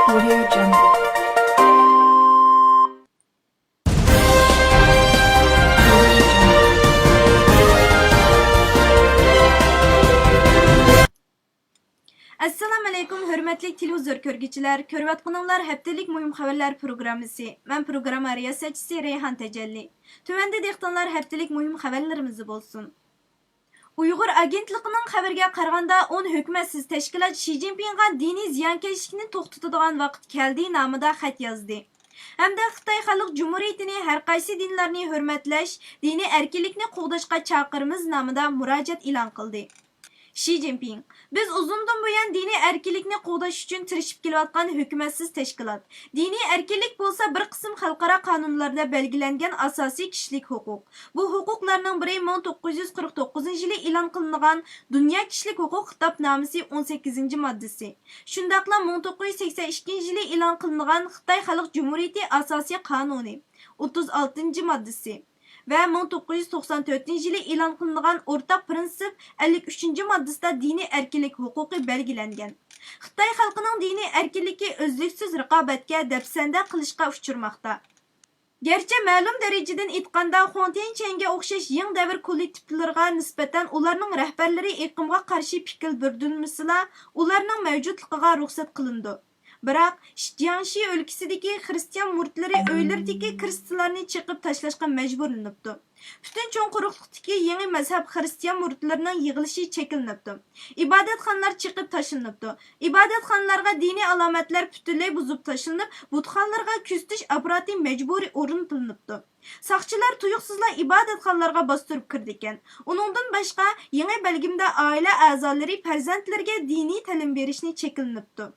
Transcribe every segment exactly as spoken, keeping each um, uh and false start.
Audio Jungle. ئەسسالامۇئەلەيكۇم، ھۆرمەتلىك تېلېۋىزور كۆرگۈچىلەر! كۆرۈۋاتقىنىڭلار ھەپتىلىك مۇھىم خەۋەرلەر پروگراممىسى. مەن پروگرامما رىياسەتچىسى رەيھان تەجەللى. تۆۋەندە دىققىتىڭلار ھەپتىلىك مۇھىم خەۋەرلىرىمىزدە بولسۇن. ئۇيغۇر ئاگېنتلىقىنىڭ خەۋىرىگە قارىغاندا، ئون ھۆكۈمەتسىز تەشكىلات شى جىنپىڭغا دىنىي زىيانكەشلىكنى توختىتىدىغان ۋاقىت كەلدى نامىدا خەت يازدى ھەمدە خىتاي خەلق جۇمھۇرىيىتىنى ھەرقايسى دىنلارنى ھۆرمەتلەش، دىنىي ئەركىنلىكنى قوغداشقا چاقىرىمىز نامىدا مۇراجىئەت ئېلان قىلدى. شى جىنپىڭ، بىز ئۇزۇندىن بۇيان دىنىي ئەركىنلىكنى قوغداش ئۈچۈن تىرىشىپ كېلىۋاتقان ھۆكۈمەتسىز تەشكىلات. دىنىي ئەركىنلىك بولسا بىر قىسىم خەلقئارا قانۇنلاردا بەلگىلەنگەن ئاساسىي كىشىلىك ھوقۇق. بۇ ھوقۇقلارنىڭ بىرى مىڭ توققۇز يۈز قىرىق توققۇزىنچى يىلى ئېلان قىلىنغان دۇنيا كىشىلىك ھوقۇق خىتابنامىسى ئون سەككىزىنچى ماددىسى. شۇنداقلا مىڭ توققۇز يۈز سەكسەن ئىككىنچى يىلى ئېلان قىلىنغان خىتاي خەلق جۇمھۇرىيىتى ئاساسىي قانۇنى ئوتتۇز ئالتىنچى ماددىسى ۋە مىڭ توققۇز يۈز توقسان تۆتىنچى يىلى ئېلان قىلىنغان ئورتاق پىرىنسىپ ئەللىك ئۈچىنچى ماددىسىدا دىنىي ئەركىنلىك ھوقۇقى بەلگىلەنگەن. خىتاي خەلقىنىڭ دىنىي ئەركىنلىكى ئۈزلۈكسىز رىقابەتكە، دەپسەندە قىلىشقا ئۇچرىماقتا. گەرچە مەلۇم دەرىجىدىن ئېيتقاندا، خۇاڭ تيەنچيەنگە ئوخشاش يېڭى دەۋر كوللېكتىپلىرىغا نىسبەتەن ئۇلارنىڭ رەھبەرلىرى ئېقىمغا قارشى پىكىر بىلدۈرمىسىلا، ئۇلارنىڭ مەۋجۇتلۇقىغا رۇخسەت قىلىنىدۇ. بىراق، شىجياڭشى ئۆلكىسىدىكى خىرىستىيان مۇرىتلىرى ئۆيلىرىدىكى كىرىستاللارنى چېقىپ تاشلاشقا مەجبۇرلىنىپتۇ. پۈتۈن چوڭ قۇرۇقلۇقتىكى يېڭى مەزھەپ خىرىستىيان مۇرىتلىرىنىڭ يىغىلىشى چەكلىنىپتۇ. ئىبادەتخانىلار چېقىپ تاشلىنىپتۇ. ئىبادەتخانىلارغا دىنىي ئالامەتلەر پۈتۈنلەي بۇزۇپ تاشلىنىپ، بۇتخانىلارغا كۆزىتىش ئاپپاراتى مەجبۇرىي ئورنىتىلىنىپتۇ. ساقچىلار تۇيۇقسىزلا ئىبادەتخانىلارغا باستۇرۇپ كىرىدىكەن. ئۇنىڭدىن باشقا، يېڭى بەلگىلىمىدە ئائىلە ئەزالىرى پەرزەنتلىرىگە دىنىي تەلىم بېرىشنى چەكلىنىپتۇ.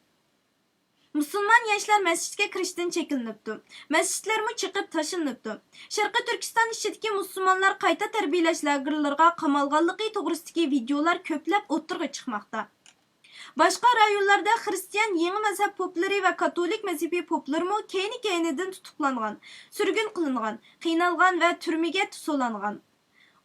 مۇسۇلمان ياشلار مەسچىتكە كىرىشتىن چەكلىنىپتۇ. مەسچىتلەرمۇ چېقىپ تاشلىنىپتۇ. شەرقىي تۈركىستان ئىچىدىكى مۇسۇلمانلار قايتا تەربىيەلەش لاگېرلىرىغا قامالغانلىقى توغرىسىدىكى ۋىدىيولار كۆپلەپ ئوتتۇرىغا چىقماقتا. باشقا رايونلاردا خىرىستىيان يېڭى مەزھەپ پوپلىرى ۋە كاتولىك مەزھىپى پوپلىرىمۇ كەينى-كەينىدىن تۇتۇقلانغان، سۈرگۈن قىلىنغان، قىينالغان ۋە تۈرمىگە سولانغان.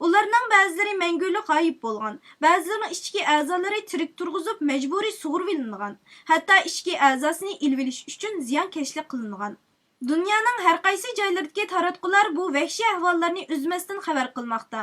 ئۇلارنىڭ بەزىلىرى مەڭگۈلۈك غايىب بولغان، بەزىلىرىنىڭ ئىچكى ئەزالىرى تىرىك تۇرغۇزۇپ مەجبۇرىي سۇغۇرۇۋېلىنغان، ھەتتا ئىچكى ئەزاسىنى ئېلىۋېلىش ئۈچۈن زىيانكەشلىك قىلىنغان. دۇنيانىڭ ھەرقايسى جايلىرىدىكى تاراتقۇلار بۇ ۋەھشىي ئەھۋاللارنى ئۈزمەستىن خەۋەر قىلماقتا.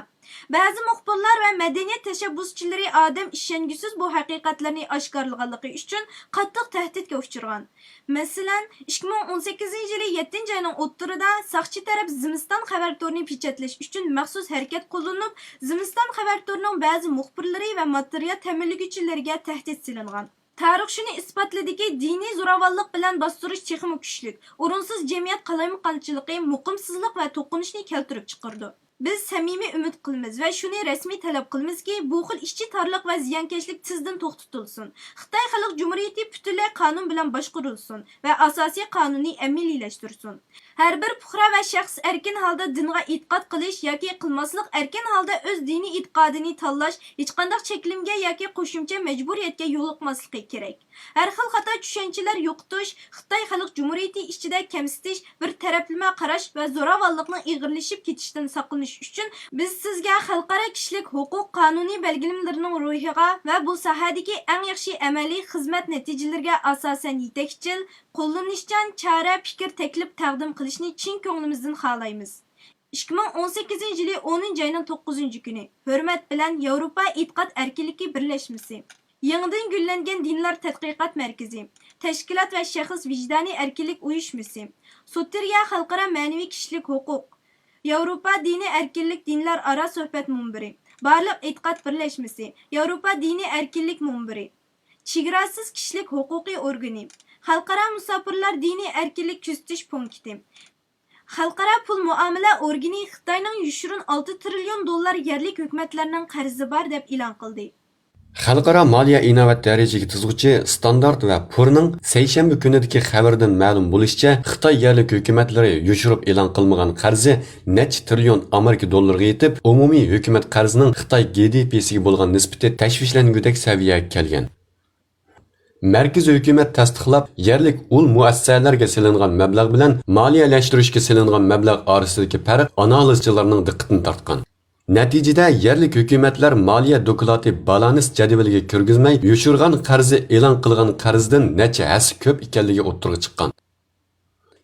بەزى مۇخبىرلار ۋە مەدەنىيەت تەشەببۇسچىلىرى ئادەم ئىشەنگۈسىز بۇ ھەقىقەتلەرنى ئاشكارىلىغانلىقى ئۈچۈن قاتتىق تەھدىتكە ئۇچرىغان. مەسىلەن، ئىككى مىڭ ئون سەككىزىنچى يىلى يەتتىنچى ئاينىڭ ئوتتۇرىدا ساقچى تەرەپ زىمىستان خەۋەر تورىنى پېچەتلەش ئۈچۈن مەخسۇس ھەرىكەت قوللىنىپ، زىمىستان خەۋەر تورىنىڭ بەزى مۇخبىرلىرى ۋە ماتېرىيال تەمىنلىگۈچىلىرىگە تەھدىت سېلىنغان. تارىخ شۇنى ئىسپاتلىدىكى، دىنىي زوراۋانلىق بىلەن باستۇرۇش تېخىمۇ كۈچلۈك، ئورۇنسىز جەمئىيەت قالايمىقانچىلىقى، مۇقىمسىزلىق ۋە توقۇنۇشنى كەلتۈرۈپ چىقىرىدۇ. بىز سەمىمىي ئۈمىد قىلىمىز ۋە شۇنى رەسمىي تەلەپ قىلىمىزكى، بۇ خىل ئىچكى تارلىق ۋە زىيانكەشلىك تېزدىن توختىتىلسۇن. خىتاي خەلق جۇمھۇرىيىتى پۈتۈنلەي قانۇن بىلەن باشقۇرۇلسۇن ۋە ئاساسىي قانۇننى ئەمەلىيلەشتۈرسۇن. ھەر بىر پۇقرا ۋە شەخس ئەركىن ھالدا دىنغا ئېتىقاد قىلىش ياكى قىلماسلىق، ئەركىن ھالدا ئۆز دىنىي ئېتىقادىنى تاللاش، ھېچقانداق چەكلىمىگە ياكى قوشۇمچە مەجبۇرىيەتكە يولۇقماسلىقى كېرەك. ھەر خىل خاتا چۈشەنچىلەر يوقىتىش، خىتاي خەلق جۇمھۇرىيىتى ئىچىدە كەمسىتىش، بىر تەرەپلىمە قاراش ۋە زوراۋانلىقنىڭ ئېغىرلىشىپ كېتىشىدىن ساقلىنىش ئۈچۈن، بىز سىزگە خەلقئارا كىشىلىك ھوقۇق قانۇنىي بەلگىلىمىلىرىنىڭ روھىغا ۋە بۇ ساھەدىكى ئەڭ ياخشى ئەمەلىي خىزمەت نەتىجىلىرىگە ئاساسەن يېتەكچىل، قوللىنىشچان چارە، پىكىر، تەكلىپ تەقدىم قىلىشنى چىن كۆڭلىمىزدىن خالايمىز. ئىككى مىڭ ئون سەككىزىنچى يىلى ئونىنچى ئاينىڭ توققۇزىنچى كۈنى، ھۆرمەت بىلەن، ياۋروپا ئېتىقاد ئەركىنلىكى بىرلەشمىسى، يېڭىدىن گۈللەنگەن دىنلار تەتقىقات مەركىزى، تەشكىلات ۋە شەخس ۋىجدانىي ئەركىنلىك ئۇيۇشمىسى، سوتېرىيە خەلقئارا مەنىۋى كىشىلىك ھوقۇق، ياۋروپا دىنىي ئەركىنلىك دىنلار ئارا سۆھبەت مۇنبىرى، بارلىق ئېتىقاد بىرلەشمىسى، ياۋروپا دىنىي ئەركىنلىك مۇنبىرى، چېگراسىز كىشىلىك ھوقۇقىي ئورگىنى، خەلقئارا مۇساپىرلار دىنىي ئەركىنلىك كۆزىتىش پونكىتى، خەلقئارا پۇل مۇئامىلە ئورگىنى خىتاينىڭ يوشۇرۇن ئالتە تىرىليون دوللار يەرلىك ھۆكۈمەتلەرنىڭ قەرزى بار دەپ ئېلان قىلدى. خەلقئارا مالىيە ئىناۋەت دەرىجىگە تىزغۇچى ستاندارت ۋە پۇرنىڭ سەيشەنبە كۈنىدىكى خەۋىرىدىن مەلۇم بولۇشىچە، خىتاي يەرلىك ھۆكۈمەتلىرى يوشۇرۇپ ئېلان قىلمىغان قەرزى نەچچە تىرىليون ئامېرىكا دوللىرىغا يېتىپ، ئومۇمىي ھۆكۈمەت قەرزىنىڭ خىتاي گې دې پىسىگە بولغان نىسبىتى تەشۋىشلەنگۈدەك سەۋىيەگە كەلگەن. مەركىزىي ھۆكۈمەت تەستىقلاپ، يەرلىك ئۇل مۇئەسسەسەلەرگە سېلىنغان مەبلەغ بىلەن مالىيەلەشتۈرۈشكە سېلىنغان مەبلەغ ئارىسىدىكى پەرق ئانالىزچىلارنىڭ دىققىتىنى تارتقان. نەتىجىدە، يەرلىك ھۆكۈمەتلەر مالىيە دوكلاتى بالانس جەدۋىلىگە كىرگۈزمەي، يوشۇرغان قەرزى ئېلان قىلغان قەرزدىن نەچچە ھەسسە كۆپ ئىكەنلىكى ئوتتۇرىغا چىققان.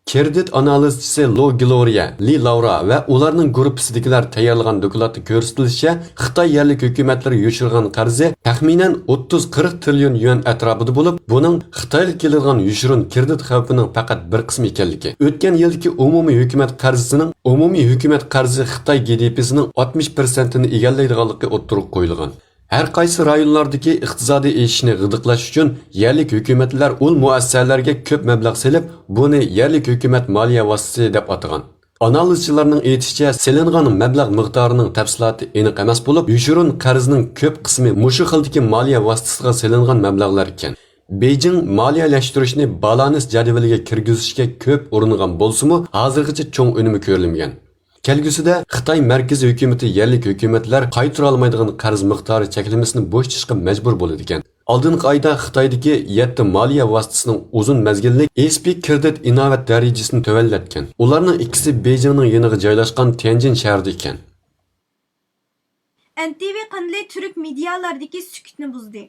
كىرېدىت ئانالىزچىسى لو گلورىيە، لى لاۋرا ۋە ئۇلارنىڭ گۇرۇپپىسىدىكىلەر تەييارلىغان دوكلاتتا كۆرسىتىلىشىچە، خىتاي يەرلىك ھۆكۈمەتلىرى يوشۇرغان قەرزى تەخمىنەن ئوتتۇز قىرىق تىرىليون يۈەن ئەتراپىدا بولۇپ، بۇنىڭ خىتايغا كېلىدىغان يوشۇرۇن كىرېدىت خەۋپىنىڭ پەقەت بىر قىسمى ئىكەنلىكى، ئۆتكەن يىلدىكى ئومۇمىي ھۆكۈمەت قەرزىسىنىڭ، ئومۇمىي ھۆكۈمەت قەرزى خىتاي گې دې پىسىنىڭ ئاتمىش پىرسەنتىنى ئىگىلەيدىغانلىقى ئوتتۇرىغا قويۇلغان. ھەر قايسى رايونلاردىكى ئىقتىسادىي ئېشىشنى غىدىقلاش ئۈچۈن يەرلىك ھۆكۈمەتلەر ئۇل مۇئەسسەسەلەرگە كۆپ مەبلەغ سېلىپ، بۇنى يەرلىك ھۆكۈمەت مالىيە ۋاسىتىسى دەپ ئاتىغان. ئانالىزچىلارنىڭ ئېيتىشىچە، سېلىنغان مەبلەغ مىقدارىنىڭ تەپسىلاتى ئېنىق ئەمەس بولۇپ، يوشۇرۇن قەرزنىڭ كۆپ قىسمى مۇشۇ خىلدىكى مالىيە ۋاسىتىسىغا سېلىنغان مەبلەغلەر ئىكەن. بېيجىڭ مالىيەلەشتۈرۈشنى بالانس جەدۋىلىگە كىرگۈزۈشكە كۆپ ئۇرۇنغان بولسىمۇ، ھازىرغىچە چوڭ ئۈنۈمى كۆرۈلمىگەن. كەلگۈسىدە خىتاي مەركىزىي ھۆكۈمىتى يەرلىك ھۆكۈمەتلەر قايتۇرالمايدىغان قەرز مىقدارى چەكلىمىسىنى بوشىتىشقا مەجبۇر بولىدىكەن. ئالدىنقى ئايدا خىتايدىكى يەتتە مالىيە ۋاسىتىسىنىڭ ئۇزۇن مەزگىللىك ئېس پى كىرېدىت ئىناۋەت دەرىجىسىنى تۆۋەنلەتكەن. ئۇلارنىڭ ئىككىسى بېيجىڭنىڭ يېنىغا جايلاشقان تيەنجىن شەھىرىدە ئىكەن. ئەن تى ۋى قانىلى تۈرك مېدىيالاردىكى سۈكۈتنى بۇزدى.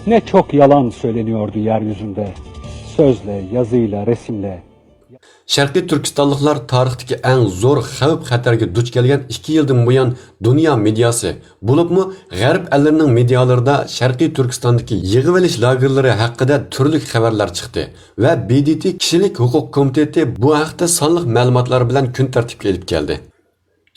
Ne çok yalan söyleniyordu yeryüzünde. Sözle, yazıyla, resimle. شەرقىي تۈركىستانلىقلار تارىختىكى ئەڭ زور خەۋپ-خەتەرگە دۇچ كەلگەن ئىككى يىلدىن بۇيان دۇنيا مېدىياسى، بولۇپمۇ غەرب ئەللىرىنىڭ مېدىيالىرىدا شەرقىي تۈركىستاندىكى يىغىۋېلىش لاگېرلىرى ھەققىدە تۈرلۈك خەۋەرلەر چىقتى ۋە بې دې تې كىشىلىك ھوقۇق كومىتېتى بۇ ھەقتە سانلىق مەلۇماتلار بىلەن كۈن تەرتىپكە ئېلىپ كەلدى.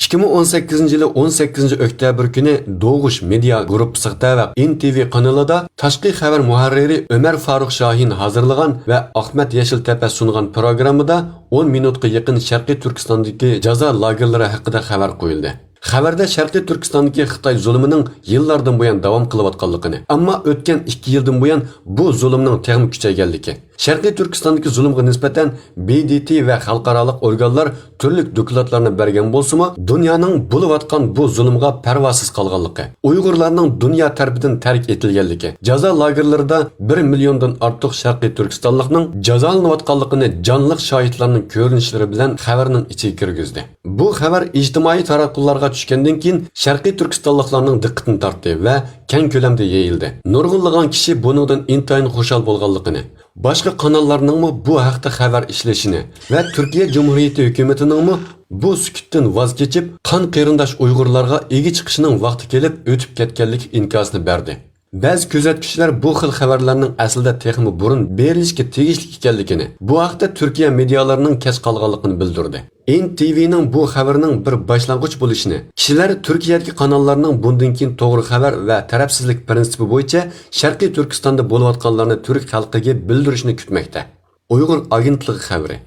ئىككى مىڭ ئون سەككىزىنچى يىلى ئون سەككىزىنچى ئۆكتەبىر كۈنى دوغۇش مېدىيا گۇرۇپپىسىغا تەۋە ئېن تى ۋى قانىلىدا تاشقى خەۋەر مۇھەررىرى ئۆمەر فاروق شاھىن ھازىرلىغان ۋە ئاخمەت يېشىلتەپە سۇنغان پروگراممىدا ئون مىنۇتقا يېقىن شەرقىي تۈركىستاندىكى جازا لاگېرلىرى ھەققىدە خەۋەر قويۇلدى. خەۋەردە شەرقىي تۈركىستاندىكى خىتاي زۇلۇمىنىڭ يىللاردىن بۇيان داۋام قىلىۋاتقانلىقىنى، ئەمما ئۆتكەن ئىككى يىلدىن بۇيان بۇ زۇلۇمنىڭ تېخىمۇ كۈچەيگەنلىكى، شەرقىي تۈركىستاندىكى زۇلۇمغا نىسبەتەن بې دې تې ۋە خەلقئارالىق ئورگانلار تۈرلۈك دوكلاتلارنى بەرگەن بولسىمۇ، دۇنيانىڭ بولۇۋاتقان بۇ زۇلۇمغا پەرۋاسىز قالغانلىقى، ئۇيغۇرلارنىڭ دۇنيا تەرىپىدىن تەرك ئېتىلگەنلىكى، جازا لاگېرلىرىدا بىر مىليوندىن ئارتۇق شەرقىي تۈركىستانلىقنىڭ جازالىنىۋاتقانلىقىنى جانلىق شاھىتلارنىڭ كۆرۈنۈشلىرى بىلەن خەۋەرنىڭ ئىچىگە كىرگۈزدى. بۇ خەۋەر ئىجتىمائىي تاراتقۇلارغا چۈشكەندىن كېيىن، شەرقىي تۈركىستانلىقلارنىڭ دىققىتىنى تارتتى ۋە كەڭ كۆلەمدە يېيىلدى. نۇرغۇنلىغان كىشى بۇنىڭدىن ئىنتايىن خۇشال بولغانلىقىنى، باشقا قاناللارنىڭمۇ بۇ ھەقتە خەۋەر ئىشلىشىنى ۋە تۈركىيە جۇمھۇرىيىتى ھۆكۈمىتىنىڭمۇ بۇ سۈكۈتتىن ۋاز كېچىپ، قان قېرىنداش ئۇيغۇرلارغا ئىگە چىقىشنىڭ ۋاقتى كېلىپ ئۆتۈپ كەتكەنلىكى ئىنكاسىنى بەردى. بەزى كۆزەتكۈچىلەر بۇ خىل خەۋەرلەرنىڭ ئەسلىدە تېخىمۇ بۇرۇن بېرىلىشكە تېگىشلىك ئىكەنلىكىنى، بۇ ھەقتە تۈركىيە مېدىيالىرىنىڭ كەچ قالغانلىقىنى بىلدۈردى. ئېن تى ۋىنىڭ بۇ خەۋىرىنىڭ بىر باشلانغۇچ بولۇشىنى، كىشىلەر تۈركىيەدىكى قاناللارنىڭ بۇندىن كېيىن توغرا خەۋەر ۋە تەرەپسىزلىك پىرىنسىپى بويىچە شەرقىي تۈركىستاندا بولۇۋاتقانلارنى تۈرك خەلقىگە بىلدۈرۈشىنى كۈتمەكتە. ئۇيغۇر ئاگېنتلىقى خەۋىرى.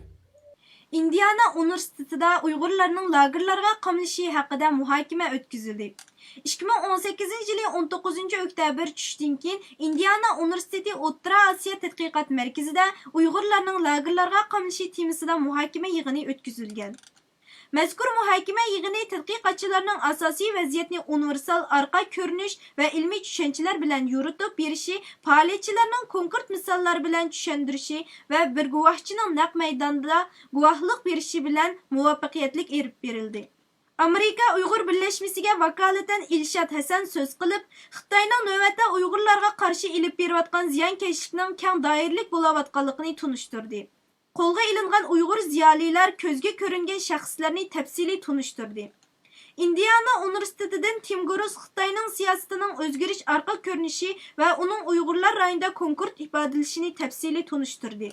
ئىندىئانا ئۇنىۋېرسىتېتىدا ئۇيغۇرلارنىڭ لاگېرلارغا قامىلىشى ھەققىدە مۇھاكىمە ئۆتكۈزۈلدى. ئىككى مىڭ ئون سەككىزىنچى يىلى ئون توققۇزىنچى ئۆكتەبىر چۈشتىن كېيىن ئىندىئانا ئۇنىۋېرسىتېتى ئوتتۇرا ئاسىيا تەتقىقات مەركىزىدە ئۇيغۇرلارنىڭ لاگېرلارغا قامىلىشى تېمىسىدا مۇھاكىمە يىغىنى ئۆتكۈزۈلگەن. مەزكۇر مۇھاكىمە يىغىنى تەتقىقاتچىلارنىڭ ئاساسىي ۋەزىيەتنى ئۇنىۋېرسال ئارقا كۆرۈنۈش ۋە ئىلمىي چۈشەنچىلەر بىلەن يورۇتۇپ بېرىشى، پائالىيەتچىلەرنىڭ كونكرېت مىساللار بىلەن چۈشەندۈرۈشى ۋە بىر گۇۋاھچىنىڭ نەق مەيداندا گۇۋاھلىق بېرىشى بىلەن مۇۋەپپەقىيەتلىك ئېلىپ بېرىلدى. ئامېرىكا ئۇيغۇر بىرلەشمىسىگە ۋاكالىتەن ئىلشات ھەسەن سۆز قىلىپ، خىتاينىڭ نۆۋەتتە ئۇيغۇرلارغا قارشى ئېلىپ بېرىۋاتقان زىيانكەشلىكنىڭ كەڭ دائىرىلىك بولاۋاتقانلىقىنى تونۇشتۇردى. قولغا ئېلىنغان ئۇيغۇر زىيالىيلار كۆزگە كۆرۈنگەن شەخسلەرنى تەپسىلىي تونۇشتۇردى. ئىندىئانا ئۇنىۋېرسىتېتىدىن تىم گروس خىتاينىڭ سىياسىتىنىڭ ئۆزگىرىش ئارقا كۆرۈنۈشى ۋە ئۇنىڭ ئۇيغۇرلار رايونىدا كونكرېت ئىپادىلىشىنى تەپسىلىي تونۇشتۇردى.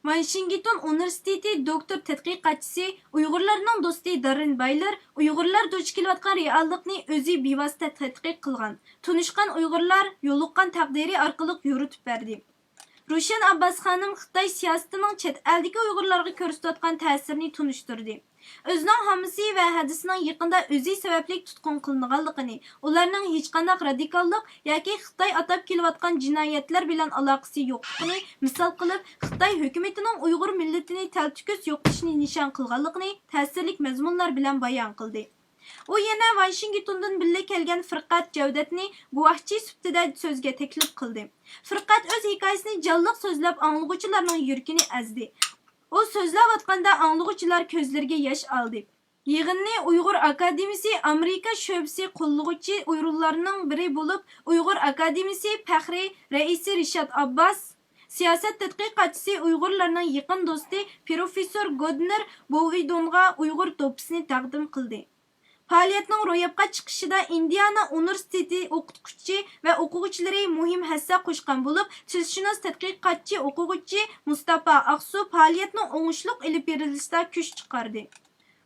ۋاشىنگتون ئۇنىۋېرسىتېتى دوكتور تەتقىقاتچىسى، ئۇيغۇرلارنىڭ دوستى داررېن بايلېر ئۇيغۇرلار دۇچ كېلىۋاتقان رېئاللىقنى ئۆزى بىۋاسىتە تەتقىق قىلغان، تونۇشقان ئۇيغۇرلار يولۇققان تەقدىرى ئارقىلىق يورۇتۇپ بەردى. روشەن ئابباس خانىم خىتاي سىياسىتىنىڭ چەت ئەلدىكى ئۇيغۇرلارغا كۆرسىتىۋاتقان تەسىرىنى تونۇشتۇردى. ئۆزىنىڭ ھامىسى ۋە ھەدىسىنىڭ يېقىندا ئۆزى سەۋەبلىك تۇتقۇن قىلىنغانلىقىنى، ئۇلارنىڭ ھېچقانداق رادىكاللىق ياكى خىتاي ئاتاپ كېلىۋاتقان جىنايەتلەر بىلەن ئالاقىسى يوقلۇقىنى مىسال قىلىپ، خىتاي ھۆكۈمىتىنىڭ ئۇيغۇر مىللىتىنى تەلتۆكۈس يوقىتىشنى نىشان قىلغانلىقىنى تەسىرلىك مەزمۇنلار بىلەن بايان قىلدى. ئۇ يەنە ۋاشىنگتوندىن بىللە كەلگەن فىرقەت جەۋدەتنى گۇۋاھچى سۈپىتىدە سۆزگە تەكلىپ قىلدى. فىرقەت ئۆز ھېكايىسىنى جانلىق سۆزلەپ، ئاڭلىغۇچىلارنىڭ يۈرىكىنى ئەزدى. ئۇ سۆزلەۋاتقاندا ئاڭلىغۇچىلار كۆزلىرىگە ياش ئالدى. يىغىننى ئۇيغۇر ئاكادېمىيىسى ئامېرىكا شۆبىسى قوللىغۇچى ئورۇنلارنىڭ بىرى بولۇپ، ئۇيغۇر ئاكادېمىيىسى پەخرىي رەئىسى رىشات ئابباس، سىياسەت تەتقىقاتچىسى، ئۇيغۇرلارنىڭ يېقىن دوستى پروفېسسور گودنېر بوۋىدونغا ئۇيغۇر دوپپىسىنى تەقدىم قىلدى. پائالىيەتنىڭ روياپقا چىقىشىدا ئىندىئانا ئۇنىۋېرسىتېتى ئوقۇتقۇچى ۋە ئوقۇغۇچىلىرى مۇھىم ھەسسە قوشقان بولۇپ، تىلشۇناس تەتقىقاتچى ئوقۇغۇچى مۇستاپا ئاقسۇ پائالىيەتنىڭ ئوڭۇشلۇق ئېلىپ بېرىلىشىدا كۈچ چىقاردى.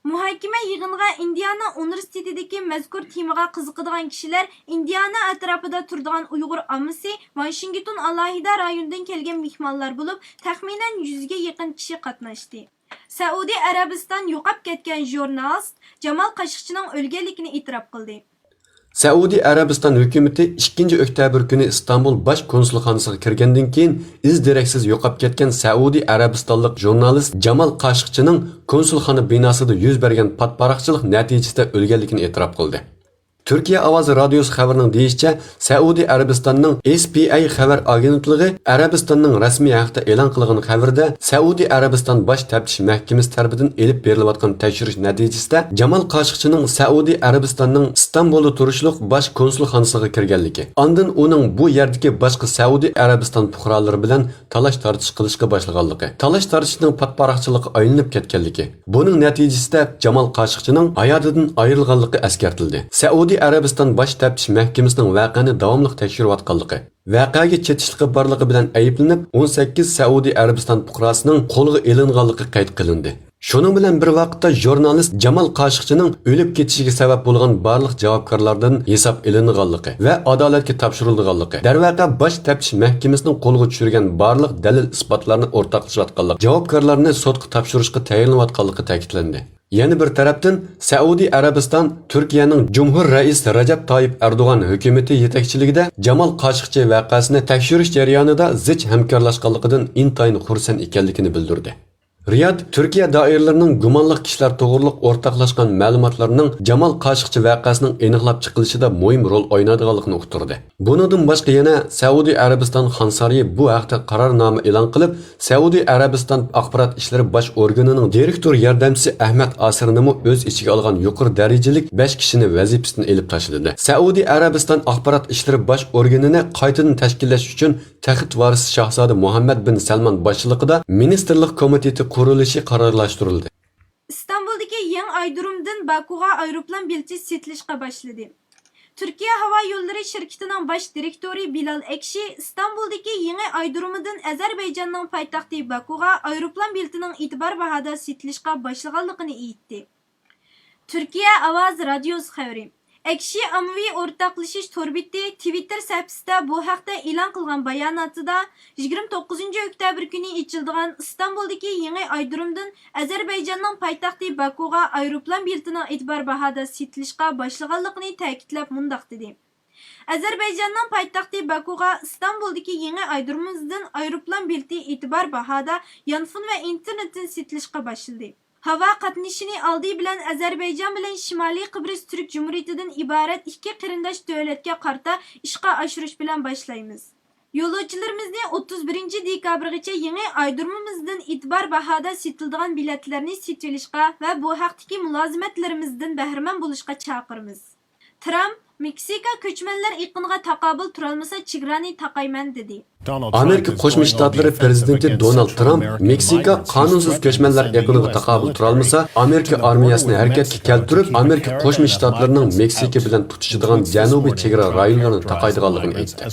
مۇھاكىمە يىغىنىغا ئىندىئانا ئۇنىۋېرسىتېتىدىكى مەزكۇر تېمىغا قىزىقىدىغان كىشىلەر، ئىندىئانا ئەتراپىدا تۇرىدىغان ئۇيغۇر ئاممىسى، ۋاشىنگتون ئالاھىدە رايونىدىن كەلگەن مېھمانلار بولۇپ، تەخمىنەن يۈزگە يېقىن كىشى قاتناشتى. سەئۇدى ئەرەبىستان يوقاپ كەتكەن ژۇرنالىست جامال قاشىقچىنىڭ ئۆلگەنلىكىنى ئېتىراپ قىلدى. سەئۇدى ئەرەبىستان ھۆكۈمىتى ئىككىنچى ئۆكتەبىر كۈنى ئىستانبۇل باش كونسۇلخانىسىغا كىرگەندىن كېيىن، ئىز دېرەكسىز يوقاپ كەتكەن سەئۇدى ئەرەبىستانلىق ژۇرنالىست جامال قاشىقچىنىڭ كونسۇلخانا بىناسىدا يۈز بەرگەن پاتىپاراقچىلىق نەتىجىسىدە ئۆلگەنلىكىنى ئېتىراپ قىلدى. تۈركىيە ئاۋازى رادىيوسى خەۋىرىنىڭ دېيىشىچە، سەئۇدى ئەرەبىستاننىڭ ئېس پىي ئاي خەۋەر ئاگېنتلىقى ئەرەبىستاننىڭ رەسمىي ھەقتە ئېلان قىلغان خەۋىرىدە، سەئۇدى ئەرەبىستان باش تەپتىش مەھكىمىسى تەرىپىدىن ئېلىپ بېرىلىۋاتقان تەكشۈرۈش نەتىجىسىدە، جامال قاشىقچىنىڭ سەئۇدى ئەرەبىستاننىڭ ئىستانبۇلدا تۇرۇشلۇق باش كونسۇلخانىسىغا كىرگەنلىكى، ئاندىن ئۇنىڭ بۇ يەردىكى باشقا سەئۇدى ئەرەبىستان پۇقرالىرى بىلەن تالاش-تارتىش قىلىشقا باشلىغانلىقى، تالاش-تارتىشنىڭ پاتىپاراقچىلىققا ئايلىنىپ كەتكەنلىكى، بۇنىڭ نەتىجىسىدە جامال قاشىقچىنىڭ ھاياتىدىن ئايرىلغانلىقى ئەسكەرتىلدى. سەئۇدى ئەرەبىستان باش تەپتىش مەھكىمىسىنىڭ ۋەقەنى داۋاملىق تەكشۈرۈۋاتقانلىقى، ۋەقەگە چېتىشلىقى بارلىقى بىلەن ئەيىبلىنىپ، ئون سەككىز سەئۇدى ئەرەبىستان پۇقراسىنىڭ قولغا ئېلىنغانلىقى قەيت قىلىندى. شۇنىڭ بىلەن بىر ۋاقىتتا، ژۇرنالىست جامال قاشىقچىنىڭ ئۆلۈپ كېتىشىگە سەۋەب بولغان بارلىق جاۋابكارلاردىن ھېساب ئېلىنغانلىقى ۋە ئادالەتكە تاپشۇرۇلىدىغانلىقى، دەرۋەقە، باش تەپتىش مەھكىمىسىنىڭ قولىغا چۈشۈرگەن بارلىق دەلىل-ئىسپاتلارنى ئورتاقلىشىۋاتقانلىقى، جاۋابكارلارنى سوتقا تاپشۇرۇشقا تەييارلىنىۋاتقانلىقى تەكىتلەندى. يەنە بىر تەرەپتىن، سەئۇدى ئەرەبىستان تۈركىيەنىڭ جۇمھۇر رەئىس رەجەپ تايىپ ئەردوغان ھۆكۈمىتى يېتەكچىلىكىدە جامال قاشىقچى ۋەقەسىنى تەكشۈرۈش جەريانىدا زىچ ھەمكارلاشقانلىقىدىن ئىنتايىن خۇرسەن ئىكەنلىكىنى بىلدۈردى. رىياد تۈركىيە دائىرىلىرىنىڭ گۇمانلىق كىشىلەر توغرۇلۇق ئورتاقلاشقان مەلۇماتلىرىنىڭ جامال قاشىقچى ۋەقەسىنىڭ ئېنىقلاپ چىقىلىشىدا مۇھىم رول ئوينايدىغانلىقىنى ئۇقتۇردى. بۇنىڭدىن باشقا يەنە سەئۇدى ئەرەبىستان خانسارىيى بۇ ھەقتە قارارنامە ئېلان قىلىپ، سەئۇدى ئەرەبىستان ئاخبارات ئىشلىرى باش ئورگىنىنىڭ دىرېكتور ياردەمچىسى ئەھمەد ئاسىرنىمۇ ئۆز ئىچىگە ئالغان يۇقىرى دەرىجىلىك بەش كىشىنى ۋەزىپىسىدىن ئېلىپ تاشلىدى. سەئۇدى ئەرەبىستان ئاخبارات ئىشلىرى باش ئورگىنىنى قايتىدىن تەشكىللەش ئۈچۈن تەخت ۋارىسى شاھزادە مۇھەممەد بىن سەلمان باشچىلىقىدا مىنىستىرلىق كومىتېتى قۇرۇلۇشى قارارلاشتۇرۇلدى. ئىستانبۇلدىكى يېڭى ئايرودرومدىن باكۇغا ئايروپىلان بېلىتى سېتىلىشقا باشلىدى. تۈركىيە ھاۋا يوللىرى شىركىتىنىڭ باش دىرېكتورى بىلال ئەكشى ئىستانبۇلدىكى يېڭى ئايرودرومىدىن ئەزەربەيجاننىڭ پايتەختى باكۇغا ئايروپىلان بېلىتىنىڭ ئېتىبار باھادا سېتىلىشقا باشلىغانلىقىنى ئېيتتى. تۈركىيە ئاۋازى رادىيوسى خەۋىرى. ئەكشى ئاممىۋى ئورتاقلىشىش تور بېتى تىۋىتتېر سەھىپىسىدە بۇ ھەقتە ئېلان قىلغان باياناتىدا، يىگىرمە توققۇزىنچى ئۆكتەبىر كۈنى ئېچىلىدىغان ئىستانبۇلدىكى يېڭى ئايرودرومدىن ئەزەربەيجاننىڭ پايتەختى باكۇغا ئايروپىلان بېلىتىنىڭ ئېتىبار باھادا سېتىلىشقا باشلىغانلىقىنى تەكىتلەپ مۇنداق دېدى: ئەزەربەيجاننىڭ پايتەختى باكۇغا ئىستانبۇلدىكى يېڭى ئايرودرومىمىزدىن ئايروپىلان بېلىتى ئېتىبار باھادا يانفون ۋە ئىنتېرنېتتىن سېتىلىشقا باشلىدى. ھاۋا قاتنىشىنى ئالدى بىلەن ئەزەربەيجان بىلەن شىمالىي قىبرىس تۈرك جۇمھۇرىيىتىدىن ئىبارەت ئىككى قېرىنداش دۆلەتكە قارىتا ئىشقا ئاشۇرۇش بىلەن باشلايمىز. يولۇچىلىرىمىزنى ئوتتۇز بىرىنچى دېكابىرغىچە يېڭى ئايرودرومىمىزدىن ئېتىبار باھادا سېتىلىدىغان بېلەتلەرنى سېتىۋېلىشقا ۋە بۇ ھەقتىكى مۇلازىمەتلىرىمىزدىن بەھرىمەن بولۇشقا چاقىرىمىز. ترامپ مېكسىكا كۆچمەنلەر ئېقىنىغا تاقابىل تۇرالمىسا، چېگرانى تاقايمەن، دېدى. ئامېرىكا قوشما شتاتلىرى پىرېزىدېنتى دونالد ترامپ مېكسىكا قانۇنسىز كۆچمەنلەر ئېقىنىغا تاقابىل تۇرالمىسا، ئامېرىكا ئارمىيەسىنى ھەرىكەتكە كەلتۈرۈپ، ئامېرىكا قوشما شتاتلىرىنىڭ مېكسىكا بىلەن تۇتىشىدىغان جەنۇبىي چېگرا رايونلىرىنى تاقايدىغانلىقىنى ئېيتتى.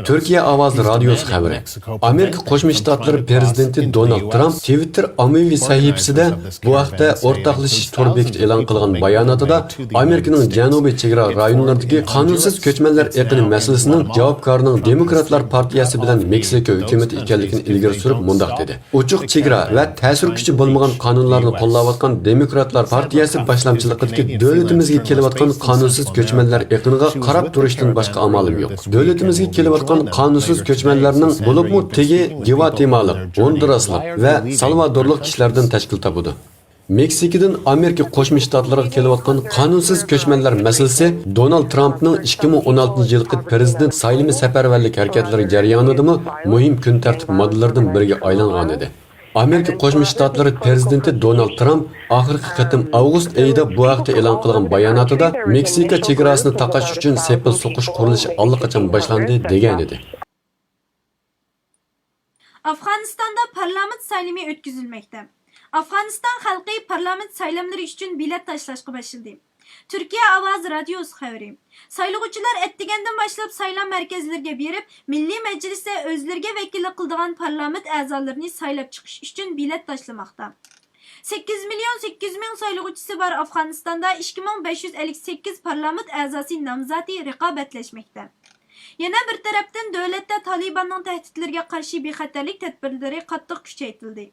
تۈركىيە ئاۋازى رادىيوسى خەۋىرى. ئامېرىكا قوشما شتاتلىرى پىرېزىدېنتى دونالد ترامپ تىۋىتتېر ئاممىۋى سەھىپىسىدە بۇ ھەقتە ئورتاقلىشىش تور بېكىتى ئېلان قىلغان باياناتىدا، ئامېرىكىنىڭ جەنۇبىي چېگرا رايونلىرىدىكى قانۇنسىز كۆچمەنلەر ئېقىنى مەسىلىسىنىڭ جاۋابكارىنىڭ دېموكراتلار پارتىيەسى بىلەن مېكسىكا ھۆكۈمىتى ئىكەنلىكىنى ئىلگىرى سۈرۈپ مۇنداق دېدى: ئوچۇق چېگرا ۋە تەسىر كۈچى بولمىغان قانۇنلارنى قوللاۋاتقان دېموكراتلار پارتىيەسى باشلامچىلىقىدىكى دۆلىتىمىزگە كېلىۋاتقان قانۇنسىز كۆچمەنلەر ئېقىنىغا قاراپ تۇرۇشتىن باشقا ئامالىم يوق. دۆلىتىمىزگە كېلىۋاتقان قانۇنسىز كۆچمەنلەرنىڭ، بولۇپمۇ تېگى گۋاتېمالا، ھوندۇراسلىق ۋە سالۋادورلۇق كىشىلەردىن تەشكىل تاپىدۇ. مېكسىكىدىن ئامېرىكا قوشما شتاتلىرىغا كېلىۋاتقان قانۇنسىز كۆچمەنلەر مەسىلىسى دونالد ترامپنىڭ ئىككى مىڭ ئون ئالتىنچى يىلقى پىرېزىدېنت سايلىمى سەپەرۋەرلىك ھەرىكەتلىرى جەريانىدىمۇ مۇھىم كۈن تەرتىپ ماددىلىرىدىن بىرىگە ئايلانغانىدى. ئامېرىكا قوشما شتاتلىرى پىرېزىدېنتى دونالد ترامپ ئاخىرقى قېتىم ئاۋغۇست ئېيىدا بۇ ھەقتە ئېلان قىلغان باياناتىدا، مېكسىكا چېگراسىنى تاقاش ئۈچۈن سېپىل سوقۇش قۇرۇلۇشى ئاللىقاچان باشلاندى، دېگەنىدى. ئافغانىستاندا پارلامېنت سايلىمى ئۆتكۈزۈلمەكتە. ئافغانىستان خەلقى پارلامېنت سايلاملىرى ئۈچۈن بېلەت تاشلاشقا باشلىدى. تۈركىيە ئاۋازى رادىيوسى خەۋىرى. سايلىغۇچىلار ئەتىگەندىن باشلاپ سايلام مەركەزلىرىگە بېرىپ، مىللىي مەجلىستە ئۆزلىرىگە ۋەكىللىك قىلىدىغان پارلامېنت ئەزالىرىنى سايلاپ چىقىش ئۈچۈن بېلەت تاشلىماقتا. سەككىز مىليون سەككىز يۈز مىڭ سايلىغۇچىسى بار ئافغانىستاندا ئىككى مىڭ بەش يۈز ئەللىك سەككىز پارلامېنت ئەزاسى نامزاتى رىقابەتلەشمەكتە. يەنە بىر تەرەپتىن، دۆلەتتە تالىباننىڭ تەھدىتلىرىگە قارشى بىخەتەرلىك تەدبىرلىرى قاتتىق كۈچەيتىلدى.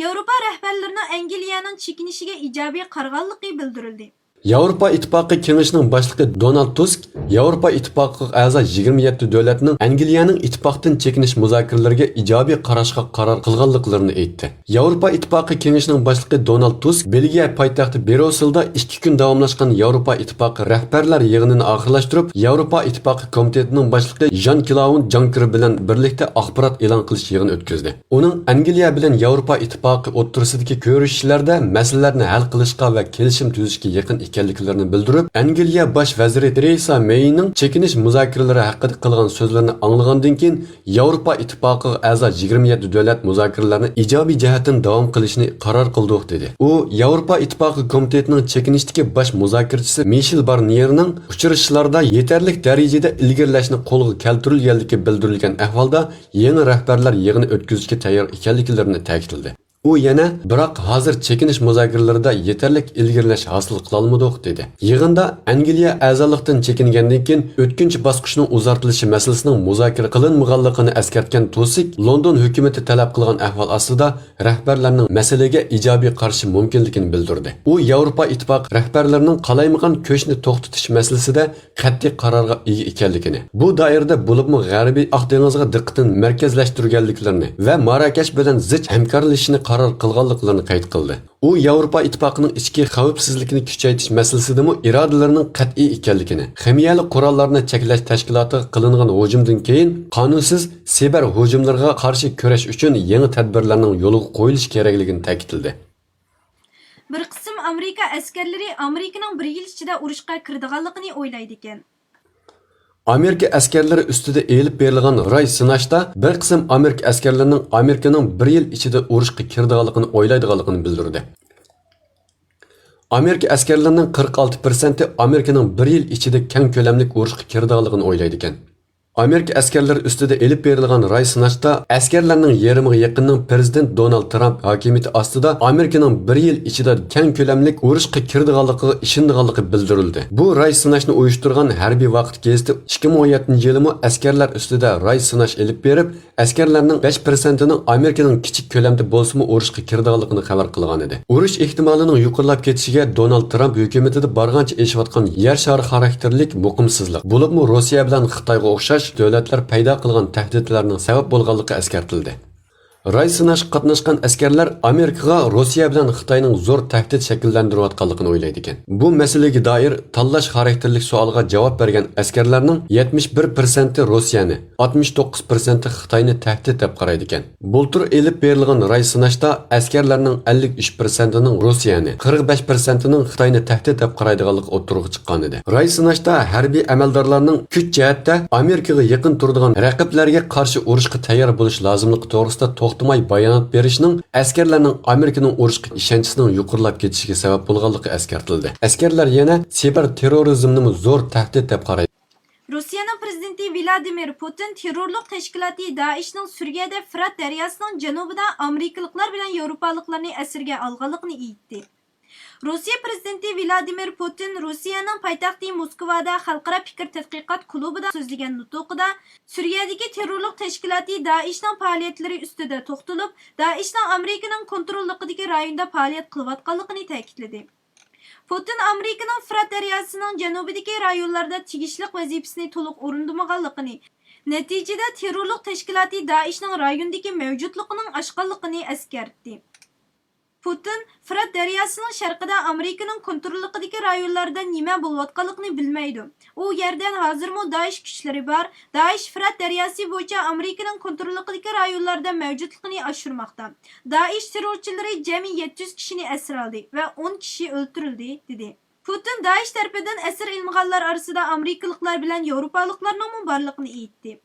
ياۋروپا رەھبەرلىرىنىڭ ئەنگلىيەنىڭ چېكىنىشىگە ئىجابىي قارىغانلىقى بىلدۈرۈلدى. ياۋروپا ئىتتىپاقى كېڭىشىنىڭ باشلىقى دونالد تۇسك ياۋروپا ئىتتىپاقىغا ئەزا يىگىرمە يەتتە دۆلەتنىڭ ئەنگلىيەنىڭ ئىتتىپاقتىن چېكىنىش مۇزاكىرىلىرىگە ئىجابىي قاراشقا قارار قىلغانلىقلىرىنى ئېيتتى. ياۋروپا ئىتتىپاقى كېڭىشىنىڭ باشلىقى دونالد تۇسك بېلگىيە پايتەختى بريۇسسېلدا ئىككى كۈن داۋاملاشقان ياۋروپا ئىتتىپاقى رەھبەرلەر يىغىنىنى ئاخىرلاشتۇرۇپ، ياۋروپا ئىتتىپاقى كومىتېتىنىڭ باشلىقى ژان كلاۋۇد جانكېر بىلەن بىرلىكتە ئاخبارات ئېلان قىلىش يىغىنى ئۆتكۈزدى. ئۇنىڭ ئەنگلىيە بىلەن ياۋروپا ئىتتىپاقى ئوتتۇرىسىدىكى كۆرۈشۈشلەردە مەسىلىلەرنى ھەل قىلىشقا ۋە كېلىشىم تۈزۈشكە يېقىن ئىكەنلىكلىرىنى بىلدۈرۈپ، ئەنگلىيە باش ۋەزىرى تېرېسا مېينىڭ چېكىنىش مۇزاكىرىلىرى ھەققىدە قىلغان سۆزلىرىنى ئاڭلىغاندىن كېيىن، ياۋروپا ئىتتىپاقىغا ئەزا يىگىرمە يەتتە دۆلەت مۇزاكىرىلەرنى ئىجابىي جەھەتتىن داۋام قىلىشنى قارار قىلدۇق، دېدى. ئۇ ياۋروپا ئىتتىپاقى كومىتېتىنىڭ چېكىنىشتىكى باش مۇزاكىرىچىسى مىشېل بارنيېرنىڭ ئۇچرىشىشلاردا يېتەرلىك دەرىجىدە ئىلگىرىلەشنى قولغا كەلتۈرۈلگەنلىكى بىلدۈرۈلگەن ئەھۋالدا، يېڭى رەھبەرلەر يىغىنى ئۆتكۈزۈشكە تەييار ئىكەنلىكلىرىنى تەكىتلىدى. ئۇ يەنە، بىراق ھازىر چېكىنىش مۇزاكىرىلىرىدە يېتەرلىك ئىلگىرىلەش ھاسىل قىلالمىدۇق، دېدى. يىغىندا ئەنگلىيە ئەزالىقتىن چېكىنگەندىن كېيىن ئۆتكۈنچى باسقۇچنىڭ ئۇزارتىلىشى مەسىلىسىنىڭ مۇزاكىرە قىلىنمىغانلىقىنى ئەسكەرتكەن تۇسىك، لوندون ھۆكۈمىتى تەلەپ قىلغان ئەھۋال ئاستىدا رەھبەرلەرنىڭ مەسىلىگە ئىجابىي قارىشى مۇمكىنلىكىنى بىلدۈردى. ئۇ ياۋروپا ئىتتىپاقى رەھبەرلىرىنىڭ قالايمىقان كۆچنى توختىتىش مەسىلىسىدە قەتئىي قارارغا ئىگە ئىكەنلىكىنى، بۇ دائىرىدە بولۇپمۇ غەربىي ئاق دېڭىزغا دىققىتىنى مەركەزلەشتۈرگەنلىكلىرىنى ۋە ماراكەش بىلەن زىچ ھەمكارلىشىشنى قارار قىلغانلىقلىرىنى قەيت قىلدى. ئۇ ياۋروپا ئىتتىپاقىنىڭ ئىچكى خەۋپسىزلىكىنى كۈچەيتىش مەسىلىسىدىمۇ ئىرادىلىرىنىڭ قەتئىي ئىكەنلىكىنى، خىمىيەلىك قوراللارنى چەكلەش تەشكىلاتىغا قىلىنغان ھۇجۇمدىن كېيىن قانۇنسىز سىبېر ھۇجۇملىرىغا قارشى كۈرەش ئۈچۈن يېڭى تەدبىرلەرنىڭ يولغا قويۇلۇشى كېرەكلىكىنى تەكىتلىدى. بىر قىسىم ئامېرىكا ئەسكەرلىرى ئامېرىكىنىڭ بىر يىل ئىچىدە ئۇرۇشقا كىرىدىغانلىقىنى ئويلايدىكەن. ئامېرىكا ئەسكەرلىرى ئۈستىدە ئېلىپ بېرىلغان راي سىناشتا بىر قىسىم ئامېرىكا ئەسكەرلىرىنىڭ ئامېرىكىنىڭ بىر يىل ئىچىدە ئۇرۇشقا كىرىدىغانلىقىنى ئويلايدىغانلىقىنى بىلدۈردى. ئامېرىكا ئەسكەرلىرىنىڭ قىرىق ئالتە پىرسەنتى ئامېرىكىنىڭ بىر يىل ئىچىدە كەڭ كۆلەملىك ئۇرۇشقا كىرىدىغانلىقىنى ئويلايدىكەن. ئامېرىكا ئەسكەرلىرى ئۈستىدە ئېلىپ بېرىلغان راي سىناشتا ئەسكەرلەرنىڭ يېرىمىغا يېقىنىنىڭ پىرېزىدېنت دونالد ترامپ ھاكىمىيىتى ئاستىدا ئامېرىكىنىڭ بىر يىل ئىچىدە كەڭ كۆلەملىك ئۇرۇشقا كىرىدىغانلىقىغا ئىشىنىدىغانلىقى بىلدۈرۈلدى. بۇ راي سىناشنى ئۇيۇشتۇرغان ھەربىي ۋاقىت گېزىتى ئىككى مىڭ ئون يەتتىنچى يىلىمۇ ئەسكەرلەر ئۈستىدە راي سىناش ئېلىپ بېرىپ، ئەسكەرلەرنىڭ بەش پىرسەنتىنىڭ ئامېرىكىنىڭ كىچىك كۆلەمدە بولسىمۇ ئۇرۇشقا كىرىدىغانلىقىنى خەۋەر قىلغانىدى. ئۇرۇش ئېھتىمالىنىڭ يۇقىرىلاپ كېتىشىگە دونالد ترامپ ھۆكۈمىتىدە بارغانچە ئېشىۋاتقان يەر شارى خاراكتېرلىك مۇقىمسىزلىق، بولۇپمۇ روسىيە بىلەن خىتايغا ئوخشاش دۆلەتلەر پەيدا قىلغان تەھدىتلەرنىڭ سەۋەب بولغانلىقى ئەسكەرتىلدى. راي سىناشقا قاتناشقان ئەسكەرلەر ئامېرىكىغا روسىيە بىلەن خىتاينىڭ زور تەھدىت شەكىللەندۈرۈۋاتقانلىقىنى ئويلايدىكەن. بۇ مەسىلىگە دائىر تاللاش خاراكتېرلىك سوئالغا جاۋاب بەرگەن ئەسكەرلەرنىڭ يەتمىش بىر پىرسەنتى روسىيەنى، ئاتمىش توققۇز پىرسەنتى خىتاينى تەھدىت دەپ قارايدىكەن. بۇلتۇر ئېلىپ بېرىلغان راي سىناشتا ئەسكەرلەرنىڭ ئەللىك ئۈچ پىرسەنتىنىڭ روسىيەنى، قىرىق بەش پىرسەنتىنىڭ خىتاينى تەھدىت دەپ قارايدىغانلىقى ئوتتۇرىغا چىققانىدى. راي سىناشتا ھەربىي ئەمەلدارلارنىڭ كۈچ جەھەتتە ئامېرىكىغا يېقىن تۇرىدىغان رەقىبلەرگە قارشى ئۇرۇشقا تەييار بولۇش لازىملىقى توغرىسىدا توختىماي بايانات بېرىشىنىڭ ئەسكەرلەرنىڭ ئامېرىكىنىڭ ئۇرۇشقا ئىشەنچىسىنىڭ يۇقىرىلاپ كېتىشىگە سەۋەب بولغانلىقى ئەسكەرتىلدى. ئەسكەرلەر يەنە سىبېر تېررورىزمنىمۇ زور تەھدىت دەپ قارايدۇ. روسىيەنىڭ پىرېزىدېنتى ۋلادىمىر پۇتىن تېررورلۇق تەشكىلاتى دائىشنىڭ سۈرىيەدە فىرات دەرياسىنىڭ جەنۇبىدا ئامېرىكىلىقلار بىلەن ياۋروپالىقلارنى ئەسىرگە ئالغانلىقىنى ئېيتتى. روسىيە پىرېزىدېنتى ۋلادىمىر پۇتىن روسىيەنىڭ پايتەختى موسكۋادا خەلقئارا پىكىر تەتقىقات كۇلۇبىدا سۆزلىگەن نۇتۇقىدا، سۈرىيەدىكى تېررورلۇق تەشكىلاتى دائىشنىڭ پائالىيەتلىرى ئۈستىدە توختىلىپ، دائىشنىڭ ئامېرىكىنىڭ كونتروللۇقىدىكى رايوندا پائالىيەت قىلىۋاتقانلىقىنى تەكىتلىدى. پۇتىن ئامېرىكىنىڭ فىرات دەرياسىنىڭ جەنۇبىدىكى رايونلاردا تېگىشلىق ۋەزىپىسىنى تولۇق ئورۇندىمىغانلىقىنى، نەتىجىدە تېررورلۇق تەشكىلاتى دائىشنىڭ رايوندىكى مەۋجۇتلۇقىنىڭ ئاشقانلىقىنى ئەسكەرتتى. پۇتىن فۇرات دەرياسىنىڭ شەرقىدە ئامېرىكىنىڭ كونتروللۇقىدىكى رايونلاردا نېمە بولۇۋاتقانلىقىنى بىلمەيدۇ. ئۇ يەردە ھازىرمۇ دائىش كۈچلىرى بار. دائىش فۇرات دەرياسى بويىچە ئامېرىكىنىڭ كونتروللۇقىدىكى رايونلاردا مەۋجۇتلۇقىنى ئاشۇرماقتا. دائىش تېررورچىلىرى جەمئىي يەتتە يۈز كىشىنى ئەسىر ئالدى ۋە ئون كىشى ئۆلتۈرۈلدى، دېدى. پۇتىن دائىش تەرىپىدىن ئەسىر ئېلىنغانلار ئارىسىدا ئامېرىكىلىقلار بىلەن ياۋروپالىقلارنىڭمۇ بارلىقىنى ئېيتتى.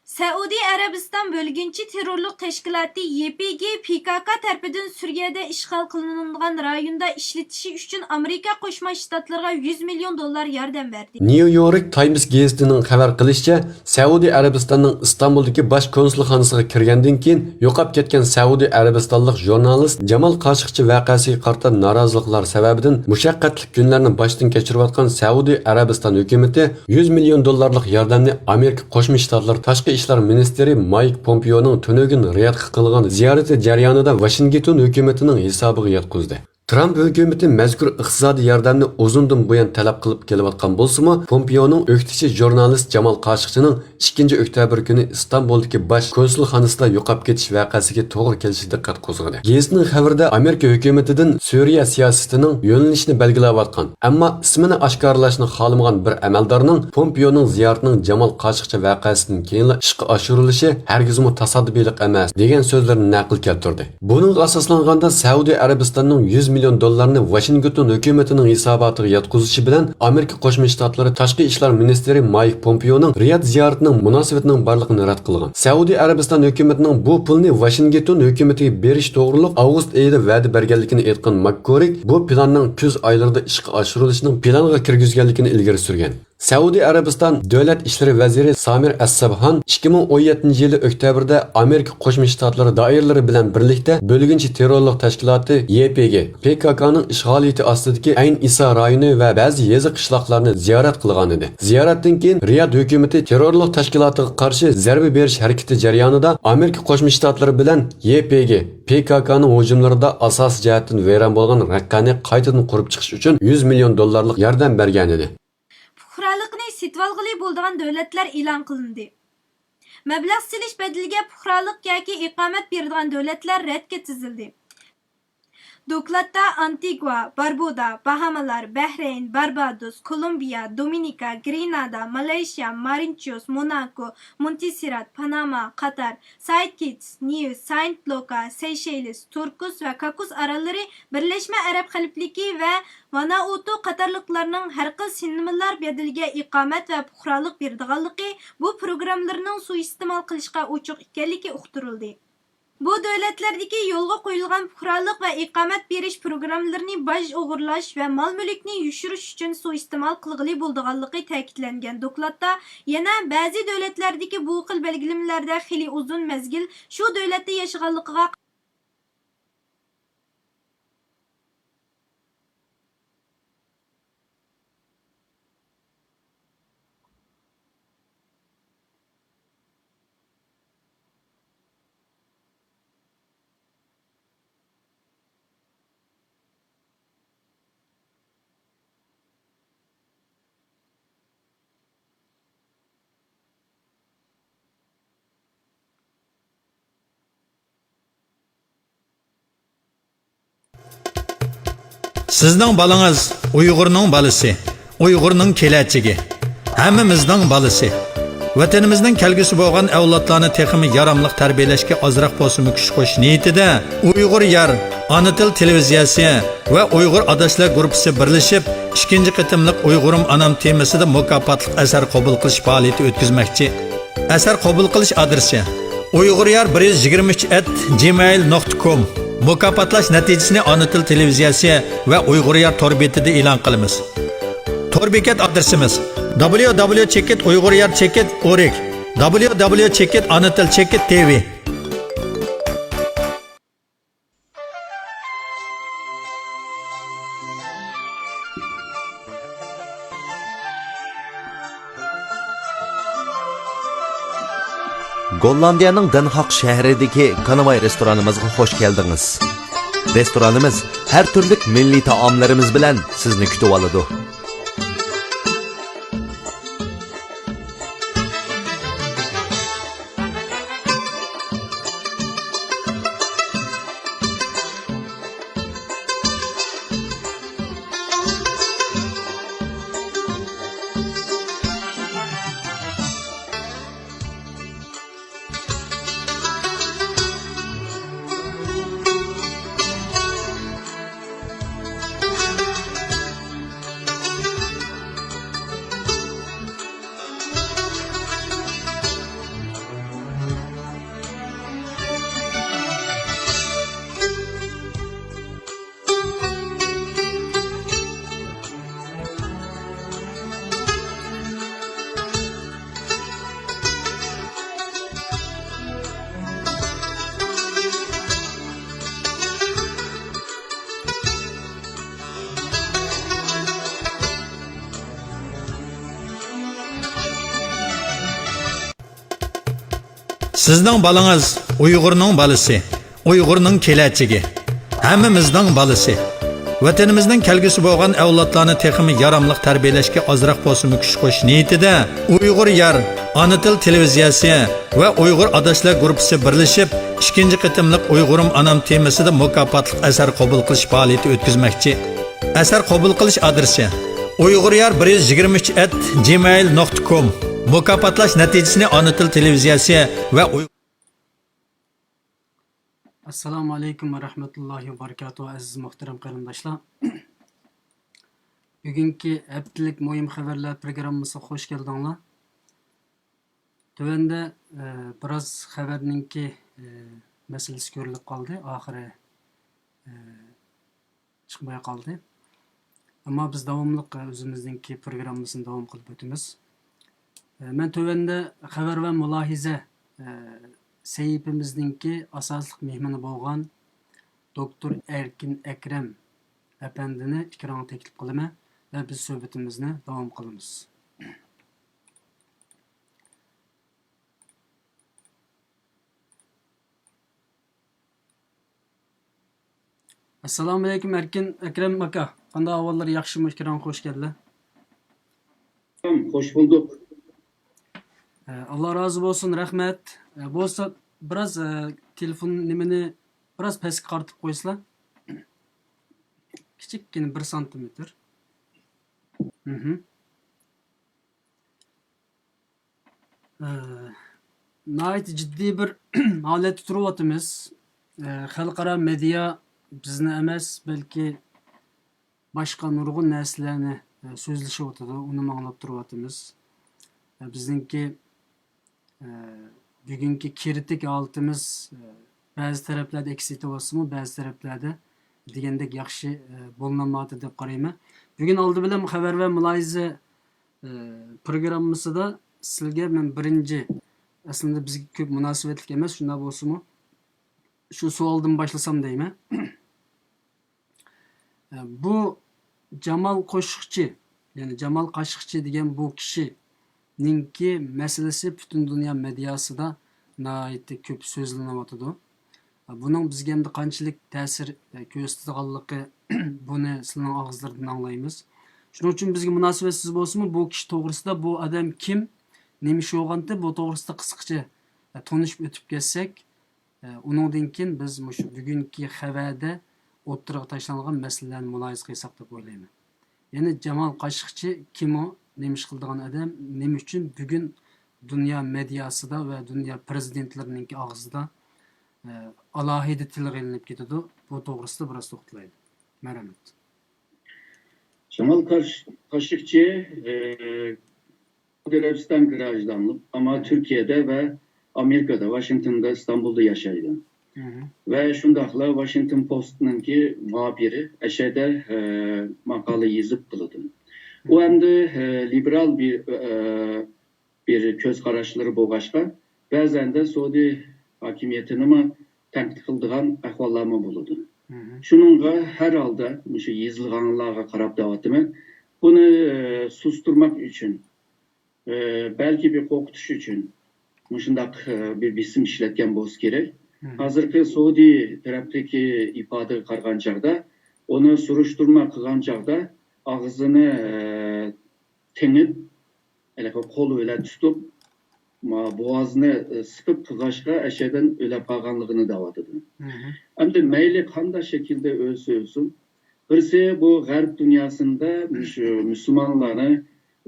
سەئۇدى ئەرەبىستان بۆلگۈنچى تېررورلۇق تەشكىلاتى يې پې گې پې كا كا تەرىپىدىن سۈرىيەدە ئىشغال قىلىنغان رايوندا ئىشلىتىشى ئۈچۈن ئامېرىكا قوشما شتاتلىرىغا يۈز مىليون دوللار ياردەم بەردى. نيۇ يورك تايمس گېزىتىنىڭ خەۋەر قىلىشىچە، سەئۇدى ئەرەبىستاننىڭ ئىستانبۇلدىكى باش كونسۇلخانىسىغا كىرگەندىن كېيىن، يوقاپ كەتكەن سەئۇدى ئەرەبىستانلىق ژۇرنالىست جامال قاشىقچى ۋەقەسىگە قارىتا نارازىلىقلار سەۋەبىدىن مۇشەققەتلىك كۈنلەرنى باشتىن كەچۈرۈۋاتقان سەئۇدى ئەرەبىستان ھۆكۈمىتى يۈز مىليون دوللارلىق ياردەمنى ئامېرىكا قوشما شتاتلىرى تاشقى ئىشلار مىنىستىرى مايك پومپېئونىڭ تۈنۈگۈن رىيادقا قىلغان زىيارىتى جەريانىدا ۋاشىنگتون ھۆكۈمىتىنىڭ ھېسابىغا ياتقۇزدى. ترامپ ھۆكۈمىتى مەزكۇر ئىقتىسادىي ياردەمنى ئۇزۇندىن بۇيان تەلەپ قىلىپ كېلىۋاتقان بولسىمۇ، پومپېئونىڭ ئۆكتىچى ژۇرنالىست جامال قاشىقچىنىڭ ئىككىنچى ئۆكتەبىر كۈنى ئىستانبۇلدىكى باش كونسۇلخانىسىدا يوقاپ كېتىش ۋەقەسىگە توغرا كېلىشى دىققەت قوزغىدى. گېزىتنىڭ خەۋىرىدە ئامېرىكا ھۆكۈمىتىدىن سۈرىيە سىياسىتىنىڭ يۆنىلىشىنى بەلگىلەۋاتقان، ئەمما ئىسمىنى ئاشكارىلاشنى خالىمىغان بىر ئەمەلدارنىڭ پومپېئونىڭ زىيارىتىنىڭ جامال قاشىقچى ۋەقەسىدىن كېيىنلا ئىشقا ئاشۇرۇلۇشى ھەرگىزمۇ تاسادىپىيلىق ئەمەس، دېگەن سۆزلىرىنى نەقىل كەلتۈردى. بۇنىڭغا ئاساسلانغاندا، سەئۇدى ئەرەبىستاننىڭ يۈز مىليون دوللارنى ۋاشىنگتون ھۆكۈمىتىنىڭ ھېساباتىغا ياتقۇزۇشى بىلەن ئامېرىكا قوشما شتاتلىرى تاشقى ئىشلار مىنىستىرى مايك پومپېئونىڭ رىياد زىيارىتىنىڭ مۇناسىۋىتىنىڭ بارلىقىنى رەت قىلغان. سەئۇدى ئەرەبىستان ھۆكۈمىتىنىڭ بۇ پۇلنى ۋاشىنگتون ھۆكۈمىتىگە بېرىش توغرۇلۇق ئاۋغۇست ئېيىدا ۋەدە بەرگەنلىكىنى ئېيتقان ماككورىك، بۇ پىلاننىڭ كۈز ئايلىرىدا ئىشقا ئاشۇرۇلۇشىنىڭ پىلانغا كىرگۈزگەنلىكىنى ئىلگىرى سۈرگەن. سەئۇدى ئەرەبىستان دۆلەت ئىشلىرى ۋەزىرى سامىر ئەس-سابھان ئىككى مىڭ ئون يەتتىنچى يىلى ئۆكتەبىردە ئامېرىكا قوشما شتاتلىرى دائىرىلىرى بىلەن بىرلىكتە بۆلگۈنچى تېررورلۇق تەشكىلاتى يې پې گې، پې كا كانىڭ ئىشغالىيىتى ئاستىدىكى ئەين ئىسا رايونى ۋە بەزى يېزا قىشلاقلارنى زىيارەت قىلغانىدى. زىيارەتتىن كېيىن رىياد ھۆكۈمىتى تېررورلۇق تەشكىلاتىغا قارشى زەربە بېرىش ھەرىكىتى جەريانىدا ئامېرىكا قوشما شتاتلىرى بىلەن يې پې گې، پې كا كانىڭ ھۇجۇملىرىدا ئاساسىي جەھەتتىن ۋەيران بولغان رەققەنى قايتىدىن قۇرۇپ چىقىش ئۈچۈن يۈز مىليون دوللارلىق ياردەم بەرگەنىدى. پۇقرالىقنى سېتىۋالغىلى بولىدىغان دۆلەتلەر ئېلان قىلىندى. مەبلەغ سېلىش بەدىلىگە پۇقرالىق ياكى ئىقامەت بېرىدىغان دۆلەتلەر رەتكە تىزىلدى. دوكلاتتا ئانتىگۇا، باربۇدا، باھامالار، بەھرەين، باربادوس، كولومبىيا، دومىنىكا، گرېنادا، مالايشىيا، مارىنچوس، موناكو، مونتسېرات، پاناما، قاتار، سايت كىتس، نېۋىس، ساينت لوكا، سېيشېلس، تۇركوس ۋە كاكوس ئاراللىرى، بىرلەشمە ئەرەب خەلىپىلىكى ۋە ۋانائۇتۇ قاتارلىقلارنىڭ ھەر خىل سېنىملار بەدىلىگە ئىقامەت ۋە پۇقرالىق بېرىدىغانلىقى، بۇ پروگراممىلىرىنىڭ سۇيىئىستېمال قىلىشقا ئوچۇق ئىكەنلىكى ئۇقتۇرۇلدى. بۇ دۆلەتلەردىكى يولغا قويۇلغان پۇقرالىق ۋە ئىقامەت بېرىش پروگراممىلىرىنى باج ئوغرىلاش ۋە مال-مۈلۈكنى يوشۇرۇش ئۈچۈن سۇيىئىستېمال قىلغىلى بولىدىغانلىقى تەكىتلەنگەن دوكلاتتا يەنە بەزى دۆلەتلەردىكى بۇ خىل بەلگىلىمىلەردە خېلى ئۇزۇن مەزگىل شۇ دۆلەتتە ياشىغانلىقىغا سىزنىڭ بالىڭىز ئۇيغۇرنىڭ بالىسى، ئۇيغۇرنىڭ كېلەچىكى، ھەممىمىزنىڭ بالىسى. ۋەتىنىمىزنىڭ كەلگۈسى بولغان ئەۋلادلارنى تېخىمۇ ياراملىق تەربىيەلەشكە ئازراق بولسىمۇ كۈچ قوشۇش نىيىتىدە ئۇيغۇر يار ئانا تىل تېلېۋىزىيەسى ۋە ئۇيغۇر ئاداشلار گۇرۇپپىسى بىرلىشىپ، ئىككىنچى قېتىملىق ئۇيغۇرۇم ئانام تېمىسىدا مۇكاپاتلىق ئەسەر قوبۇل قىلىش پائالىيىتى ئۆتكۈزمەكچى. ئەسەر قوبۇل قىلىش ئادرېسى: ئۇيغۇر يار بىر يۈز يىگىرمە ئۈچ ئەت جىمېيل نۇقتا كوم. مۇكاپاتلاش نەتىجىسىنى ئانا تىل تېلېۋىزىيەسى ۋە ئۇيغۇر يار تور بېتىدە ئېلان قىلىمىز. تور بېكەت ئادرېسىمىز: دابليۇ دابليۇ چېكىت ئۇيغۇر يار چېكىت ئورگ، دابليۇ دابليۇ چېكىت ئانا تىل چېكىت تى ۋى. گوللاندىيەنىڭ دەنھاق شەھىرىدىكى كانىۋاي رېستورانىمىزغا خوش كەلدىڭىز. رېستورانىمىز ھەر تۈرلۈك مىللىي تائاملىرىمىز بىلەن سىزنى كۈتۈۋالىدۇ. سىزنىڭ بالىڭىز ئۇيغۇرنىڭ بالىسى، ئۇيغۇرنىڭ كېلەچىكى، ھەممىمىزنىڭ بالىسى. ۋەتىنىمىزنىڭ كەلگۈسى بولغان ئەۋلادلارنى تېخىمۇ ياراملىق تەربىيەلەشكە ئازراق بولسىمۇ كۈچ قوشۇش نىيىتىدە ئۇيغۇر يار ئانا تىل تېلېۋىزىيەسى ۋە ئۇيغۇر ئاداشلار گۇرۇپپىسى بىرلىشىپ، ئىككىنچى قېتىملىق ئۇيغۇرۇم ئانام تېمىسىدا مۇكاپاتلىق ئەسەر قوبۇل قىلىش پائالىيىتى ئۆتكۈزمەكچى. ئەسەر قوبۇل قىلىش ئادرېسى: ئۇيغۇر يار بىر يۈز يىگىرمە ئۈچ ئەت جىمېيل نۇقتا كوم. مۇكاپاتلاش نەتىجىسىنى ئانا تىل تېلېۋىزىيەسى ۋە ئۇي- ئەسسالامۇ ئەلەيكۇم ۋە رەھمەتۇللاھى ۋە بەرىكاتۇھۇ، ئەزىز مۇھتەرەم قېرىنداشلار. بۈگۈنكى ھەپتىلىك مۇھىم خەۋەرلەر پروگراممىسىغا خوش كەلدىڭلار. تۆۋەندە، ئە، بىراز خەۋەرنىڭكى، ئە، مەسىلىسى كۆرۈلۈپ قالدى. ئاخىرى، ئە، چىقماي قالدى. ئەمما بىز داۋاملىق، ئە، ئۆزىمىزنىڭكى پروگراممىسىنى داۋام قىلىپ ئۆتىمىز. ئە، مەن تۆۋەندە خەۋەر ۋە مۇلاھىزە، ئە، سەھىپىمىزنىڭكى ئاساسلىق مېھمىنى بولغان دوكتور ئەركىن ئەكرەم ئەپەندىنى ئېكرانغا تەكلىپ قىلىمەن ۋە بىز سۆھبىتىمىزنى داۋام قىلىمىز. ئەسسالامۇئەلەيكۇم، ئەركىن ئەكرەم ئاكا. قانداق ئەھۋاللار، ياخشىمۇ؟ ئېكرانغا خوش كەلدىلەر. خوش بولدۇق. ئە، ئاللا رازى بولسۇن، رەھمەت. ئە، بولسا بىراز، ئە، تېلېفون نېمىنى بىراز پەسكە قارىتىپ قويسىلا. كىچىككىنە بىر سانتىمېتىر. مھم. ئە، ناھايىتى جىددىي بىر ھالەتتە تۇرۇۋاتىمىز. ئە، خەلقئارا مېدىيا بىزنى ئەمەس، بەلكى باشقا نۇرغۇن نەرسىلەرنى، ئە، سۆزلىشىۋاتىدۇ، ئۇنىمۇ ئاڭلاپ تۇرۇۋاتىمىز. ئە، بىزنىڭكى، ئە، بۈگۈنكى كىرىتىك ھالىتىمىز، ئە، بەزى تەرەپلەردە ئەكس ئېتىۋاتسىمۇ، بەزى تەرەپلەردە دېگەندەك ياخشى، ئە، بولۇنالمايۋاتىدۇ دەپ قارايمەن. بۈگۈن ئالدى بىلەن خەۋەر ۋە مۇلاھىزە، ئە، پروگراممىسىدا سىلگە مەن بىرىنچى، ئەسلىندە بىزگە كۆپ مۇناسىۋەتلىك ئەمەس، شۇنداق بولسىمۇ، شۇ سوئالدىن باشلىسام دەيمەن. بۇ جامال قوشۇقچى، يەنى جامال قاشۇقچى دېگەن بۇ كىشىنىڭكى مەسىلىسى پۈتۈن دۇنيا مېدىياسىدا ناھايىتى كۆپ سۆزلىنىۋاتىدۇ. بۇنىڭ بىزگە ئەمدى قانچىلىك تەسىر كۆرسىتىدىغانلىقى، بۇنى سىلەرنىڭ ئاغزىلىرىدىن ئاڭلايمىز. شۇنىڭ ئۈچۈن بىزگە مۇناسىۋەتسىز بولسىمۇ، بۇ كىشى توغرىسىدا، بۇ ئادەم كىم، نېمە ئىش بولغانتى، بۇ توغرىسىدا قىسقىچە تونۇشۇپ ئۆتۈپ كەتسەك، ئۇنىڭدىن كېيىن بىز مۇشۇ بۈگۈنكى خەۋەردە ئوتتۇرىغا تاشلانغان مەسىلىلەرنى مۇلاھىزە قىلساق دەپ ئويلايمەن. يەنى جامال قاشۇقچى كىم ئۇ؟ نېمە ئىش قىلىدىغان ئادەم؟ نېمە ئۈچۈن بۈگۈن دۇنيا مېدىياسىدا ۋە دۇنيا پىرېزىدېنتلىرىنىڭكى ئاغزىدا، ئە، ئالاھىدە تىلغا ئېلىنىپ كېتىدۇ؟ بۇ توغرىسىدا بىراز توختىلايلى. مەرھەمەت. جامال قاش-، قاشۇقچى، ئە، سەئۇدى ئەرەبىستان گراژدانلىق، ئەمما تۈركىيەدە ۋە ئامېرىكىدا، ۋاشىنگتوندا، ئىستانبۇلدا ياشايدۇ. مھم. ۋە شۇنداقلا ۋاشىنگتون پوستنىڭكى مۇھەببىرى، ئەشەدە، ئە، ماقالە يېزىپ قىلىدۇ. ئۇ مھم. ئەمدى، ئە، لىبېرال بىر، ئە، بىر كۆز قاراشلىرى بولغاچقا، بەزەندە سەئۇدى ھاكىمىيىتىنىمۇ تەنقىد قىلىدىغان ئەھۋاللارمۇ بولىدۇ. مھم. شۇنىڭغا ھەر ھالدا مۇشۇ يېزىلغانلارغا قاراپ دەۋاتىمەن. بۇنى، ئە، سۇستۇرماق ئۈچۈن، ئە، بەلكى بىر قورقۇتۇش ئۈچۈن مۇشۇنداق، ئە، بىر بېسىم ئىشلەتكەن بولسا كېرەك. مھم. ھازىرقى سەئۇدى تەرەپتىكى ئىپادىگە قارىغان چاغدا، ئۇنى سۈرۈشتۈرمە قىلغان چاغدا ئاغزىنى، ئە، تېڭىپ، ھېلىقى قول بىلەن تۇتۇپ، ما-، بوغازىنى، ئە، سىقىپ قىلغاچقا، ئەشەدىن ئۆلۈپ قالغانلىقىنى دەۋاتىدۇ. مھم. ئەمدى مەيلى قانداق شەكىلدە ئۆلسە ئۆلسۇن، بىرسى بۇ غەرب دۇنياسىندا مۇشۇ مۇسۇلمانلارنى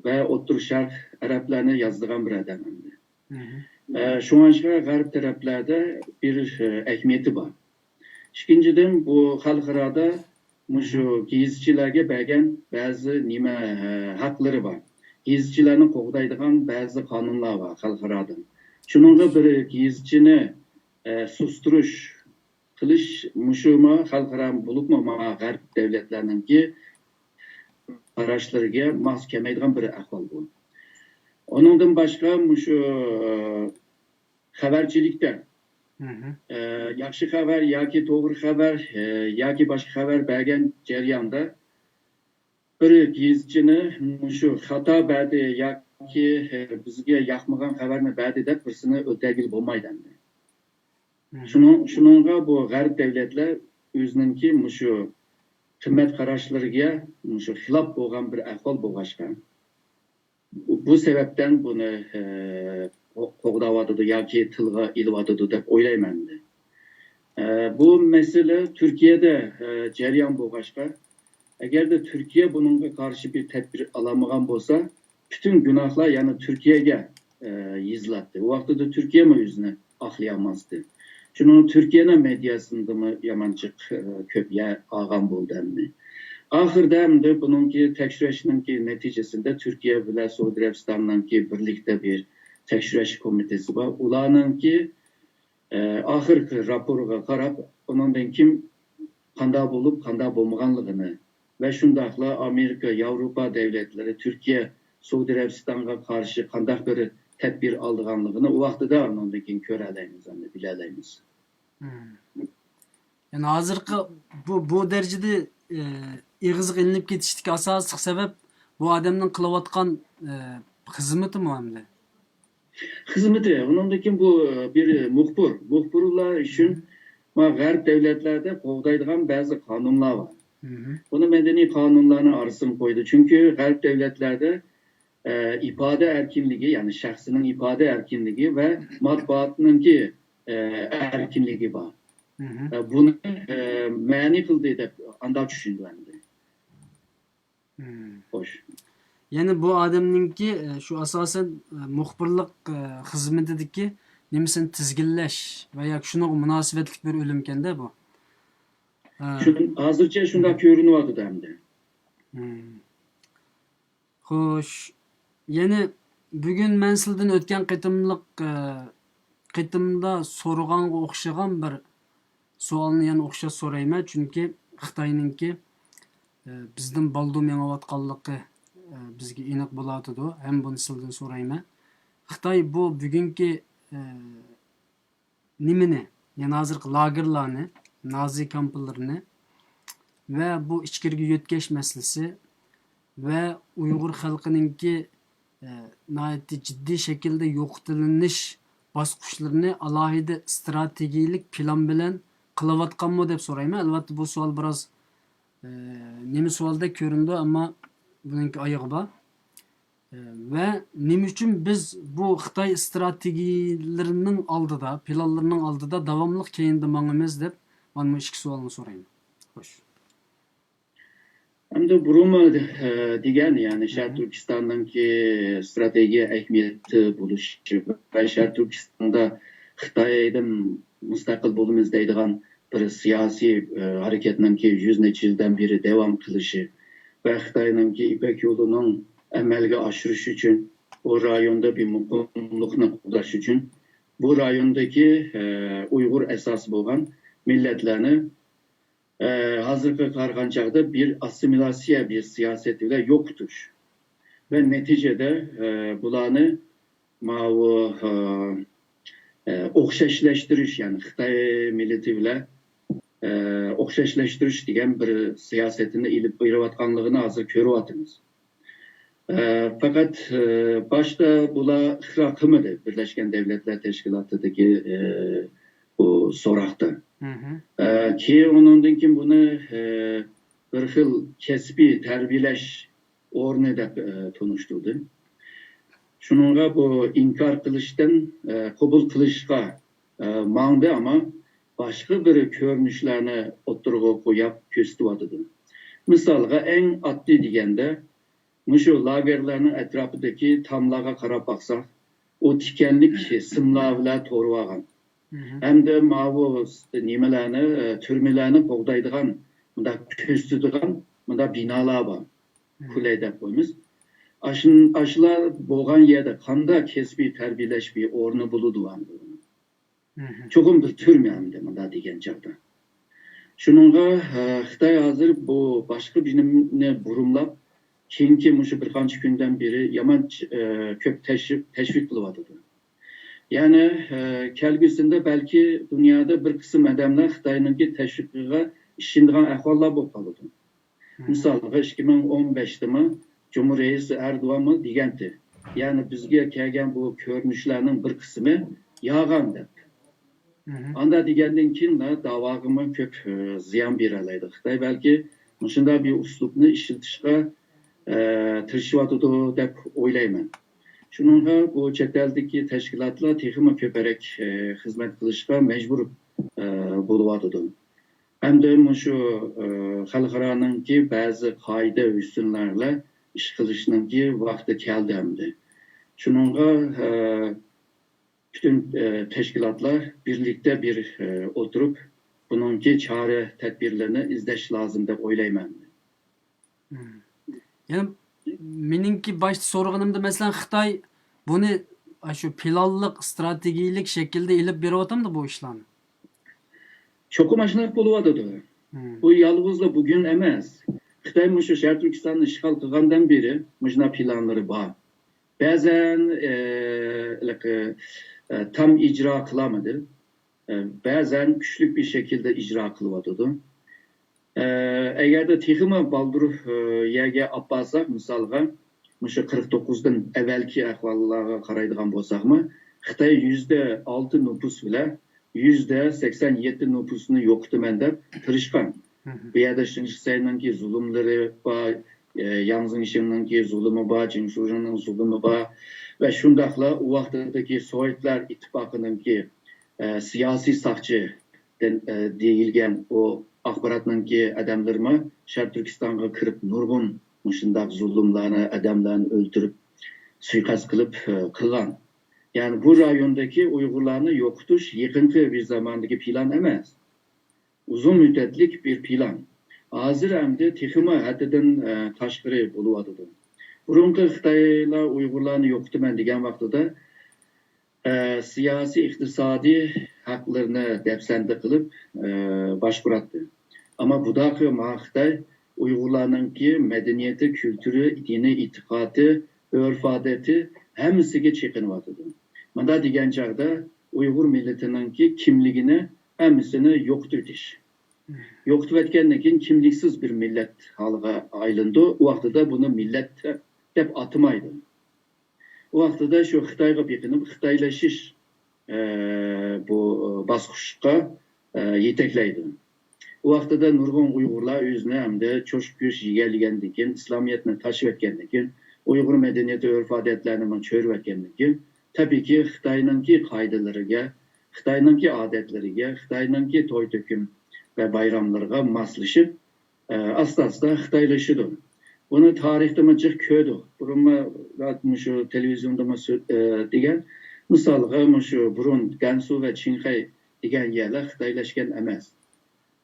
ۋە ئوتتۇرا شەرق ئەرەبلەرنى يازىدىغان بىر ئادەم ئەمدى. مھم. ئە، شۇڭلاشقا غەرب تەرەپلەردە بىر، ئە، ئەھمىيىتى بار. ئىككىنچىدىن، بۇ خەلقئارادا مۇشۇ گېزىتچىلەرگە بەرگەن بەزى نېمە، ئە، ھەقلىرى بار. گېزىتچىلەرنى قوغدايدىغان بەزى قانۇنلار بار خەلقئارادا. شۇنىڭغا بىر گېزىتچىنى، ئە، سۇستۇرۇش قىلىش، مۇشۇمۇ خەلقئارا بولۇپمۇ ماڭا غەرب دۆلەتلەرنىڭكى قاراشلىرىغا ماس كەلمەيدىغان بىر ئەھۋال بۇ. ئۇنىڭدىن باشقا مۇشۇ، ئە، خەۋەرچىلىكتە، مھم. ئە، ياخشى خەۋەر ياكى توغرا خەۋەر، ئە، ياكى باشقا خەۋەر بەرگەن جەرياندا بىر گېزىتچىنى مۇشۇ خاتا بەردى ياكى ياكى، ئە، بىزگە ياقمىغان خەۋەرنى بەردى دەپ بىرسىنى ئۆلتۈرگىلى بولمايدۇ ئەمدى. شۇنىڭ، شۇنىڭغا بۇ غەرب دەۋلەتلەر ئۆزىنىڭكى مۇشۇ قىممەت قاراشلىرىغا مۇشۇ خىلاپ بولغان بىر ئەھۋال بولغاچقا، بۇ، بۇ سەۋەبتىن بۇنى، ئە، قو-، قوغداۋاتىدۇ ياكى تىلغا ئېلىۋاتىدۇ دەپ ئويلايمەن ئەمدى. ئە، بۇ مەسىلە تۈركىيەدە، ئە، جەريان بولغاچقا، ئەگەردە تۈركىيە بۇنىڭغا قارشى بىر تەدبىر ئالالمىغان بولسا، پۈتۈن گۇناھلار يەنە تۈركىيەگە، ئە، يېزىلاتتى. ئۇ ۋاقتىدا تۈركىيەمۇ ئۆزىنى ئاقلىيالماستى. شۇنىڭ تۈركىيەنىڭ مېدىياسىدىمۇ يامانچىق، ئە، كۆپ يەر ئالغان بولدى ئەمدى. ئاخىرىدا ئەمدى بۇنىڭكى تەكشۈرۈشنىڭكى نەتىجىسىندە تۈركىيە بىلەن سئۇدى ئەرەبىستاننىڭكى بىرلىكتە بىر تەكشۈرۈش كومىتېتى بار. ئۇلارنىڭكى، ئە، ئاخىرقى راپورىغا قاراپ، ئۇنىڭدىن كېيىن قانداق بولۇپ، قانداق بولمىغانلىقىنى ۋە شۇنداقلا ئامېرىكا، ياۋروپا دەۋلەتلىرى تۈركىيە، سئۇدى ئەرەبىستانغا قارشى قانداق بىر تەدبىر ئالىدىغانلىقىنى ئۇ ۋاقتىدا ئۇنىڭدىن كېيىن كۆرەلەيمىز، ئەمدى بىلەلەيمىز. مم. يەنى ھازىرقى بۇ، بۇ دەرىجىدە، ئە، ئېغىزغا ئېلىنىپ كېتىشتىكى ئاساسلىق سەۋەب بۇ ئادەمنىڭ قىلىۋاتقان، ئە، خىزمىتىمۇ ئەمدى؟ خىزمىتى، ئۇنىڭدىن كېيىن بۇ، ئە، بىر مۇخبىر، مۇخبىرلار ئۈچۈن ما غەرب دەۋلەتلەردە قوغدايدىغان بەزى قانۇنلار بار. مم. بۇنى مەدەنىي قانۇنلارنىڭ ئارىسىغا قويدى. چۈنكى غەرب دەۋلەتلەردە، ئە، ئىپادە ئەركىنلىكى، يەنى شەخسنىڭ ئىپادە ئەركىنلىكى ۋە ماتبۇئاتنىڭكى، ئە، ئەركىنلىكى بار. مم. ئە، بۇنى، ئە، مەنئى قىلدى دەپ ئانداق چۈشىنىدۇ ئەمدى. مم. خوش. يەنى بۇ ئادەمنىڭكى، ئە، شۇ ئاساسەن، ئە، مۇخبىرلىق، ئە، خىزمىتىدىكى نېمىسىنى تىزگىنلەش ۋە ياكى شۇنىڭغا مۇناسىۋەتلىك بىر ئۆلۈمكەندە بۇ. ئە، شۇ، ھازىرچە شۇنداق كۆرۈنۈۋاتىدۇ ئەمدى. مم. خوش، يەنە بۈگۈن مەن سىلىدىن ئۆتكەن قېتىملىق، ئە، قېتىمدا سورىغانغا ئوخشىغان بىر سوئالنى يەنە ئوخشاش سورايمەن، چۈنكى خىتاينىڭكى، ئە، بىزدىن بالدۇر مېڭىۋاتقانلىقى، ئە، بىزگە ئېنىق بولۇۋاتىدۇ، ھەم بۇنى سىلىدىن سورايمەن. خىتاي بۇ بۈگۈنكى، ئە، نېمىنى، يەنى ھازىرقى لاگېرلارنى، نازى كامپلىرىنى ۋە بۇ ئىچكىرىگە يۆتكەش مەسىلىسى ۋە ئۇيغۇر خەلقىنىڭكى، ئە، ناھايىتى جىددىي شەكىلدە يوقىتىلىنىش باسقۇچلىرىنى ئالاھىدە ئىستراتېگىيەلىك پىلان بىلەن قىلىۋاتقانمۇ دەپ سورايمەن. ئەلۋەتتە، بۇ سوئال بىراز، ئە، نېمە سوئالدەك كۆرۈنىدۇ، ئەمما بۇنىڭكى ئايىغى بار. ئە، ۋە نېمە ئۈچۈن بىز بۇ خىتاي ئىستراتېگىيەلىرىنىڭ ئالدىدا، پىلانلىرىنىڭ ئالدىدا داۋاملىق كەينىدە ماڭىمىز دەپ، مانا بۇ ئىككى سوئالنى سورايمەن. خوش. ئەمدى بۇرۇنمۇ، ئە، دېگەن، يەنى شەرقىي تۈركىستاننىڭكى ئىستراتېگىيە ئەھمىيەتى بولۇشى ۋە شەرقىي تۈركىستاندا خىتايدىن مۇستەقىل بولىمىز دەيدىغان بىر سىياسىي، ئە، ھەرىكەتنىڭكى يۈز نەچچە يىلدىن بېرى داۋام قىلىشى ۋە خىتاينىڭكى يىپەك يولىنىڭ ئەمەلگە ئاشۇرۇش ئۈچۈن، بۇ رايوندا بىر مۇقىملىقنى قوغداش ئۈچۈن، بۇ رايوندىكى، ئە، ئۇيغۇر ئاساسى بولغان مىللەتلەرنى، ئە، ھازىرقى قارىغان چاغدا بىر ئاسسىمىلياتسىيە بىر سىياسىتى بىلەن يوقىتىش ۋە نەتىجىدە، ئە، بۇلارنى ماۋۇ، ئە، ئە، ئوخشاشلاشتۇرۇش، يەنى خىتاي مىللىتى بىلەن، ئە، ئوخشاشلاشتۇرۇش دېگەن بىر سىياسەتنى ئېلىپ بېرىۋاتقانلىقىنى ھازىر كۆرۈۋاتىمىز. ئە، پەقەت، ئە، باشتا بۇلار ئىقرار قىلمىدى بىرلەشكەن دەۋلەتلەر تەشكىلاتىدىكى، ئە، بۇ سوراقتا. ئە، كېيىن ئۇنىڭدىن كېيىن بۇنى، ئە، بىر خىل كەسپىي تەربىيەلەش ئورنى دەپ، ئە، تونۇشتۇردى. شۇنىڭغا بۇ ئىنكار قىلىشتىن، ئە، قوبۇل قىلىشقا، ئە، ماڭدى، ئەمما باشقا بىر كۆرۈنۈشلەرنى ئوتتۇرىغا قويۇپ كۆرسىتىۋاتىدۇ. مىسالغا، ئەڭ ئاددىي دېگەندە، مۇشۇ لاگېرلارنىڭ ئەتراپىدىكى تاملارغا قاراپ باقساق، ئۇ تىكەنلىك سىملار بىلەن تورىۋالغان. ھەمدە ماۋۇ نېمىلەرنى، تۈرمىلەرنى قوغدايدىغان، مۇنداق كۆزىتىدىغان مۇنداق بىنالار بار. كۇلەي دەپ قويىمىز. ئاشۇ-، ئاشۇلار بولغان يەردە قانداق كەسپىي تەربىيەلەش بىر ئورنى بولىدۇ ئەمدى؟ چوقۇم بىر تۈرمە ئەمدى مۇنداق دېگەن چاغدا. شۇنىڭغا، ئە، خىتاي ھازىر بۇ باشقا بىنىمنى بۇرۇملاپ، كېيىنكى مۇشۇ بىر قانچە كۈندىن بېرى يامان چ-، ئە، كۆپ تەشۋىق، تەشۋىق قىلىۋاتىدۇ. يەنى، ئە، كەلگۈسىدە بەلكى دۇنيادا بىر قىسىم ئادەملەر خىتاينىڭكى تەشۋىقىغا ئىشىنىدىغان ئەھۋاللار بولۇپ قالىدۇ. مىسالغا، ئىككى مىڭ ئون بەشتىمۇ جۇمھۇر رەئىسى ئەردوغانمۇ دېگەنتى، يەنى بىزگە كەلگەن بۇ كۆرۈنۈشلەرنىڭ بىر قىسمى يالغان دەپ. ئاندا دېگەندىن كېيىن داۋاغىمۇ كۆپ، ئە، زىيان بېرەلەيدۇ. خىتاي بەلكى مۇشۇنداق بىر ئۇسلۇبنى ئىشلىتىشقا، ئە، تىرىشىۋاتىدۇ دەپ ئويلايمەن. شۇنىڭغا بۇ چەت ئەلدىكى تەشكىلاتلار تېخىمۇ كۆپرەك، ئە، خىزمەت قىلىشقا مەجبۇر، ئە، بولۇۋاتىدۇ. ئەمدى مۇشۇ، ئە، خەلقئارانىڭكى بەزى قائىدە ھۆسنلەر بىلەن ئىش قىلىشنىڭكى ۋاقتى كەلدى ئەمدى. شۇنىڭغا، ئە، پۈتۈن، ئە، تەشكىلاتلار بىرلىكتە بىر، ئە، ئولتۇرۇپ، بۇنىڭكى چارە تەدبىرلىرىنى ئىزدەش لازىم دەپ ئويلايمەن. يەنى مېنىڭكى باشتا سورىغىنىمدا، مەسىلەن، خىتاي بۇنى ئاشۇ پىلانلىق، ئىستراتېگىيىلىك شەكىلدە ئېلىپ بېرىۋاتامدۇ بۇ ئىشلارنى؟ چوقۇم ئاشۇنداق بولۇۋاتىدۇ. بۇ يالغۇزلا بۈگۈن ئەمەس. خىتاي مۇشۇ شەرقىي تۈركىستاننى ئىشغال قىلغاندىن بېرى مۇشۇنداق پىلانلىرى بار. بەزەن، ئە، ھېلىقى، ئە، تام ئىجرا قىلالمىدى. ئە، بەزەن كۈچلۈك بىر شەكىلدە ئىجرا قىلىۋاتىدۇ. ئە، ئەگەردە تېخىمۇ بالدۇر، ئە، يەرگە ئاپارساق، مىسالغا، مۇشۇ قىرىق توققۇزدىن ئەۋۋەلكى ئەھۋاللارغا قارايدىغان بولساقمۇ، خىتاي يۈزدە ئالتە نوپۇس بىلەن يۈزدە سەكسەن يەتتە نوپۇسنى يوقىتىمەن دەپ تىرىشقان. بۇ يەردە شېڭ شىسەينىڭكى زۇلۇملىرى بار، ئە، ياڭ زېڭشىننىڭكى زۇلۇمى بار، جېڭ شۇجىڭنىڭ زۇلۇمى بار ۋە شۇنداقلا ئۇ ۋاقتىدىكى سوۋېتلار ئىتتىپاقىنىڭكى، ئە، سىياسىي ساقچى دېن-، ئە، دېيىلگەن ئۇ ئاخباراتنىڭكى ئادەملىرىمۇ شەرقىي تۈركىستانغا كىرىپ نۇرغۇن مۇشۇنداق زۇلۇملارنى، ئادەملەرنى ئۆلتۈرۈپ، سۇيىقەست قىلىپ، ئە، قىلغان. يەنى بۇ رايوندىكى ئۇيغۇرلارنى يوقىتىش يېقىنقى بىر زاماندىكى پىلان ئەمەس. ئۇزۇن مۇددەتلىك بىر پىلان. ھازىر ئەمدى تېخىمۇ ھەددىدىن، ئە، تاشقىرى بولۇۋاتىدۇ. بۇرۇنقى خىتايلار ئۇيغۇرلارنى يوقىتىمەن دېگەن ۋاقتىدا، ئە، سىياسىي، ئىقتىسادىي ھەقلىرىنى دەپسەندە قىلىپ، ئە، باشقۇراتتى. ئەمما بۇداقى ما خىتاي ئۇيغۇرلارنىڭكى مەدەنىيىتى، كۈلتۈرى، دىنىي ئېتىقادى، ئۆرپ-ئادىتى ھەممىسىگە چېقىنىۋاتىدۇ. مۇنداق دېگەن چاغدا ئۇيغۇر مىللىتىنىڭكى كىملىكىنى ھەممىسىنى يوقىتىۋېتىش. يوقىتىۋەتكەندىن كېيىن كىملىكسىز بىر مىللەت ھالىغا ئايلىنىدۇ. ئۇ ۋاقتىدا بۇنى مىللەت دەپ ئاتىمايدۇ. ئۇ ۋاقتىدا شۇ خىتايغا بېقىنىپ، خىتايلىشىش، ئە، بۇ باسقۇچقا، ئە، يېتەكلەيدۇ. ئۇ ۋاقتىدا نۇرغۇن ئۇيغۇرلار ئۆزىنى ئەمدى چوشقا گۆش يېگەنلىكىن، ئىسلامىيەتنى تاشلىۋەتكەنلىكىن، ئۇيغۇر مەدەنىيىتى، ئۆرپ-ئادەتلەرنىمۇ چۆرۈۋەتكەنلىكىن، تەبىئىيكى، خىتاينىڭكى قائىدىلىرىگە، خىتاينىڭكى ئادەتلىرىگە، خىتاينىڭكى توي-تۆكۈن ۋە بايراملىرىغا ماسلىشىپ، ئاستا-ئاستا خىتايلىشىدۇ. بۇنى تارىختىمۇ جىق كۆردۇق. بۇرۇنمۇ مۇشۇ تېلېۋىزىيوندىمۇ دېگەن، مىسالغا، مۇشۇ بۇرۇن گەنسۇ ۋە چىڭخەي دېگەن يەرلەر خىتايلاشكان ئەمەس.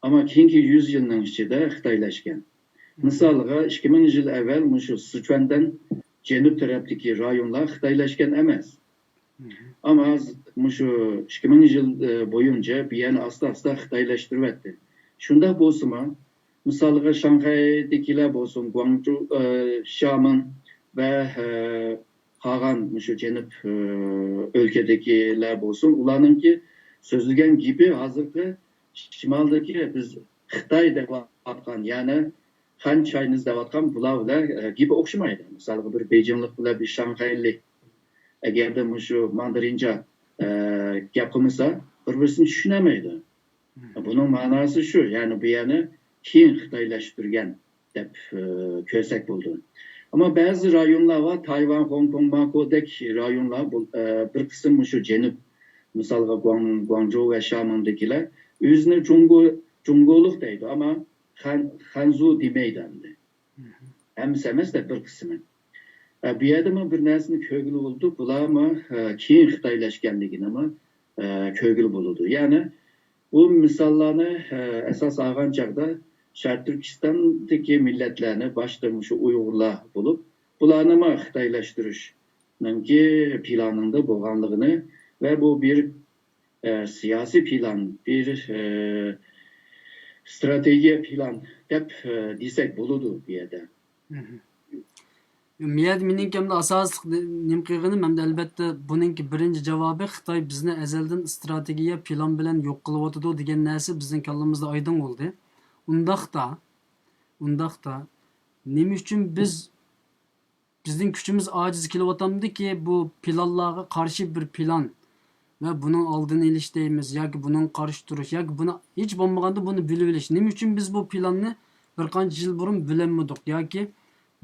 ئەمما كېيىنكى يۈز يىلنىڭ ئىچىدە خىتايلاشكان. مىسالغا، ئىككى مىڭ يىل ئەۋۋەل مۇشۇ سىچۈەندىن جەنۇب تەرەپتىكى رايونلار خىتايلاشكان ئەمەس. ئەمما ھازىر مۇشۇ ئىككى مىڭ يىل، ئە، بويۇنچە بۇ يەرنى ئاستا-ئاستا خىتايلاشتۇرۇۋەتتى. شۇنداق بولسىمۇ، مىسالغا، شاڭخەيدىكىلەر بولسۇن، گۇاڭجۇ، ئە، شيامېن ۋە، ئە، قالغان مۇشۇ جەنۇب، ئە، ئۆلكىدىكىلەر بولسۇن، ئۇلارنىڭكى سۆزلىگەن گېپى ھازىرقى شىمالدىكى بىز خىتاي دەۋاتقان، يەنى خەن چاينىز دەۋاتقان بۇلار بىلەن، ئە، گېپى ئوخشىمايدۇ. مىسالغا، بىر بېيجىڭلىق بىلەن بىر شاڭخەيلىك ئەگەردە مۇشۇ ماندارىنچە، ئە، گەپ قىلمىسا، بىر-بىرسىنى چۈشىنەلمەيدۇ. بۇنىڭ مەناسى شۇ، يەنى بۇ يەرنى كېيىن خىتايلاشتۇرغان دەپ، ئە، كۆرسەك بولىدۇ. ئەمما بەزى رايونلار بار، تايۋان، خوڭكوڭ، ماكودەك رايونلار، بۇ، ئە، بىر قىسىم مۇشۇ جەنۇب، مىسالغا، گۇاڭ-، گۇاڭجۇ ۋە شيامېندىكىلەر ئۆزىنى جۇڭگو، جۇڭگولۇق دەيدۇ، ئەمما خەن-، خەنزۇ دېمەيدۇ ئەمدى. ھەممىسى ئەمەس-دە، بىر قىسمى. ئە، بۇ يەردىمۇ بىر نەرسىنى كۆرگىلى بولىدۇ، بۇلارمۇ، ئە، كېيىن خىتايلاشكانلىكىنىمۇ، ئە، كۆرگىلى بولىدۇ. يەنى بۇ مىساللارنى، ئە، ئاساس ئالغان چاغدا شەرقىي تۈركىستاندىكى مىللەتلەرنى، باشتا مۇشۇ ئۇيغۇرلار بولۇپ، بۇلارنىمۇ خىتايلاشتۇرۇشنىڭكى پىلانىڭدا بولغانلىقىنى ۋە بۇ بىر ئە، سىياسىي پىلان، بىر، ئە، ستراتېگىيە پىلان دەپ، ئە، دېسەك بولىدۇ بۇ يەردە. مۇ يەردە مېنىڭكى ئەمدى ئاساسلىق نېمە قىلغىنىم، ئەمدى ئەلۋەتتە بۇنىڭكى بىرىنچى جاۋابى، خىتاي بىزنى ئەزەلدىن ئىستراتېگىيە پىلان بىلەن يوق قىلىۋاتىدۇ دېگەن نەرسە بىزنىڭ كاللىمىزدا ئايدىڭ بولدى. ئۇنداقتا، ئۇنداقتا نېمە ئۈچۈن بىز بىزنىڭ كۈچىمىز ئاجىز كېلىۋاتامدۇكى، بۇ پىلانلارغا قارشى بىر پىلان ۋە بۇنىڭ ئالدىنى ئېلىش دەيمىز ياكى بۇنىڭغا قارشى تۇرۇش ياكى بۇنى ھېچ بولمىغاندا بۇنى بىلىۋېلىش. نېمە ئۈچۈن بىز بۇ پىلاننى بىر قانچە يىل بۇرۇن بىلەلمىدۇق ياكى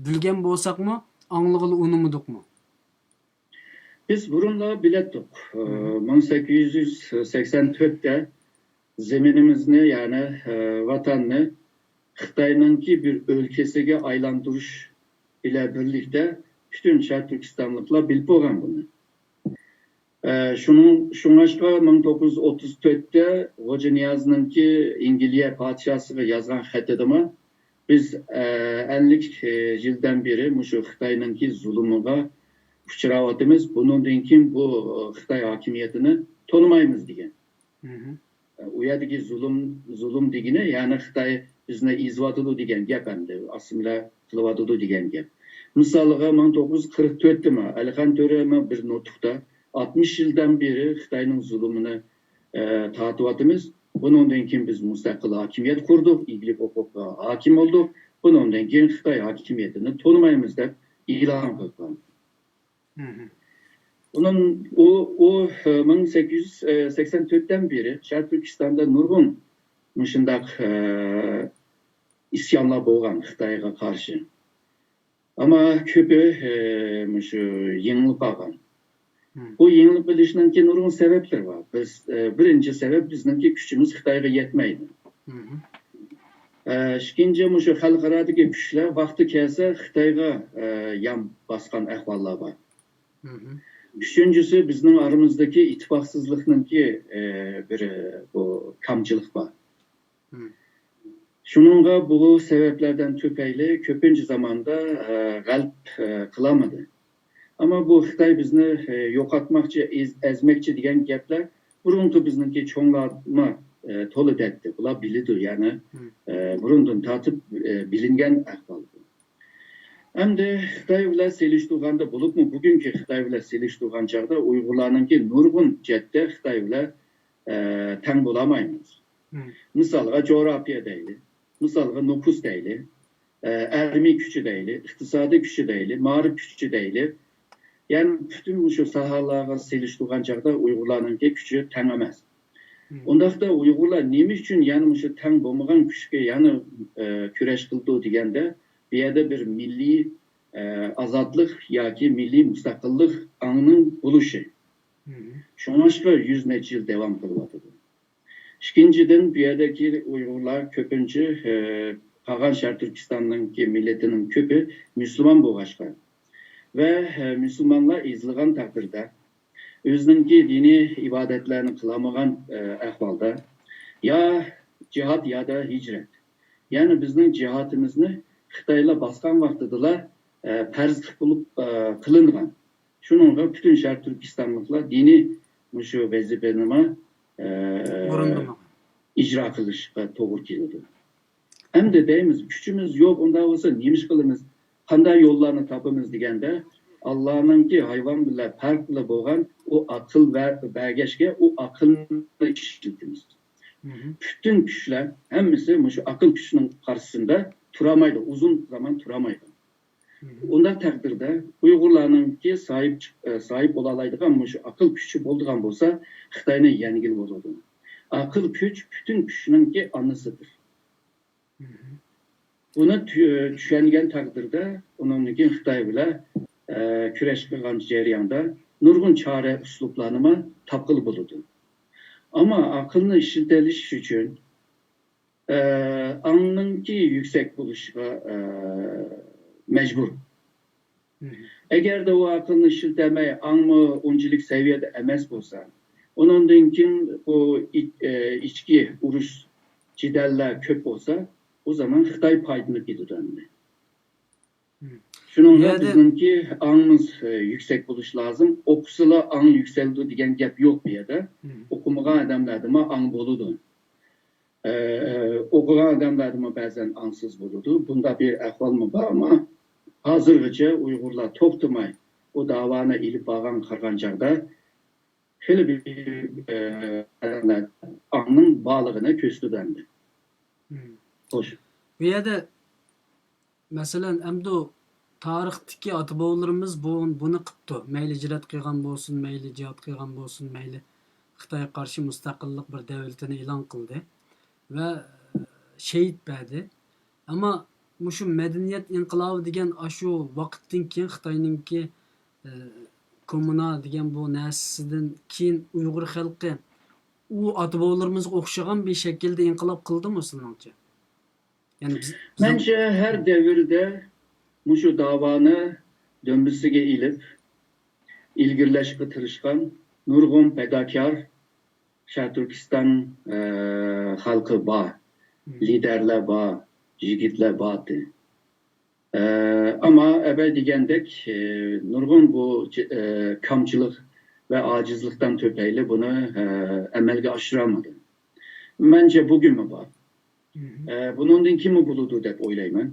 بىلگەن بولساقمۇ ئاڭلىغىلى ئۇنىمىدۇقمۇ؟ بىز بۇرۇنلا بىلەتتۇق. مىڭ سەككىز يۈز سەكسەن تۆتتە زېمىنىمىزنى، يەنى ۋاتاننى خىتاينىڭكى بىر ئۆلكىسىگە ئايلاندۇرۇش بىلەن بىرلىكتە پۈتۈن شەرقىي تۈركىستانلىقلار بىلىپ بولغان بۇنى. شۇنىڭ شۇڭلاشقا مىڭ توققۇز يۈز ئوتتۇز تۆتتە غوجانىيازنىڭكى ئەنگلىيە پادىشاسىغا يازغان خېتىدىمۇ، بىز ئەللىك يىلدىن بېرى مۇشۇ خىتاينىڭكى زۇلۇمىغا ئۇچراۋاتىمىز. بۇنىڭدىن كېيىن بۇ خىتاي ھاكىمىيىتىنى تونۇمايمىز دېگەن. ئۇ يەردىكى زۇلۇم، زۇلۇم دېگىنى، يەنى خىتاي بىزنى ئېزىۋاتىدۇ دېگەن گەپ، ئەمدى ئاسسىمىلە قىلىۋاتىدۇ دېگەن گەپ. مىسالىغا، مىڭ توققۇز يۈز قىرىق تۆتتىمۇ ئەلىخان تۆرە بىر نۇتۇقتا، ئاتمىش يىلدىن بېرى خىتاينىڭ زۇلۇمىنى تارتىۋاتىمىز. بۇنىڭدىن كېيىن بىز مۇستەقىل ھاكىمىيەت قۇردۇق، ئىگىلىك ھوقۇققا ھاكىم بولدۇق. بۇنىڭدىن كېيىن خىتاي ھاكىمىيىتىنى تونۇمايمىز، دەپ ئېلان قىلغان. ئۇنىڭ، ئۇ، ئۇ، مىڭ سەككىز يۈز سەكسەن تۆتتىن بېرى شەرقىي تۈركىستاندا نۇرغۇن مۇشۇنداق ئىسيانلار بولغان خىتايغا قارشى. ئەمما كۆپى مۇشۇ يېڭىلىپ قالغان. بۇ يېڭىلىپ قېلىشنىڭكى نۇرغۇن سەۋەبلىرى بار. بىز، بىرىنچى سەۋەب، بىزنىڭكى كۈچىمىز خىتايغا يەتمەيدۇ. ئىككىنچى، مۇشۇ خەلقئارادىكى كۈچلەر ۋاقتى كەلسە خىتايغا يان باسقان ئەھۋاللار بار. ئۈچىنچىسى، بىزنىڭ ئارىمىزدىكى ئىتتىپاقسىزلىقنىڭكى بىر بۇ كامچىلىق بار. شۇنىڭغا بۇ سەۋەبلەردىن تۈپەيلى كۆپىنچە زاماندا غەلپ قىلالمىدى. ئەمما بۇ خىتاي بىزنى يوقاتماقچى، ئەز-، ئەزمەكچى دېگەن گەپلەر بۇرۇنقى بىزنىڭكى چوڭلارمۇ تولا دەتتى. بۇلار بىلىدۇ، يەنى بۇرۇندىن تارتىپ بىلىنگەن ئەھۋال بۇ. ئەمدى خىتاي بىلەن سېلىشتۇرغاندا، بولۇپمۇ بۈگۈنكى خىتاي بىلەن سېلىشتۇرغان چاغدا ئۇيغۇرلارنىڭكى نۇرغۇن جەھەتتە خىتاي بىلەن تەڭ بولالمايمىز. مىسالغا جۇغراپىيە دەيلى، مىسالغا نوپۇس دەيلى، ئەرمى كۈچى دەيلى، ئىقتىسادىي كۈچى دەيلى، مائارىپ كۈچى دەيلى. يەنى پۈتۈن مۇشۇ ساھەلەرگە سېلىشتۇرغان چاغدا ئۇيغۇرلارنىڭكى كۈچى تەڭ ئەمەس. ئۇنداقتا ئۇيغۇرلار نېمە ئۈچۈن يەنە مۇشۇ تەڭ بولمىغان كۈچكە يەنە كۈرەش قىلىدۇ دېگەندە، بۇ يەردە بىر مىللىي ئازادلىق ياكى مىللىي مۇستەقىللىق ئاڭىنىڭ بولۇشى. شۇڭلاشقا يۈز نەچچە يىل داۋام قىلىۋاتىدۇ. ئىككىنچىدىن، بۇ يەردىكى ئۇيغۇرلار كۆپىنچە، ئە، قالغان شەرقىي تۈركىستاننىڭكى مىللىتىنىڭ كۆپى مۇسۇلمان بولغاچقا ۋە، ئە، مۇسۇلمانلار ئېزىلغان تەقدىردە، ئۆزىنىڭكى دىنىي ئىبادەتلەرنى قىلالمىغان، ئە، ئەھۋالدا يا جىھاد يادا ھىجرەت. يەنى بىزنىڭ جىھادىمىزنى خىتايلار باسقان ۋاقتىدىلا، ئە، پەرز قىلىپ، ئە، قىلىنغان. شۇنىڭغا پۈتۈن شەرقىي تۈركىستانلىقلار دىنىي مۇشۇ ۋەزىپىنىمۇ، ئە، ئورۇندىمىغان. ئىجرا قىلىشقا توغرا كېلىدۇ. ئەمدى دەيمىز، كۈچىمىز يوق، ئۇنداق بولسا نېمە ئىش قىلىمىز؟ قانداق يوللارنى تاپىمىز دېگەندە، ئاللانىڭكى ھايۋان بىلەن پەرقلىق بولغان ئۇ ئاقىل ۋە بەرگەچكە ئۇ ئاقىلنى ئىشلىتىمىز. پۈتۈن كۈچلەر ھەممىسى مۇشۇ ئاقىل كۈچىنىڭ قارشىسىدا تۇرالمايدۇ، ئۇزۇن زامان تۇرالمايدۇ. ئۇنداق تەقدىردە ئۇيغۇرلارنىڭكى ساھىب چىق-، ئە، ساھىب بولالايدىغان مۇشۇ ئاقىل كۈچى بولىدىغان بولسا، خىتاينى يەڭگىلى بولىدۇ. ئاقىل كۈچ پۈتۈن كۈچنىڭكى ئانىسىدۇر. بۇنى تۈ-، چۈشەنگەن تەقدىردە، ئۇنىڭدىن كېيىن خىتاي بىلەن، ئە، كۈرەش قىلغان جەرياندا نۇرغۇن چارە ئۇسلۇبلارنىمۇ تاپقىلى بولىدۇ. ئەمما ئاقىلنى ئىشلىتەلىشىش ئۈچۈن، ئە، ئاڭنىڭكى يۈكسەك بولۇشىغا، ئە، مەجبۇر. ئەگەردە ئۇ ئاقىلنى ئىشلىتەلمەي، ئاڭمۇ ئۇنچىلىك سەۋىيەدە ئەمەس بولسا، ئۇنىڭدىن كېيىن بۇ ئىچ-، ئە، ئىچكى ئۇرۇش، جېدەللەر كۆپ بولسا، ئۇ زامان خىتاي پايدىلىنىپ كېتىدۇ ئەمدى. شۇنىڭغا بۇ يەردە بىزنىڭكى ئاڭىمىز، ئە، يۈكسەك بولۇشى لازىم. ئوقۇسىلا ئاڭ يۈكسەلىدۇ دېگەن گەپ يوق بۇ يەردە. ئوقۇمىغان ئادەملەردىمۇ ئاڭ بولىدۇ. ئە، ئوقۇغان ئادەملەردىمۇ بەزەن ئاڭسىز بولىدۇ. بۇنداق بىر ئەھۋالمۇ بار، ئەمما ھازىرغىچە ئۇيغۇرلار توختىماي ئۇ داۋانى ئېلىپ بارغان قارىغان چاغدا خېلى بىر، ئە، ئاڭنىڭ بارلىقىنى كۆرسىتىدۇ ئەمدى. خوش. بۇ يەردە مەسىلەن، ئەمدى تارىختىكى ئاتا-بوۋىلىرىمىز بۇ، بۇنى قىپتۇ. مەيلى ھىجرەت قىلغان بولسۇن، مەيلى جىھاد قىلغان بولسۇن، مەيلى خىتايغا قارشى مۇستەقىللىق بىر دەۋلىتىنى ئېلان قىلدى ۋە شېھىت بەردى. ئەمما مۇشۇ مەدەنىيەت ئىنقىلابى دېگەن ئاشۇ ۋاقىتتىن كېيىن خىتاينىڭكى، ئە، كوممۇنا دېگەن بۇ نەرسىدىن كېيىن ئۇيغۇر خەلقى ئۇ ئاتا-بوۋىلىرىمىزغا ئوخشىغان بىر شەكىلدە ئىنقىلاب قىلدىمۇ سىزنىڭچە؟ يەنى بىز، بىزنىڭ مەنچە ھەر دەۋردە مۇشۇ داۋانى دۈمبىسىگە ئېلىپ، ئىلگىرىلەشكە تىرىشقان نۇرغۇن پىداكار شەرقىي تۈركىستان، ئە، خەلقى بار، مم. لىدەرلەر بار، يىگىتلەر بار ئىدى. ئە، ئەمما ئەۋەل دېگەندەك، ئە، نۇرغۇن بۇ، ئە، كامچىلىق ۋە ئاجىزلىقتىن تۈپەيلى بۇنى، ئە، ئەمەلگە ئاشۇرالمىدى. مەنچە بۈگۈنمۇ بار. مم. ئە، بۇنىڭدىن كېيىنمۇ بولىدۇ دەپ ئويلايمەن.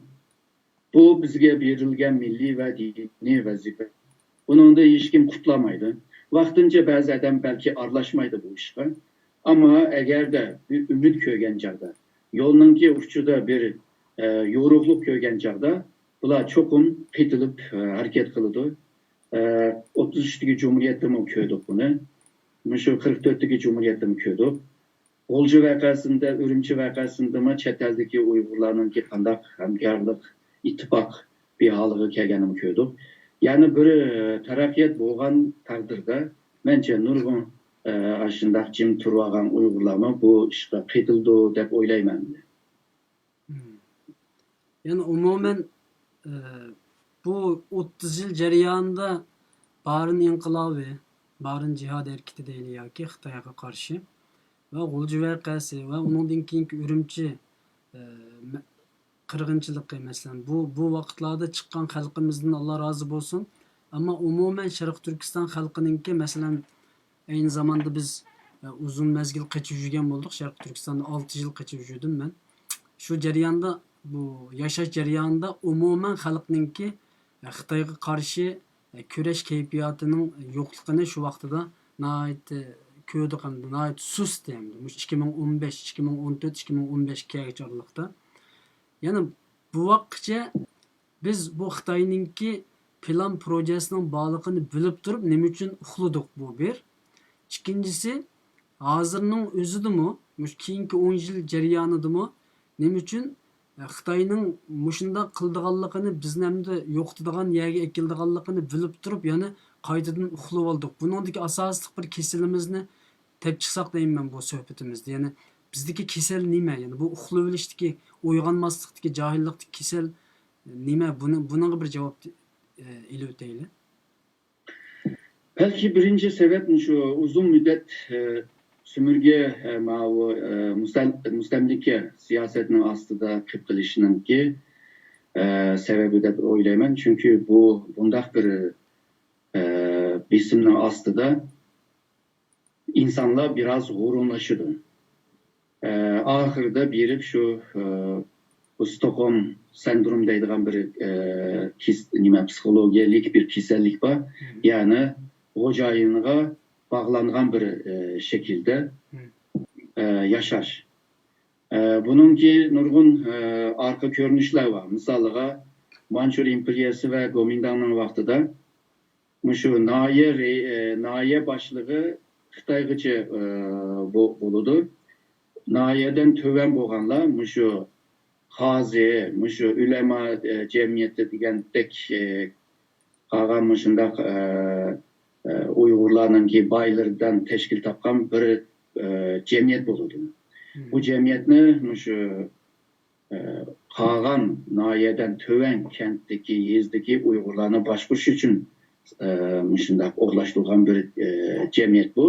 بۇ بىزگە بېرىلگەن مىللىي ۋە دىنىي ۋەزىپە. بۇنىڭدا ھېچكىم قۇتۇلالمايدۇ. ۋاقتىنچە بەزى ئادەم بەلكى ئارىلاشمايدۇ بۇ ئىشقا. ئەمما ئەگەردە بىر ئۈمىد كۆرگەن چاغدا، يولنىڭكى ئۇچىدا بىر، ئە، يورۇقلۇق كۆرگەن چاغدا، بۇلار چوقۇم قېتىلىپ، ئە، ھەرىكەت قىلىدۇ. ئە، ئوتتۇز ئۈچتىكى جۇمھۇرىيەتتىمۇ كۆردۇق بۇنى. مۇشۇ قىرىق تۆتتىكى جۇمھۇرىيەتتىمۇ كۆردۇق. غۇلجا ۋەقەسىندە، ئۈرۈمچى ۋەقەسىندىمۇ چەت ئەلدىكى ئۇيغۇرلارنىڭكى قانداق ھەمكارلىق، ئىتتىپاق بىر ھالغا كەلگەننىمۇ كۆردۇق. يەنى بىر، ئە، تەرەققىيات بولغان تەقدىردە، مەنچە نۇرغۇن، ئە، ئاشۇنداق جىم تۇرۇۋالغان ئۇيغۇرلارمۇ بۇ ئىشقا قېتىلىدۇ دەپ ئويلايمەن. مم. يەنى ئومۇمەن، ئە، بۇ ئوتتۇز يىل جەريانىدا بارىن ئىنقىلابى، بارىن جىھاد ھەرىكىتى دەيلى ياكى خىتايغا قارشى ۋە غۇلجا ۋەقەسى ۋە ئۇنىڭدىن كېيىنكى ئۈرۈمچى، ئە، مە-، قىرغىنچىلىقى، مەسىلەن، بۇ، بۇ ۋاقىتلاردا چىققان خەلقىمىزدىن ئاللا رازى بولسۇن. ئەمما ئومۇمەن شەرقىي تۈركىستان خەلقىنىڭكى، مەسىلەن، ئەينى زاماندا بىز، ئە، ئۇزۇن مەزگىل قېچىپ يۈرگەن بولدۇق. شەرقىي تۈركىستاندا ئالتە يىل قېچىپ يۈردۈم مەن. شۇ جەرياندا، بۇ ياشاش جەريانىدا ئومۇمەن خەلقنىڭكى، ئە، خىتايغا قارشى، ئە، كۈرەش كەيپىياتىنىڭ يوقلۇقىنى شۇ ۋاقتىدا ناھايىتى كۆردۇق ھەمدە ناھايىتى سۇس ئىدى ھەمدە. مۇشۇ ئىككى مىڭ ئون بەش، ئىككى مىڭ ئون تۆت، ئىككى مىڭ ئون بەشكە كەلگۈچە ئارىلىقتا. يەنى بۇ ۋاقىتقىچە بىز بۇ خىتاينىڭكى پىلان پروژەسىنىڭ بارلىقىنى بىلىپ تۇرۇپ نېمە ئۈچۈن ئۇخلىدۇق؟ بۇ بىر. ئىككىنچىسى، ھازىرنىڭ ئۆزىدىمۇ، مۇشۇ كېيىنكى ئون يىل جەريانىدىمۇ نېمە ئۈچۈن، ئە، خىتاينىڭ مۇشۇنداق قىلىدىغانلىقىنى، بىزنى ئەمدى يوقىتىدىغان يەرگە ئەكېلىدىغانلىقىنى بىلىپ تۇرۇپ يەنە قايتىدىن ئۇخلىۋالدۇق؟ بۇنىڭدىكى ئاساسلىق بىر كېسىلىمىزنى تېپىپ چىقساق دەيمەن بۇ سۆھبىتىمىزدە. يەنى بىزدىكى كېسەل نېمە؟ يەنى بۇ ئۇخلىۋېلىشتىكى، ئويغانماسلىقتىكى، جاھىللىقتىكى كېسەل نېمە؟ بۇنى، بۇنىڭغا بىر جاۋاب، ئە، ئېلىۋېتەيلى. بەلكى بىرىنچى سەۋەب مۇشۇ ئۇزۇن مۇددەت، ئە، سۈمۈرگە، ئە، ماۋۇ، ئە، مۇستەم-، مۇستەملىكە سىياسەتنىڭ ئاستىدا قېلىپ قېلىشنىڭكى، ئە، سەۋەبى دەپ ئويلايمەن. چۈنكى بۇ، بۇنداق بىر، ئە، بېسىمنىڭ ئاستىدا ئىنسانلار بىراز غۇرۇرلىنىشىدۇ. ئە، ئاخىرىدا بېرىپ شۇ، ئە، بۇ ستوكھولم سىندروم دەيدىغان بىر، ئە، كېس-، نېمە، پسىخولوگىيەلىك بىر كېسەللىك بار. مم. يەنى خوجايىنىغا باغلانغان بىر، ئە، شەكىلدە، مم. ئە، ياشاش. ئە، بۇنىڭكى نۇرغۇن، ئە، ئارقا كۆرۈنۈشلەر بار. مىسالىغا، مانچۇر ئىمپېرىيەسى ۋە گومىنداڭنىڭ ۋاقتىدا مۇشۇ ناھىيە رەي-، ئە، ناھىيە باشلىقى خىتايغىچە، ئە، بو-، بولىدۇ. ناھىيەدىن تۆۋەن بولغانلار مۇشۇ قازى، مۇشۇ ئۆلەما، ئە، جەمئىيىتى دېگەندەك، ئە، قالغان مۇشۇنداق، ئە، ئە، ئۇيغۇرلارنىڭكى بايلىرىدىن تەشكىل تاپقان بىر، ئە، جەمئىيەت بولىدۇ. مم. بۇ جەمئىيەتنى مۇشۇ ئە، قالغان ناھىيەدىن تۆۋەن كەنتتىكى، يېزىدىكى ئۇيغۇرلارنى باشقۇرۇش ئۈچۈن، ئە، مۇشۇنداق ئورۇنلاشتۇرۇلغان بىر، ئە، جەمئىيەت بۇ.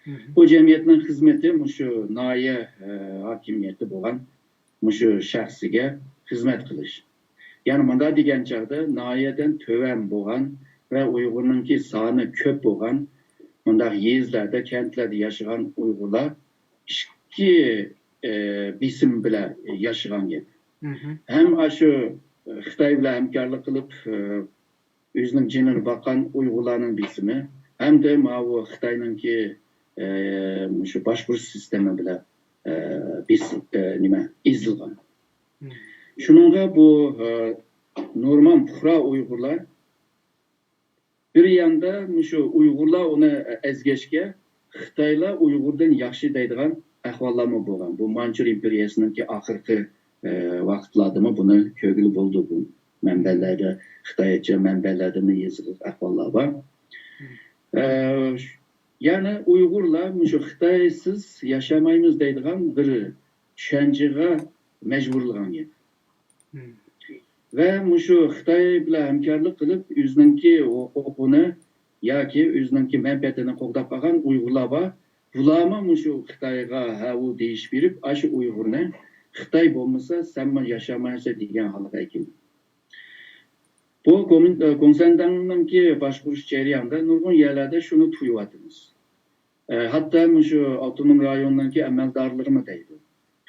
مم. بۇ جەمئىيەتنىڭ خىزمىتى مۇشۇ ناھىيە، ئە، ھاكىمىيىتى بولغان مۇشۇ شەخسىگە خىزمەت قىلىش. يەنى مۇنداق دېگەن چاغدا ناھىيەدىن تۆۋەن بولغان ۋە ئۇيغۇرنىڭكى سانى كۆپ بولغان مۇنداق يېزىلاردا، كەنتلەردە ياشىغان ئۇيغۇرلار ئىككى، ئە، بېسىم بىلەن ياشىغان گەپ. مم. ھەم ئاشۇ خىتاي بىلەن ھەمكارلىق قىلىپ، ئە، ئۆزىنىڭ جېنىنى باققان ئۇيغۇرلارنىڭ بېسىمى، ھەمدە ماۋۇ خىتاينىڭكى، ئە، مۇشۇ باشقۇرۇش سىستېما بىلەن، ئە، بېسىم، ئە، نېمە، ئېزىلغان. مم. شۇنىڭغا بۇ، ئە، نورمال پۇقرا ئۇيغۇرلار، بىر ياندا مۇشۇ ئۇيغۇرلار ئۇنى ئەزگەچكە، خىتايلار ئۇيغۇردىن ياخشى دەيدىغان ئەھۋاللارمۇ بولغان. بۇ مانچۇر ئىمپېرىيەسىنىڭكى ئاخىرقى، ئە، ۋاقىتلاردىمۇ بۇنى كۆرگىلى بولىدۇ. بۇ مەنبەلەردە، خىتايچە مەنبەلەردىمۇ يېزىلغان ئەھۋاللار بار. ئە، يەنى ئۇيغۇرلار مۇشۇ خىتايسىز ياشىمايمىز دەيدىغان بىر چۈشەنچىگە مەجبۇرلىغان گەپ. ۋە مۇشۇ خىتاي بىلەن ھەمكارلىق قىلىپ، ئۆزىنىڭكى ھوقۇقىنى ياكى ئۆزىنىڭكى مەنپەئەتىنى قوغداپ قالغان ئۇيغۇرلار بار. بۇلارمۇ مۇشۇ خىتايغا ھە-ۋۇ دېيىش بېرىپ، ئاشۇ ئۇيغۇرنى خىتاي بولمىسا، سەنمۇ ياشىمايسەن دېگەن ھالغا ئەكېلىدۇ. بۇ كومىن-، ئە، گوڭسەنداڭنىڭكى باشقۇرۇش جەريانىدا نۇرغۇن يەرلەردە شۇنى تۇيۇۋاتىمىز. ئە، ھەتتا مۇشۇ ئاپتونوم رايوننىڭكى ئەمەلدارلىرىمۇ دەيدۇ.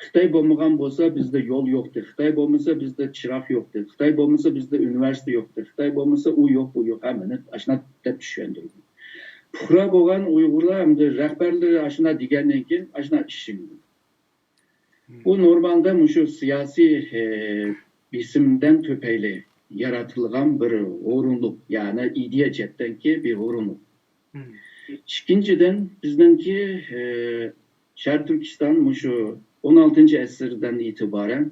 خىتاي بولمىغان بولسا بىزدە يول يوقتى، خىتاي بولمىسا بىزدە چىراغ يوقتى، خىتاي بولمىسا بىزدە ئۇنىۋېرسىتېت يوقتى، خىتاي بولمىسا ئۇ يوق، بۇ يوق، ھەممىنى ئاشۇنداق دەپ چۈشەندۈرىدۇ. پۇقرا بولغان ئۇيغۇرلار ھەمدە رەھبەرلىرى ئاشۇنداق دېگەندىن كېيىن ئاشۇنداق ئىشىنىدۇ. بۇ نورمالدا مۇشۇ سىياسىي، ئە، بېسىمدىن تۈپەيلى يارىتىلغان بىر ھۇرۇنلۇق، يەنى ئىدىيە جەھەتتىنكى بىر ھۇرۇنلۇق. ئىككىنچىدىن، بىزنىڭكى، ئە، شەرقىي تۈركىستان مۇشۇ ئون ئالتىنچى ئەسىردىن ئېتىبارەن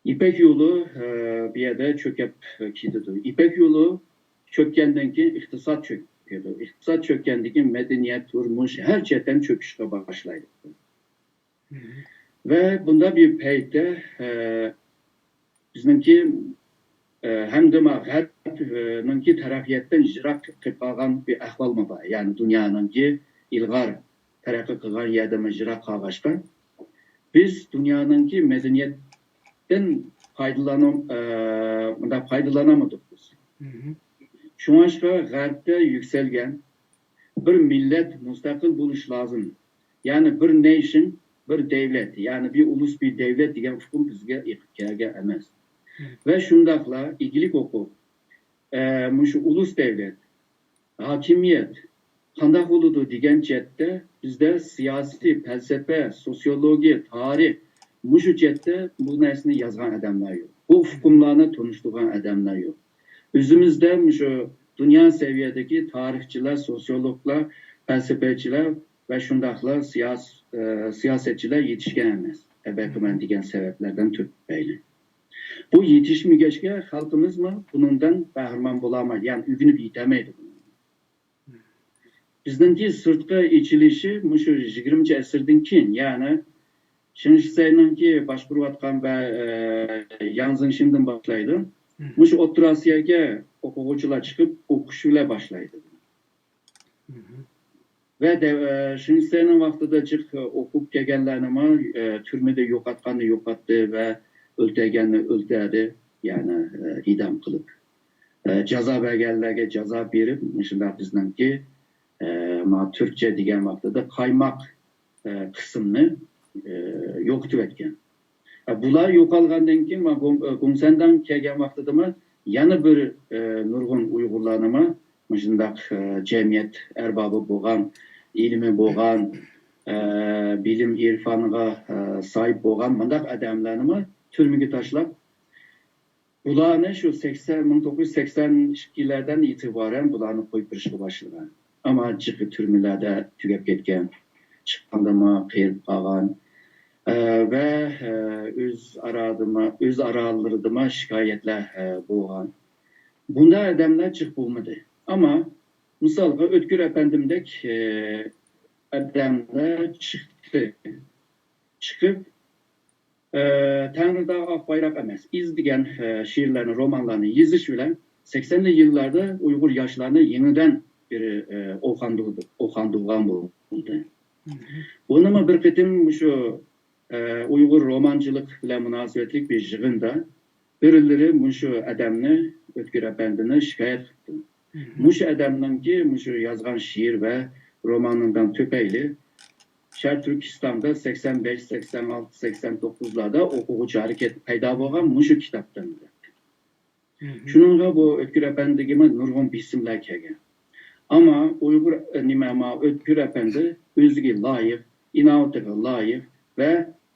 يىپەك يولى، ئە، بۇ يەردە چۆكۈپ كېتىدۇ. يىپەك يولى چۆككەندىن كېيىن ئىقتىساد چۆكىدۇ. ئىقتىساد چۆككەندىن كېيىن مەدەنىيەت، تۇرمۇش ھەر جەھەتتىن چۆكۈشكە باشلايدۇ. ۋە بۇنداق بىر پەيتتە، ئە، بىزنىڭكى، ئە، ھەمدە ما غەربنىڭكى تەرەققىياتتىن يىراق قېلىپ قالغان بىر ئەھۋالمۇ بار. يەنى دۇنيانىڭكى ئىلغار تەرەققىي قىلغان يەردىنمۇ يىراق قالغاچقا، بىز دۇنيانىڭكى مەدەنىيەتتىن پايدىلانم-، ئە، مۇنداق پايدىلانالمىدۇق بىز. شۇڭلاشقا غەربتە يۈكسەلگەن بىر مىللەت مۇستەقىل بولۇش لازىم. يەنى بىر نېيشن، بىر دەۋلەت، يەنى بىر ئۇلۇس، بىر دەۋلەت دېگەن ئۇقۇم بىزگە ئېقىپ كەلگەن ئەمەس. ۋە شۇنداقلا ئىگىلىك ھوقۇق، ئە، مۇشۇ ئۇلۇس دەۋلەت، ھاكىمىيەت قانداق بولىدۇ دېگەن جەھەتتە بىزدە سىياسىي، پەلسەپە، سوسىيولوگىيە، تارىخ، مۇشۇ جەھەتتە بۇ نەرسىنى يازغان ئادەملەر يوق. بۇ ئۇقۇملارنى تونۇشتۇرغان ئادەملەر يوق. ئۆزىمىزدە مۇشۇ دۇنيا سەۋىيەدىكى تارىخچىلار، سوسىيولوگلار، پەلسەپىچىلەر ۋە شۇنداقلا سىياس-، ئە، سىياسەتچىلەر يېتىشكەن ئەمەس. ئەبەكىمەن دېگەن سەۋەبلەردىن تۈپەيلى. بۇ يېتىشمىگەچكە خەلقىمىزمۇ بۇنىڭدىن بەھرىمەن بولالمايدۇ، يەنى ئۆگىنىپ يېتەلمەيدۇ. بىزنىڭكى سىرتقا ئېچىلىشى مۇشۇ يىگىرمىنچى ئەسىردىن كېيىن، يەنى شېڭ شىسەينىڭكى باشقۇرۇۋاتقان ۋە، ئە، ياڭ زېڭشىندىن باشلايدۇ. مۇشۇ ئوتتۇرا ئاسىياگە ئوقۇغۇچىلار چىقىپ ئوقۇش بىلەن باشلايدۇ. ۋە دە-، ئە، شېڭ شىسەينىڭ ۋاقتىدا جىق ئوقۇپ كەلگەنلەرنىمۇ، ئە، تۈرمىدە يوقاتقاننى يوقاتتى ۋە ئۆلتۈرگەننى ئۆلتۈردى، يەنى، ئە، ئىدام قىلىپ. ئە، جازا بەرگەنلەرگە جازا بېرىپ، مۇشۇنداق بىزنىڭكى، ئە، ما تۈركچە دېگەن ۋاقتىدا قايماق، ئە، قىسمىنى، ئە، يوقىتىۋەتكەن. ئە، بۇلار يوقالغاندىن كېيىن، ما گوڭ-، ئە، گوڭسەنداڭ كەلگەن ۋاقتىدىمۇ يەنە بىر، ئە، نۇرغۇن ئۇيغۇرلارنىمۇ مۇشۇنداق، ئە، جەمئىيەت ئەربابى بولغان، ئىلمى بولغان، ئە، بىلىم ئىرفانغا، ئە، ساھىب بولغان مۇنداق ئادەملەرنىمۇ تۈرمىگە تاشلاپ، بۇلارنى شۇ سەكسەن، مىڭ توققۇز يۈز سەكسەن ئىككىلەردىن ئېتىبارەن بۇلارنى قويۇپ بېرىشكە باشلىغان. ئەمما جىقى تۈرمىلەردە تۈگەپ كەتكەن، چىققاندىمۇ قېرىپ قالغان، ئە، ۋە، ئە، ئۆز ئارادىمۇ، ئۆز ئارالىرىدىمۇ شىكايەتلەر، ئە، بولغان. بۇنداق ئادەملەر جىق بولمىدى. ئەمما مىسالغا ئۆتكۈر ئەپەندىمدەك، ئە، ئادەملەر چىقتى. چىقىپ، ئە، تەڭرىتاغ ئاق بايراق ئەمەس، ئىز دېگەن، ئە، شېئىرلارنى، رومانلارنى يېزىش بىلەن سەكسەنلىك يىللاردا ئۇيغۇر ياشلارنى يېڭىدىن بىر، ئە، ئوخاندۇ-، ئوخاندۇرغان بولدى. بۇنىمۇ بىر قېتىم مۇشۇ، ئە، ئۇيغۇر رومانچىلىق بىلەن مۇناسىۋەتلىك بىر يىغىندا بىرلىرى مۇشۇ ئادەمنى، ئۆتكۈر ئەپەندىنى شىكايەت قىپتۇ. مۇشۇ ئادەمنىڭكى مۇشۇ يازغان شېئىر ۋە رومانىنىڭ تۈپەيلى شەرقىي تۈركىستاندا سەكسەن بەش، سەكسەن ئالتە، سەكسەن توققۇزلاردا ئوقۇغۇچى ھەرىكەت پەيدا بولغان مۇشۇ كىتابتىن. شۇنىڭغا بۇ ئۆتكۈر ئەپەندىگىمۇ نۇرغۇن بېسىملار كەلگەن. ئەمما ئۇيغۇر، نېمە، ئەمما ئۆتكۈر ئەپەندى ئۆزىگە لايىق، ئىناۋىتىغا لايىق ۋە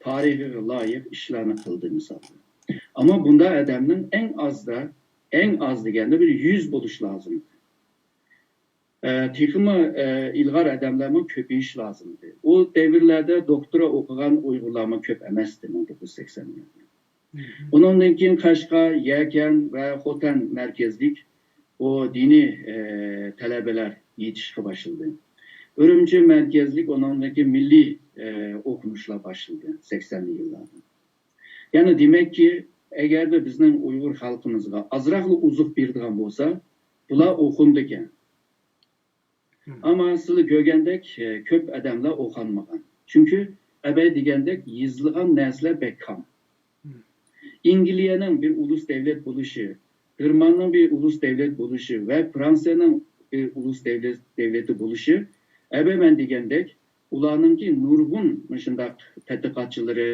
تارىخىغا لايىق ئىشلارنى قىلدى، مىسالغا. ئەمما بۇنداق ئادەمنىڭ ئەڭ ئازدا، ئەڭ ئاز دېگەندە بىر يۈز بولۇش لازىم. ئە، تېخىمۇ، ئە، ئىلغار ئادەملەرمۇ كۆپىيىش لازىم ئىدى. ئۇ دەۋرلەردە دوكتورا ئوقۇغان ئۇيغۇرلارمۇ كۆپ ئەمەستى، مىڭ توققۇز يۈز سەكسەن يىلدا. ئۇنىڭدىن كېيىن قەشقەر، يەكەن ۋە خوتەن مەركەزلىك بۇ دىنىي، ئە، تەلەبىلەر يېتىشىشكە باشلىدى. ئۈرۈمچى مەركەزلىك ئۇنىڭدىن كېيىن مىللىي، ئە، ئوقۇمۇشلار باشلىدى سەكسەنلىك يىللاردا. يەنى دېمەككى، ئەگەردە بىزنىڭ ئۇيغۇر خەلقىمىزغا ئازراقلا ئوزۇق بېرىدىغان بولسا، بۇلار ئوقۇمدىكەن. ئەمما سىلەر كۆرگەندەك، ئە، كۆپ ئادەملەر ئوقۇالمىغان. چۈنكى ئەبەي دېگەندەك يېزىلغان نەرسىلەر بەك كام. ئەنگلىيەنىڭ بىر ئۇلۇس دەۋلەت بولۇشى، گېرماننىڭ بىر ئۇلۇس دەۋلەت بولۇشى ۋە فرانسىيەنىڭ بىر ئۇلۇس دەۋلەت، دەۋلىتى بولۇشى، ئەبەي مەن دېگەندەك، ئۇلارنىڭكى نۇرغۇن مۇشۇنداق تەتقىقاتچىلىرى،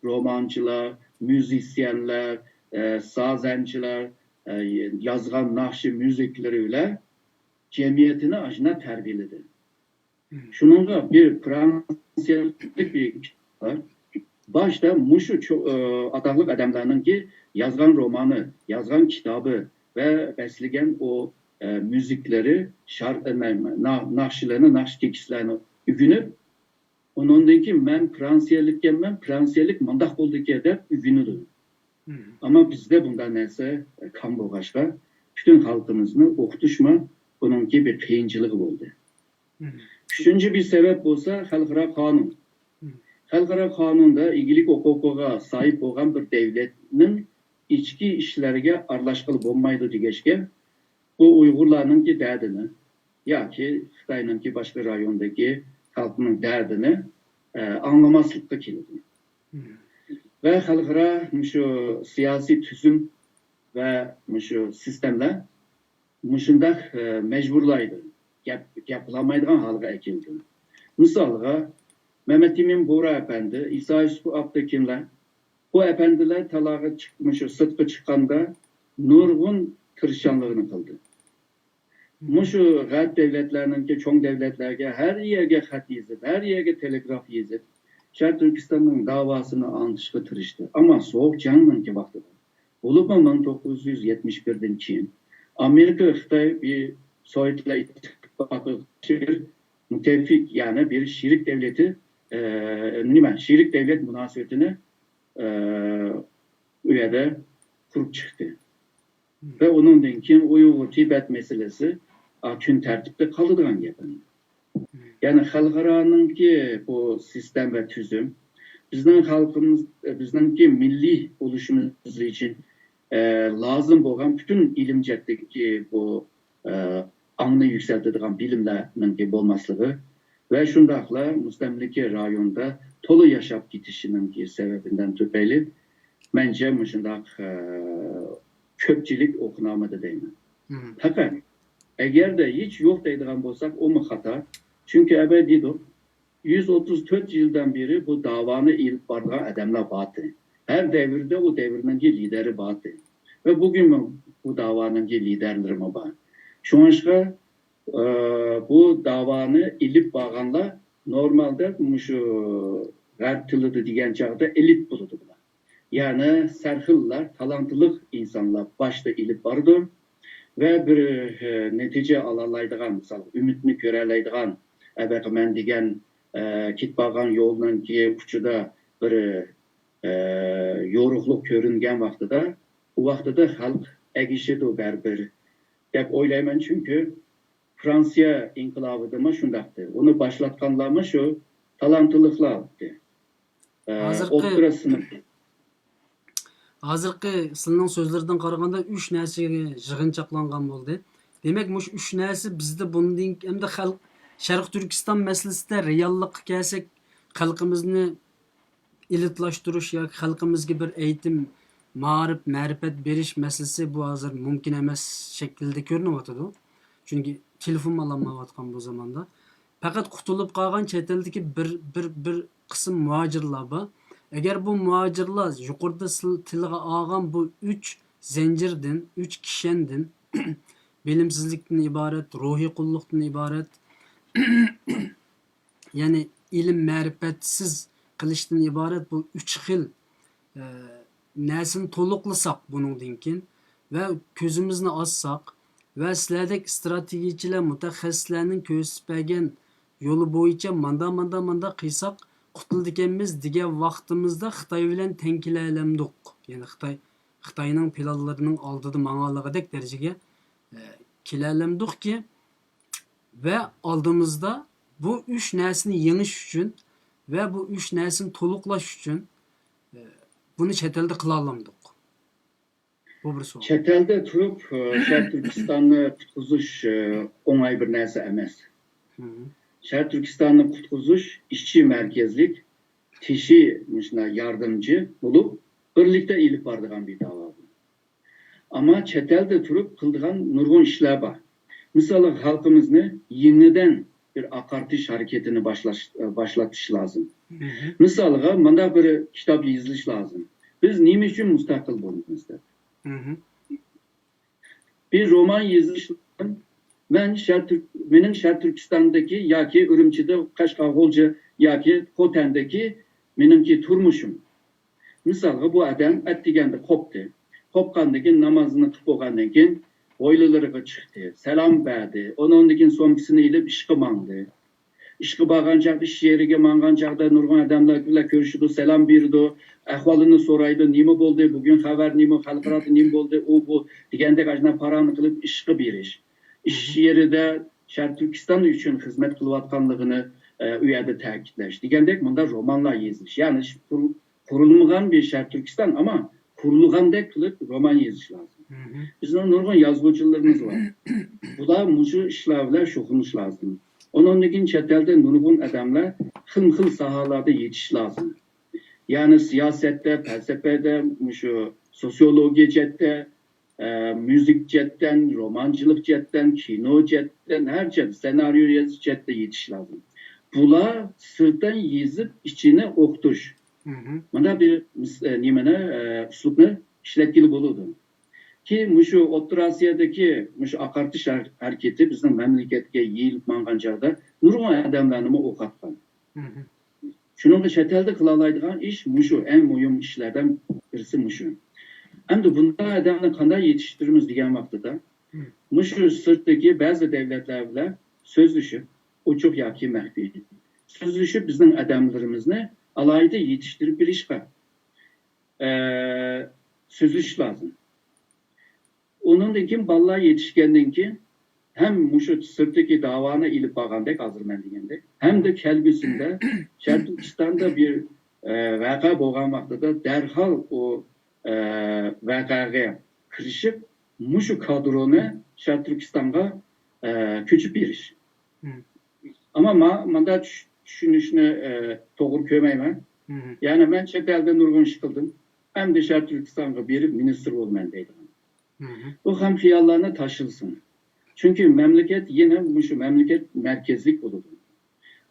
رومانچىلار، مۇزىتسىيەنلەر، ئە، سازەنچىلەر، ئە، يازغان ناخشا مۇزىكىلىرى بىلەن جەمئىيىتىنى ئاشۇنداق تەربىيەلىدى. شۇنىڭغا بىر فرانسىيەلىك بىر باشتا مۇشۇ چو-، ئاتاقلىق ئادەملەرنىڭكى يازغان رومانى، يازغان كىتابى ۋە بەسلىگەن ئۇ، ئە، مۇزىكىلىرى، شار-، ئە، نە-، نا-، ناخشىلىرىنى، ناخشا تېكىستلەرنى ئۆگىنىپ، ئۇنىڭدىن كېيىن مەن فرانسىيەلىككەنمەن، فرانسىيەلىك مۇنداق بولىدىكەن دەپ ئۆگىنىدۇ. ئەمما بىزدە بۇنداق نەرسە كام بولغاچقا، پۈتۈن خەلقىمىزنى ئوقۇتۇشمۇ بۇنىڭكى بىر قىيىنچىلىقى بولدى. ئۈچىنچى بىر سەۋەب بولسا خەلقئارا قانۇن. خەلقئارا قانۇندا ئىگىلىك ھوقۇقىغا ساھىب بولغان بىر دەۋلەتنىڭ ئىچكى ئىشلىرىغا ئارىلاشقىلى بولمايدۇ دېگەچكە، بۇ ئۇيغۇرلارنىڭكى دەردىنى ياكى خىتاينىڭكى باشقا رايوندىكى خەلقنىڭ دەردىنى، ئە، ئاڭلىماسلىققا كېلىدۇ. ۋە خەلقئارا مۇشۇ سىياسىي تۈزۈم ۋە مۇشۇ سىستېمىلار مۇشۇنداق، ئە، مەجبۇرلايدۇ. گەپ، گەپ قىلالمايدىغان ھالغا ئەكېلىدۇ. مىسالغا، مەمەت ئىمىن بورا ئەپەندى، ئىسا يۈسۈپ ئابدۇكىملار، بۇ ئەپەندىلەر تالاغا چىق-، مۇشۇ سىرتقا چىققاندا نۇرغۇن تىرىشچانلىقىنى قىلدى. مۇشۇ غەرب دۆلەتلەرنىڭكى چوڭ دۆلەتلەرگە ھەر يەرگە خەت يېزىپ، ھەر يەرگە تېلېگراف يېزىپ، شەرقىي تۈركىستاننىڭ داۋاسىنى ئاڭلىتىشقا تىرىشتى. ئەمما سوغۇق جەڭنىڭكى ۋاقتىدا، بولۇپمۇ مىڭ توققۇز يۈز يەتمىش بىردىن كېيىن ئامېرىكا، خىتاي بىر سوۋېتلار ئىتتىپاقىغا قارشى بىر مۇتتەپىق، يەنى بىر شېرىك دۆلىتى، ئە، نېمە، شېرىك دۆلەت مۇناسىۋىتىنى، ئە، ئۇ يەردە قۇرۇپ چىقتى. ۋە ئۇنىڭدىن كېيىن ئۇيغۇر تىبەت مەسىلىسى، ئا، كۈن تەرتىپتە قالىدىغان گەپ ئەمدى. يەنى خەلقئارانىڭكى بۇ سىستېما ۋە تۈزۈم بىزنىڭ خەلقىمىز، بىزنىڭكى مىللىي بولۇشىمىز ئۈچۈن، ئە، لازىم بولغان پۈتۈن ئىلىم جەھەتتىكى بۇ، ئە، ئاڭنى يۈكسەلتىدىغان بىلىملەرنىڭكى بولماسلىقى ۋە شۇنداقلا مۇستەملىكە رايوندا تولا ياشاپ كېتىشىنىڭكى سەۋەبىدىن تۈپەيلى، مەنچە مۇشۇنداق، ئە، كۆپچىلىك ئوقۇنالمىدى دەيمەن. پەقەت ئەگەردە ھېچ يوق دەيدىغان بولساق، ئۇمۇ خاتا. چۈنكى ئەبەي دېدۇق، يۈز ئوتتۇز تۆت يىلدىن بېرى بۇ داۋانى ئېلىپ بارىدىغان ئادەملەر بارتى. ھەر دەۋردە ئۇ دەۋرنىڭكى لىدېرى بارتى. ۋە بۈگۈنمۇ بۇ داۋانىڭكى لىدېرلىرىمۇ بار. شۇڭلاشقا، ئە، بۇ داۋانى ئېلىپ بارغانلار نورمالدا مۇشۇ غەرب تىلىدا دېگەن چاغدا ئېلىت بولىدۇ بۇلار. يەنى سەرخىللار، تالانتلىق ئىنسانلار باشتا ئېلىپ بارىدۇ ۋە بىر، ئە، نەتىجە ئالالايدىغان، مىسال، ئۈمىدنى كۆرەلەيدىغان، ئەبەقى مەن دېگەن، ئە، كېتىپ بارغان يولنىڭكى ئۇچىدا بىر، ئە، يورۇقلۇق كۆرۈنگەن ۋاقتىدا، ئۇ ۋاقتىدا خەلق ئەگىشىدۇ بەرىبىر دەپ ئويلايمەن. چۈنكى فرانسىيە ئىنقىلابىدىمۇ شۇنداقتى. ئۇنى باشلاتقانلارمۇ شۇ تالانتلىقلار ئىدى. ئە، ھازىرقى ئوتتۇرا سىنىپ. ھازىرقى سىلىنىڭ سۆزلىرىدىن قارىغاندا، ئۈچ نەرسىگە يىغىنچاقلانغان بولدى. دېمەك، مۇشۇ ئۈچ نەرسە بىزدە بۇندىن ئەمدى خەلق، شەرقىي تۈركىستان مەسىلىسىدە رېئاللىققا كەلسەك، خەلقىمىزنى ئېلىتلاشتۇرۇش ياكى خەلقىمىزگە بىر ئېيتىم، مائارىپ، مەرىپەت بېرىش مەسىلىسى بۇ ھازىر مۇمكىن ئەمەس شەكىلدە كۆرۈنۈۋاتىدۇ. چۈنكى تېلېفونمۇ ئالالمايۋاتقان بۇ زاماندا. پەقەت قۇتۇلۇپ قالغان چەت ئەلدىكى بىر، بىر، بىر قىسىم مۇھاجىرلار بار. ئەگەر بۇ مۇھاجىرلار يۇقىرىدا سىل-، تىلغا ئالغان بۇ ئۈچ زەنجىردىن، ئۈچ كىشەندىن، بىلىمسىزلىكتىن ئىبارەت، روھىي قۇللۇقتىن ئىبارەت، يەنى ئىلىم مەرىپەتسىز قىلىشتىن ئىبارەت بۇ ئۈچ خىل، ئە، نەرسىنى تولۇقلىساق بۇنىڭدىن كېيىن ۋە كۆزىمىزنى ئاچساق ۋە سىلەردەك ئىستراتېگىيەچىلەر، مۇتەخەسسىسلەرنىڭ كۆرسىتىپ بەرگەن يولى بويىچە ماندا، ماندا، ماندا قىلساق قۇتۇلىدىكەنمىز دېگەن ۋاقتىمىزدا خىتاي بىلەن تەڭ كېلەلەمدۇق؟ يەنى خىتاي، خىتاينىڭ پىلانلىرىنىڭ ئالدىدا ماڭالىغۇدەك دەرىجىگە، ئە، كېلەلەمدۇقكى؟ ۋە ئالدىمىزدا بۇ ئۈچ نەرسىنى يېڭىش ئۈچۈن ۋە بۇ ئۈچ نەرسىنى تولۇقلاش ئۈچۈن، ئە، بۇنى چەت ئەلدە قىلالامدۇق؟ بۇ بىر سوئال. چەت ئەلدە تۇرۇپ، ئە، شەرقىي تۈركىستاننى قۇتقۇزۇش، ئە، ئوڭاي بىر نەرسە ئەمەس. مم. شەرقىي تۈركىستاننى قۇتقۇزۇش ئىچى مەركەزلىك، تىشى مۇشۇنداق ياردەمچى بولۇپ، بىرلىكتە ئېلىپ بارىدىغان بىر داۋا بۇ. ئەمما چەت ئەلدە تۇرۇپ قىلىدىغان نۇرغۇن ئىشلار بار. مىسالغا، خەلقىمىزنى يېڭىدىن بىر ئاقارتىش ھەرىكىتىنى باشلاش، باشلىتىش لازىم. مم. مىسالغا، مۇنداق بىر كىتاب يېزىلىش لازىم. بىز نېمە ئۈچۈن مۇستەقىل بولىمىز دەپ. مم. بىر رومان يېزىش لازىم. مەن شەرق تۈرك-، مېنىڭ شەرق تۈركىستاندىكى ياكى ئۈرۈمچىدە، قەشقەر، غۇلجا ياكى خوتەندىكى مېنىڭكى تۇرمۇشۇم. مىسالغا، بۇ ئادەم ئەتىگەندە قوپتى. قوپقاندىن كېيىن، نامازىنى قىلىپ بولغاندىن كېيىن، ھويلىلىرىغا چىقتى، سالام بەردى. ئۇنىڭدىن كېيىن سومكىسىنى ئېلىپ ئىشقا ماڭدى. ئىشقا بارغان چاغدا، ئىش يېرىگە ماڭغان چاغدا نۇرغۇن ئادەملەر بىلەن كۆرۈشىدۇ، سالام بېرىدۇ، ئەھۋالىنى سورايدۇ، نېمە بولدى، بۈگۈن خەۋەر نېمە، خەلقئارادا نېمە بولدى، ئۇ بۇ دېگەندەك ئاشۇنداق پاراڭنى قىلىپ ئىشقا بېرىش. ئىش يېرىدە شەرقىي تۈركىستان ئۈچۈن خىزمەت قىلىۋاتقانلىقىنى، ئە، ئۇ يەردە تەكىتلەش دېگەندەك مۇنداق رومانلار يېزىش. يەنى شۇ قۇر-، قۇرۇلمىغان بىر شەرقىي تۈركىستان، ئەمما قۇرۇلغاندەك قىلىپ رومان يېزىش لازىم. مم. بىزنىڭ نۇرغۇن يازغۇچىلىرىمىز بار. بۇلار مۇشۇ ئىشلار بىلەن شۇغۇللىنىش لازىم. ئۇنىڭدىن كېيىن چەت ئەلدە نۇرغۇن ئادەملەر خىلمۇ خىل ساھەلەردە يېتىشىش لازىم. يەنى سىياسەتتە، پەلسەپىدە، مۇشۇ سوسىيولوگىيە جەھەتتە، ئە، مۇزىكا جەھەتتىن، رومانچىلىق جەھەتتىن، كىنو جەھەتتىن، ھەر جەھەت، سېنارىيو يېزىش جەھەتتە يېتىش لازىم. بۇلار سىرتتىن يېزىپ، ئىچىنى ئوقۇتۇش. مم. مۇنداق بىر مىس-، ئە، نېمىنى، ئە، ئۇسلۇبنى ئىشلەتكىلى بولىدۇ. كېيىن مۇشۇ ئوتتۇرا ئاسىيادىكى مۇشۇ ئاقارتىش ھەر-، ھەرىكىتى بىزنىڭ مەملىكەتكە يېيىلىپ ماڭغان چاغدا نۇرغۇن ئادەملەرنىمۇ ئوقاتقان. مم. شۇنىڭغا چەت ئەلدە قىلالايدىغان ئىش مۇشۇ، ئەڭ مۇھىم ئىشلاردىن بىرسى مۇشۇ. ئەمدى بۇنداق ئادەمنى قانداق يېتىشتۈرىمىز دېگەن ۋاقتىدا، مم. مۇشۇ سىرتتىكى بەزى دۆلەتلەر بىلەن سۆزلىشىپ، ئوچۇق ياكى مەخپىي سۆزلىشىپ، بىزنىڭ ئادەملىرىمىزنى ئالاھىدە يېتىشتۈرۈپ بېرىشقا، ئە، سۆزلىشىش لازىم. ئۇنىڭدىن كېيىن بالىلار يېتىشكەندىن كېيىن ھەم مۇشۇ سىرتتىكى داۋانى ئېلىپ بارغاندەك، ھازىر مەن دېگەندەك، ھەمدە كەلگۈسىدە شەرقىي تۈركىستاندا بىر، ئە، ۋەقە بولغان ۋاقتىدا دەرھال ئۇ، ئە، ۋەقەگە كىرىشىپ، مۇشۇ كادرونى شەرقىي تۈركىستانغا، ئە، كۆچۈپ بېرىش. مم. ئەمما ما-، مانا چۈش-، چۈشىنىشنى، ئە، توغرا كۆرمەيمەن. مم. يەنى مەن چەت ئەلدە نۇرغۇن ئىش قىلدىم. ئەمدى شەرقىي تۈركىستانغا بېرىپ مىنىستىر بولىمەن دەيدىغان. مم. بۇ خام خىياللارنى تاشلىسۇن. چۈنكى مەملىكەت يەنە مۇشۇ مەملىكەت مەركەزلىك بولىدۇ.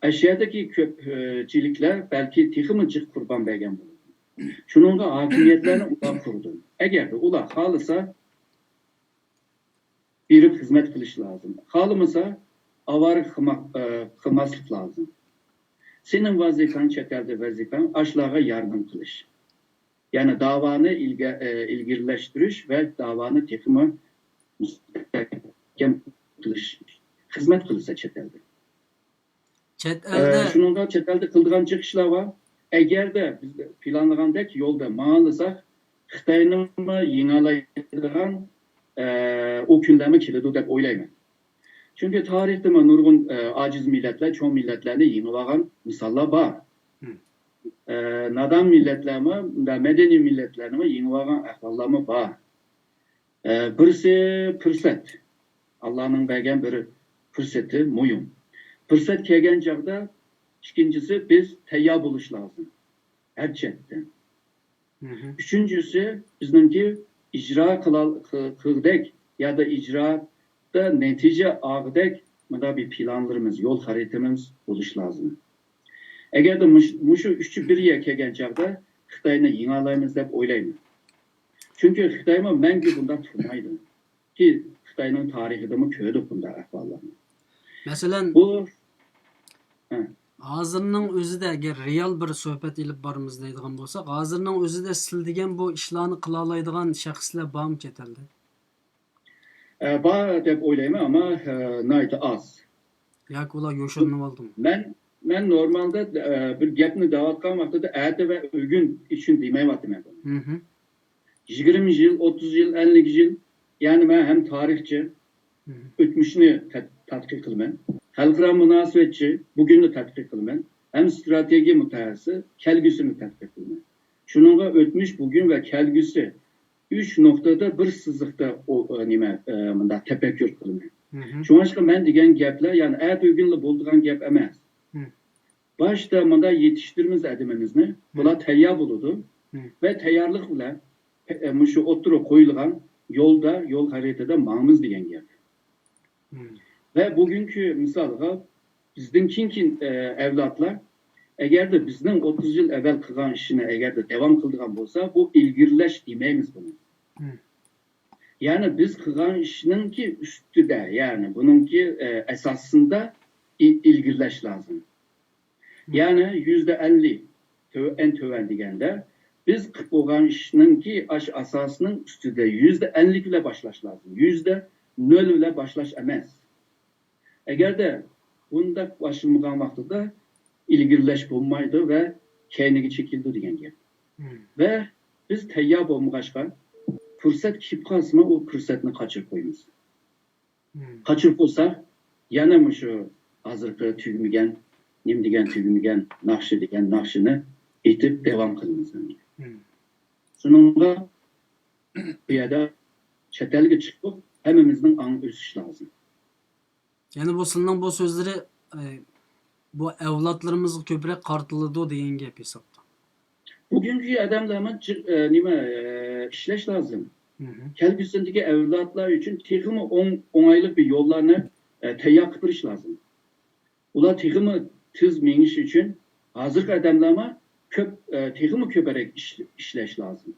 ئەشيادىكى كۆپچىلىكلەر بەلكى تېخىمۇ جىق قۇربان بەرگەن بولىدۇ. شۇنىڭغا ھاكىمىيەتلەرنى ئۇلار قۇرىدۇ. ئەگەردە ئۇلار خالىسا، بېرىپ خىزمەت قىلىش لازىم. خالىمىسا، ئاۋارە قىلماق، ئە، قىلماسلىق لازىم. سېنىڭ ۋەزىپەڭ، چەت ئەلدە ۋەزىپەڭ، ئاشۇلارغا ياردەم قىلىش. يەنى داۋانى ئىلگە-، ئە، ئىلگىرىلەشتۈرۈش ۋە داۋانى تېخىمۇ مۇستەھكەم قىلىش. خىزمەت قىلسا چەت ئەلدە. چەت ئە، ئەلدە شۇنىڭغا چەت ئەلدە قىلىدىغان جىق ئىشلار بار. ئەگەردە بىز پىلانلىغاندەك يولدا ماڭالىساق، خىتاينىڭمۇ يېڭەلەيدىغان، ئە، ئۇ كۈنلەرمۇ كېلىدۇ دەپ ئويلايمەن. چۈنكى تارىختىمۇ نۇرغۇن، ئە، ئاجىز مىللەتلەر چوڭ مىللەتلەرنى يېڭىۋالغان مىساللار بار. مم. ئە، نادان مىللەتلەرمۇ، مەدەنىي مىللەتلەرنىمۇ يېڭىۋالغان ئەھۋاللارمۇ بار. ئە، بىرسى پۇرسەت. ئاللانىڭ بەرگەن بىر پۇرسىتى مۇھىم. پۇرسەت كەلگەن چاغدا، ئىككىنچىسى، بىز تەييار بولۇش لازىم. ھەر جەھەتتىن. مم. ئۈچىنچىسى، بىزنىڭكى ئىجرا قىلال-، قى-، قىلغۇدەك يادا ئىجرادا نەتىجە ئالغۇدەك مۇنداق بىر پىلانلىرىمىز، يول خەرىتىمىز بولۇش لازىم. ئەگەردە مۇش-، مۇشۇ ئۈچى بىر يەرگە كەلگەن چاغدا خىتاينى يېڭەلەيمىز دەپ ئويلايمەن. چۈنكى خىتايمۇ مەڭگۈ بۇنداق تۇرمايدۇ. كى خىتاينىڭ تارىخىدىمۇ كۆردۇق بۇنداق ئەھۋاللارنى. مەسىلەن، بۇ، ھە. ھازىرنىڭ ئۆزىدە ئەگەر رېئال بىر سۆھبەت ئېلىپ بارىمىز دەيدىغان بولساق، ھازىرنىڭ ئۆزىدە سىلە دېگەن بۇ ئىشلارنى قىلالايدىغان شەخسلەر بارمۇ چەت ئەلدە؟ ئە، بار دەپ ئويلايمەن، ئەمما ئە، ناھايىتى ئاز. ياكى ئۇلار يوشۇرۇنۇۋالدىمۇ؟ مەن مەن نورمالدا ئە، بىر گەپنى دەۋاتقان ۋاقتىدا ئەتە ۋە ئۆگۈن ئۈچۈن دېمەيۋاتىمەن بۇنى. مھم. يىگىرمە يىل، ئوتتۇز يىل، ئەللىك يىل، يەنى مەن ھەم تارىخچى، مھم. ئۆتمۈشنى تەت- تەتقىق قىلىمەن. خەلقئارا مۇناسىۋەتچى، بۈگۈننى تەتقىق قىلىمەن. ھەم ستراتېگىيە مۇتەخەسسىسى، كەلگۈسىنى تەتقىق قىلىمەن. شۇنىڭغا ئۆتمۈش، بۈگۈن ۋە كەلگۈسى ئۈچ نۇقتىدا بىر سىزىقتا ئو- ئە، نېمە ئە، مۇنداق تەپەككۇر قىلىمەن. مھم. شۇڭلاشقا مەن دېگەن گەپلەر يەنى ئەتە ئۆگۈنلا بولىدىغان گەپ ئەمەس. مم. باشتا مۇنداق يېتىشتۈرىمىز ئادىمىمىزنى، بۇلار تەييار بولىدۇ مم. ۋە تەييارلىق بىلەن ئە، مۇشۇ ئوتتۇرىغا قويۇلغان يولدا، يول خەرىتىدە ماڭىمىز دېگەن گەپ. مم. ۋە بۈگۈنكى مىسالغا بىزدىن كېيىنكى ئە، ئەۋلادلار ئەگەردە بىزنىڭ ئوتتۇز يىل ئەۋۋەل قىلغان ئىشىنى ئەگەردە داۋام قىلىدىغان بولسا، بۇ ئىلگىرىلەش دېمەيمىز بۇنى. مم. يەنى بىز قىلغان ئىشنىڭكى ئۈستىدە، يەنى بۇنىڭكى ئە، ئاساسىندا ئى- ئىلگىرىلەش لازىم. يەنى يۈزدە ئەللىك تۆ- ئەڭ تۆۋەن دېگەندە، بىز قىلىپ بولغان ئىشنىڭكى ئاش ئاساسىنىڭ ئۈستىدە يۈزدە ئەللىك بىلەن باشلاش لازىم. يۈزدە نۆل بىلەن باشلاش ئەمەس. ئەگەردە بۇنداق باشلىمىغان ۋاقتىدا ئىلگىرىلەش بولمايدۇ ۋە كەينىگە چېكىلىدۇ دېگەن گەپ. مم. ۋە بىز تەييار بولمىغاچقا، پۇرسەت كېلىپ قالسىمۇ، ئۇ پۇرسەتنى قاچۇرۇپ قويىمىز. مم. قاچۇرۇپ قويساق، يەنە مۇشۇ ھازىرقى تۈگىمىگەن، نېمە دېگەن تۈگىمىگەن ناخشا دېگەن ناخشىنى ئېيتىپ داۋام قىلىمىز ئەمدى. مم. شۇنىڭغا بۇ يەردە چەت ئەلگە چىقىپ، ھەممىمىزنىڭ ئاڭ ئۆسۈش لازىم. يەنى بۇ سىلىنىڭ بۇ سۆزلىرى ئە، بۇ ئەۋلادلىرىمىزغا كۆپرەك قارىتىلىدۇ دېگەن گەپ ھېسابتا. بۈگۈنكى ئادەملەرمۇ جى- ئە، نېمە ئە، ئىشلەش لازىم. مم. كەلگۈسىدىكى ئەۋلادلار ئۈچۈن تېخىمۇ ئوڭ ئوڭايلىق بىر يوللارنى ئە، تەييار قىلىپ بېرىش لازىم. ئۇلار تېخىمۇ تېز مېڭىش ئۈچۈن ھازىرقى ئادەملەرمۇ كۆپ ئە، تېخىمۇ كۆپرەك ئىش- ئىشلەش لازىم.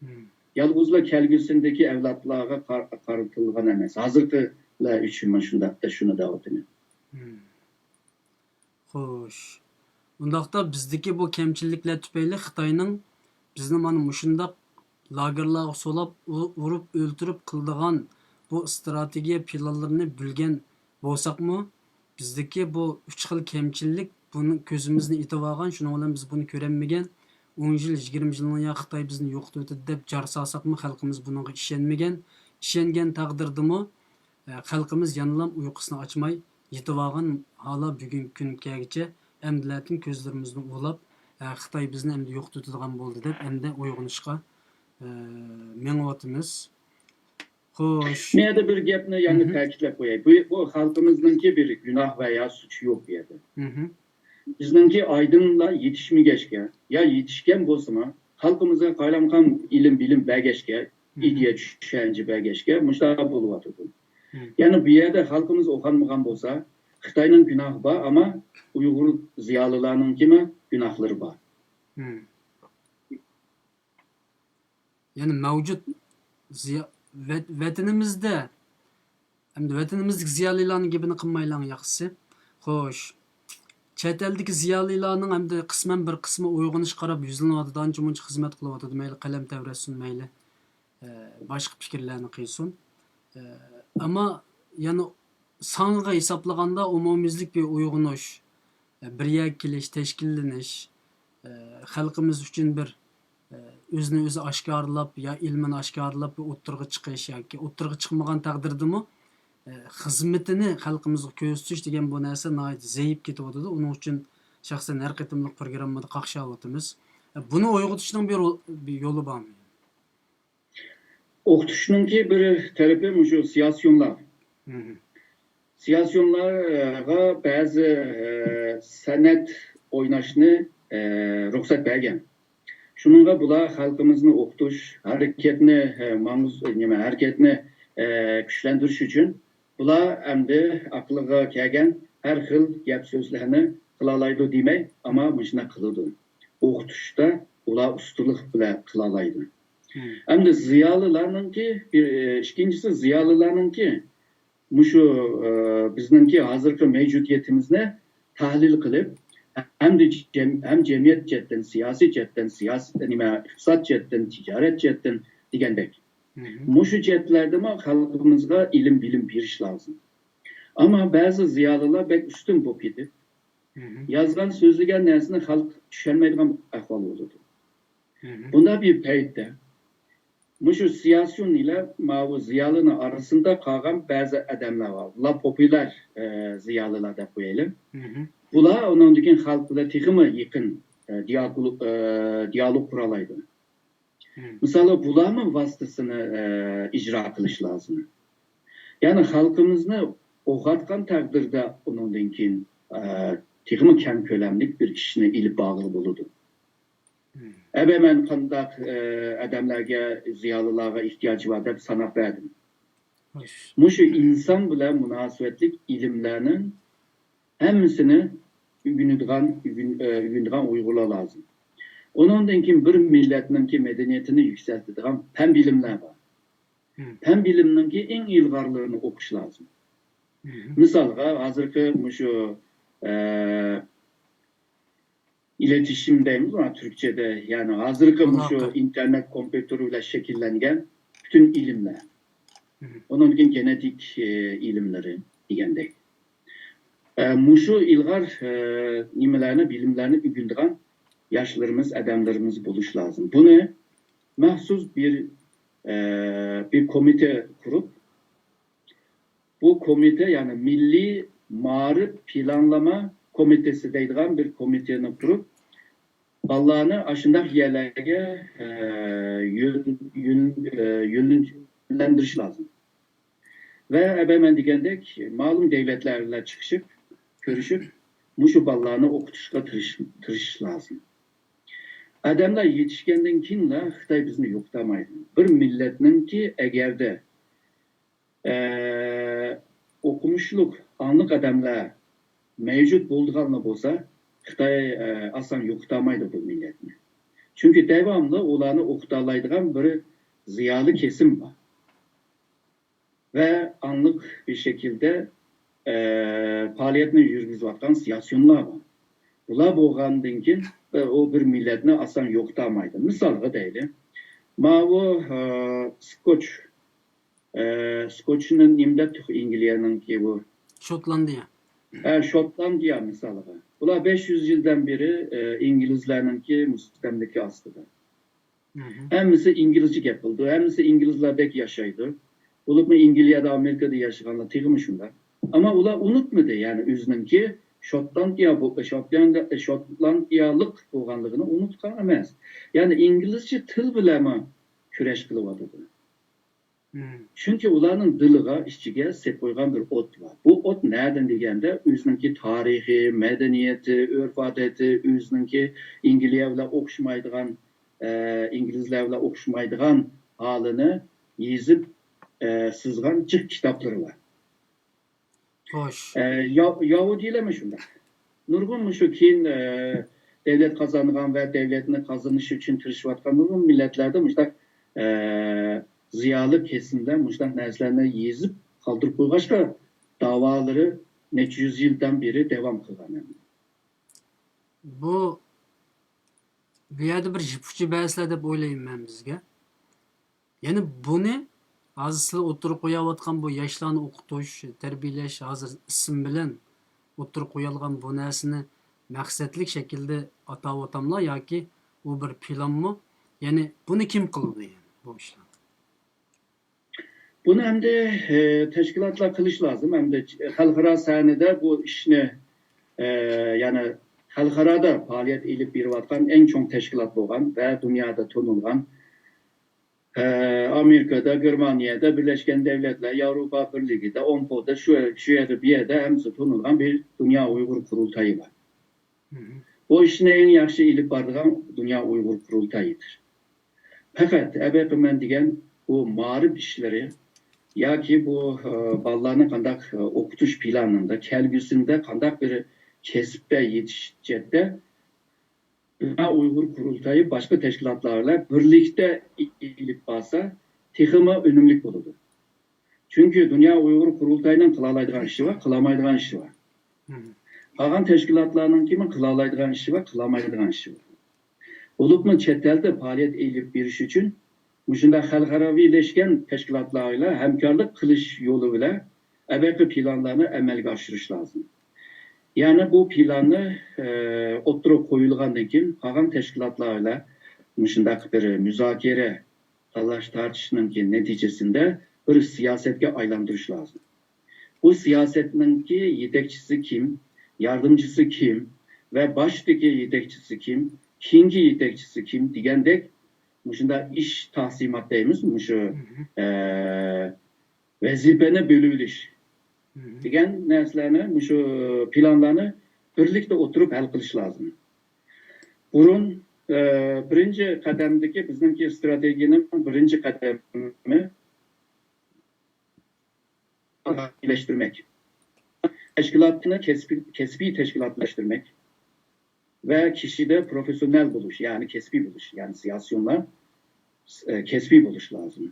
مم. يالغۇزلا كەلگۈسىدىكى ئەۋلادلارغا قار- قارىتىلغان ئەمەس، ھازىرقىلار ئۈچۈنمۇ شۇنداق شۇنى دەۋاتىمەن. مم. خوش. ئۇنداقتا بىزدىكى بۇ كەمچىلىكلەر تۈپەيلى خىتاينىڭ بىزنى مانا مۇشۇنداق لاگېرلارغا سولاپ، ئۇ- ئۇرۇپ ئۆلتۈرۈپ قىلىدىغان بۇ ئىستراتېگىيە پىلانلىرىنى بىلگەن بولساقمۇ، بىزدىكى بۇ ئۈچ خىل كەمچىلىك بۇنى كۆزىمىزنى ئېتىۋالغان، شۇنىڭ بىلەن بىز بۇنى كۆرەلمىگەن. ئون يىل، يىگىرمە يىلنىڭ يا خىتاي بىزنى يوقىتىۋېتىدۇ دەپ جار سالساقمۇ، خەلقىمىز بۇنىڭغا ئىشەنمىگەن. ئىشەنگەن تەقدىردىمۇ، ئە، خەلقىمىز يەنىلام ئۇيقۇسىنى ئاچماي يېتىۋالغان ھالا بۈگۈنكى كۈنگە كەلگىچە ئەمدىلەتىن كۆزلىرىمىزنى ئۇۋىلاپ، ئە، خىتاي بىزنى ئەمدى يوقىتىۋېتىدىغان بولدى دەپ ئەمدى ئويغىنىشقا، ئە، مېڭىۋاتىمىز. خوش. مەن يەنە بىر گەپنى يەنە مهم. تەكىتلەپ قوياي. بۇ، بۇ خەلقىمىزنىڭكى بىر گۇناھ ۋە يا سۈچى يوق بۇ يەردە. مهم. بىزنىڭكى ئايدىڭلار يېتىشمىگەچكە، يا يېتىشكەن بولسىمۇ، خەلقىمىزغا قايلامقان ئىلىم-بىلىم بەرگەچكە، مهم. ئىدىيە چۈشەنچە بەرگەچكە، مۇشۇنداق بولۇۋاتىدۇ. مهم. يەنى بۇ يەردە خەلقىمىز ئوقۇنمىغان بولسا، خىتاينىڭ گۇناھى بار، ئەمما ئۇيغۇر زىيالىيلارنىڭكىمۇ گۇناھلىرى بار. مهم. يەنى مەۋجۇت زىيا-، ۋەت-، ۋەتىنىمىزدە، ئەمدى ۋەتىنىمىزدىكى زىيالىيلارنىڭ گېپىنى قىلمايلى ئەڭ ياخشىسى. خوش. چەت ئەلدىكى زىيالىيلارنىڭ ئەمدى قىسمەن بىر قىسمى ئويغىنىشقا قاراپ يۈزلىنىۋاتىدۇ، ئانچە مۇنچە خىزمەت قىلىۋاتىدۇ، مەيلى قەلەم تەۋرەتسۇن، مەيلى، ئە، باشقا پىكىرلەرنى قىلسۇن. ئە، ئەمما يەنە سانغا ھېسابلىغاندا ئومۇميۈزلۈك بىر ئويغىنىش، ئە، بىر يەرگە كېلىش، تەشكىللىنىش، ئە، خەلقىمىز ئۈچۈن بىر ئۆزىنى ئۆزى ئاشكارىلاپ يا ئىلمىنى ئاشكارىلاپ بىر ئوتتۇرىغا چىقىش ياكى ئوتتۇرىغا چىقمىغان تەقدىردىمۇ، خىزمىتىنى خەلقىمىزغا كۆرسىتىش دېگەن بۇ نەرسە ناھايىتى زەئىپ كېتىۋاتىدۇ. ئۇنىڭ ئۈچۈن شەخسەن ھەر قېتىملىق پروگراممىدا قاقشاۋاتىمىز. بۇنى ئويغىتىشنىڭ بىر، بىر يولى بارمۇ؟ ئوقۇتۇشنىڭكى بىر تەرىپى مۇشۇ سىياسىيونلار. مهم. سىياسىيونلارغا بەزى، ئە، سەنئەت ئويناشنى، ئە، رۇخسەت بەرگەن. شۇنىڭغا بۇلار خەلقىمىزنى ئوقۇتۇش، ھەرىكەتنى، ئە، ماڭغۇز-، نېمە، ھەرىكەتنى، ئە، كۈچلەندۈرۈش ئۈچۈن بۇلار ئەمدى ئەقلىغا كەلگەن ھەر خىل گەپ سۆزلەرنى قىلالايدۇ دېمەي، ئەمما مۇشۇنداق قىلىدۇ. ئوقۇتۇشتا ئۇلار ئۇستىلىق بىلەن قىلالايدۇ. مم. ئەمدى زىيالىيلارنىڭكى، بىر، ئىككىنچىسى زىيالىيلارنىڭكى مۇشۇ، ئە، بىزنىڭكى ھازىرقى مەۋجۇدىيىتىمىزنى تەھلىل قىلىپ، ھەمدە جەم-، ھەم جەمئىيەت جەھەتتىن، سىياسىي جەھەتتىن، سىياسىي، نېمە، ئىقتىساد جەھەتتىن، تىجارەت جەھەتتىن دېگەندەك. مۇشۇ جەھەتلەردىمۇ خەلقىمىزغا ئىلىم، بىلىم بېرىش لازىم. ئەمما بەزى زىيالىيلار بەك ئۈستۈن بولۇپ كېتىپ، يازغان، سۆزلىگەن نەرسىنى خەلق چۈشەنمەيدىغان ئەھۋال بولىدۇ. بۇنداق بىر پەيتتە مۇشۇ سىياسىيون ئىلە ماۋۇ زىيالىينىڭ ئارىسىدا قالغان بەزى ئادەملەر بار. بۇلار پوپۇلار، ئە، زىيالىيلار دەپ قويايلى. بۇلار ئۇنىڭدىن كېيىن خەلق بىلەن تېخىمۇ يېقىن، ئە، دىياكۇل-، ئە، دىيالوگ قۇرالايدۇ. مىسالى، بۇلارمۇ ۋاسىتىسىنى، ئە، ئىجرا قىلىش لازىم. يەنى خەلقىمىزنى ئويغاتقان تەقدىردە ئۇنىڭدىن كېيىن، ئە، تېخىمۇ كەڭ كۆلەملىك بىر ئىشنى ئېلىپ بارغىلى بولىدۇ. ئەبە مەن قانداق، ئە، ئادەملەرگە، زىيالىيلارغا ئېھتىياجى بار دەپ ساناپ بەردىم. مۇشۇ ئىنسان بىلەن مۇناسىۋەتلىك ئىلىملەرنىڭ ھەممىسىنى ئۆگىنىدىغان، ئۆگىن-، ئە، ئۆگىنىدىغان ئۇيغۇرلار لازىم. ئۇنىڭدىن كېيىن بىر مىللەتنىڭكى مەدەنىيىتىنى يۈكسەلتىدىغان پەن بىلىملەر بار. پەن بىلىمنىڭكى ئەڭ ئىلغارلىرىنى ئوقۇش لازىم. مىسالغا، ھازىرقى مۇشۇ، ئە، ئىلېتىشىم دەيمىز تۈركچەدە، يەنى ھازىرقى مۇشۇ ئالاقە. ئىنتېرنېت، كومپيۇتېر بىلەن شەكىللەنگەن پۈتۈن ئىلىملەر. ئۇنىڭدىن كېيىن گېنېتىك، ئە، ئىلىملىرى دېگەندەك. ئە، مۇشۇ ئىلغار، ئە، نېمىلەرنى، بىلىملەرنى ئۆگىنىدىغان ياشلىرىمىز، ئادەملىرىمىز بولۇش لازىم. بۇنى مەخسۇس بىر، ئە، بىر كومىتېت قۇرۇپ، بۇ كومىتېت، يەنى مىللىي مائارىپ پىلانلىما كومىتېتى دەيدىغان بىر كومىتېتنى قۇرۇپ، بالىلارنى ئاشۇنداق يەرلەرگە، ئە، يۆن-، يۆن-، ئە، يۆنلەندۈرۈش لازىم. ۋە ئەبە مەن دېگەندەك، مەلۇم دۆلەتلەر بىلەن چىقىشىپ، كۆرۈشۈپ، مۇشۇ بالىلارنى ئوقۇتۇشقا تىرىش-، تىرىشىش لازىم. ئادەملەر يېتىشكەندىن كېيىنلا خىتاي بىزنى يوقىتالمايدۇ. بىر مىللەتنىڭكى ئەگەردە، ئە، ئوقۇمۇشلۇق، ئاڭلىق ئادەملەر مەۋجۇت بولىدىغانلا بولسا، خىتاي، ئە، ئاسان يوقىتالمايدۇ بۇ مىللەتنى. چۈنكى داۋاملىق ئۇلارنى ئوقۇتالايدىغان بىر زىيالىي كېسىم بار. ۋە ئاڭلىق بىر شەكىلدە، ئە، پائالىيەتنى يۈرگۈزۈۋاتقان سىياسىيونلار بار. بۇلار بولغاندىن كېيىن، ئە، ئۇ بىر مىللەتنى ئاسان يوقىتالمايدۇ. مىسالغا دەيلى، ماۋۇ، ئە، سكوچ، ئە، سكوچنى نېمە دەپتۇق ئىنگلىيەنىڭكى بۇ؟ شوتلاندىيە. ئە، شوتلاندىيە مىسالىغا. بۇلار بەش يۈز يىلدىن بېرى، ئە، ئىنگلىزلەرنىڭكى مۇستەملىكە ئاستىدا. ھەممىسى ئىنگلىزچە گەپ قىلىدۇ، ھەممىسى ئىنگلىزلاردەك ياشايدۇ. بولۇپمۇ ئىنگلىيەدە، ئامېرىكىدا ياشىغانلار تېخىمۇ شۇنداق. ئەمما ئۇلار ئۇنتمىدى، يەنى ئۆزىنىڭكى شوتلاندىيە بو-، شوتلاند-، شوتلاندىيەلىق بولغانلىقىنى ئۇنتقان ئەمەس. يەنى ئىنگلىزچە تىل بىلەنمۇ كۈرەش قىلىۋاتىدۇ. چۈنكى ئۇلارنىڭ دىلىغا، ئىچىگە سېپىپ قويغان بىر ئوت بار. بۇ ئوت نەدىن دېگەندە، ئۆزىنىڭكى تارىخى، مەدەنىيىتى، ئۆرپ-ئادىتى، ئۆزىنىڭكى ئىنگلىيە بىلەن ئوخشىمايدىغان، ئە، ئىنگلىزلار بىلەن ئوخشىمايدىغان ھالىنى يېزىپ، ئە، سىزغان جىق كىتابلىرى بار. خوش. ئە، يا-، ياھۇدىيلارمۇ شۇنداق. نۇرغۇن مۇشۇ كېيىن، ئە، دەۋلەت قازانغان ۋە دەۋلەتنى قازىنىش ئۈچۈن تىرىشىۋاتقان نۇرغۇن مىللەتلەردە مۇشۇنداق، ئە، زىيالىي كېسىملەر مۇشۇنداق نەرسىلەرنى يېزىپ قالدۇرۇپ قويغاچقا، داۋالىرى نەچچە يۈز يىلدىن بېرى داۋام قىلغان. بۇ، بۇ يەردە بىر يىپ ئۇچى بەرسىلەر دەپ ئويلايمەن مەن بىزگە. يەنى بۇنى ھازىر سىلەر ئوتتۇرىغا قويۇۋاتقان بۇ ياشلارنى ئوقۇتۇش، تەربىيەلەش، ھازىر ئىسىم بىلەن ئوتتۇرىغا قويۇلغان بۇ نەرسىنى مەقسەتلىك شەكىلدە ئاتاۋاتاملا ياكى ئۇ بىر پىلانمۇ؟ يەنى بۇنى كىم قىلىدۇ يەنى بۇ ئىشلارنى؟ بۇنى ئەمدى، ئە، تەشكىلاتلار قىلىش لازىم. ئەمدى خەلقئارا سەھنىدە بۇ ئىشنى، ئە، يەنى خەلقئارادا پائالىيەت ئېلىپ بېرىۋاتقان ئەڭ چوڭ تەشكىلات بولغان ۋە دۇنيادا تونۇلغان، ئە، ئامېرىكىدا، گېرمانىيەدە، بىرلەشكەن دەۋلەتلەر، ياۋروپا بىرلىكىدە، ئومپودا، شۇ، شۇ يەردە، بۇ يەردە ھەممىسى تونۇلغان بىر دۇنيا ئۇيغۇر قۇرۇلتايى بار. بۇ ئىشنى ئەڭ ياخشى ئېلىپ بارىدىغان دۇنيا ئۇيغۇر قۇرۇلتايىدۇر. پەقەت ئەبەقىمەن دېگەن بۇ مائارىپ ئىشلىرى ياكى بۇ، ئە، بالىلارنى قانداق، ئە، ئوقۇتۇش پىلانىدا، كەلگۈسىدە قانداق بىر كەسىپتە يېتىشىش جەھەتتە دۇنيا ئۇيغۇر قۇرۇلتايى باشقا تەشكىلاتلار بىلەن بىرلىكتە ئېلىپ بارسا، تېخىمۇ ئۈنۈملۈك بولىدۇ. چۈنكى دۇنيا ئۇيغۇر قۇرۇلتايىنىڭ قىلالايدىغان ئىشى بار، قىلالمايدىغان ئىشى بار. قالغان تەشكىلاتلارنىڭكىمۇ قىلالايدىغان ئىشى بار، قىلالمايدىغان ئىشى بار. بولۇپمۇ چەت ئەلدە پائالىيەت ئېلىپ بېرىش ئۈچۈن مۇشۇنداق خەلقئاراۋىلەشكەن تەشكىلاتلار بىلەن ھەمكارلىق قىلىش يولى بىلەن ئەبەقى پىلانلارنى ئەمەلگە ئاشۇرۇش لازىم. يەنى بۇ پىلاننى، ئە، ئوتتۇرىغا قويۇلغاندىن كېيىن، قالغان تەشكىلاتلار بىلەن مۇشۇنداق بىر مۇزاكىرە، تاللاش تارتىشنىڭكى نەتىجىسىندە بىر سىياسەتكە ئايلاندۇرۇش لازىم. بۇ سىياسەتنىڭكى يېتەكچىسى كىم، ياردەمچىسى كىم ۋە باشتىكى يېتەكچىسى كىم، كېيىنكى يېتەكچىسى كىم دېگەندەك مۇشۇنداق ئىش تەقسىمات دەيمىز، مۇشۇ، ئە، ۋەزىپىنى بۆلۈۋېلىش دېگەن نەرسىلەرنى، مۇشۇ پىلانلارنى بىرلىكتە ئولتۇرۇپ ھەل قىلىش لازىم. بۇرۇن، ئە، بىرىنچى قەدەمدىكى بىزنىڭكى ئىستراتېگىيەنىڭ بىرىنچى قەدىمى تەشكىلاتنى كەسپىي، كەسپىي تەشكىلاتلاشتۇرماق ۋە كىشىدە پروفېسسىونال بولۇش، يەنى كەسپىي بولۇش، يەنى سىياسىيونلار، ئە، كەسپىي بولۇش لازىم.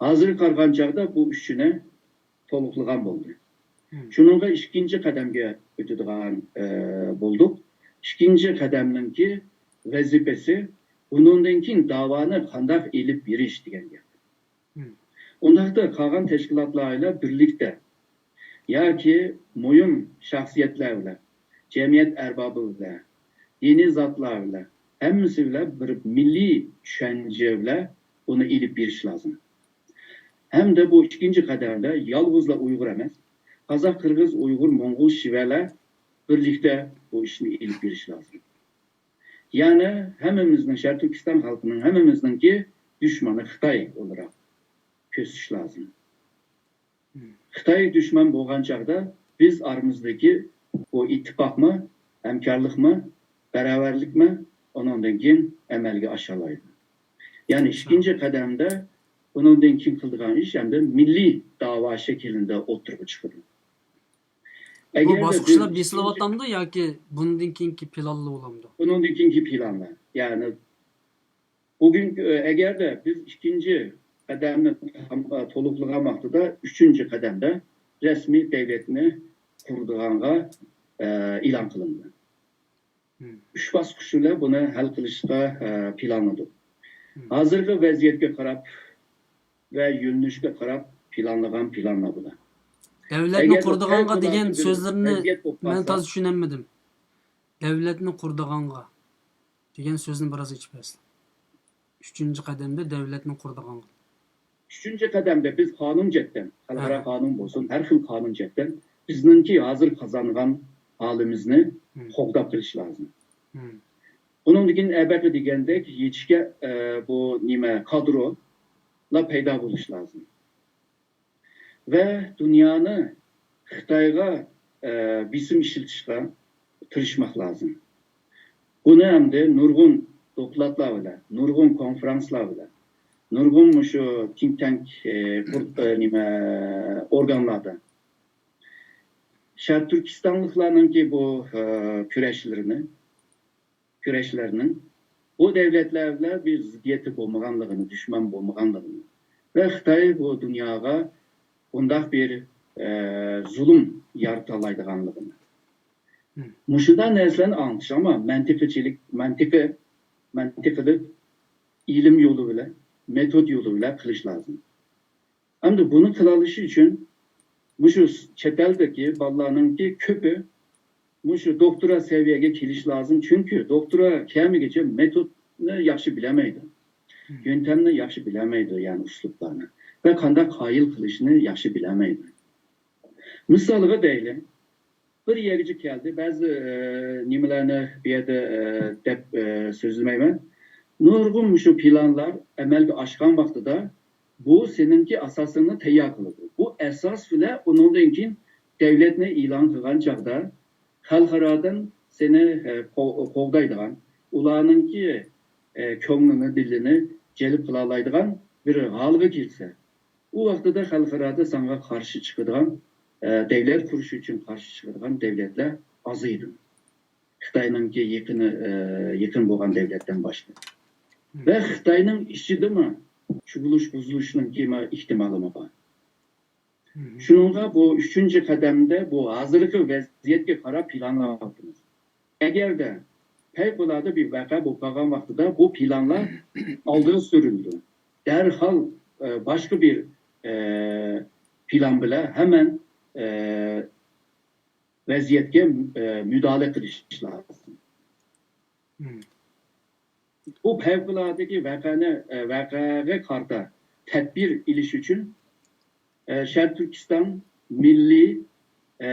ھازىرغا قارىغان چاغدا بۇ ئۈچىنى تولۇقلىغان بولدى. شۇنىڭغا ئىككىنچى قەدەمگە ئۆتىدىغان، ئە، بولدۇق. ئىككىنچى قەدەمنىڭكى ۋەزىپىسى ئۇنىڭدىن كېيىن داۋانى قانداق ئېلىپ بېرىش دېگەن گەپ. ئۇنداقتا قالغان تەشكىلاتلار بىلەن بىرلىكتە ياكى مۇھىم شەخسىيەتلەر بىلەن، جەمئىيەت ئەربابى بىلەن، دىنىي زاتلار بىلەن، ھەممىسى بىلەن بىر مىللىي چۈشەنچە بىلەن بۇنى ئېلىپ بېرىش لازىم. ھەمدە بۇ ئىككىنچى قەدەمدە يالغۇزلا ئۇيغۇر ئەمەس، قازاق، قىرغىز، ئۇيغۇر، موڭغۇل، شىۋەلەر بىرلىكتە بۇ ئىشنى ئېلىپ بېرىش لازىم. يەنى ھەممىمىزنىڭ، شەرقىي تۈركىستان خەلقىنىڭ ھەممىمىزنىڭكى دۈشمىنى خىتاي ئولتۇراق كۆرسىتىش لازىم. خىتاي دۈشمەن بولغان چاغدا بىز ئارىمىزدىكى بۇ ئىتتىپاقمۇ، ھەمكارلىقمۇ، باراۋەرلىكمۇ ئۇنىڭدىن كېيىن ئەمەلگە ئاشالايدۇ. يەنى ئىككىنچى قەدەمدە ئۇنىڭدىن كېيىن قىلىدىغان ئىش ئەمدى مىللىي داۋا شەكلىدە ئوتتۇرىغا چىقىدۇ. بۇ ئەگەر باسقۇچلار بېسىلىۋاتامدۇ ياكى بۇندىن كېيىنكى پىلانلا بولامدۇ؟ بۇنىڭدىن كېيىنكى پىلانلار. يەنى بۈگۈنكى، ئەگەردە بىز ئىككىنچى قەدەمنى تام-، تولۇقلىغان ۋاقتىدا ئۈچىنچى قەدەمدە رەسمىي دەۋلەتنى قۇرىدىغانغا، ئە، ئېلان قىلىندى. ئۈچ باسقۇچ بىلەن بۇنى ھەل قىلىشقا، ئە، پىلانلىدۇق. ھازىرقى ۋەزىيەتكە قاراپ ۋە يۆنىلىشكە قاراپ پىلانلىغان پىلانلار بۇلار. دەۋلەتنى قۇرىدىغانغا دېگەن سۆزلىرىنى مەن تازا چۈشىنەلمىدىم. دەۋلەتنى قۇرىدىغانغا دېگەن سۆزنى بىراز ئېچىپ بەرسىلە. ئۈچىنچى قەدەمدە دەۋلەتنى قۇرىدىغانغا. ئۈچىنچى قەدەمدە بىز قانۇن جەھەتتىن، خەلقئارا قانۇن بولسۇن، ھەر خىل قانۇن جەھەتتىن بىزنىڭكى ھازىر قازانغان ھالىمىزنى قوغداپ قېلىش لازىم. ئۇنىڭدىن كېيىن ئەبەقى دېگەندەك يېتىشكە، ئە، بۇ نېمە، كادرولار پەيدا بولۇش لازىم. ۋە دۇنيانى خىتايغا، ئە، بېسىم ئىشلىتىشقا تىرىشماق لازىم. بۇنى ئەمدى نۇرغۇن دوكلاتلار بىلەن، نۇرغۇن كونفرانسلار بىلەن، نۇرغۇن مۇشۇ تىنك تانك، ئە، قۇر-، ئە، نېمە، ئورگانلاردا شەرقىي تۈركىستانلىقلارنىڭكى بۇ، ئە، كۈرەشلىرىنى كۈرەشلەرنىڭ بۇ دەۋلەتلەر بىلەن بىر زىددىيەتتە بولمىغانلىقىنى، دۈشمەن بولمىغانلىقىنى ۋە خىتاي بۇ دۇنياغا بۇنداق بىر، ئە، زۇلۇم يارىتالايدىغانلىقىنى. مۇشۇنداق نەرسىلەرنى ئاڭلىتىش، ئەمما مەنتىقىچىلىك، مەنتىقى، مەنتىقىلىق، ئىلىم يولى بىلەن، مېتود يولى بىلەن قىلىش لازىم. ئەمدى بۇنى قىلالىشى ئۈچۈن مۇشۇ چەت ئەلدىكى بالىلارنىڭكى كۆپى مۇشۇ دوكتورا سەۋىيەگە كېلىش لازىم. چۈنكى دوكتورا كەلمىگىچە مېتودنى ياخشى بىلەلمەيدۇ. يۆنتەمنى ياخشى بىلەلمەيدۇ، يەنى ئۇسلۇبلارنى. ۋە قانداق قايىل قىلىشنى ياخشى بىلەلمەيدۇ. مىسالغا دەيلى، بىر يەرگىچە كەلدى. بەزى، ئە، نېمىلەرنى بۇ يەردە، ئە، دەپ، ئە، سۆزلىمەيمەن. نۇرغۇن مۇشۇ پىلانلار ئەمەلگە ئاشقان ۋاقتىدا بۇ سېنىڭكى ئاساسىڭنى تەييار قىلىدۇ. بۇ ئاساس بىلەن ئۇنىڭدىن كېيىن دەۋلەتنى ئېلان قىلغان چاغدا خەلقئارادىن سېنى، ئە، قو-، قوغدايدىغان، ئۇلارنىڭكى، ئە، كۆڭلىنى، دىلىنى جەلپ قىلالايدىغان بىر ھالغا كەلسە، ئۇ ۋاقتىدا خەلقئارادا ساڭا قارشى چىقىدىغان، ئە، دەۋلەت قۇرۇش ئۈچۈن قارشى چىقىدىغان دەۋلەتلەر ئازىيىدۇ. خىتاينىڭكى يېقىنى، ئە، يېقىن بولغان دەۋلەتتىن باشقا. ۋە خىتاينىڭ ئىچىدىمۇ چۇۋۇلۇش، بۇزۇلۇشنىڭكى ئېھتىمالىمۇ بار. شۇنىڭغا بۇ ئۈچىنچى قەدەمدە بۇ ھازىرقى ۋەزىيەتكە قاراپ پىلانلاۋاتىمىز. ئەگەردە پەۋقۇلئاددە بىر ۋەقە بولۇپ قالغان ۋاقتىدا بۇ پىلانلار ئالدىغا سۈرۈلىدۇ. دەرھال، ئە، باشقا بىر، ئە، پىلان بىلەن ھەمەن، ئە، ۋەزىيەتكە، ئە، مۇداخىلە قىلىش لازىم. بۇ پەۋقۇلئاددىدىكى ۋەقەنى، ئە، ۋەقەگە قارىتا تەدبىر ئېلىش ئۈچۈن، ئە، شەرقىي تۈركىستان مىللىي، ئە،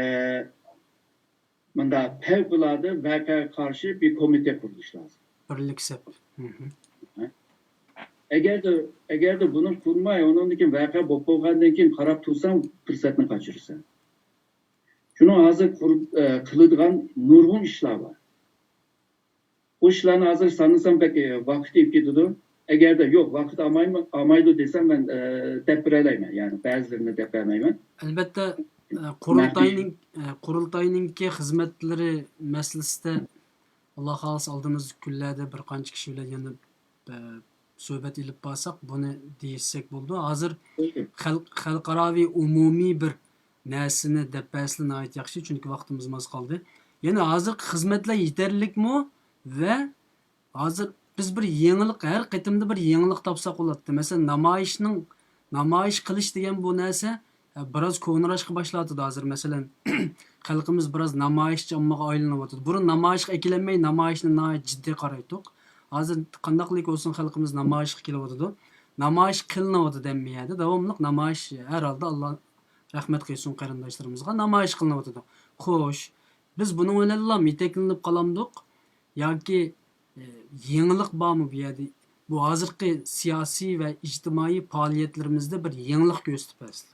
مۇنداق پەۋقۇلئاددە ۋەقەگە قارشى بىر كومىتېت قۇرۇلۇشى لازىم. بىرلىك سەپ. ئەگەردە، ئەگەردە بۇنى قۇرماي، ئۇنىڭدىن كېيىن ۋەقە بولۇپ بولغاندىن كېيىن قاراپ تۇرساڭ، پۇرسەتنى قاچۇرىسەن. شۇنىڭ ھازىر قۇرۇپ، ئە، قىلىدىغان نۇرغۇن ئىشلار بار. بۇ ئىشلارنى ھازىر سانىسام بەك، ئە، ۋاقىت ئېلىپ كېتىدۇ. ئەگەردە يوق، ۋاقىت ئالمايمۇ-، ئالمايدۇ دېسەم، مەن، ئە، دەپ بېرەلەيمەن. يەنى بەزىلىرىنى دەپ بەرمەيمەن. ئەلۋەتتە، ئە، قۇرۇلتاينىڭ، ئە، قۇرۇلتاينىڭكى خىزمەتلىرى مەسىلىسىدە، ئاللا خالىسا، ئالدىمىزدىكى كۈنلەردە بىر قانچە كىشى بىلەن يەنە، ئە، سۆھبەت ئېلىپ بارساق، بۇنى دېيىشسەك بولىدۇ. ھازىر خەلق، خەلقئاراۋى ئومۇمىي بىر نەرسىنى دەپ بەرسىلە ناھايىتى ياخشى، چۈنكى ۋاقتىمىز ئاز قالدى. يەنە ھازىرقى خىزمەتلەر يېتەرلىكمۇ؟ ۋە ھازىر بىز بىر يېڭىلىق، ھەر قېتىمدا بىر يېڭىلىق تاپساق بولاتتى. مەسىلەن، نامايىشنىڭ، نامايىش قىلىش دېگەن بۇ نەرسە، ئە، بىراز كونىراشقا باشلاۋاتىدۇ ھازىر. مەسىلەن، خەلقىمىز بىراز نامايىشچى ئاممىغا ئايلىنىۋاتىدۇ. بۇرۇن نامايىشقا ئەكېلەلمەي، نامايىشنى ناھايىتى جىددىي قارايتتۇق. ھازىر قانداقلىك بولسۇن، خەلقىمىز نامايىشقا كېلىۋاتىدۇ. نامايىش قىلىنىۋاتىدۇ ھەممە يەردە. داۋاملىق نامايىش، ھەر ھالدا ئاللا رەھمەت قىلسۇن قېرىنداشلىرىمىزغا، نامايىش قىلىنىۋاتىدۇ. خوش، بىز بۇنىڭ بىلەنلا يېتەكلىنىپ قالامدۇق؟ ياكى، ئە، يېڭىلىق بارمۇ بۇ يەردە؟ بۇ ھازىرقى سىياسىي ۋە ئىجتىمائىي پائالىيەتلىرىمىزدە بىر يېڭىلىق كۆرسىتىپ بەرسىلە.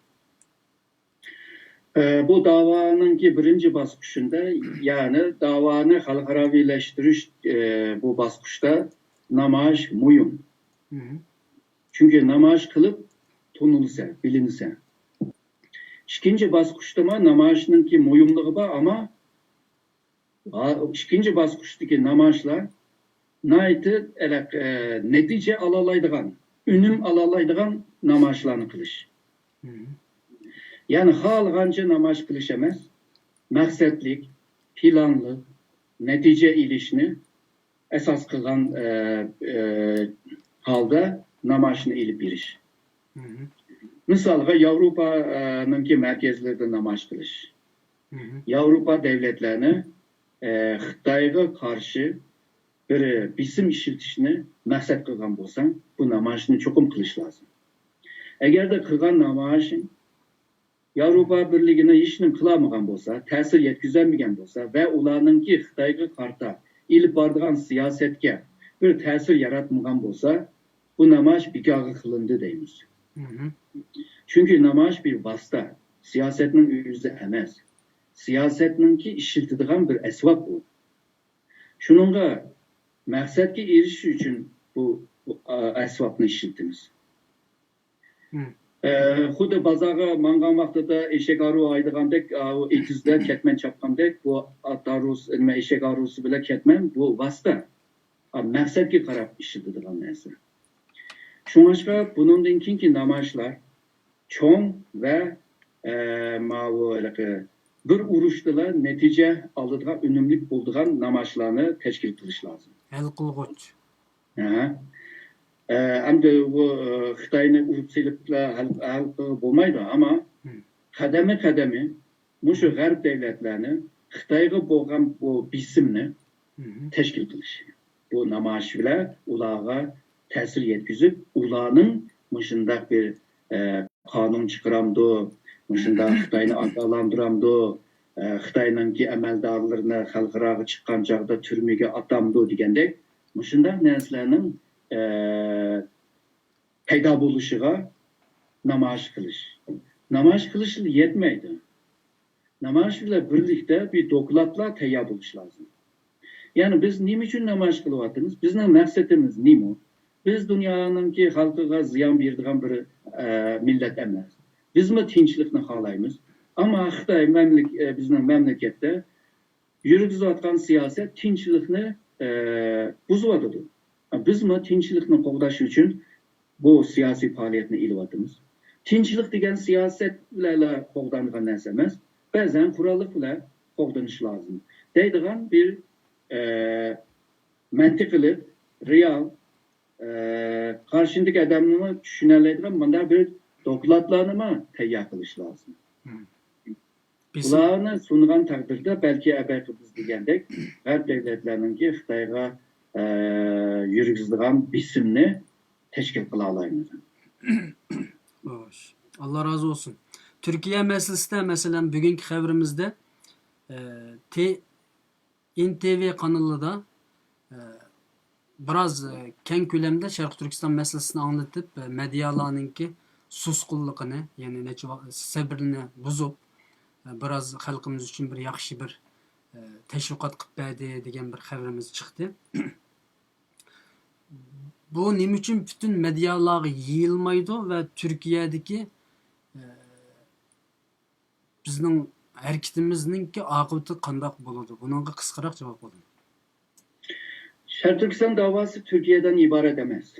ئە، بۇ داۋانىڭكى بىرىنچى باسقۇچىدا، يەنى داۋانى خەلقئاراۋىلەشتۈرۈش، ئە، بۇ باسقۇچتا نامايىش مۇھىم. چۈنكى نامايىش قىلىپ تونۇلىسەن، بىلىنىسەن. ئىككىنچى باسقۇچتىمۇ نامايىشنىڭكى مۇھىملىقى بار، ئەمما ھا-، ئىككىنچى باسقۇچتىكى نامايىشلار ناھايىتى ئەلەق-، ئە، نەتىجە ئالالايدىغان، ئۈنۈم ئالالايدىغان نامايىشلارنى قىلىش. يەنى خالىغانچە نامايىش قىلىش ئەمەس، مەقسەتلىك، پىلانلىق، نەتىجە ئېلىشنى ئاساس قىلغان، ئە، ئە، ھالدا نامايىشنى ئېلىپ بېرىش. مىسالغا، ياۋروپانىڭكى مەركەزلىرىدە نامايىش قىلىش. ياۋروپا دەۋلەتلەرنى، ئە، خىتايغا قارشى بىر بېسىم ئىشلىتىشنى مەقسەت قىلغان بولساڭ، بۇ نامايىشنى چوقۇم قىلىش لازىم. ئەگەردە قىلغان نامايىشىڭ ياۋروپا بىرلىكىنى ھېچنېمە قىلالمىغان بولسا، تەسىر يەتكۈزەلمىگەن بولسا ۋە ئۇلارنىڭكى خىتايغا قارىتا ئېلىپ بارىدىغان سىياسەتكە بىر تەسىر ياراتمىغان بولسا، بۇ نامايىش بىكارغا قىلىندى دەيمىز. چۈنكى نامايىش بىر ۋاسىتە، سىياسەتنىڭ ئۆزى ئەمەس. سىياسەتنىڭكى ئىشلىتىدىغان بىر ئەسۋاب ئۇ. شۇنىڭغا مەقسەتكە ئېرىشىش ئۈچۈن بۇ، بۇ، ئە، ئەسۋابنى ئىشلىتىمىز. ئە، خۇددى بازارغا ماڭغان ۋاقتىدا ئېشەك ھارۋا ھايدىغاندەك، ئاۋۇ ئېتىزدە كەتمەن چاپقاندەك، بۇ ئات ھارۋىسى، نېمە، ئېشەك ھارۋىسى بىلەن كەتمەن، بۇ ۋاسىتە. ئا، مەقسەتكە قاراپ ئىشلىتىدىغان نەرسە. شۇڭلاشقا بۇنىڭدىن كېيىنكى نامايىشلار چوڭ ۋە، ئە، ماۋۇ ھېلىقى بىر ئۇرۇشتىلا نەتىجە ئالىدىغان، ئۈنۈملۈك بولىدىغان نامايىشلارنى تەشكىل قىلىش لازىم. ھەل قىلغۇچ. ئەمدى بۇ، ئە، خىتاينى ئۇرۇپ سېلىپلا ھەل، ھەل قىلغىلى بولمايدۇ، ئەمما قەدەممۇ قەدەممۇ مۇشۇ غەرب دۆلەتلەرنى خىتايغا بولغان بۇ بېسىمنى تەشكىل قىلىش. بۇ نامايىش بىلەن ئۇلارغا تەسىر يەتكۈزۈپ، ئۇلارنىڭ مۇشۇنداق بىر، ئە، قانۇن چىقىرامدۇ، مۇشۇنداق خىتاينى ئاگاھلاندۇرامدۇ، ئە، خىتاينىڭكى ئەمەلدارلىرىنى خەلقئاراغا چىققان چاغدا تۈرمىگە ئاتامدۇ دېگەندەك، مۇشۇنداق نەرسىلەرنىڭ، ئە، پەيدا بولۇشىغا نامايىش قىلىش. نامايىش قىلىشلا يەتمەيدۇ. نامايىش بىلەن بىرلىكتە بىر دوكلاتلار تەييار بولۇشى لازىم. يەنى بىز نېمە ئۈچۈن نامايىش قىلىۋاتىمىز؟ بىزنىڭ مەقسىتىمىز نېمە؟ بىز دۇنيانىڭكى خەلقىگە زىيان بېرىدىغان بىر، ئە، مىللەت ئەمەس. بىزمۇ تىنچلىقنى خالايمىز. ئەمما خىتاي مەملىك-، ئە، بىزنىڭ مەملىكەتتە يۈرگۈزۈۋاتقان سىياسەت تىنچلىقنى، ئە، بۇزۇۋاتىدۇ. بىزمۇ تىنچلىقنى قوغداش ئۈچۈن بۇ سىياسىي پائالىيەتنى ئېلىۋاتىمىز. تىنچلىق دېگەن سىياسەت بىلەنلا قوغدانغان نەرسە ئەمەس، بەزەن قوراللىق بىلەن قوغدىنىش لازىم دەيدىغان بىر، ئە، مەنتىقلىق، رېئال، ئە، قارشىدىكى ئادەمنىمۇ چۈشىنەلەيدىغان مۇنداق بىر دوكلاتلارنىمۇ تەييار قىلىش لازىم. بۇلارنى سۇنغان تەقدىردە، بەلكى ئەبەقى بىز دېگەندەك غەرب دۆلەتلەرنىڭكى خىتايغا، ئە، يۈرگۈزىدىغان بېسىمنى تەشكىل قىلالايمىز. خوش. ئاللا رازى بولسۇن. تۈركىيە مەسىلىسىدە، مەسىلەن، بۈگۈنكى خەۋىرىمىزدە، ئە، تې-، ئېن تې ۋې قانىلىدا، ئە، بىراز، ئە، كەڭ كۆلەمدە شەرقىي تۈركىستان مەسىلىسىنى ئاڭلىتىپ، ئە، مېدىيالارنىڭكى سۇسقۇنلۇقىنى، يەنى نەچچە ۋا-، سەبرىنى بۇزۇپ، ئە، بىراز خەلقىمىز ئۈچۈن بىر ياخشى بىر، ئە، تەشۋىقات قىلىپ بەردى دېگەن بىر خەۋىرىمىز چىقتى. بۇ نېمە ئۈچۈن پۈتۈن مېدىيالارغا يېيىلمايدۇ ۋە تۈركىيەدىكى، ئە، بىزنىڭ ھەرىكىتىمىزنىڭكى ئاقىۋىتى قانداق بولىدۇ؟ بۇنىڭغا قىسقىراق جاۋاب بېرىڭ. شەرقىي تۈركىستان داۋاسى تۈركىيەدىن ئىبارەت ئەمەس.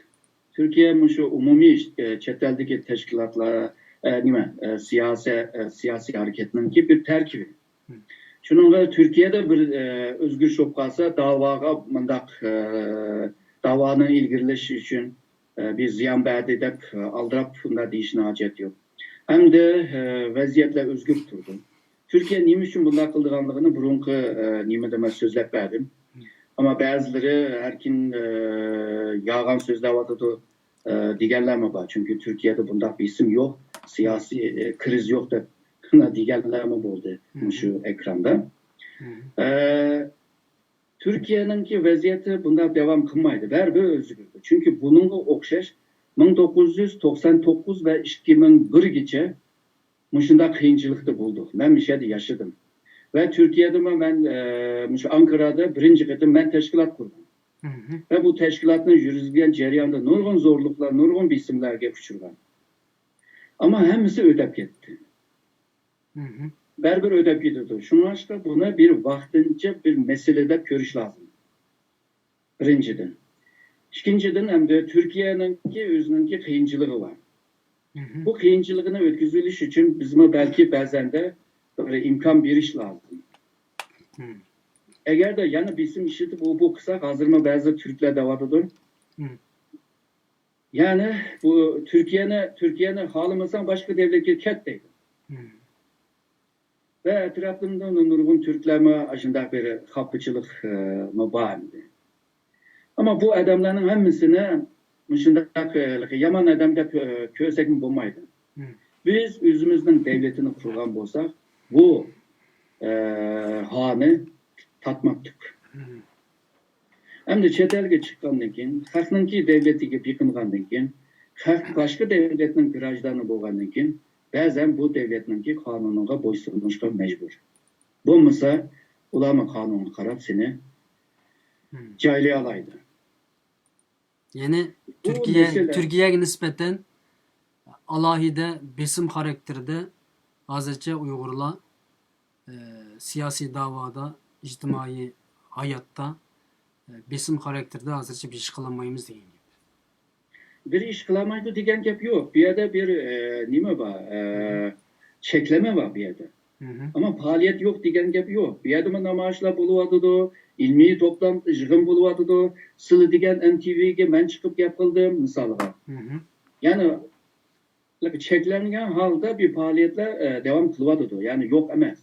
تۈركىيە مۇشۇ ئومۇمىي، ئە، چەت ئەلدىكى تەشكىلاتلار، ئە، نېمە، ئە، سىياسىي، ئە، سىياسىي ھەرىكەتنىڭكى بىر تەركىبى. شۇنىڭغا تۈركىيەدە بىر، ئە، ئۆزگىرىش بولۇپ قالسا، داۋاغا مۇنداق، ئە، داۋانى ئىلگىرىلەش ئۈچۈن، ئە، بىر زىيان بەردى دەپ، ئە، ئالدىراپ بۇنداق دېيىشنىڭ ھاجەت يوق. ئەمدى، ئە، ۋەزىيەتلەر ئۆزگىرىپ تۇرىدۇ. تۈركىيە نېمە ئۈچۈن بۇنداق قىلىدىغانلىقىنى بۇرۇنقى، ئە، نېمىدە مەن سۆزلەپ بەردىم. ئەمما بەزىلىرى ئەركىن، ئە، يالغان سۆزلەۋاتىدۇ، ئە، دېگەنلەرمۇ بار. چۈنكى تۈركىيەدە بۇنداق بېسىم يوق، سىياسىي، ئە، كىرىز يوق دەپ دېگەنلەرمۇ بولدى مۇشۇ ئېكراندا. ئە، تۈركىيەنىڭكى ۋەزىيىتى بۇنداق داۋام قىلمايدۇ، بەرىبىر ئۆزگىرىدۇ. چۈنكى بۇنىڭغا ئوخشاش مىڭ توققۇز يۈز توقسان توققۇز ۋە ئىككى مىڭ بىرگىچە مۇشۇنداق قىيىنچىلىقتا بولدۇق. مەن مۇشۇ يەردە ياشىدىم. ۋە تۈركىيەدىمۇ مەن، ئە، مۇشۇ ئانكارادا بىرىنچى قېتىم مەن تەشكىلات قۇردۇم. ۋە بۇ تەشكىلاتنى يۈرگۈزگەن جەرياندا نۇرغۇن زورلۇقلار، نۇرغۇن بېسىملەرگە ئۇچرىغان. ئەمما ھەممىسى ئۆتەپ كەتتى. بەرىبىر ئۆتەپ كېتىدۇ. شۇڭلاشقا بۇنى بىر ۋاقتىنچە بىر مەسىلە دەپ كۆرۈش لازىم. بىرىنچىدىن. ئىككىنچىدىن، ئەمدى تۈركىيەنىڭكى ئۆزىنىڭكى قىيىنچىلىقى بار. بۇ قىيىنچىلىقىنى ئۆتكۈزۈۋېلىش ئۈچۈن بىزمۇ بەلكى بەزەندە بىر ئىمكان بېرىش لازىم. ئەگەردە يەنە بېسىم ئىشلىتىپ ئۇ بۇ قىلساق، ھازىرمۇ بەزى تۈركلەر دەۋاتىدۇ. يەنى بۇ تۈركىيەنى، تۈركىيەنى خالىمىساڭ باشقا دۆلەتكە كەت دەيدۇ. ۋە ئەتراپىمدا نۇرغۇن تۈركلەرمۇ ئاشۇنداق بىر خاپىچىلىق، ئە، مۇ بار ئىدى. ئەمما بۇ ئادەملەرنىڭ ھەممىسىنى مۇشۇنداق، ئە، يامان ئادەم دەپ، ئە، كۆرسەكمۇ بولمايدۇ. بىز ئۆزىمىزنىڭ دۆلىتىنى قۇرغان بولساق، بۇ، ئە، ھالنى تارتماپتۇق. ئەمدى چەت ئەلگە چىققاندىن كېيىن، خەقنىڭكى دۆلىتىگە بېقىنغاندىن كېيىن، خەق باشقا دۆلەتنىڭ گراژدانى بولغاندىن كېيىن، بەزەن بۇ دۆلەتنىڭكى قانۇنىغا بويسۇنۇشقا مەجبۇر. بولمىسا، ئۇلارمۇ قانۇنغا قاراپ سېنى جايلىيالايدۇ. يەنى بۇ تۈركىيە، مەسىلە تۈركىيەگە نىسبەتەن ئالاھىدە بېسىم خاراكتېرىدە ھازىرچە ئۇيغۇرلار، ئە، سىياسىي داۋادا، ئىجتىمائىي ھاياتتا، ئە، بېسىم خاراكتېرىدە ھازىرچە بىر ئىش قىلالمايمىز دېگەن گەپ. بىر ئىش قىلالمايدۇ دېگەن گەپ يوق. بۇ يەردە بىر، ئە، نېمە بار؟ ئە، چەكلىمە بار بۇ يەردە. ئەمما پائالىيەت يوق دېگەن گەپ يوق. بۇ يەردىمۇ نامايىشلار بولۇۋاتىدۇ، ئىلمىي توپلام، يىغىن بولۇۋاتىدۇ. سىلى دېگەن ئېن تى ۋىگە مەن چىقىپ گەپ قىلدىم، مىسالغا. يەنى چەكلەنگەن ھالدا بىر پائالىيەتلەر، ئە، داۋام قىلىۋاتىدۇ. يەنى يوق ئەمەس.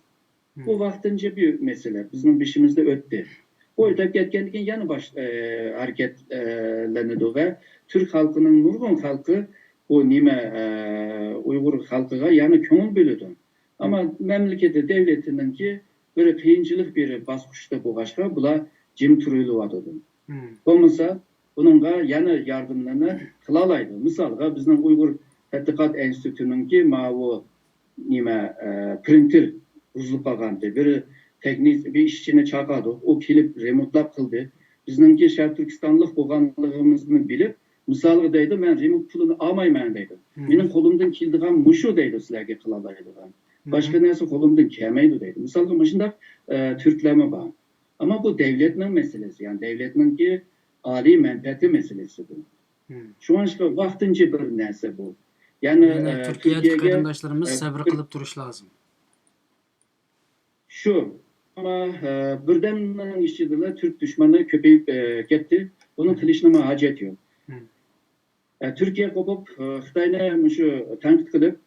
بۇ ۋاقتىنچە بىر مەسىلە، بىزنىڭ بېشىمىزدا ئۆتتى. بۇ ئۆتۈپ كەتكەندىن كېيىن يەنە باش-، ئە، ھەرىكەتلىنىدۇ ۋە تۈرك خەلقىنىڭ نۇرغۇن خەلقى بۇ نېمە، ئە، ئۇيغۇر خەلقىگە يەنە كۆڭۈل بۆلىدۇ. ئەمما مەملىكىتى، دۆلىتىنىڭكى بىر قىيىنچىلىق بىر باسقۇچتا بولغاچقا، بۇلار جىم تۇرۇۋېلىۋاتىدۇ. بولمىسا، بۇنىڭغا يەنە ياردىملىرىنى قىلالايدۇ. مىسالغا، بىزنىڭ ئۇيغۇر تەتقىقات ئىنستىتۇتىنىڭكى ماۋۇ نېمە، ئە، پرىنتېر بۇزۇلۇپ قالغانىدى. بىر تېخنىك، بىر ئىشچىنى چاقىردۇق، ئۇ كېلىپ رېمونتلاپ قىلدى. بىزنىڭكى شەرقىي تۈركىستانلىق بولغانلىقىمىزنى بىلىپ، مىسالغا دەيدۇ، مەن رېمونت پۇلىنى ئالمايمەن دەيدۇ. مېنىڭ قولۇمدىن كېلىدىغان مۇشۇ دەيدۇ، سىلەرگە قىلالايدىغان. باشقا نەرسە قولۇمدىن كەلمەيدۇ دەيدۇ. مىسالغا مۇشۇنداق، ئە، تۈركلەرمۇ بار. ئەمما بۇ دۆلەتنىڭ مەسىلىسى، يەنى دۆلەتنىڭكى ئالىي مەنپەئەتى مەسىلىسى بۇ. شۇڭلاشقا ۋاقتىنچە بىر نەرسە بۇ. يەنى، يەنى ئە، تۈركىيەدىكى تۈركىيەگە، قېرىنداشلىرىمىز ئە، سەۋر تۈر- قىلىپ تۇرۇش لازىم. شۇ. ئەمما، ئە، بىردەمنىڭ ئىچىدىلا تۈرك دۈشمەنلىرى كۆپىيىپ، ئە، كەتتى. بۇنى قىلىشنىڭ ھاجەت يوق. مم. ئە، تۈركىيە قوپۇپ، ئە، خىتاينى مۇشۇ تەنقىد قىلىپ،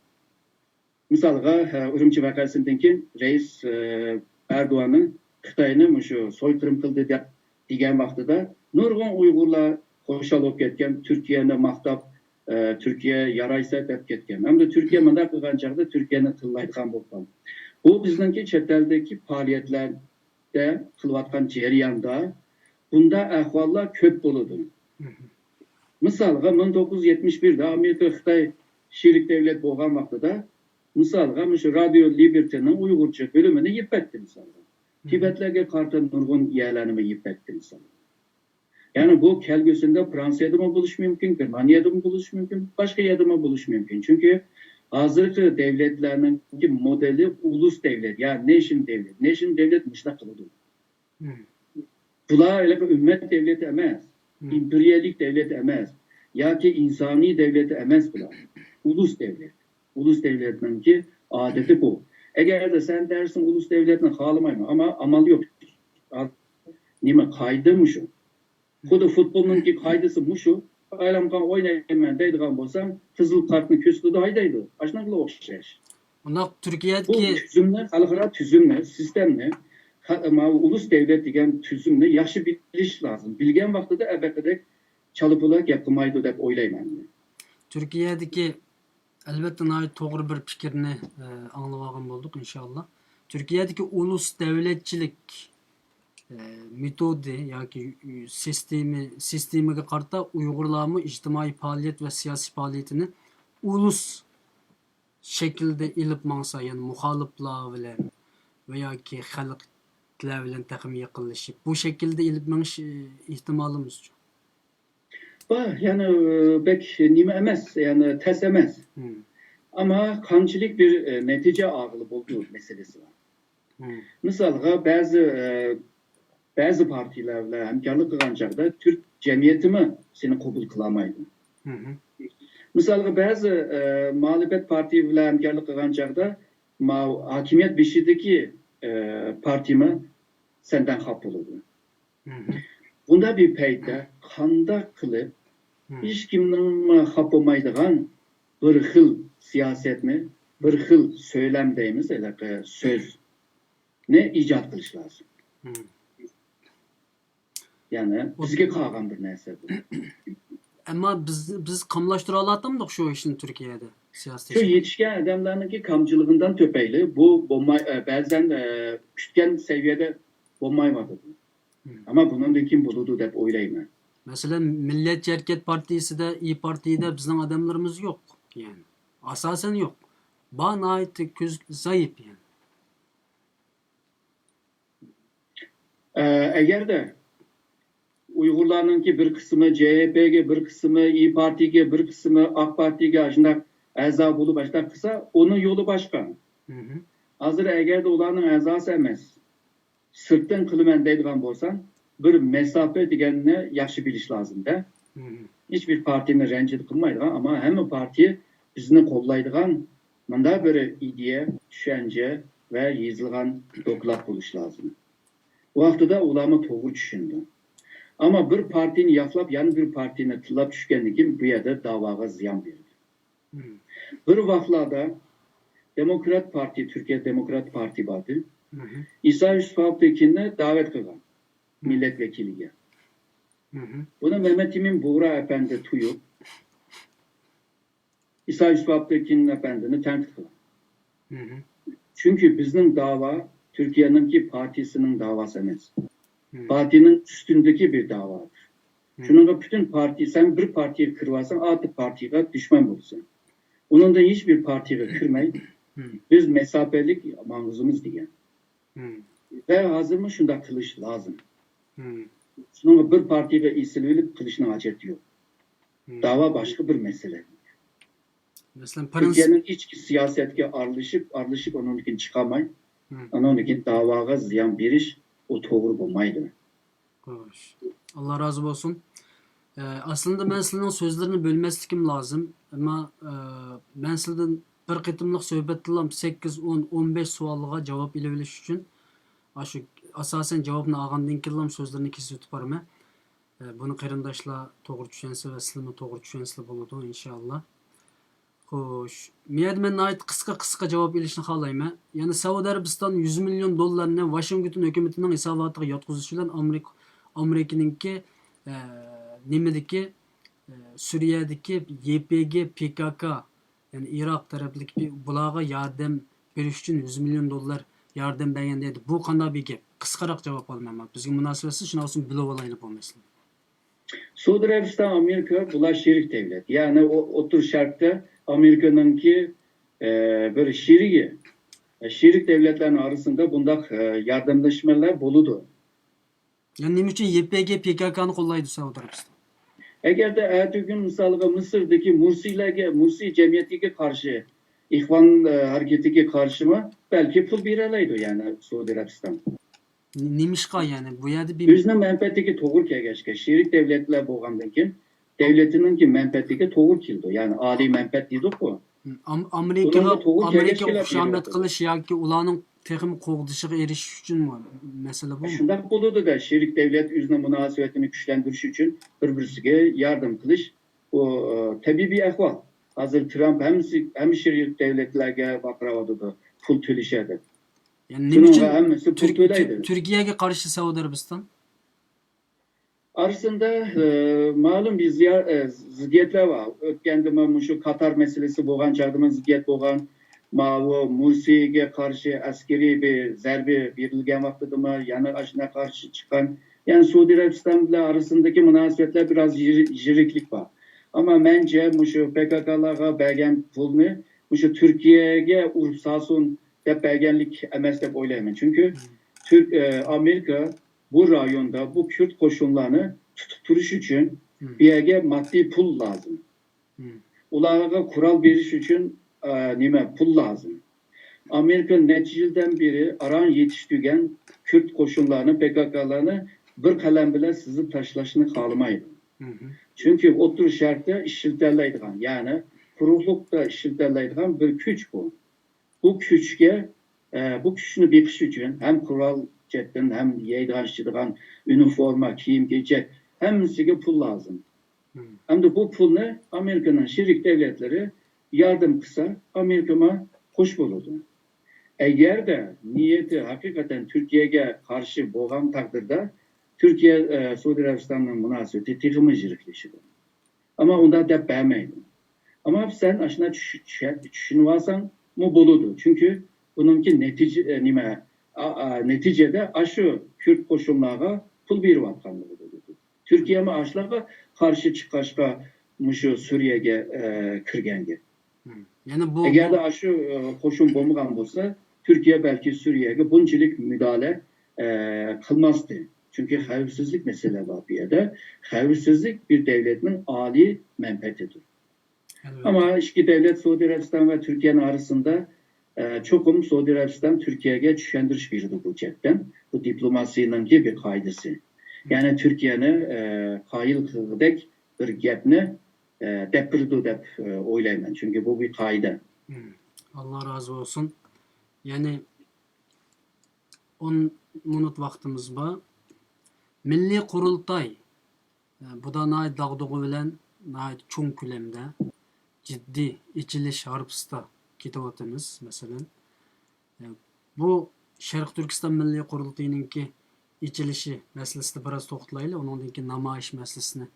مىسالغا، ئە، ئۈرۈمچى ۋەقەسىدىن كېيىن رەئىس، ئە، ئەردوغاننىڭ خىتاينى مۇشۇ سويقىرىم قىلدى دەپ دېگەن ۋاقتىدا نۇرغۇن ئۇيغۇرلار خۇشال بولۇپ كەتكەن، تۈركىيەنى ماختاپ، ئە، تۈركىيە يارايسە دەپ كەتكەن. ئەمدى تۈركىيە مۇنداق قىلغان چاغدا تۈركىيەنى تىللايدىغان بولۇپ قالدى. بۇ بىزنىڭكى چەت ئەلدىكى پائالىيەتلەردە قىلىۋاتقان جەرياندا بۇنداق ئەھۋاللار كۆپ بولىدۇ. مىسالغا، مىڭ توققۇز يۈز يەتمىش بىردە ئامېرىكا خىتاي شېرىك دەۋلەت بولغان ۋاقتىدا، مىسالغا، مۇشۇ رادىيو لىبېرتىنىڭ ئۇيغۇرچە بۆلۈمىنى يېپىۋەتتى، مىسالغا. تىبەتلەرگە قارىتا نۇرغۇن يەرلەرنىمۇ يېپىۋەتتى، مىسالغا. يەنى بۇ كەلگۈسىدە فرانسىيەدىمۇ بولۇشى مۇمكىن، گېرمانىيەدىمۇ بولۇشى مۇمكىن، باشقا يەردىمۇ بولۇشى مۇمكىن. چۈنكى ھازىرقى دەۋلەتلەرنىڭكى مودېلى ئۇلۇس دەۋلەت، يا نېشن دەۋلەت. نېشن دەۋلەت مۇشۇنداق قىلىدۇ. بۇلار ھېلىقى ئۈممەت دەۋلىتى ئەمەس، ئىمپېرىيەلىك دەۋلەت ئەمەس ياكى ئىنسانىي دەۋلەت ئەمەس بۇلار. ئۇلۇس دەۋلەت. ئۇلۇس دەۋلەتنىڭكى ئادىتى بۇ. ئەگەردە سەن دەرسەڭ ئۇلۇس دەۋلەتنى خالىمايمەن، ئەمما ئامال يوق. نېمە قائىدە مۇشۇ؟ خۇددى فۇتبولنىڭكى قائىدىسى مۇشۇ. ئايلانغان ئوينايمەن دەيدىغان بولساڭ، قىزىل كارتنى كۆرسىتىدۇ، ھايدايدۇ. ئاشۇنىڭغىلا ئوخشاش. بۇنداق بۇ تۈركىيەدىكى تۈزۈمنى، خەلقئارا تۈزۈمنى، سىستېمنى، خە-، ماۋۇ ئۇلۇس دەۋلەت دېگەن تۈزۈمنى ياخشى بىلىش لازىم. بىلگەن ۋاقتىدا ئەبەقىدەك چالا-پۇلا گەپ قىلمايدۇ دەپ ئويلايمەن. تۈركىيەدىكى، ئەلۋەتتە، ناھايىتى توغرا بىر پىكىرنى، ئە، ئاڭلىۋالغان بولدۇق، ئىنشاللا. تۈركىيەدىكى ئۇلۇس دەۋلەتچىلىك، ئە، مېتودى ياكى سىستېمى، سىستېمىگە قارىتا ئۇيغۇرلارمۇ ئىجتىمائىي پائالىيەت ۋە سىياسىي پائالىيىتىنى ئۇلۇس شەكلىدە ئېلىپ ماڭسا، يەنى مۇخالىپلار بىلەن ۋە ياكى خەلقلەر بىلەن تېخىمۇ يېقىنلىشىپ، بۇ شەكىلدە ئېلىپ مېڭىش، ئى، ئېھتىمالىمىزچۇ؟ بار، يەنى، ئى، بەك نېمە ئەمەس، يەنى تەس ئەمەس. مم. ئەمما قانچىلىك بىر، ئى، نەتىجە ئالغىلى بولىدۇ مەسىلىسى بار. مم. مىسالغا، بەزى، ئى، بەزى پارتىيىلەر بىلەن ھەمكارلىق قىلغان چاغدا تۈرك جەمئىيىتىمۇ سېنى قوبۇل قىلالمايدۇ. مم. مىسالغا، بەزى، ئى، مۇھالىپەت پارتىيە بىلەن ھەمكارلىق قىلغان چاغدا ماۋۇ ھاكىمىيەت بېشىدىكى، ئى، پارتىيىمۇ سەندىن خاپا بولىدۇ. مم. بۇنداق بىر پەيتتە قانداق قىلىپ مم. ھېچكىمنىڭ خاپا بولمايدىغان بىر خىل سىياسەتنى، بىر خىل سۆيلەم دەيمىز، ھېلىقى سۆزنى ئىجاد قىلىش لازىم. مم. يەنى بىزگە قالغان بىر نەرسە بۇ. ئەمما بىز، بىز قاملاشتۇرالاتامدۇق شۇ ئىشنى تۈركىيەدە، سىياسىي شۇ تەشكىلات؟ يېتىشكەن ئادەملەرنىڭكى كامچىلىقىدىن تۈپەيلى بۇ بولماي، ئە، بەزەن، ئە، كۈتكەن سەۋىيەدە بولمايۋاتىدۇ. مم. ئەمما بۇنىڭدىن كېيىن بولىدۇ دەپ ئويلايمەن. مەسىلەن، مىللەتچى ھەرىكەت پارتىيىسىدە، ئىيى پارتىيىدە بىزنىڭ ئادەملىرىمىز يوق، يەنى ئاساسەن يوق. بار، ناھايىتى كۆز زەئىپ، يەنى. ئە، ئەگەردە ئۇيغۇرلارنىڭكى بىر قىسمى جې ھې پېگە، بىر قىسمى ئىيى پارتىيىگە، بىر قىسمى ئاق پارتىيىگە ئاشۇنداق ئەزا بولۇپ ئاشۇنداق قىلسا، ئۇنىڭ يولى باشقا. مم. ھازىر ئەگەردە ئۇلارنىڭ ئەزاسى ئەمەس، سىرتتىن قىلىمەن دەيدىغان بولساڭ، بىر مەساپە دېگەننى ياخشى بىلىش لازىم-دە. مم. ھېچبىر پارتىيىنى رەنجىدە قىلمايدىغان، ئەمما ھەممە پارتىيە بىزنى قوللايدىغان مۇنداق بىر ئىدىيە، چۈشەنچە ۋە يېزىلغان دوكلات بولۇشى لازىم. بۇ ۋاقتىدا ئۇلارمۇ توغرا چۈشىنىدۇ. ئەمما بىر پارتىيىنى ياقلاپ، يەنە بىر پارتىيىنى تىللاپ چۈشكەندىن كېيىن، بۇ يەردە داۋاغا زىيان بېرىدۇ. مم. بىر ۋاقىتلاردا دېموكرات پارتىيە، تۈركىيە دېموكرات پارتىيە بار ئىدى. مم. ئىسا يۈسۈپ ئاپتېكىننى دەۋەت قىلغان مم. مىللەت ۋەكىلىگە. مم. بۇنى مەمەت ئىمىن بۇغرا ئەپەندى تۇيۇپ، ئىسا يۈسۈپ ئاپتېكىن ئەپەندىنى تەنقىد قىلغان. مم. چۈنكى بىزنىڭ داۋا تۈركىيەنىڭكى پارتىيىسىنىڭ داۋاسى ئەمەس. مم. پارتىيىنىڭ ئۈستۈندىكى بىر داۋادۇر. مم. شۇنىڭغا پۈتۈن پارتىيە، سەن بىر پارتىيىگە كىرىۋالساڭ، ئاتا پارتىيىگە دۈشمەن بولىسەن. ئۇنىڭدىن ھېچبىر پارتىيىگە كىرمەي، مم. بىز مەساپىلىك ماڭغۇزىمىز دېگەن. مم. ۋە ھازىرمۇ شۇنداق قىلىش لازىم. مم. شۇنىڭغا بىر پارتىيىگە ئېسىلىۋېلىپ قىلىشنىڭ ھاجىتى يوق. مم. داۋا باشقا بىر مەسىلە. مەسىلەن، پرىنسىپ. تۈركىيەنىڭ ئىچكى سىياسەتكە ئارىلىشىپ، ئارىلىشىپ، ئۇنىڭدىن كېيىن چىقالماي، مم. ئۇنىڭدىن كېيىن داۋاغا زىيان بېرىش، ئۇ توغرا بولمايدۇ. خوش. ئاللا رازى بولسۇن. ئە، ئەسلىندە مەن سىلىنىڭ سۆزلىرىنى بۆلمەسلىكىم لازىم. ئەمما، ئە، مەن سىلىدىن بىر قېتىملىق سۆھبەتتىلا سەككىز، ئون، ئون بەش سوئالغا جاۋاب ئېلىۋېلىش ئۈچۈن، ئاشۇ ئاساسەن جاۋابنى ئالغاندىن كېيىنلا سۆزلىرىنى كېسىۋېتىپ بارىمەن. ئە، بۇنى قېرىنداشلار توغرا چۈشەنسە ۋە سىلىمۇ توغرا چۈشەنسىلا بولىدۇ، ئىنشائاللا. خوش. مۇ يەردە مەن ناھايىتى قىسقا، قىسقا جاۋاب ئېلىشنى خالايمەن. يەنى سەئۇدى ئەرەبىستان يۈز مىليون دوللارنى ۋاشىنگتون ھۆكۈمىتىنىڭ ھېساباتىغا ياتقۇزۇشى بىلەن ئامېرىكا، ئامېرىكىنىڭكى، ئە، نېمىدىكى، ئە، سۈرىيەدىكى يې پې گې، پې كا كا، يەنى ئىراق تەرەپلىك بۇلارغا ياردەم بېرىش ئۈچۈن يۈز مىليون دوللار ياردەم بەرگەن دەيدۇ. بۇ قانداق بىر گەپ؟ قىسقىراق جاۋاب ئالىمەن. بىزگە مۇناسىۋەتسىز، شۇنىڭ ئۈچۈن بىلىۋالايلى بۇ مەسىلىنى. سەئۇدى ئەرەبىستان، ئامېرىكا، بۇلار شېرىك دەۋلەت. يەنى ئو-، ئوتتۇرا شەرقتە ئامېرىكىنىڭكى، ئە، بىر شېرىكى. شېرىك دەۋلەتلەرنىڭ ئارىسىدا بۇنداق، ئە، ياردەملەشمىلەر بولىدۇ. يەنى نېمە ئۈچۈن يې پې گې، پې كا كانى قوللايدۇ سەئۇدى ئەرەبىستان؟ ئەگەردە ئەتىگۈن مىسالغا مىسىردىكى مۇرسىيلەرگە، مۇرسىي جەمئىيىتىگە قارشى، ئىخۋان، ئە، ھەرىكىتىگە قارشىمۇ بەلكى پۇل بېرەلەيدۇ، يەنى سەئۇدى ئەرەبىستان. نېمىشقا يەنى بۇ يەردە بىر ئۆزىنىڭ مەنپەئەتىگە توغرا كەلگەچكە، شېرىك دەۋلەتلەر بولغاندىن كېيىن، دەۋلىتىنىڭكى مەنپەئەتىگە توغرا كېلىدۇ. يەنى ئالىي مەنپەئەت دېدۇققۇ. ئام-، ئامېرىكىغا، بۇنىڭغا توغرا ئامېرىكىغا كېلىشكە خۇشامەت كېلىدۇ. قىلىش ياكى ئۇلارنىڭ تېخىمۇ قوغدىشىغا ئېرىشىش ئۈچۈنمۇ مەسىلە بۇ؟ شۇنداق بولىدۇ-دە، شېرىك دەۋلەت ئۆزىنىڭ مۇناسىۋىتىنى كۈچلەندۈرۈش ئۈچۈن بىر-بىرسىگە ياردەم قىلىش، ئۇ، ئە، تەبىئىي ئەھۋال. ھازىر ترامپ ھەممىسى، ھەممە شېرىك دەۋلەتلەرگە ۋارقىراۋاتىدۇ، پۇل تۆلىشە دەپ. يەنى نېمە شۇنىڭغا ئۈچۈن ھەممىسى پۇل تۈركىي-، تۆلەيدۇ. تۈركىيەگە قارشى سەئۇدى ئەرەبىستان؟ ئارىسىدا، ئە، مەلۇم بىر زىيا-، ئە، زىددىيەتلەر بار. ئۆتكەندىمۇ مۇشۇ قاتار مەسىلىسى بولغان چاغدىمۇ زىددىيەت بولغان. ماۋۇ مۇرسىيگە قارشى ئەسكىرىي بىر زەربە بېرىلگەن ۋاقتىدىمۇ يەنە ئاشۇنىڭغا قارشى چىققان. يەنى سەئۇدى ئەرەبىستان بىلەن ئارىسىدىكى مۇناسىۋەتلەر بىراز يىرىكلىك بار. ئەمما مەنچە مۇشۇ پې كا كالارغا بەرگەن پۇلنى مۇشۇ تۈركىيەگە ئۇرۇپ سالسۇن دەپ بەرگەنلىك ئەمەس دەپ ئويلايمەن. چۈنكى تۈرك، ئە، ئامېرىكا بۇ رايوندا بۇ كۈرد قوشۇنلارنى تۇتۇپ تۇرۇش ئۈچۈن بۇ يەرگە ماددىي پۇل لازىم. ئۇلارغا قورال بېرىش ئۈچۈن، ئە، نېمە، پۇل لازىم. ئامېرىكا نەچچە يىلدىن بېرى ئاران يېتىشتۈرگەن كۈرد قوشۇنلارنى، پې كا كالارنى بىر قەلەم بىلەن سىزىپ تاشلاشنى خالىمايدۇ. چۈنكى ئوتتۇرا شەرقتە ئىشلىتەلەيدىغان، يەنى قۇرۇقلۇقتا ئىشلىتەلەيدىغان بىر كۈچ بۇ. بۇ كۈچكە، ئە، بۇ كۈچنى بېقىش ئۈچۈن ھەم قورال جەھەتتىن، ھەم يەيدىغان، ئىچىدىغان ئۇنىفورما، كىيىم-كېچەك، ھەممىسىگە پۇل لازىم. ھەمدە بۇ پۇلنى ئامېرىكىنىڭ شېرىك دەۋلەتلىرى ياردەم قىلسا، ئامېرىكىمۇ خوش بولىدۇ. ئەگەردە نىيىتى ھەقىقەتەن تۈركىيەگە قارشى بولغان تەقدىردە، تۈركىيە، ئە، سەئۇدى ئەرەبىستاننىڭ مۇناسىۋىتى تېخىمۇ يىرىكلىشىدۇ. ئەمما ئۇنداق دەپ بەرمەيدۇ. ئەمما سەن ئاشۇنداق چۈش-، چۈشە-، چۈشىنىۋالساڭمۇ بولىدۇ. چۈنكى بۇنىڭكى نەتىجە، ئە، نېمە، ئا-، ئا-، نەتىجىدە ئاشۇ كۈرد قوشۇنلارغا پۇل بېرىۋاتقانلىقى بولىدۇ. تۈركىيەمۇ ئاشۇلارغا قارشى چىققاچقا مۇشۇ سۈرىيەگە، ئە، كىرگەن گەپ. يەنى بۇ، ئەگەردە بۇ ئاشۇ، ئە، قوشۇن بولمىغان بولسا، تۈركىيە بەلكى سۈرىيەگە بۇنچىلىك مۇداخىلە، ئە، قىلماستى. چۈنكى خەۋپسىزلىك مەسىلە بار بۇ يەردە. خەۋپسىزلىك بىر دەۋلەتنىڭ ئالىي مەنپەئەتىدۇر. ئەلۋەتتە. ئەمما ئىككى دەۋلەت، سەئۇدى ئەرەبىستان ۋە تۈركىيەنىڭ ئارىسىدا، ئە، چوقۇم سەئۇدى ئەرەبىستان تۈركىيەگە چۈشەندۈرۈش بېرىدۇ بۇ جەھەتتىن. بۇ دىپلوماسىيىنىڭكى بىر قائىدىسى. يەنى تۈركىيەنى، ئە، قايىل قىلغۇدەك بىر گەپنى، ئە، دەپ بېرىدۇ دەپ، ئە، ئويلايمەن. چۈنكى بۇ بىر قائىدە. ئاللا رازى بولسۇن. يەنى ئون مىنۇت ۋاقتىمىز بار. مىللىي قۇرۇلتاي، ئە، بۇدا ناھايىتى داغدۇغا بىلەن ناھايىتى چوڭ كۆلەمدە جىددىي ئېچىلىش ھارپىسىدا كېتىۋاتىمىز، مەسىلەن. ئە، بۇ شەرقىي تۈركىستان مىللىي قۇرۇلتىيىنىڭكى ئېچىلىشى مەسىلىسىدە بىراز توختىلايلى، ئۇنىڭدىن كېيىن نامايىش مەسىلىسىنى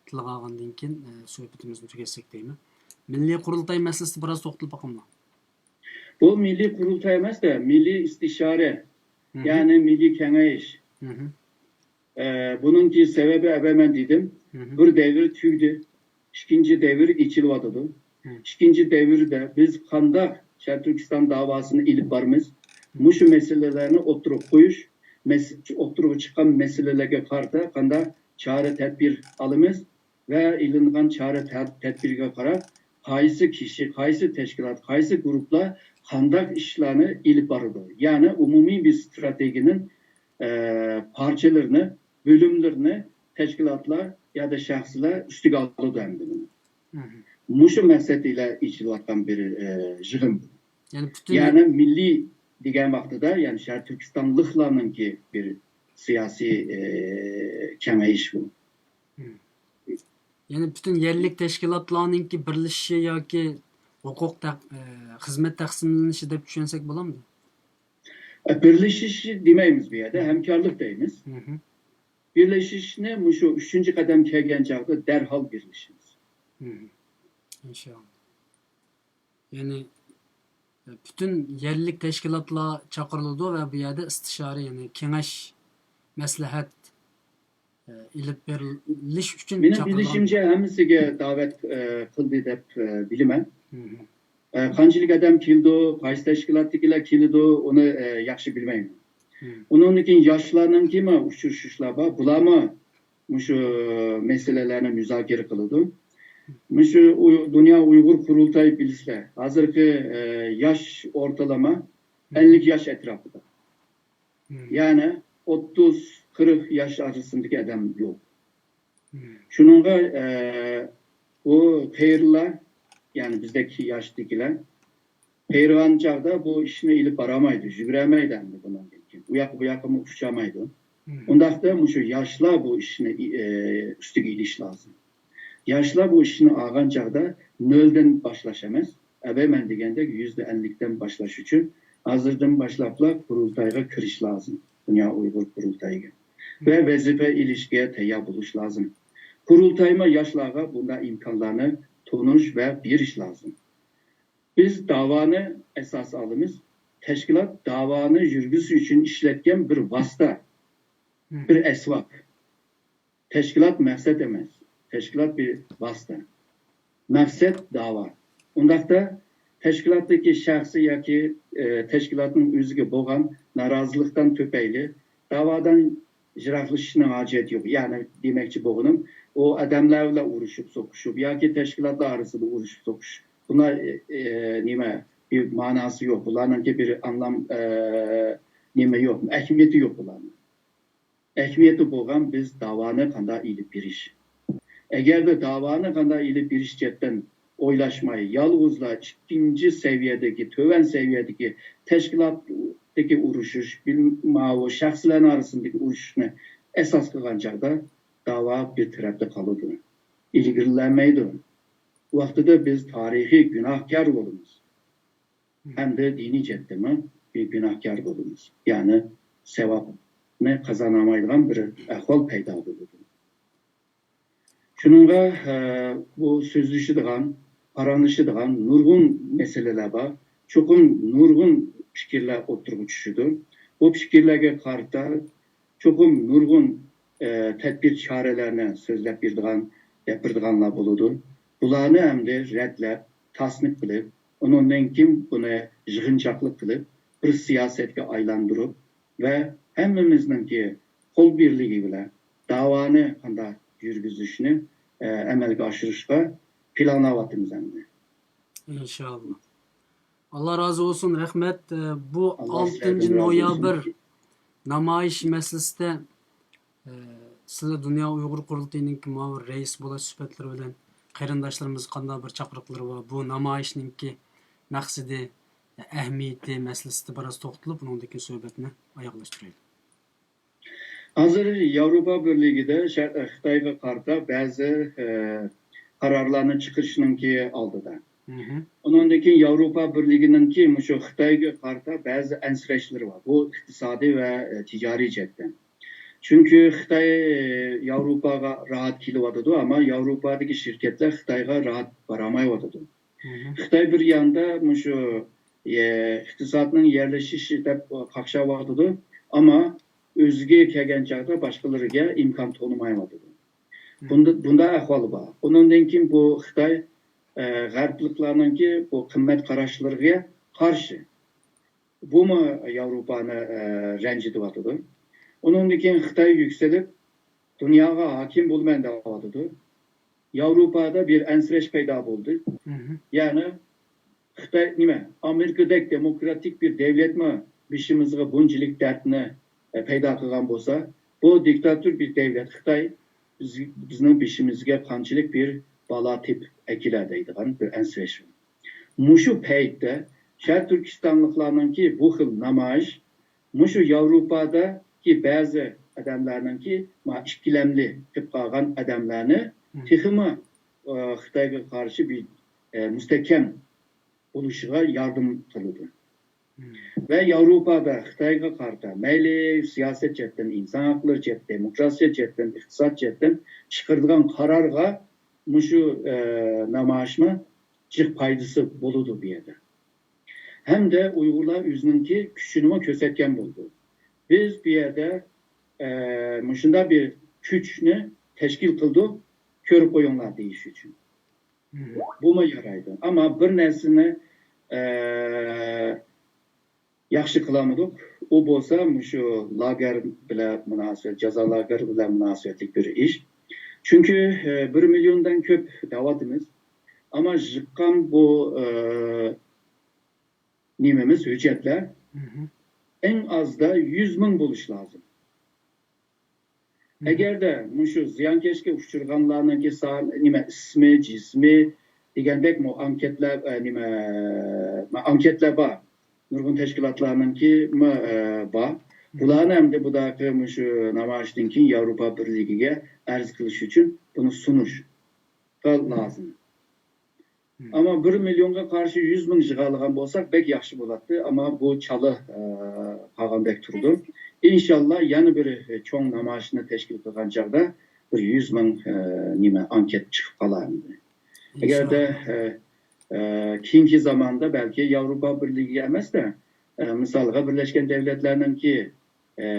تىلغا ئالغاندىن كېيىن، ئە، سۆھبىتىمىزنى تۈگەتسەك دەيمەن. مىللىي قۇرۇلتاي مەسىلىسىدە بىراز توختىلىپ باقايلى. بۇ مىللىي قۇرۇلتاي ئەمەس-دە، مىللىي ئىستىشارە، يەنى مىللىي كېڭەش. ئە، بۇنىڭكى سەۋەبى ئەۋەل مەن دېدىم، بىر دەۋر تۈگىدى، ئىككىنچى دەۋر ئېچىلىۋاتىدۇ. ئىككىنچى دەۋردە بىز قانداق شەرقىي تۈركىستان داۋاسىنى ئېلىپ بارىمىز؟ مۇشۇ مەسىلىلەرنى ئوتتۇرىغا قويۇش، مەس-، ئوتتۇرىغا چىققان مەسىلىلەرگە قارىتا قانداق چارە تەدبىر ئالىمىز؟ ۋە ئېلىنغان چارە تە-، تەدبىرگە قاراپ، قايسى كىشى، قايسى تەشكىلات، قايسى گۇرۇپپىلار قانداق ئىشلارنى ئېلىپ بارىدۇ؟ يەنى ئومۇمىي بىر ئىستراتېگىيەنىڭ، ئە، پارچىلىرىنى، بۆلۈملىرىنى تەشكىلاتلار يا شەخسلەر ئۈستىگە ئالىدۇ ئەمدى بۇنى. مۇشۇ مەقسەت ئىلە ئېچىلىۋاتقان بىر، ئە، يىغىن. يەنى پۈتۈن يەنى مىللىي دېگەن ۋاقتىدا، يەنى شەرقىي تۈركىستانلىقلارنىڭكى بىر سىياسىي، ئە، كېڭىشى بۇ. يەنى پۈتۈن يەرلىك تەشكىلاتلارنىڭكى بىرلىشىشى ياكى ھوقۇق تەق-، ئە، خىزمەت تەقسىملىنىشى دەپ چۈشەنسەك بولامدۇ؟ ئە، بىرلىشىش دېمەيمىز بۇ يەردە، ھەمكارلىق دەيمىز. بىرلىشىشنى مۇشۇ ئۈچىنچى قەدەم كەلگەن چاغدا دەرھال بىرلىشىمىز. ئىنشاللا. يەنى، ئە، پۈتۈن يەرلىك تەشكىلاتلار چاقىرىلىدۇ ۋە بۇ يەردە ئىستىشارە، يەنى كېڭەش، مەسلىھەت، ئە، ئېلىپ بېرىلىش ئۈچۈن مېنىڭ بىلىشىمچە، ھەممىسىگە دەۋەت، ئە، قىلدى دەپ، ئە، بىلىمەن. ئە، قانچىلىك ئادەم كېلىدۇ، قايسى تەشكىلاتتىكىلەر كېلىدۇ، ئۇنى، ئە، ياخشى بىلمەيمەن. ئۇنىڭدىن كېيىن ياشلارنىڭكىمۇ ئۇچرىشىشلار بار، بۇلارمۇ مۇشۇ مەسىلىلەرنى مۇزاكىرە قىلىدۇ. مۇشۇ ئۇي-، دۇنيا ئۇيغۇر قۇرۇلتايى بىلىسىلەر، ھازىرقى، ئە، ياش ئورتالىما ئەللىك ياش ئەتراپىدا. يەنى ئوتتۇز، قىرىق ياش ئارىسىندىكى ئادەم يوق. شۇنىڭغا، ئە، بۇ قېرىلار، يەنى بىزدەك ياشتىكىلەر قېرىغان چاغدا بۇ ئىشنى ئېلىپ بارالمايدۇ، يۈگۈرەلمەيدۇ ئەمدى بۇنىڭدىن كېيىن. ئۇ ياققا، بۇ ياققىمۇ ئۇچالمايدۇ. ئۇنداقتا مۇشۇ ياشلار بۇ ئىشنى، ئە، ئۈستىگە ئېلىش لازىم. ياشلار بۇ ئىشنى ئالغان چاغدا نۆلدىن باشلاش ئەمەس، ئەبەي مەن دېگەندەك يۈزدە ئەللىكتىن باشلاش ئۈچۈن ھازىردىن باشلاپلا قۇرۇلتايغا كىرىش لازىم، دۇنيا ئۇيغۇر قۇرۇلتايىغا. ۋە ۋەزىپە ئېلىشكە تەييار بولۇش لازىم. قۇرۇلتايمۇ ياشلارغا بۇنداق ئىمكانلارنى تونۇش ۋە بېرىش لازىم. بىز داۋانى ئاساس ئالىمىز. تەشكىلات داۋانى يۈرگۈزۈش ئۈچۈن ئىشلەتكەن بىر ۋاسىتە، بىر ئەسۋاب. تەشكىلات مەقسەت ئەمەس، تەشكىلات بىر ۋاسىتە. مەقسەت داۋا. ئۇنداقتا تەشكىلاتتىكى شەخسىي ياكى، ئە، تەشكىلاتنىڭ ئۆزىگە بولغان نارازىلىقتىن تۈپەيلى داۋادىن يىراقلىشىشنىڭ ھاجەت يوق. يەنى دېمەكچى بولغىنىم، ئۇ ئادەملەر بىلەن ئۇرۇشۇپ سوقۇشۇپ ياكى تەشكىلاتلار ئارىسىدا ئۇرۇشۇپ سوقۇشۇش. بۇلار، ئە، ئە، نېمە، بىر ماناسى يوق. بۇلارنىڭكى بىر ئانلام، ئە، نېمە يوق، ئەھمىيىتى يوق بۇلارنىڭ. ئەھمىيىتى بولغان بىز داۋانى قانداق ئېلىپ بېرىش. ئەگەردە داۋانى قانداق ئېلىپ بېرىش جەھەتتىن ئويلاشماي، يالغۇزلا ئىككىنچى سەۋىيەدىكى، تۆۋەن سەۋىيەدىكى تەشكىلاتتىكى ئۇرۇشۇش، بىل-، ماۋۇ شەخسلەرنىڭ ئارىسىدىكى ئۇرۇشۇشنى ئاساس قىلغان چاغدا داۋا بىر تەرەپتە قالىدۇ، ئىلگىرىلەنمەيدۇ. ۋاقتىدا بىز تارىخىي گۇناھكار بولىمىز. ھەمدە دىنىي جەھەتتىمۇ بىر گۇناھكار بولىمىز. يەنى ساۋابنى قازانالمايدىغان بىر ئەھۋال پەيدا بولىدۇ. شۇنىڭغا، ئە، بۇ سۆزلىشىدىغان، پاراڭلىشىدىغان نۇرغۇن مەسىلىلەر بار. چوقۇم نۇرغۇن پىكىرلەر ئوتتۇرىغا چۈشىدۇ. بۇ پىكىرلەرگە قارىتا چوقۇم نۇرغۇن، ئە، تەدبىر چارىلەرنى سۆزلەپ بېرىدىغان، گەپ بېرىدىغانلار بولىدۇ. بۇلارنى ئەمدى رەتلەپ، تاسنىپ قىلىپ، ئۇنىڭدىن كېيىن بۇنى يىغىنچاقلىق قىلىپ، بىر سىياسەتكە ئايلاندۇرۇپ ۋە ھەممىمىزنىڭكى قول بىرلىكى بىلەن داۋانى قانداق يۈرگۈزۈشنى، ئە، ئەمەلگە ئاشۇرۇشقا پىلانلاۋاتىمىز ئەمدى. ئىنشاللا. ئاللا رازى بولسۇن، رەھمەت. ئە، بۇ ئالتىنچى نويابىر نامايىش مەسىلىسىدە، ئە، سىلەر دۇنيا ئۇيغۇر قۇرۇلتىيىنىڭكى مۇئاۋىن رەئىسى بولۇش سۈپەتلىرى بىلەن قېرىنداشلىرىمىزغا قانداق بىر چاقىرىقلىرى بار؟ بۇ نامايىشنىڭكى مەقسىتى، ئەھمىيىتى مەسىلىسىدە بىراز توختىلىپ، ئۇنىڭدىن كېيىن سۆھبەتنى ئاياغلاشتۇرايلى. ھازىر ياۋروپا بىرلىكىدە شەر-، خىتايغا قارىتا بەزى، ئە، قارارلارنى چىقىرىشنىڭكى ئالدىدا. ئۇنىڭدىن كېيىن ياۋروپا بىرلىكىنىڭكى مۇشۇ خىتايغا قارىتا بەزى ئەنسىرەشلىرى بار. بۇ ئىقتىسادىي ۋە، ئە، تىجارىي جەھەتتىن. چۈنكى خىتاي، ئە، ياۋروپاغا راھەت كېلىۋاتىدۇ، ئەمما ياۋروپادىكى شىركەتلەر خىتايغا راھەت بارالمايۋاتىدۇ. خىتاي بىر ياندا مۇشۇ، ئە، ئىقتىسادنىڭ يەرلىشىشى دەپ قاقشاۋاتىدۇ، ئەمما ئۆزىگە كەلگەن چاغدا باشقىلىرىگە ئىمكان تونۇمايۋاتىدۇ. بۇندا، بۇنداق ئەھۋال بار. ئۇنىڭدىن كېيىن بۇ خىتاي، ئە، غەربلىكلەرنىڭكى بۇ قىممەت قاراشلىرىغا قارشى. بۇمۇ ياۋروپانى، ئە، رەنجىتىۋاتىدۇ. ئۇنىڭدىن كېيىن خىتاي يۈكسىلىپ، دۇنياغا ھاكىم بولىمەن دەۋاتىدۇ. ياۋروپادا بىر ئەنسىرەش پەيدا بولدى. يەنى خىتاي نېمە، ئامېرىكىدەك دېموكراتىك بىر دەۋلەتمۇ بېشىمىزغا بۇنچىلىك دەردنى، ئە، پەيدا قىلغان بولسا، بۇ دىكتاتور بىر دەۋلەت خىتاي بىز، بىزنىڭ بېشىمىزغا قانچىلىك بىر بالا تېپىپ ئەكېلە دەيدىغان بىر ئەنسىرەش. مۇشۇ پەيتتە شەرق تۈركىستانلىقلارنىڭكى بۇ خىل نامايىش، مۇشۇ ياۋروپادىكى بەزى ئادەملەرنىڭكى ما ئىككىلەملىك قىلىپ قالغان ئادەملەرنى تېخىمۇ، ئە، خىتايغا قارشى بىر، ئە، مۇستەھكەم بولۇشىغا ياردەم قىلىدۇ. ۋە ياۋروپادا خىتايغا قارىتا مەيلى سىياسەت جەھەتتىن، ئىنسان ھەقلىرى جەھەتتىن، دېموكراتىيە جەھەتتىن، ئىقتىساد جەھەتتىن چىقىرىدىغان قارارغا مۇشۇ، ئە، نامايىشمۇ جىق پايدىسى بولىدۇ بۇ يەردە. ھەمدە ئۇيغۇرلار ئۆزىنىڭكى كۈچىنىمۇ كۆرسەتكەن بولىدۇ. بىز بۇ يەردە، ئە، مۇشۇنداق بىر كۈچنى تەشكىل قىلدۇق، كۆرۈپ قويۇڭلار دېيىش ئۈچۈن. بۇمۇ يارايدۇ. ئەمما بىر نەرسىنى، ئە، ياخشى قىلالمىدۇق. ئۇ بولسا مۇشۇ لاگېر بىلەن مۇناسىۋەت، جازا لاگېرى بىلەن مۇناسىۋەتلىك بىر ئىش. چۈنكى، ئە، بىر مىليوندىن كۆپ دەۋاتىمىز. ئەمما يىغقان بۇ، ئە، نېمىمىز، ھۆججەتلەر ئەڭ ئازدا يۈز مىڭ بولۇشى لازىم. ئەگەردە مۇشۇ زىيانكەشكە ئۇچرىغانلارنىڭكى سان، نېمە، ئىسمى، جىسمى دېگەندەك مۇ-، ئانكېتلار، ئە، نېمە، مە-، ئانكېتلار بار. نۇرغۇن تەشكىلاتلارنىڭكى مۇ-، ئە، بار. بۇلارنى ئەمدى بۇداقى مۇشۇ نامايىشتىن كېيىن ياۋروپا بىرلىكىگە ئەرز قىلىش ئۈچۈن بۇنى سۇنۇشقا لازىم. ئەمما بىر مىليونغا قارشى يۈز مىڭ يىغالىغان بولساق بەك ياخشى بولاتتى. ئەمما بۇ چالا، ئە، قالغاندەك تۇرىدۇ. ئىنشاللا يەنە بىر، ئە، چوڭ نامايىشنى تەشكىل قىلغان چاغدا بىر يۈز مىڭ، ئە، نېمە، ئانكېت چىقىپ قالار ئەمدى. ئەگەردە، ئە، ئە، كېيىنكى زاماندا بەلكى ياۋروپا بىرلىكىگە ئەمەستە، ئە، مىسالغا بىرلەشكەن دەۋلەتلەرنىڭكى ئە،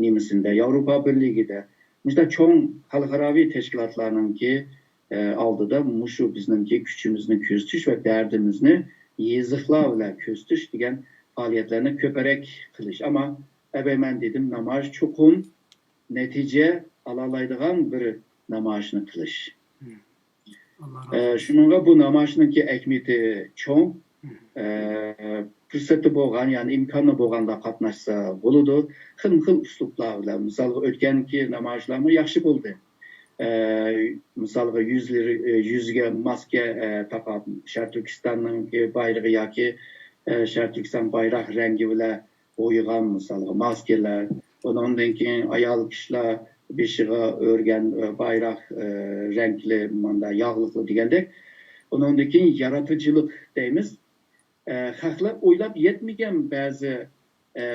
نېمىسىندە، ياۋروپا بىرلىكىدە، مۇشۇنداق چوڭ خەلقئاراۋى تەشكىلاتلارنىڭكى، ئە، ئالدىدا مۇشۇ بىزنىڭكى كۈچىمىزنى كۆرسىتىش ۋە دەردىمىزنى يېزىقلار بىلەن كۆرسىتىش دېگەن پائالىيەتلەرنى كۆپرەك قىلىش. ئەمما ئەبەي مەن دېدىم، نامايىش چوقۇم نەتىجە ئالالايدىغان بىر نامايىشنى قىلىش. ئە، شۇنىڭغا بۇ نامايىشنىڭكى ئەھمىيىتى چوڭ. ئە، پۇرسىتى بولغان، يەنى ئىمكانى بولغاندا قاتناشسا بولىدۇ. خىلمۇ خىل ئۇسلۇبلار بىلەن، مىسالغا، ئۆتكەنكى نامايىشلارمۇ ياخشى بولدى. ئە، مىسالغا، يۈزلىرى، ئە، يۈزىگە ماسكا، ئە، تاقاپ، شەرقىي تۈركىستاننىڭكى بايرىقى ياكى، ئە، شەرقىي تۈركىستان بايراق رەڭگى بىلەن بويىغان، مىسالغا، ماسكىلار، ئۇنىڭدىن كېيىن ئايال كىشىلەر بېشىغا ئۆرگەن، ئە، بايراق، ئە، رەڭلىك، ماندا ياغلىقلار دېگەندەك. ئۇنىڭدىن كېيىن يارىتىچىلىق دەيمىز. ئە، خەقلەر ئويلاپ يەتمىگەن بەزى، ئە،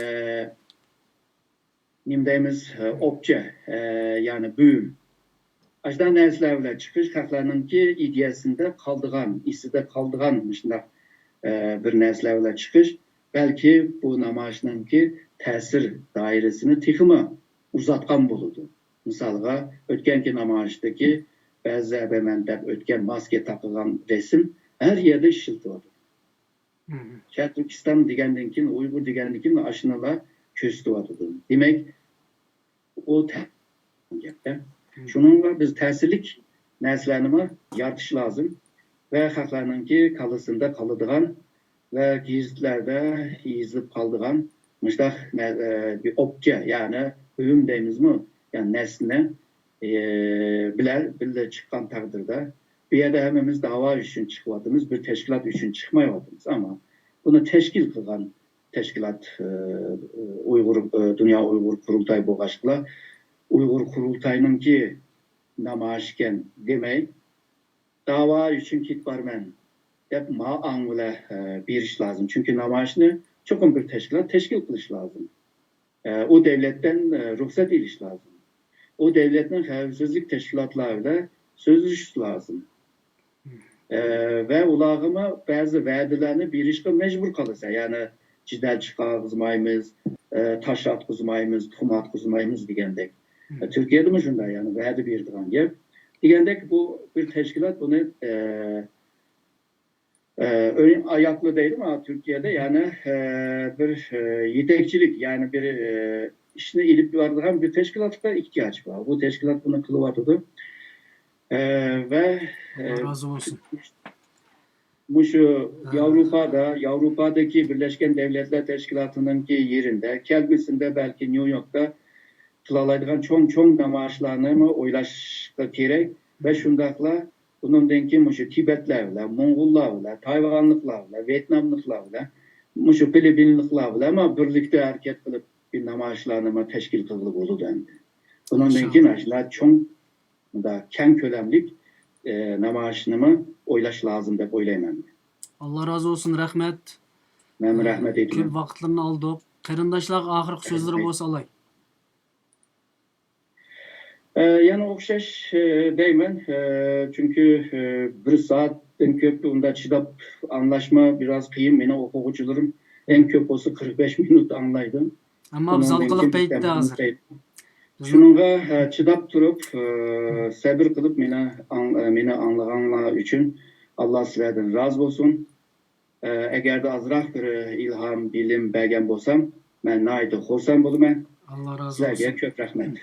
نېمە دەيمىز، ئە، ئوبجە، ئە، يەنى بۇيۇم. ئاشۇنداق نەرسىلەر بىلەن چىقىش، خەقلەرنىڭكى ئىدىيەسىندە قالىدىغان، ئېسىدە قالىدىغان مۇشۇنداق، ئە، بىر نەرسىلەر بىلەن چىقىش، بەلكى بۇ نامايىشنىڭكى تەسىر دائىرىسىنى تېخىمۇ ئۇزارتقان بولىدۇ. مىسالغا، ئۆتكەنكى نامايىشتىكى بەزى ئەبەمەن دەپ ئۆتكەن ماسكا تاقىغان رەسىم ھەر يەردە ئىشلىتىلىۋاتىدۇ. شەرقىي تۈركىستان دېگەندىن كېيىن، ئۇيغۇر دېگەندىن كېيىن ئاشۇنىلا كۆرسىتىۋاتىدۇ. دېمەك، ئۇ تە-، گەپتە. شۇنىڭغا بىز تەسىرلىك نەرسىلەرنىمۇ يارىتىش لازىم ۋە خەقلەرنىڭكى كاللىسىدا قالىدىغان ۋە گېزىتلەردە يېزىلىپ قالىدىغان مۇشۇنداق نە-، ئە، بىر ئوبجە، يەنى بۇيۇم دەيمىزمۇ؟ يەنى نەرسىنى، ئە، بىلەن بىللە چىققان تەقدىردە، بۇ يەردە ھەممىمىز داۋا ئۈچۈن چىقىۋاتىمىز، بىر تەشكىلات ئۈچۈن چىقمايۋاتىمىز. ئەمما بۇنى تەشكىل قىلغان تەشكىلات، ئە، ئۇيغۇر، ئە، دۇنيا ئۇيغۇر قۇرۇلتايى بولغاچقىلا، ئۇيغۇر قۇرۇلتاينىڭكى نامايىشكەن دېمەي، داۋا ئۈچۈن كېتىپ بارىمەن دەپ ما ئاڭ بىلەن، ئە، بېرىش لازىم. چۈنكى نامايىشنى چوقۇم بىر تەشكىلات تەشكىل قىلىش لازىم. ئە، ئۇ دەۋلەتتىن، ئە، رۇخسەت ئېلىش لازىم. ئۇ دەۋلەتنىڭ خەۋپسىزلىك تەشكىلاتلىرى بىلەن سۆزلىشىش لازىم. ئە، ۋە ئۇلارغىمۇ بەزى ۋەدىلەرنى بېرىشقا مەجبۇر قالىسەن. يەنى جېدەل چىقارغۇزمايمىز، ئە، تاش ئاتقۇزمايمىز، تۇخۇم ئاتقۇزمايمىز دېگەندەك. ئە، تۈركىيەدىمۇ شۇنداق، يەنى ۋەدە بېرىدىغان گەپ. دېگەندەك بۇ بىر تەشكىلات بۇنى، ئە، ئە، ئۆي ئاياقلى دەيدۇ مانا تۈركىيەدە، يەنى، ئە، بىر، ئە، يېتەكچىلىك، يەنى بىر، ئە، ئىشنى ئېلىپ بارىدىغان بىر تەشكىلاتقا ئېھتىياج بار. بۇ تەشكىلات بۇنى قىلىۋاتىدۇ. ئە، ۋە، ئە، ئاللا رازى بولسۇن. مۇشۇ ياۋروپادا، ياۋروپادىكى بىرلەشكەن دەۋلەتلەر تەشكىلاتىنىڭكى يېرىندە، كەلگۈسىندە بەلكى نيۇ يوركتا قىلالايدىغان چوڭ-چوڭ نامايىشلارنىمۇ ئويلاشقا كېرەك ۋە شۇنداقلا بۇنىڭدىن كېيىن مۇشۇ تىبەتلەر بىلەن، موڭغۇللار بىلەن، تايۋانلىقلار بىلەن، ۋيېتناملىقلار بىلەن، مۇشۇ فىلىپپىنلىقلار بىلەن مانا بىرلىكتە ھەرىكەت قىلىپ، بىر نامايىشلارنى مانا تەشكىل قىلغىلى بولىدۇ ئەمدى. بۇنىڭدىن كېيىن ئاشۇنداق چوڭ، مۇنداق كەڭ كۆلەملىك، ئە، نامايىشنىمۇ ئويلاش لازىم دەپ ئويلايمەن. ئاللا رازى بولسۇن، رەھمەت. مەنمۇ رەھمەت ئېيتىمەن. كۆپ ۋاقىتلىرىنى ئالدۇق. قېرىنداشلارغا ئاخىرقى سۆزلىرى بولسا ئالاي. ئە، يەنە ئوخشاش، ئە، دەيمەن. ئە، چۈنكى، ئە، بىر سائەتتىن كۆپ ئۇنداق چىداپ ئاڭلاشمۇ بىراز قىيىن مېنىڭ ئوقۇغۇچىلىرىم. ئەڭ كۆپ بولسا قىرىق بەش مىنۇت ئاڭلايدۇ. ئەمما بىز ھالقىلىق پەيتتە ھازىر. شۇنىڭغا، ئە، چىداپ تۇرۇپ، ئە، سەبىر قىلىپ مېنى ئاڭ-، ئە، مېنى ئاڭلىغانلار ئۈچۈن ئاللا سىلەردىن رازى بولسۇن. ئە، ئەگەردە ئازراق بىر ئىلھام، بىلىم بەرگەن بولسام، مەن ناھايىتى خۇرسەن بولىمەن. ئاللا رازى بولسۇن. سىلەرگە كۆپ رەھمەت.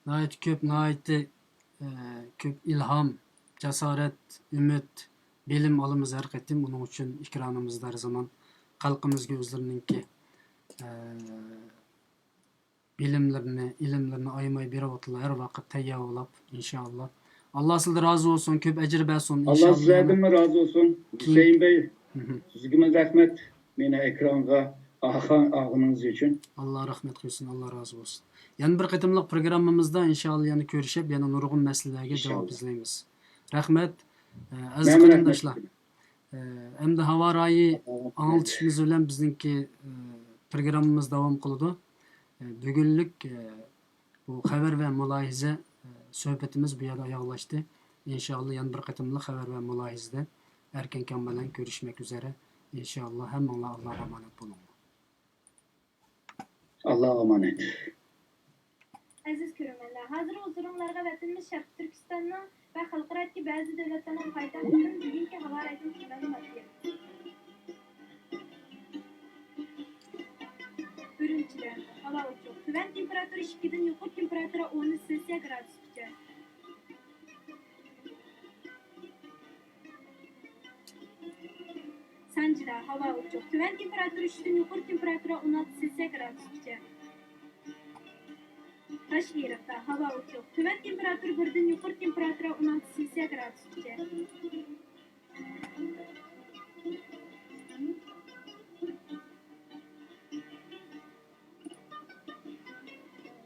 ناھايىتى كۆپ، ناھايىتى، ئە، كۆپ ئىلھام، جاسارەت، ئۈمىد، بىلىم ئالىمىز ھەر قېتىم. ئۇنىڭ ئۈچۈن ئېكرانىمىزدا ھەر زامان خەلقىمىزگە ئۆزلىرىنىڭكى، ئە، بىلىملىرىنى، ئىلىملىرىنى ئايىماي بېرىۋاتىدۇ ھەر ۋاقىت تەييار بولاپ، ئىنشائاللا. ئاللا سىلەردىن رازى بولسۇن، كۆپ ئەجىر بەرسۇن، ئاللا ئىنشائاللا. سىلەردىنمۇ رازى بولسۇن، كېيىن ھۈسەيىن بەي. مھم. سىزگىمۇ رەھمەت، مېنى ئېكرانغا ئالغان-، ئالغىنىڭىز ئۈچۈن. ئاللا رەھمەت قىلسۇن، ئاللا رازى بولسۇن. يەنە بىر قېتىملىق پروگراممىمىزدا ئىنشائاللا يەنە كۆرۈشۈپ، يەنە نۇرغۇن مەسىلىلەرگە جاۋاب ئىنشائاللا. ئىزلەيمىز. رەھمەت. ئە، ئەزىز مەنمۇ رەھمەت قېرىنداشلار. قىلىمەن. ئە، ئەمدى ھاۋا رايى ئاڭلىتىشىمىز بىلەن بىزنىڭكى، ئە، پروگراممىمىز داۋام قىلىدۇ. ئە، بۈگۈنلۈك، ئە، بۇ خەۋەر ۋە مۇلاھىزە، ئە، سۆھبىتىمىز بۇ يەردە ئاياغلاشتى. ئىنشائاللا يەنە بىر قېتىملىق خەۋەر ۋە مۇلاھىزىدە ئەركىن كان بىلەن كۆرۈشمەك ئۈزرە. ئىنشائاللا ھەممىڭلار ئاللاغا ئامانەت بولۇڭلار. ئاللاغا ئامانەت. ئەزىز كۆرۈرمەنلەر، ھازىر ھۇزۇرۇڭلارغا ۋەتىنىمىز شەرقىي تۈركىستاننىڭ ۋە خەلقئارادىكى بەزى دۆلەتلەرنىڭ پايتەختىدىن بۈگۈنكى ھاۋا رايىدىن تۈرمەنلىك ماتېرىيال. ئۈرۈمچىدە ھاۋا ئوچۇق، تۆۋەن تېمپېراتۇرا ئىككىدىن، يۇقىرى تېمپېراتۇرا ئون ئۈچ سېلسىيە گرادۇسقىچە. سانجىدا ھاۋا ئوچۇق، تۆۋەن تېمپېراتۇرا ئۈچتىن، يۇقىرى تېمپېراتۇرا ئون ئالتە سېلسىيە گرادۇسقىچە. تاشئېرىقتا ھاۋا ئوچۇق، تۆۋەن تېمپېراتۇرا بىردىن، يۇقىرى تېمپېراتۇرا ئون ئالتە سېلسىيە گرادۇسقىچە.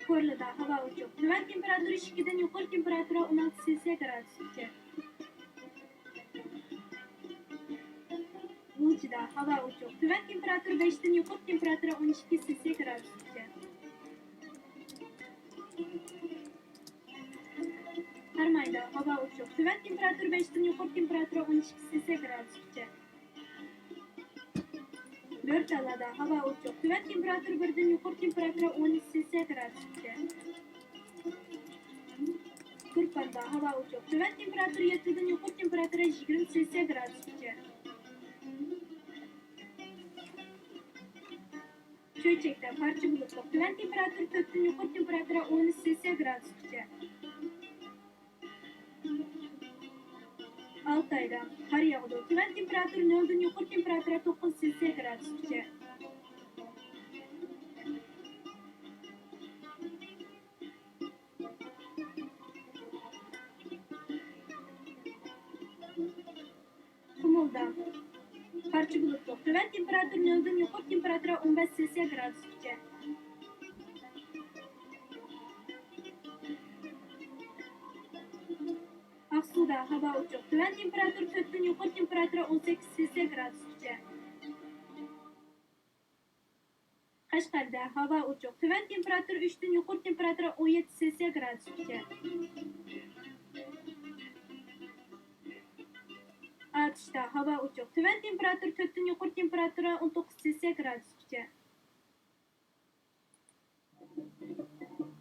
كورلىدا ھاۋا ئوچۇق، تۆۋەن تېمپېراتۇرا ئىككىدىن، يۇقىرى تېمپېراتۇرا ئون ئالتە سېلسىيە گرادۇسقىچە. غۇلجىدا ھاۋا ئوچۇق، تۆۋەن تېمپېراتۇرا بەشتىن، يۇقىرى تېمپېراتۇرا ئون ئىككى سېلسىيە گرادۇسقىچە. قارامايدا ھاۋا ئوچۇق، تۆۋەن تېمپېراتۇرا بەشتىن، يۇقىرى تېمپېراتۇرا ئون ئىككى سېلسىيە گرادۇسقىچە. بۆرتالادا ھاۋا ئوچۇق، تۆۋەن تېمپېراتۇرا بىردىن، يۇقىرى تېمپېراتۇرا ئون ئۈچ سېلسىيە گرادۇسقىچە. تۇرپاندا ھاۋا ئوچۇق، تۆۋەن تېمپېراتۇرا يەتتىدىن، يۇقىرى تېمپېراتۇرا يىگىرمە سېلسىيە گرادۇسقىچە. چۆچەكتە پارچە بۇلۇتلۇق، تۆۋەن تېمپېراتۇرا تۆتتىن، يۇقىرى تېمپېراتۇرا ئون ئۈچ سېلسىيە گرادۇسقىچە. ئالتايدا قار ياغىدۇ، تۆۋەن تېمپېراتۇرا نۆلدىن، يۇقىرى تېمپېراتۇرا توققۇز سېلسىيە گرادۇسقىچە. قۇمۇلدا پارچە بۇلۇتلۇق، تۆۋەن تېمپېراتۇرا نۆلدىن، يۇقىرى تېمپېراتۇرا ئون بەش سېلسىيە گرادۇسقىچە. ئاقسۇدا ھاۋا ئوچۇق، تۆۋەن تېمپېراتۇرا تۆتتىن، يۇقىرى تېمپېراتۇرا ئون سەككىز سېلسىيە گرادۇسقىچە. قەشقەردە ھاۋا ئوچۇق، تۆۋەن تېمپېراتۇرا ئۈچتىن، يۇقىرى تېمپېراتۇرا ئون يەتتە سېلسىيە گرادۇسقىچە. ئاتۇشتا ھاۋا ئوچۇق، تۆۋەن تېمپېراتۇرا تۆتتىن، يۇقىرى تېمپېراتۇرا ئون توققۇز سېلسىيە گرادۇسقىچە.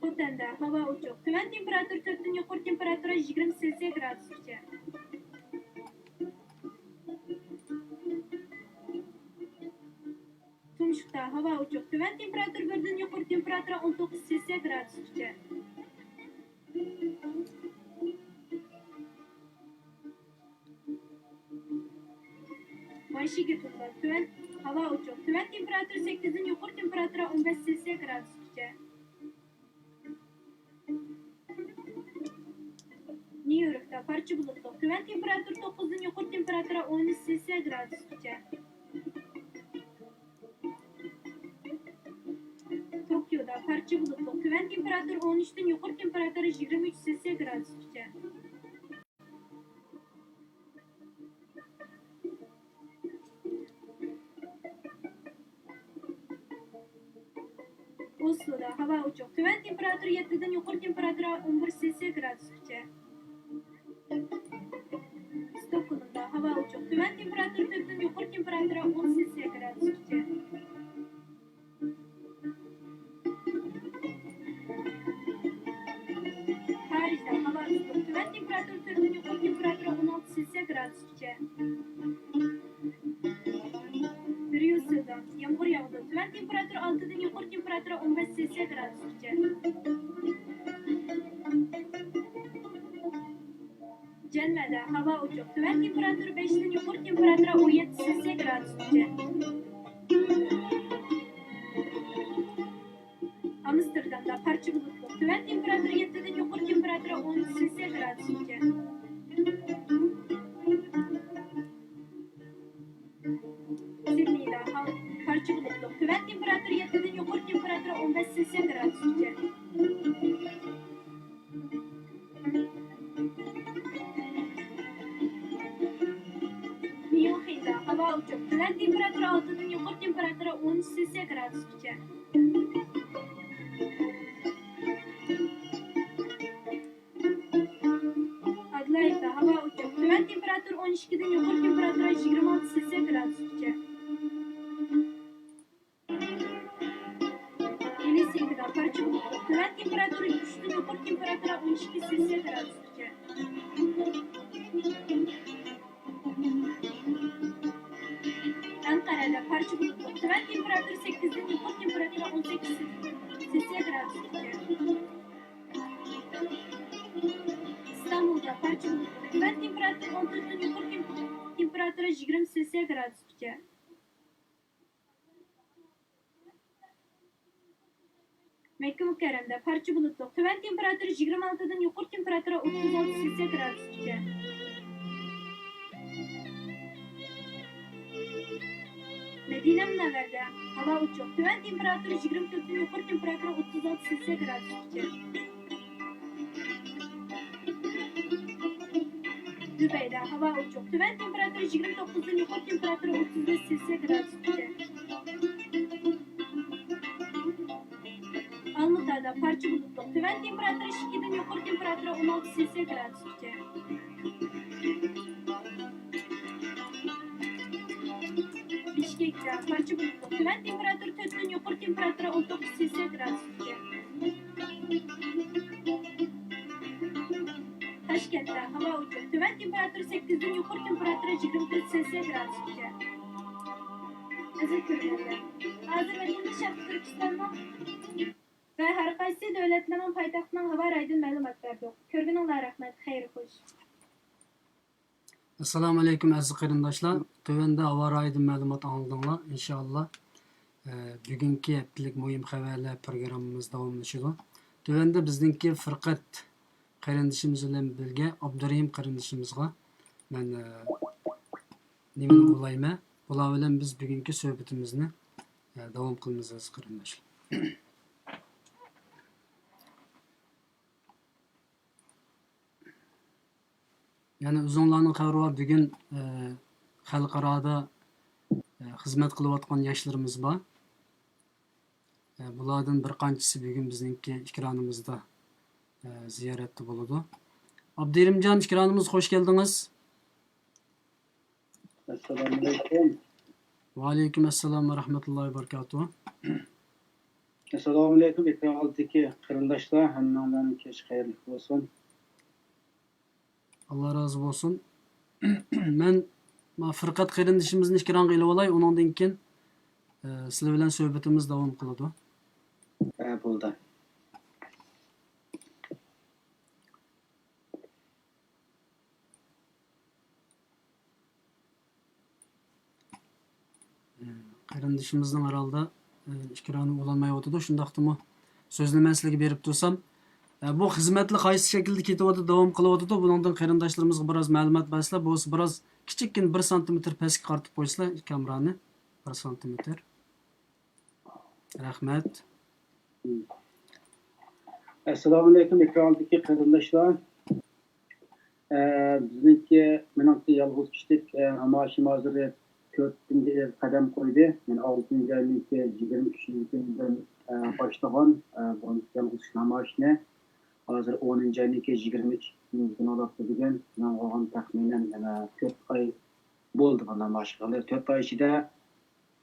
خوتەندە ھاۋا ئوچۇق، تۆۋەن تېمپېراتۇرا تۆتتىن، يۇقىرى تېمپېراتۇرا يىگىرمە سېلسىيە گرادۇسقىچە. تۇمشۇقتا ھاۋا ئوچۇق، تۆۋەن تېمپېراتۇرا بىردىن، يۇقىرى تېمپېراتۇرا ئون توققۇز سېلسىيە گرادۇسقىچە. ۋاشىنگتوندا تۆۋەن، ھاۋا ئوچۇق، تۆۋەن تېمپېراتۇرا سەككىزدىن، يۇقىرى تېمپېراتۇرا ئون بەش سېلسىيە گرادۇسقىچە. پارچە بۇلۇتلۇق. تۆۋەن تېمپېراتۇرا توققۇزدىن يۇقىرى تېمپېراتۇرا ئون ئۈچ سېلسىيە گرادۇسقىچە. توكيودا پارچە بۇلۇتلۇق. تۆۋەن تېمپېراتۇرا ئون ئۈچتىن يۇقىرى تېمپېراتۇرا يىگىرمە ئۈچ سېلسىيە گرادۇسقىچە. ئوسلودا ھاۋا ئوچۇق. تۆۋەن تېمپېراتۇرا يەتتىدىن يۇقىرى تېمپېراتۇرا ئون بىر سېلسىيە گرادۇسقىچە. ستوكھولمدا ھاۋا ئوچۇق. تۆۋەن تېمپېراتۇرا تۆتتىن يۇقىرى تېمپېراتۇرا ئون سېلسىيە گرادۇسقىچە. پارىژدا ھاۋا ئىسسىق. تۆۋەن تېمپېراتۇرا تۆتتىن يۇقىرى تېمپېراتۇرا ئون ئالتە سېلسىيە گرادۇسقىچە. بريۇسسېلدا يامغۇر ياغىدۇ. تۆۋەن تېمپېراتۇرا ئالتىدىن يۇقىرى تېمپېراتۇرا ئون بەش سېلسىيە گرادۇسقىچە. جەنۋەدە ھاۋا ئوچۇق. تۆۋەن تېمپېراتۇرا بەشتىن يۇقىرى تېمپېراتۇرا ئون يەتتە سېلسىيە گرادۇسقىچە. ئامستېردامدا پارچە بۇلۇتلۇق. تۆۋەن تېمپېراتۇرا يەتتىدىن يۇقىرى تېمپېراتۇرا ئون ئۈچ سېلسىيە گرادۇسقىچە. سىدنېيدا ھاۋا پارچە بۇلۇتلۇق. تۆۋەن تېمپېراتۇرا يەتتىدىن يۇقىرى تېمپېراتۇرا ئون بەش سېلسىيە گرادۇسقىچە. ميۇنخېندا ھاۋا ئوچۇق. تۆۋەن تېمپېراتۇرا ئالتىدىن يۇقىرى تېمپېراتۇرا ئون ئۈچ سېلسىيە گرادۇسقىچە. ئادېلايدتا ھاۋا ئوچۇق. تۆۋەن تېمپېراتۇرا ئون ئىككىدىن يۇقىرى تېمپېراتۇرا يىگىرمە ئالتە سېلسىيە گرادۇسقىچە. ھېلسىنكىدا پارچە بۇلۇتلۇق. تۆۋەن تېمپېراتۇرا ئۈچتىن يۇقىرى تېمپېراتۇرا ئون ئىككى سېلسىيە گرادۇسقىچە. ئەنقەرەدە پارچە بۇلۇتلۇق. تۆۋەن تېمپېراتۇرا سەككىزدىن يۇقىرى تېمپېراتۇرا ئون سەككىز سېلسىيە گرادۇسقىچە. ئىستانبۇلدا پارچە بۇلۇتلۇق. تۆۋەن تېمپېراتۇرا ئون تۆتتىن يۇقىرى تېمپېراتۇرا يىگىرمە سېلسىيە گرادۇسقىچە. مەككە مۇكەررەمدە پارچە بۇلۇتلۇق. تۆۋەن تېمپېراتۇرا يىگىرمە ئالتىدىن يۇقىرى تېمپېراتۇرا ئوتتۇز ئالتە سېلسىيە گرادۇسقىچە. مەدىنە مۇنەۋۋەردە ھاۋا ئوچۇق. تۆۋەن تېمپېراتۇرا يىگىرمە تۆتتىن يۇقىرى تېمپېراتۇرا ئوتتۇز ئالتە سېلسىيە گرادۇسقىچە. دۇبەيدە ھاۋا ئوچۇق. تۆۋەن تېمپېراتۇرا يىگىرمە توققۇزدىن يۇقىرى تېمپېراتۇرا ئوتتۇز بەش سېلسىيە گرادۇسقىچە. ئالمۇتادا پارچە بۇلۇتلۇق. تۆۋەن تېمپېراتۇرا ئىككىدىن يۇقىرى تېمپېراتۇرا ئون ئالتە سېلسىيە گرادۇسقىچە. بىشكېكتە پارچە بۇلۇتلۇق. تۆۋەن تېمپېراتۇرا تۆتتىن يۇقىرى تېمپېراتۇرا ئون توققۇز سېلسىيە گرادۇسقىچە. تاشكەنتتە ھاۋا ئوچۇق. تۆۋەن تېمپېراتۇرا سەككىزدىن يۇقىرى تېمپېراتۇرا يىگىرمە تۆت سېلسىيە گرادۇسقىچە. ئەزىز كۆرۈرمەنلەر، ھازىر مەن شەرقىي تۈركىستاننىڭ ۋە ھەر قايسى دۆلەتلەرنىڭ پايتەختىنىڭ ھاۋا رايىدىن مەلۇمات بەردۇق. كۆرگىنىڭلارغا رەھمەت، خەير خوش. ئەسسالامۇ ئەلەيكۇم، ئەزىز قېرىنداشلار. تۆۋەندە ھاۋا رايىدىن مەلۇمات ئاڭلىدىڭلار. ئىنشائاللا، ئە، بۈگۈنكى ھەپتىلىك مۇھىم خەۋەرلەر پروگراممىمىز داۋاملىشىدۇ. تۆۋەندە بىزنىڭكى فىرقەت قېرىندىشىمىز بىلەن بىرگە ئابدۇرېھىم قېرىندىشىمىزغا مەن، ئە، نېمىنى ئۇلايمەن. بۇلار بىلەن بىز بۈگۈنكى سۆھبىتىمىزنى، ئە، داۋام قىلىمىز، ئەزىز قېرىنداشلار. يەنە ئۆزۈڭلارنىڭ خەۋىرى بار، بۈگۈن، ئە، خەلقئارادا، ئە، خىزمەت قىلىۋاتقان ياشلىرىمىز بار. ئە، بۇلاردىن بىر قانچىسى بۈگۈن بىزنىڭكى ئېكرانىمىزدا، ئە، زىيارەتتە بولىدۇ. ئابدۇرېھىمجان، ئېكرانىمىزغا خوش كەلدىڭىز. ئەسسالامۇئەلەيكۇم. ۋەئەلەيكۇم ئەسسالام ۋە رەھمەتۇللاھى ۋە بەرىكاتۇھ. ئەسسالامۇئەلەيكۇم، ئېكران ئالدىدىكى قېرىنداشلار، ھەممىڭلارنىڭ كەچ خەيرلىك بولسۇن. ئاللا رازى بولسۇن. مەن ما فىرقەت قېرىندىشىمىزنى ئېكرانغا ئېلىۋالاي، ئۇنىڭدىن كېيىن، ئە، سىلەر بىلەن سۆھبىتىمىز داۋام قىلىدۇ. ھە، بولدى. قېرىندىشىمىزنىڭ ھەرھالدا، ئىكرانى ئۇلانمايۋاتىدۇ. شۇنداقتىمۇ سۆزنى مەن سىلەرگە بېرىپ تۇرسام، ئە، بۇ خىزمەتلىك قايسى شەكىلدە كېتىۋاتىدۇ، داۋام قىلىۋاتىدۇ؟ بۇنىڭدىن قېرىنداشلىرىمىزغا بىراز مەلۇمات بەرسىلە، بولسا بىراز كىچىككىنە بىر سانتىمېتىر پەسكە قارىتىپ قويسىلا كامېرانى. بىر سانتىمېتىر. رەھمەت. ئەسسالامۇئەلەيكۇم، ئېكراندىكى قېرىنداشلار. ئە، بىزنىڭكى، مېنىڭكى يالغۇز كىشىلىك، ئە، نامايىشىم ھازىر تۆت كۈندە قەدەم قويدى. يەنى ئالتىنچى ئاينىڭكى يىگىرمە ئۈچىنچى كۈنىدىن، ئە، باشلىغان، ئە، بۇ يالغۇز كىشىلىك نامايىشنى ھازىر ئونىنچى ئاينىڭكى يىگىرمە ئىككىنچى كۈنى بولۇپتۇ بۈگۈن. شۇنىڭغا بولغان تەخمىنەن يەنە تۆت ئاي بولدى بۇ نامايىش قىلغىلى. تۆت ئاي ئىچىدە،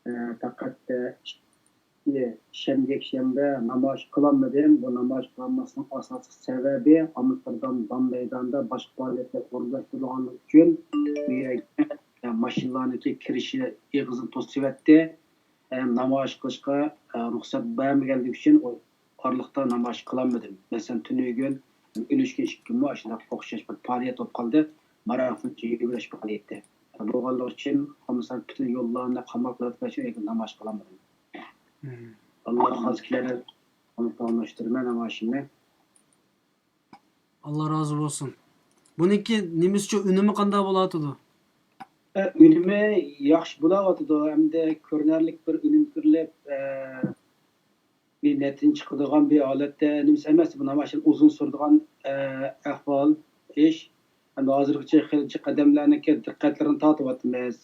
ئە، پەقەت، ئە، ئىككى شەنبە، يەكشەنبە نامايىش قىلالمىدىم. بۇ نامايىش قىلالماسلىقنىڭ ئاساسلىق سەۋەبى ئامستېردام دام مەيدانىدا باشقا پائالىيەتلەر ئورۇنلاشتۇرۇلغانلىقى ئۈچۈن بۇ يەرگە، ئە، ماشىنىلارنىڭكى كىرىشى ئېغىزىنى توسۇۋەتتى. ئە، نامايىش قىلىشقا، ئە، رۇخسەت بەرمىگەنلىكى ئۈچۈن ئۇ ئارىلىقتا نامايىش قىلالمىدىم. مەسىلەن، تۈنۈگۈن، ئۈنۈشكۈن ئىككى كۈنمۇ ئاشۇنداق ئوخشاش بىر پائالىيەت بولۇپ قالدى. مارافون يۈگۈرۈش پائالىيىتى. بولغانلىقى ئۈچۈن، بولمىسا پۈتۈن يوللارنى قاماپ قىلىۋەتكەن ئۈچۈن نامايىش قىلالمىدىم. ئاللا خالىسا كېلەر ئۇنى داۋاملاشتۇرىمەن نامايىشىمنى. ئاللا رازى بولسۇن. بۇنىڭكى نېمىسىچۇ، ئۈنۈمى قانداق بولۇۋاتىدۇ؟ ئە، ئۈنۈمى ياخشى بولۇۋاتىدۇ. ئەمدى كۆرۈنەرلىك بىر ئۈنۈم كۆرۈلۈپ، ئە، بىر نەتىجە چىقىدىغان بىر ھالەتتە نېمىسى ئەمەس، بۇ نامايىشتىن ئۇزۇن سۈرىدىغان، ئە، ئەھۋال ئىش. ئەمدى ھازىرغىچە خېلى جىق ئادەملەرنىڭكى دىققەتلىرىنى تارتىۋاتىمىز.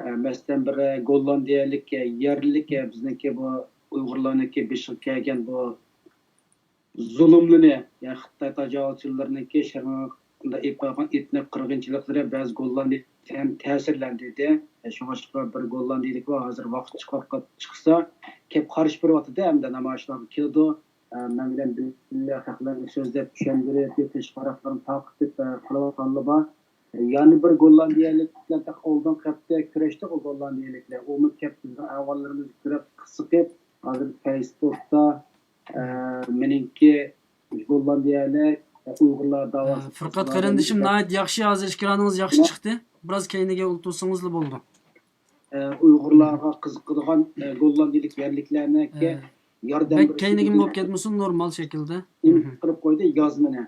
ئە، مەسىلەن، بىر گوللاندىيەلىك، ئە، يەرلىك، ئە، بىزنىڭكى بۇ ئۇيغۇرلارنىڭكى بېشىغا كەلگەن بۇ زۇلۇملىرىنى، يەنى خىتاي تاجاۋۇزچىلىرىنىڭكى شەرقىي ئېلىپ بارغان ئېتنىك قىرغىنچىلىقلىرى بەزى گوللاندىيىلىكلەرنى تەسىرلەندۈردى. شۇڭلاشقا بىر گوللاندىيىلىك بار، ھازىر ۋاقىت چىقىپ، چىقسا كەپ قارشى بېرىۋاتىدۇ ھەمدە نامايىشلارغا كېلىدۇ. مەن بىلەن بىللە خەقلەرگە سۆزلەپ، چۈشەندۈرۈپ، يۆتكەش پاراقلىرىنى تارقىتىپ، قىلىۋاتقانلار بار. يەنە بىر گوللاندىيەلىكلەر ئالدىنقى ھەپتە كۆرۈشتۇق، ئۇ گوللاندىيەلىكلەر. ئۇمۇ كەپ بىزنىڭ ئەھۋاللىرىمىزنى كۆرۈپ، قىزىقىپ، ھازىر فەيسبۇكتا، ئە، مېنىڭكى گوللاندىيەلىك ئۇيغۇرلار داۋاسى. ئە، فۇرقەت قېرىندىشىم، ناھايىتى ياخشى، ھازىر ئېكرانىڭىز ياخشى چىقتى. بىراز كەينىگە ئولتۇرسىڭىزلا بولىدۇ. ئە، ئۇيغۇرلارغا قىزىقىدىغان، ئە، گوللاندىيەلىك يەرلىكلەرنىڭكى ياردەم بېرىش. بەك كەينىگىمۇ بولۇپ كەتمىسۇن، نورمال شەكىلدە. قىلىپ قويدى يازمىنى.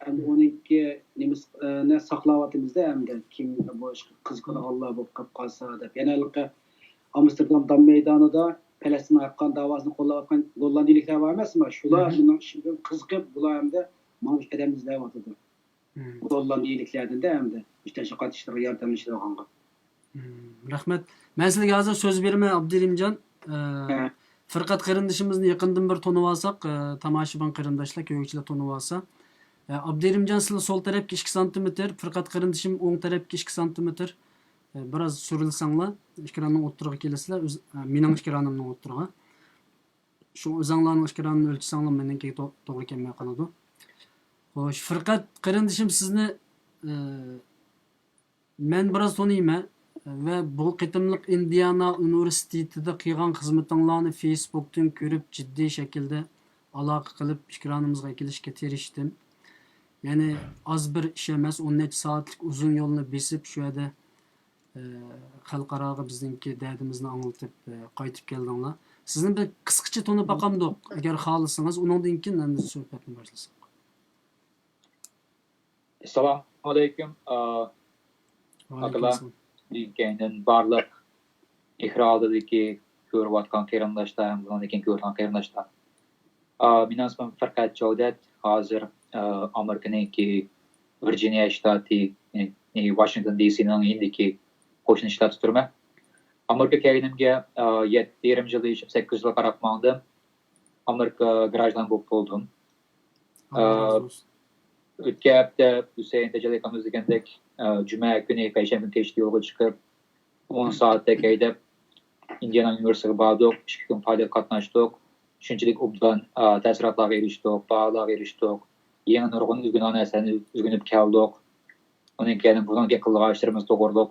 ئەمدى ئۇنىڭكى نېمىسىنى ساقلاۋاتىمىزدە، ئەمدى كىم بۇ ئىشقا قىزىقىدىغانلار بولۇپ قالىپ قالسا دەپ. يەنە ھېلىقى ئامستېردام دام مەيدانىدا پەلەستىن ھەققانىي داۋاسىنى قوللاۋاتقان گوللاندىيىلىكلەر بار ئەمەسمۇ؟ شۇلار مېنىڭ ئىشىمدىن قىزىقىپ، بۇلار ئەمدى ماڭا ئادەم ئىزدەۋاتىدۇ. گوللاندىيىلىكلەردىن-دە ئەمدى مۇشۇ تەشۋىقات ئىشلىرىغا ياردەملىشىدىغانغا. رەھمەت. مەن سىلەرگە ھازىر سۆز بېرىمەن، ئابدۇرېھىمجان. ئە، فۇرقەت قېرىندىشىمىزنى يېقىندىن بىر تونۇۋالساق، ئە، تاماشىبىن قېرىنداشلار، كۆرگۈچىلەر تونۇۋالسا. ئە، ئابدۇرېھىمجان، سىلەر سول تەرەپكە ئىككى سانتىمېتىر، فۇرقەت قېرىندىشىم ئوڭ تەرەپكە ئىككى سانتىمېتىر. ئە، بىراز سۈرۈلسەڭلار، ئېكراننىڭ ئوتتۇرىغا كېلىسىلەر، ئۆز-، ئە، مېنىڭ ئېكرانىمنىڭ ئوتتۇرىغا. شۇ ئۆزەڭلارنىڭ ئېكرانىنى ئۆلچىسەڭلار مېنىڭكىگە تو-، توغرا كەلمەي قالىدۇ. خوش، فۇرقەت قېرىندىشىم، سىزنى، ئە، مەن بىراز تونۇيمەن ۋە بۇ قېتىملىق ئىندىئانا ئۇنىۋېرسىتېتىدا قىلغان خىزمىتىڭلارنى فېيسبۇكتىن كۆرۈپ، جىددىي شەكىلدە ئالاقە قىلىپ، ئېكرانىمىزغا ئەكېلىشكە تىرىشتىم. يەنى ئاز بىر ئىش ئەمەس، ئون نەچچە سائەتلىك ئۇزۇن يولنى بېسىپ، شۇ يەردە، ئە، خەلقئاراغا بىزنىڭكى دەردىمىزنى ئاڭلىتىپ، ئە، قايتىپ كەلدىڭلار. سىزنى بىر قىسقىچە تونۇپ باقامدۇق، ئەگەر خالىسىڭىز، ئۇنىڭدىن كېيىن ئەمدى سۆھبەتنى باشلىساق. ئەسسالامۇئەلەيكۇم. ئا، ئاكىلار، بۈگۈنكى بارلىق ئېكران ئالدىدىكى كۆرۈۋاتقان قېرىنداشلار ھەم بۇنىڭدىن كېيىن كۆرۈۋاتقان قېرىنداشلار. ئا، مېنىڭ ئىسمىم فەرقەت جەۋدەت. ھازىر، ئا، ئامېرىكىنىڭكى ۋىرجىنىيە شتاتى، يەنى ۋاشىنگتون دى سىنىڭ يېنىدىكى قوشنا شتاتتا تۇرىمەن. ئامېرىكا كەلگىنىمگە، ئا، يەتتە يېرىم يىل، سەككىز يىلغا قاراپ ماڭدىم. ئامېرىكا گراژدانى بولۇپ بولدۇم. ئاللا رازى بولسۇن. ئۆتكەن ھەپتە ھۈسەيىن تەجەللى ئاكىمىز دېگەندەك، ئە، جۈمە كۈنى پەيشەنبە كەچتە يولغا چىقىپ، ئون سائەتتەك ھەيدەپ، ئىندىئانا ئۇنىۋېرسىتېتىغا باردۇق، ئىككى كۈن پائالىيەتكە قاتناشتۇق. شۇنچىلىك ئوبدان، ئە، تەسىراتلارغا ئېرىشتۇق، باھالارغا ئېرىشتۇق. يېڭى نۇرغۇن ئۆگىنىدىغان نەرسىلەرنى ئۆگىنىپ كەلدۇق. ئۇنىڭ كەينىدىن بۇنىڭ كېيىن قىلىدىغان ئىشلىرىمىز توغرۇلۇق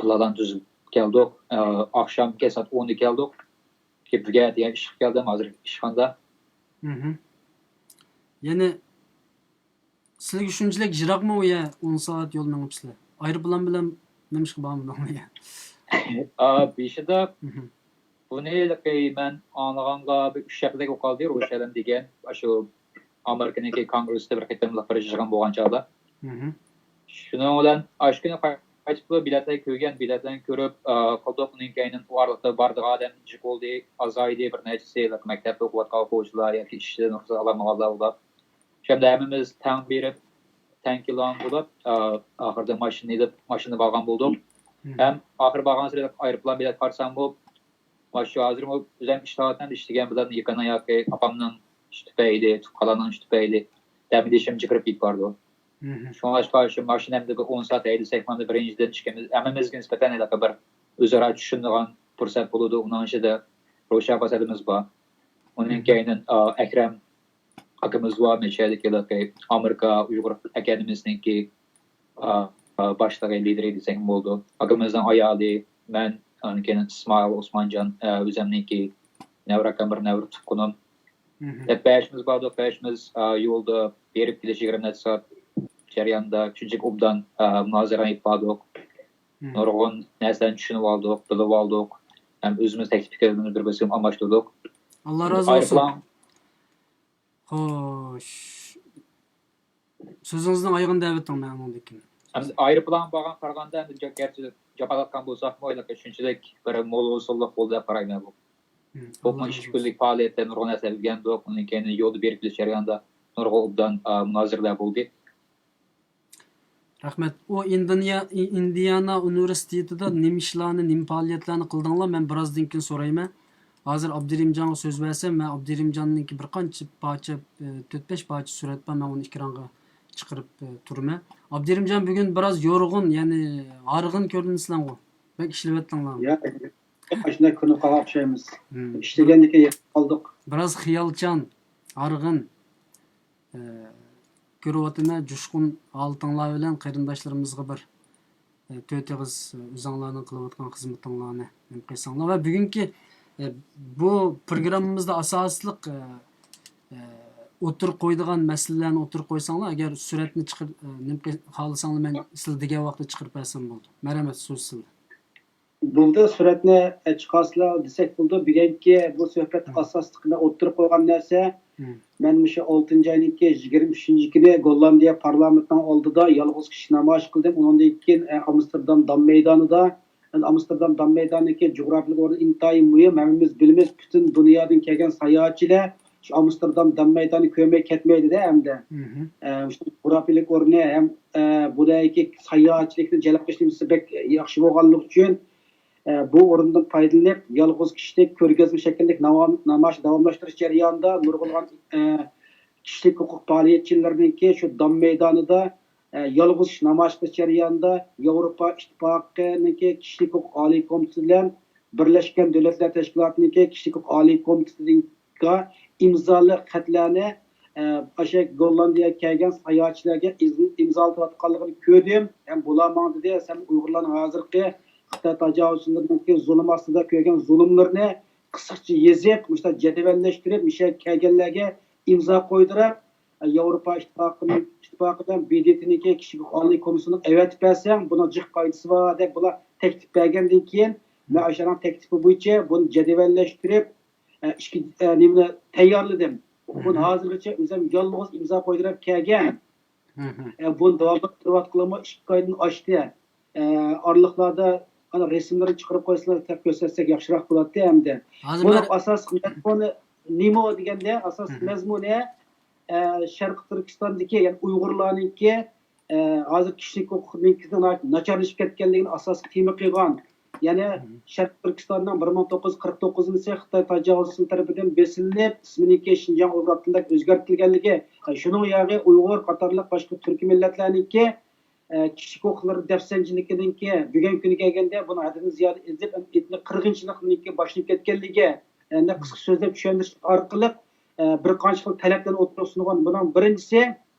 پىلانلارنى تۈزۈپ كەلدۇق. ئە، ئاخشامكى سائەت ئوندا كەلدۇق. كېپىگە دېگەن ئىشقا كەلدىم، ھازىر ئىشخانىدا. مھم. يەنى سىلىگە شۇنچىلىك يىراقمۇ ئۇ يەر، ئون سائەت يول مېڭىپسىلەر؟ ئايروپىلان بىلەن نېمىشقا بارمىدىڭ ئۇ يەر؟ ئا، بېشىدا مھم. بۇنى ھېلىقى مەن ئاڭلىغانغا بىر ئۈچ ھەپتىدەك بولۇپ قالدى، روشەلەم دېگەن ئاشۇ ئامېرىكىنىڭكى كونگرېسسىدا بىر قېتىملىق بىر يىغىن بولغان چاغدا. شۇنىڭ بىلەن ئاشۇ كۈنى قايتىپ بىلەتلەرنى كۆرگەن، بىلەتلەرنى كۆرۈپ، ئە، قىلدۇق. ئۇنىڭ كەينىدىن ئۇ ئارىلىقتا بارىدىغان ئادەم جىق بولدى، ئازايدى. بىر نەچچىسى مەكتەپتە ئوقۇۋاتقان ئوقۇغۇچىلار ياكى ئىشتىن رۇخسەت ئالالمىغانلار بولۇپ. شۇ يەردە ھەممىمىز تەڭ بېرىپ، تەڭ كېلىدىغان بولۇپ، ئا، ئاخىرىدا ماشىنا ئېلىپ، ماشىنىدا بارغان بولدۇق. ھەم ئاخىرى بارغانسېرى ئايروپىلان بېلەت قارىساممۇ، ماشۇ ھازىرمۇ ئۆزۈم ئىشلەۋاتىمەن، ئىشلىگەن بىلەن يېقىن ياكى ئاپامنىڭ ئىشى تۈپەيلى، تۇغقانلارنىڭ ئىشى تۈپەيلى دەم ئېلىشىم جىقىرىپ كېتىپ بارىدۇ. شۇڭلاشقا شۇ ماشىنا ئەمدى بىر ئون سائەت ھەيدىسەكمۇ، بىرىنچىدىن، ئىككىمىز، ھەممىمىزگە نىسبەتەن ھېلىقى بىر ئۆزئارا چۈشىنىدىغان پۇرسەت بولىدۇ. ئۇنىڭ ئىچىدە روشەن پاسەلىمىز بار. ئۇنىڭ كەينىدىن، ئا، ئەكرەم ئاكىمىز بار، مەشەدىكى ئامېرىكا ئۇيغۇر ئاكادېمىيىسىنىڭكى، ئا، ئا، باشلىقى، لىدىرى دېسەكمۇ بولىدۇ. ئاكىمىزنىڭ ئايالى، مەن، ئاندىن كېيىن ئىسمائىل ئوسمانجان، ئا، ئۆزۈمنىڭكى نەۋرە ئاكام، بىر نەۋرە تۇغقىنىم. دەپ بەشىمىز باردۇق. بەشىمىز، ئا، يولدا بېرىپ كېلىش يىگىرمە نەچچە سائەت جەريانىدا شۇنچىلىك ئوبدان، ئا، مۇنازىرە ئېلىپ باردۇق. نۇرغۇن نەرسىلەرنى چۈشىنىۋالدۇق، بىلىۋالدۇق. ھەم ئۆزىمىز تەكلىپ پىكىرلىرىمىزنى بىر-بىرسىگە ئالماشتۇردۇق. ئاللا رازى بولسۇن. ئايروپىلان. خوش. سۆزىڭىزنىڭ ئايىغىنى دەۋېتىڭ، مەن ئۇنىڭدىن كېيىن. ئەمدى ئايروپىلانغا بارغان قارىغاندا، ئەمدى جا-، گەرچە جاپالاتقان بولساقمۇ، ھېلىقى شۇنچىلىك بىر مول ھوسۇللۇق بولدى دەپ قارايمەن بۇ. توققۇز ئىككى كۈنلۈك پائالىيەتتە نۇرغۇن نەرسە ئۆگەندۇق. ئۇنىڭ كەينىدىن يولدا بېرىپ كېلىش جەريانىدا نۇرغۇن ئوبدان، ئا، مۇنازىرىلەر بولدى. رەھمەت. ئۇ ئىندىنىيا-، ئىندىيانا ئۇنىۋېرسىتېتىدا نېمە ئىشلارنى، نېمە پائالىيەتلەرنى قىلدىڭلار؟ مەن بىرازدىن كېيىن سورايمەن. ھازىر ئابدۇرېھىمجانغا سۆز بەرسەم، مەن ئابدۇرېھىمجاننىڭكى بىر قانچە پارچە، ئە، تۆت-بەش پارچە سۈرەت بار، مەن ئۇنى ئېكرانغا چىقىرىپ، ئە، تۇرىمەن. ئابدۇرېھىمجان بۈگۈن بىراز يورغۇن، يەنى ھارغىن كۆرۈنىسىلەرغۇ. بەك ئىشلىۋەتتىڭلارمۇ؟ يا، ئاشۇنداق كۆرۈنۈپ قالغان ئوخشايمىز. ئىشلىگەندىن كېيىن يىقىلىپ قالدۇق. بىراز خىيالچان، ھارغىن. ئە، كۆرۈۋاتىمەن، جۇشقۇن ھالىتىڭلار بىلەن قېرىنداشلىرىمىزغا بىر، ئە، تۆت ئېغىز، ئە، ئۆزۈڭلارنىڭ قىلىۋاتقان خىزمىتىڭلارنى نېمە قىلساڭلار. ۋە بۈگۈنكى، ئە، بۇ پروگراممىمىزدا ئاساسلىق، ئە، ئە، ئوتتۇرىغا قويىدىغان مەسىلىلەرنى ئوتتۇرىغا قويساڭلار، ئەگەر سۈرەتنى چىقىر-، ئە، نېمە قىل-، خالىساڭلار، مەن سىلەر دېگەن ۋاقىتتا چىقىرىپ بەرسەم بولىدۇ. مەرھەمەت، سۆز سىزدە. بولدى، سۈرەتنى، ئە، چىقارسىلەر دېسەك بولىدۇ. بۈگۈنكى بۇ سۆھبەتتە ئاساسلىق مەن ئوتتۇرىغا قويغان نەرسە، مەن مۇشۇ ئالتىنچى ئاينىڭكى يىگىرمە ئۈچىنچى كۈنى گوللاندىيە پارلامېنتىنىڭ ئالدىدا يالغۇز كىشى نامايىش قىلدىم. ئۇنىڭدىن كېيىن، ئە، ئامستېردام دام مەيدانىدا، ئەمدى ئامستېردام دام مەيدانىدىكى جۇغراپىيەلىك ئورنى ئىنتايىن مۇھىم. ھەممىمىز بىلىمىز، پۈتۈن دۇنيادىن كەلگەن ساياھەتچىلەر شۇ ئامستېردام دام مەيدانىنى كۆرمەي كەتمەيدۇ-دە ئەمدى. ئە، مۇشۇ جۇغراپىيەلىك ئورنى ھەم، ئە، بۇ دەيكى ساياھەتچىلىكنى جەلپ قىلىش نېمىسى بەك ياخشى بولغانلىقى ئۈچۈن، ئە، بۇ ئورۇندىن پايدىلىنىپ، يالغۇز كىشىلىك كۆرگەزمە شەكلىك ناۋا-، نامايىش داۋاملاشتۇرۇش جەريانىدا نۇرغۇنلىغان، ئە، كىشىلىك ھوقۇق پائالىيەتچىلىرىنىڭكى شۇ دام مەيدانىدا، ئە، يالغۇز نامايىش قىلىش جەريانىدا ياۋروپا ئىتتىپاقىنىڭكى كىشىلىك ھوقۇق ئالىي كومىتېتى بىلەن بىرلەشكەن دۆلەتلەر تەشكىلاتىنىڭكى كىشىلىك ھوقۇق ئالىي كومىتېتىنىڭ ئىمزالىق خەتلەرنى، ئە، ئاشۇ گوللاندىيەگە كەلگەن ساياھەتچىلەرگە ئىز-، ئىمزالىتىۋاتقانلىقىنى كۆردۈم. ھەم بۇلار ماڭا دېدى، سەن ئۇيغۇرلارنىڭ ھازىرقى خىتاي تاجاۋۇزچىلىرىنىڭكى زۇلۇم ئاستىدا كۆرگەن زۇلۇملىرىنى قىسقىچە يېزىپ، مۇشۇنداق جەدۋەللەشتۈرۈپ، مۇشۇ يەرگە كەلگەنلەرگە ئىمزا قويدۇرۇپ، ياۋروپا ئىتتىپاقىنىڭ، ئىتتىپاقى بىلەن ب د ت نىڭكى كىشىلىك ھوقۇق ئالىي كومىسسىيىسىغا ئەۋەتىپ بەرسەڭ، بۇنىڭ جىق پايدىسى بار، دەپ بۇلار تەكلىپ بەرگەندىن كېيىن، مەن ئاشۇلارنىڭ تەكلىپى بويىچە بۇنى جەدۋەللەشتۈرۈپ، ئە، ئىككى، ئە، نېمىنى تەييارلىدىم. بۇنى ھازىرغىچە ئۆزۈم يالغۇز ئىمزا قويدۇرۇپ كەلگەن. ئە، بۇنى داۋاملاشتۇرۇۋاتقىلىمۇ ئىككى ئايدىن ئاشتى. ئە، ئارىلىقلاردا ئانا رەسىملىرىنى چىقىرىپ قويسىلا، كۆرسەتسەك ياخشىراق بولاتتى ئەمدى. ھازىر بۇنىڭ مەن ئاساسلىق مەزمۇنى نېمە دېگەندە، ئاساسلىق مەزمۇنى، ئە، شەرقىي تۈركىستاندىكى، يەنى ئۇيغۇرلارنىڭكى، ئە، ھازىر كىشىلىك ھوقۇقنىڭكى ناچارلىشىپ كەتكەنلىكىنى ئاساسلىق تېما قىلغان. يەنى شەرقىي تۈركىستاننىڭ بىر مىڭ توققۇز يۈز قىرىق توققۇزىنچى يىلى خىتاي تاجاۋۇزچىلىرى تەرىپىدىن بېسىلىنىپ، ئىسمىنىڭكى شىنجاڭ ئۇيغۇر ئاپتونوم دەپ ئۆزگەرتىلگەنلىكى، شۇنىڭ ياغى ئۇيغۇر قاتارلىق باشقا تۈركىي مىللەتلەرنىڭكى، ئە، كىشىلىك ھوقۇقلىرى دەپسەندىچىلىكىنىڭكى بۈگۈنكى كۈنگە كەلگەندە بۇنىڭ ھەددىدىن زىيادە ئېزىپ، ئېتنىك قىرغىنچىلىقنىڭكى باشلىنىپ كەتكەنلىكى، ئە، قىسقا سۆزلەپ چۈشەندۈرۈش ئارقىلىق، ئە، بىر قانچە خىل تەلەپلەرنى ئوتتۇرىغا سۇنغان. بۇنىڭ بىرىنچىسى،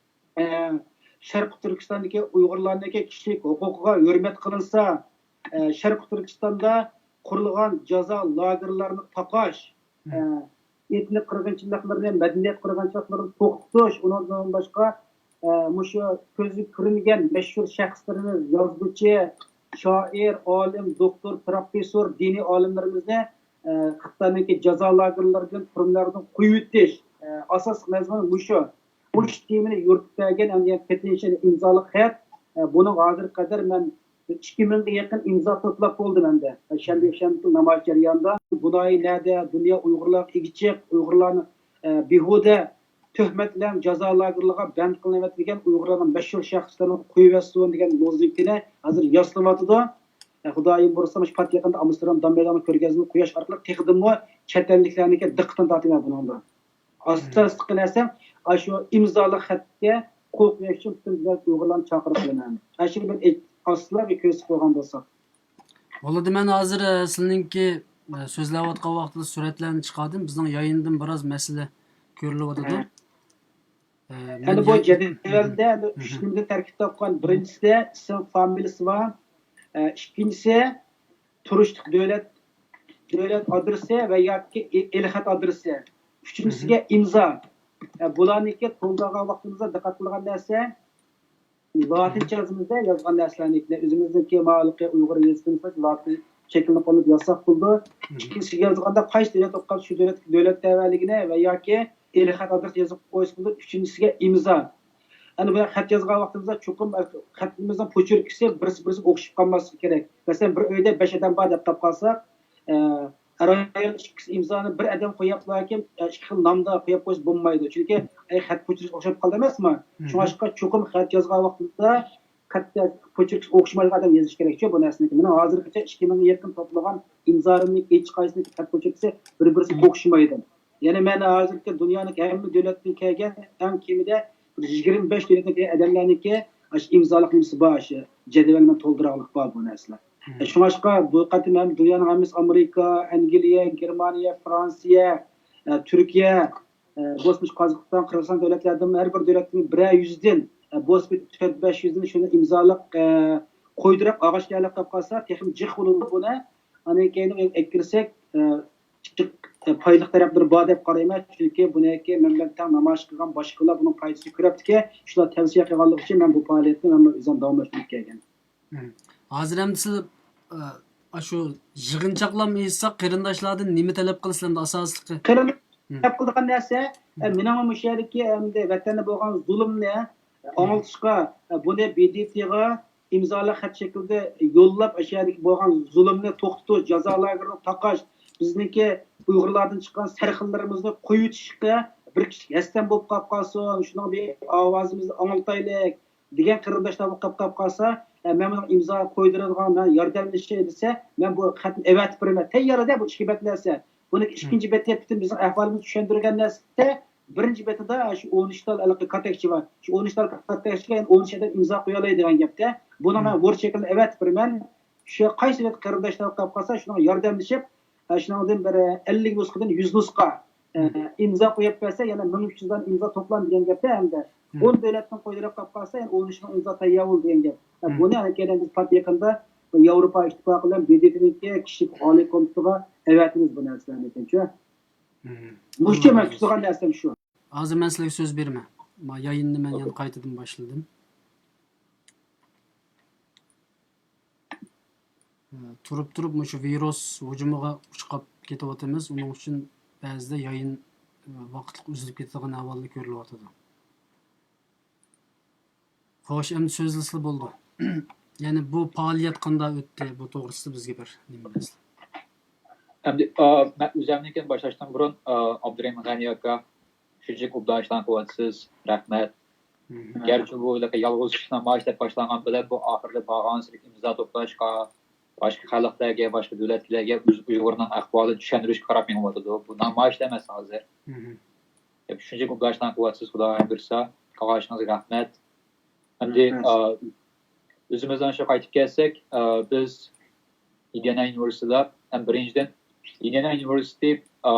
ئە، شەرقىي تۈركىستاندىكى ئۇيغۇرلارنىڭكى كىشىلىك ھوقۇقىغا ھۆرمەت قىلىنسا، ئە، شەرقىي تۈركىستاندا قۇرۇلغان جازا لاگېرلارنى تاقاش، ئە، ئېتنىك قىرغىنچىلىقلىرىنى، مەدەنىيەت قىرغىنچىلىقلىرىنى توختىتىش، ئۇنىڭدىن باشقا، ئە، مۇشۇ كۆزگە كۆرۈنگەن مەشھۇر شەخسلىرىمىز، يازغۇچى، شائىر، ئالىم، دوكتور، پروفېسسور، دىنىي ئالىملىرىمىزنى، ئە، خىتاينىڭكى جازا لاگېرلىرىدىن، تۈرمىلەردىن قويۇۋېتىش، ئە، ئاساسلىق مەزمۇنى مۇشۇ. مۇشۇ تېمىنى يورۇتۇپ بەرگەن، ئەمدى پېتىنشن ئىمزالىق خەت، ئە، بۇنىڭغا ھازىرغا قەدەر مەن ئىككى مىڭغا يېقىن ئىمزا توپلاپ بولدۇم ئەمدى. شەنبە، يەكشەنبە كۈنى نامايىش جەريانىدا بۇنى نەدە دۇنيا ئۇيغۇرلارغا ئىگە چىق، ئۇيغۇرلارنى، ئە، بىھۇدە تۆھمەت بىلەن جازا لاگېرلىرىغا بەند قىلىنىۋېتىلگەن ئۇيغۇرلارنىڭ مەشھۇر شەخسلىرىنى قويۇۋەتسۇن دېگەن لوزۇنكىنى ھازىر ياسىلىۋاتىدۇ. ئە، خۇدايىم بۇيرۇسا، مۇشۇ پات يېقىندا ئامستېردام دام مەيدانىغا كۆرگەزمە قويۇش ئارقىلىق تېخىدىنمۇ چەت ئەللىكلەرنىڭكى دىققىتىنى تارتىمەن بۇنىڭدا. ئاساسلىقى نەرسە، ئاشۇ ئىمزالىق خەتكە قول قويۇش ئۈچۈن پۈتۈن دۆلەت ئۇيغۇرلارنى چاقىرىپ قالىمەن. ئاشۇ بىر ئاساسلىق بىر كۆرسىتىپ قويغان بولساق. بولىدۇ، مەن ھازىر، ئە، سىلىنىڭكى، ئە، سۆزلەۋاتقان ۋاقتىدا سۈرەتلەرنى چىقاردىم. بىزنىڭ يايىندىن بىراز مەسىلە كۆرۈلۈۋاتىدۇ. ھە. ئە، يەنى بۇ جەدۋەلدە ئەمدى ئۈچ نېمىدىن تەركىب تاپقان. بىرىنچىسى، ئىسىم فامىلىسى بار. ئە، ئىككىنچىسى، تۇرۇشلۇق دۆلەت، دۆلەت ئادرېسى ۋە ياكى ئېلخەت ئادرېسى. ئۈچىنچىسىگە ئىمزا. ئە، بۇلارنىڭكى تولدۇرغان ۋاقتىمىزدا دىققەت قىلغان نەرسە، لاتىنچە يازىمىزدا يازغان نەرسىلەرنى، ئۆزىمىزنىڭكى مالىقى ئۇيغۇر يېزىقىمىزدا لاتىن شەكلىنى قوللىنىپ يازساق بولىدۇ. ئىككىنچىسىگە يازغاندا قايسى دۆلەت ئوقۇپ، شۇ دۆلەت، دۆلەت تەۋەلىكىنى ۋە ياكى ئېلخەت ئادرېسىنى يېزىپ قويسا بولىدۇ. ئۈچىنچىسىگە ئىمزا. ئەنە بۇ خەت يازغان ۋاقتىمىزدا چوقۇم خەتىمىزنىڭ پوچېركىسى بىرسى بىرسىگە ئوخشىشىپ قالماسلىقى كېرەك. مەسىلەن، بىر ئۆيدە بەش ئادەم بار دەپ قاپ قالساق، ئە، ئەر-ئايال ئىككىسى ئىمزانى بىر ئادەم قويۇپلا، ئىككى خىل نامدا قويۇپ قويسا بولمايدۇ. چۈنكى ئەي، خەت پوچېركىسى ئوخشاپ قالدى ئەمەسمۇ؟ شۇڭلاشقا چوقۇم خەت يازغان ۋاقتىدا خەت پوچېركىسى ئوخشىمايدىغان ئادەم يېزىش كېرەكچۇ بۇ نەرسىنى. مېنىڭ ھازىرغىچە ئىككى مىڭغا يېقىن توپلىغان ئىمزالىرىمنىڭ ھېچقايسىنىڭ خەت پوچېركىسى بىر-بىرسىگە ئوخشىمايدۇ. يەنى مەن ھازىرقى دۇنيانىڭ ھەممە دۆلەتتىن كەلگەن ئەڭ كېمىدە بىر يىگىرمە بەش دۆلەتتىن كەلگەن ئادەملەرنىڭكى ئاشۇ ئىمزالىق نېمىسى بار، ئاشۇ جەدۋەل بىلەن تولدۇرۇقلۇق بار بۇ نەرسىلەر. ئە، شۇڭلاشقا بۇ قېتىم ھەم دۇنيانىڭ ھەممىسى، ئامېرىكا، ئەنگلىيە، گېرمانىيە، فرانسىيە، ئە، تۈركىيە، ئە، بولسا مۇشۇ قازاقىستان، قىرغىزىستان دۆلەتلەردىن ھەر بىر دۆلەتتىن بىرەر يۈزدىن، ئە، بولسا بىر تۆت بەش يۈزدىن شۇنى ئىمزالىق، ئە، قويدۇرۇپ ئاغاچ كەلىپ قاپقالسا تېخىمۇ جىق بولىدۇ بۇنى. ئاندىن كېيىن ئەكىرسەك، ئە، جىق، ئە، پايدىلىق تەرەپلىرى بار دەپ قارايمەن. چۈنكى بۇنىڭكى مەن بىلەن تەڭ نامايىش قىلغان باشقىلار بۇنىڭ پايدىسىنى كۆرۈپتىكەن. شۇلار تەۋسىيە قىلغانلىقى ئۈچۈن مەن بۇ پائالىيەتنى مەن ئۆزۈم داۋاملاشتۇرۇپ كەلگەن. ھازىر ئەمدى سىز، ئە، ئاشۇ يىغىنچاقلام ئېيتساق، قېرىنداشلاردىن نېمە تەلەپ قىلىسىلەر ئەمدى ئاساسلىقى؟ قېرىنداش تەلەپ قىلىدىغان نەرسە، ئە، مېنىڭ مۇشۇ يەردىكى ئەمدى ۋەتەندە بولغان زۇلۇمنى، ئە، ئاڭلىتىشقا، ئە، بۇنى ب د ت غا ئىمزالىق خەت شەكلىدە يوللاپ، ئاشۇ يەردىكى بولغان زۇلۇمنى توختىتىش، جازا لاگېرىنى تاقاش، بىزنىڭكى ئۇيغۇرلاردىن چىققان سەرخىللىرىمىزنى قويۇۋېتىشكە بىر كىشىلىك ھەسسەم بولۇپ قاپ قالسۇن، شۇنىڭ بىر ئاۋازىمىزنى ئاڭلىتايلى، دېگەن قېرىنداشلار بولۇپ قاپ قالسا، ئە، مەن بۇنىڭ ئىمزا قويدۇرىدىغان، مەن ياردەملىشەي دېسە، مەن بۇ خەتنى ئەۋەتىپ بېرىمەن. تەييار-دە، بۇ ئىككى بەت نەرسە. بۇنىڭ ئىككىنچى بېتى پۈتۈن بىزنىڭ ئەھۋالىمىزنى چۈشەندۈرگەن نەرسە. بىرىنچى بېتىدا شۇ ئون ئۈچ تال ھېلىقى كاتەكچى بار. شۇ ئون ئۈچ تال كاتەكچىگە يەنە ئون ئۈچ ئادەم ئىمزا قويالاي دېگەن گەپتە. بۇنى مەن ۋورد شەكلىدە ئەۋەتىپ بېرىمەن. شۇ قايسى بىر قېرىنداشلار بولۇپ قاپ قالسا، شۇنىڭغا ياردەملىشىپ، ئە، شۇنىڭدىن بىر ئەللىك نۇسخىدىن يۈز نۇسخا، ئە، ئىمزا قويۇپ بەرسە، يەنە مىڭ ئۈچ يۈز دانە ئىمزا توپلان دېگەن گەپتە ھەمدە. ئون دۆلەتتىن قويدۇرۇپ قاپ قالسا، يەنە ئون ئۈچ مىڭ ئىمزا تەييار بولدى دېگەن گەپ. ئە، بۇنى ئەنە كېيىن بىز پات يېقىندا ياۋروپا ئىتتىپاقى بىلەن ب د ت نىڭكى كىشىلىك ئالىي كومىتېتىغا ئەۋەتىمىز بۇ نەرسىلەرنى، شۇ. مۇشۇ مەن كۈتىدىغان نەرسەم شۇ. ھازىر مەن سىلەرگە سۆز بېرىمەن. ما يايىننى مەن يەنە قايتىدىن باشلىدىم. تۇرۇپ تۇرۇپ مۇشۇ ۋىرۇس ھۇجۇمىغا ئۇچراپ كېتىۋاتىمىز. ئۇنىڭ ئۈچۈن بەزىدە يايىن ۋاقىتلىق ئۈزۈلۈپ كېتىدىغان ئەھۋاللار كۆرۈلۈۋاتىدۇ. خوش، ئەمدى سۆزلىسىلا بولىدۇ. يەنى بۇ پائالىيەت قانداق ئۆتتى؟ بۇ توغرىسىدا بىزگە بىر نېمە دەيسىلەر؟ ئەمدى ئا، مەن ئۆزۈمنىڭكىنى باشلاشتىن بۇرۇن، ئا، ئابدۇرېھىم غەنى ئاكا، شۇنچىلىك ئوبدان ئىشلارنى قىلىۋاتىسىز، رەھمەت. گەرچە بۇ ھېلىقى يالغۇز كىشى نامايىش دەپ باشلانغان بىلەن، بۇ ئاخىرىدا بارغانسېرى ئىمزا توپلاشقا، باشقا خەلقلەرگە، باشقا دۆلەتلەرگە ئۇيغۇرنىڭ ئەھۋالىنى چۈشەندۈرۈشكە قاراپ مېڭىۋاتىدۇ. بۇ نامايىش ئەمەس ھازىر. شۇنچىلىك ئوبدان ئىشلارنى قىلىۋاتىسىز، خۇدايىم بۇيرۇسا، قىلغان ئىشىڭىزغا رەھمەت. ئەمدى ئا، ئۆزىمىزنىڭ شۇ قايتىپ كەلسەك، ئا، بىز ئىندىئانا ئۇنىۋېرسىتېتىدا، ھەم بىرىنچىدىن، ئىندىئانا ئۇنىۋېرسىتېتى، ئا،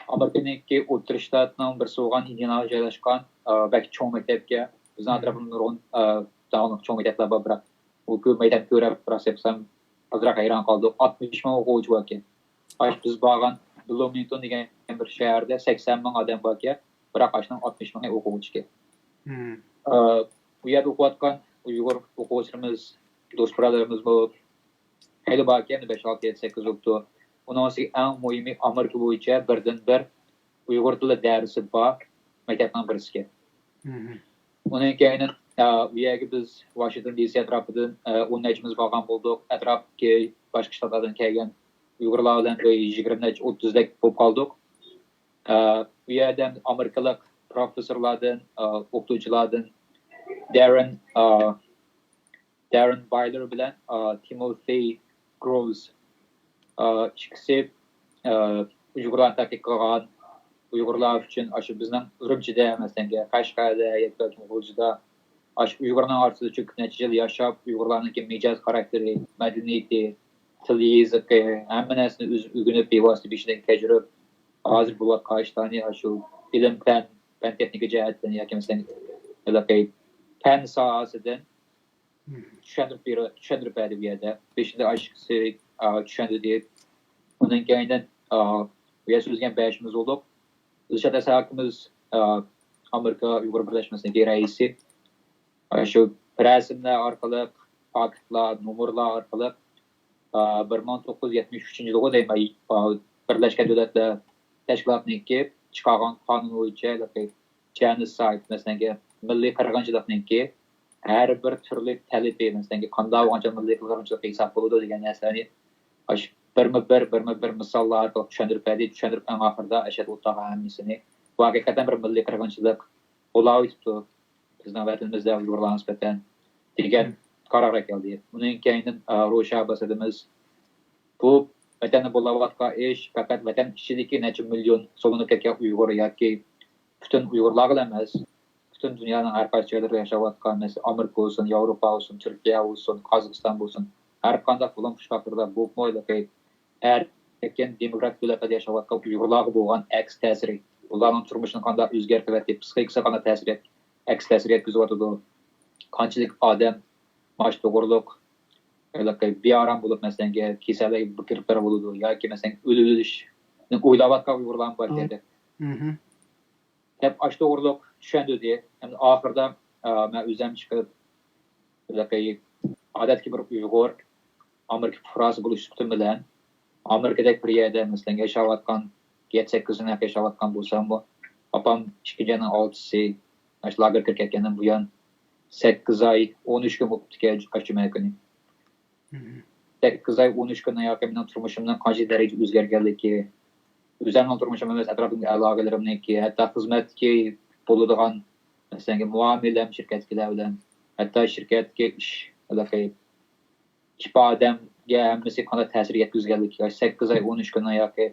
ئامېرىكىنىڭكى ئوتتۇرا شتاتىنىڭ بىرسى بولغان ئىندىئاناغا جايلاشقان، ئا، بەك چوڭ مەكتەپكەن. بىزنىڭ ئەتراپىمىزدا نۇرغۇن، ئا، داڭلىق چوڭ مەكتەپلەر بار، بىراق بۇ كۆپ مەيدان كۆرۈپ، راست ئېيتسام، ئازراق ھەيران قالدۇق. ئاتمىش مىڭ ئوقۇغۇچى باركەن. ئاشۇ بىز بارغان بلۇمىنگتون دېگەن بىر شەھەردە سەكسەن مىڭ ئادەم باركەن، بىراق ئاشۇنىڭ ئاتمىش مىڭى ئوقۇغۇچىكەن. ئا، بۇ يەردە ئوقۇۋاتقان ئۇيغۇر ئوقۇغۇچىلىرىمىز، دوست بۇرادەرلىرىمىزمۇ خېلى باركەن، بەش، ئالتە، يەتتە، سەككىز بوپتۇ. ئۇنىڭ ئۈستىگە ئەڭ مۇھىمى، ئامېرىكا بويىچە بىردىنبىر ئۇيغۇر تىلى دەرسى بار. مەكتەپنىڭ بىرسىكەن. ئۇنىڭ كەينىدىن ئۇ يەرگە بىز ۋاشىنگتون دى سى ئەتراپىدىن ئون نەچچىمىز بارغان بولدۇق. ئەتراپتىكى باشقا شتاتلاردىن كەلگەن ئۇيغۇرلار بىلەن بىر يىگىرمە نەچچە، ئوتتۇزدەك بولۇپ قالدۇق. ئۇ يەردە ئامېرىكىلىق پروفېسسورلاردىن، ئوقۇتقۇچىلاردىن دەررېن، دەررېن بايلېر بىلەن تىموتى گروز، ئىككىسى ئۇيغۇرلارنى تەتقىق قىلغان، ئۇيغۇرلار ئۈچۈن ئاشۇ بىزنىڭ ئۈرۈمچىدە، مەسىلەن، قەشقەردە ياكى غۇلجىدا ئاشۇ ئۇيغۇرنىڭ ئارىسىدا شۇ كۆپ نەچچە يىل ياشاپ، ئۇيغۇرلارنىڭكى مىجەز خاراكتېرى، مەدەنىيىتى، تىل، يېزىقى، ھەممە نەرسىنى ئۆزى ئۆگىنىپ، بىۋاسىتە بېشىدىن كەچۈرۈپ، ھازىر بولۇۋاتقان ئىشلارنى ئاشۇ ئىلىم-پەن، پەن-تېخنىكا جەھەتتىن ياكى مەسىلەن، ھېلىقى پەن ساھەسىدىن چۈشەندۈرۈپ بېرە-، چۈشەندۈرۈپ بەردى بۇ يەردە. بېشىدا ئاشۇ ئىككىسى چۈشەندۈردى. ئۇنىڭ كەينىدىن بۇ يەردە سۆزلىگەن بەشىمىز بولدۇق. دىلشات ھەسەن ئاكىمىز ئامېرىكا ئۇيغۇر بىرلەشمىسىنىڭكى رەئىسى. شۇ رەسىملەر ئارقىلىق، پاكىتلار، نومۇرلار ئارقىلىق بىر مىڭ توققۇز يۈز يەتمىش ئۈچىنچى يىلغۇ دەيمەن، بىرلەشكەن دۆلەتلەر تەشكىلاتىنىڭكى چىقارغان قانۇن بويىچە جېنوسايد، مەسىلەن، مىللىي قىرغىنچىلىقنىڭكى ھەر بىر تۈرلۈك تەلىپى، مەسىلەن، قانداق بولغانچە مىللىي قىرغىنچىلىق ھېساب بولىدۇ دېگەن نەرسىلەرنى ئاشۇ بىرمۇ بىر، بىرمۇ بىر مىساللار ئارقىلىق چۈشەندۈرۈپ بەردى. چۈشەندۈرۈپ، ئەڭ ئاخىرىدا ئەشەد ئوتتۇرىغا ھەممىسىنى، بۇ ھەقىقەتەن بىر مىللىي قىرغىنچىلىق بولاۋېتىپتۇ بىزنىڭ ۋەتىنىمىزدە ئۇيغۇرلارغا نىسبەتەن دېگەن قارارغا كەلدى. ئۇنىڭ كەينىدىن، ئە، روشەن ئابباسىدىمىز بۇ ۋەتەندە بولۇۋاتقان ئىش پەقەت ۋەتەن ئىچىدىكى نەچچە مىليون سولىنىپ كەتكەن ئۇيغۇر ياكى پۈتۈن ئۇيغۇرلارغىلا ئەمەس، پۈتۈن دۇنيانىڭ ھەر قايسى جايلىرىدا ياشاۋاتقان، مەسىلەن، ئامېرىكا بولسۇن، ياۋروپا بولسۇن، تۈركىيە بولسۇن، قازاقىستان بولسۇن، ھەر قانداق بۇلۇڭ پۇچقاقلىرىدا بولۇپمۇ ھېلىقى ئەركىن دېموكراتىك دۆلەتلەردە ياشاۋاتقان ئۇيغۇرلارغا بولغان ئەكس تەسىرى، ئۇلارنىڭ تۇرمۇشىنى قانداق ئۆزگەرتىۋەتتى، پسىخىكىسىغا قانداق تەسىر، ئەكس تەسىر يەتكۈزۈۋاتىدۇ، قانچىلىك ئادەم ماش توغرۇلۇق ھېلىقى بىئارام بولۇپ، مەسىلەن، كېسەللەرگە گىرىپتار بولىدۇ ياكى، مەسىلەن، ئۆلۈۋېلىشنى ئويلاۋاتقان ئۇيغۇرلارمۇ بار ئىكەن دەپ. دەپ ئاشۇ توغرۇلۇق چۈشەندۈردى. ھەم ئاخىرىدا، ئە، مەن ئۆزۈم چىقىپ، ھېلىقى ئادەتتىكى بىر ئۇيغۇر، ئامېرىكا پۇقراسى بولۇش سۈپىتىم بىلەن، ئامېرىكىدەك بىر يەردە، مەسىلەن، ياشاۋاتقان، يەتتە سەككىز يىل ياشاۋاتقان بولساممۇ، ئاپام ئىككىنچى ئاينىڭ ئالتىسى، ئاشۇ لاگېرغا كىرىپ كەتكەندىن بۇيان، سەككىز ئاي، ئون ئۈچ كۈن بولۇپتىكەن، ئاشۇ جۈمە كۈنى. سەككىز ئاي، ئون ئۈچ كۈننىڭ ياقى مېنىڭ تۇرمۇشۇمنىڭ قانچە دەرىجىدە ئۆزگەرگەنلىكى، ئۆزۈمنىڭ تۇرمۇشۇم ئەمەس، ئەتراپىمدىكى ئەلاقىلىرىمنىڭكى، ھەتتا خىزمەتتىكى بولىدىغان، مەسىلەن، مۇئامىلەم شىركەتتىكىلەر بىلەن، ھەتتا شىركەتتىكى ئىش ھېلىقى ئىپادەمگە ھەممىسى قانداق تەسىر يەتكۈزگەنلىكى، سەككىز ئاي، ئون ئۈچ كۈننىڭ ياقى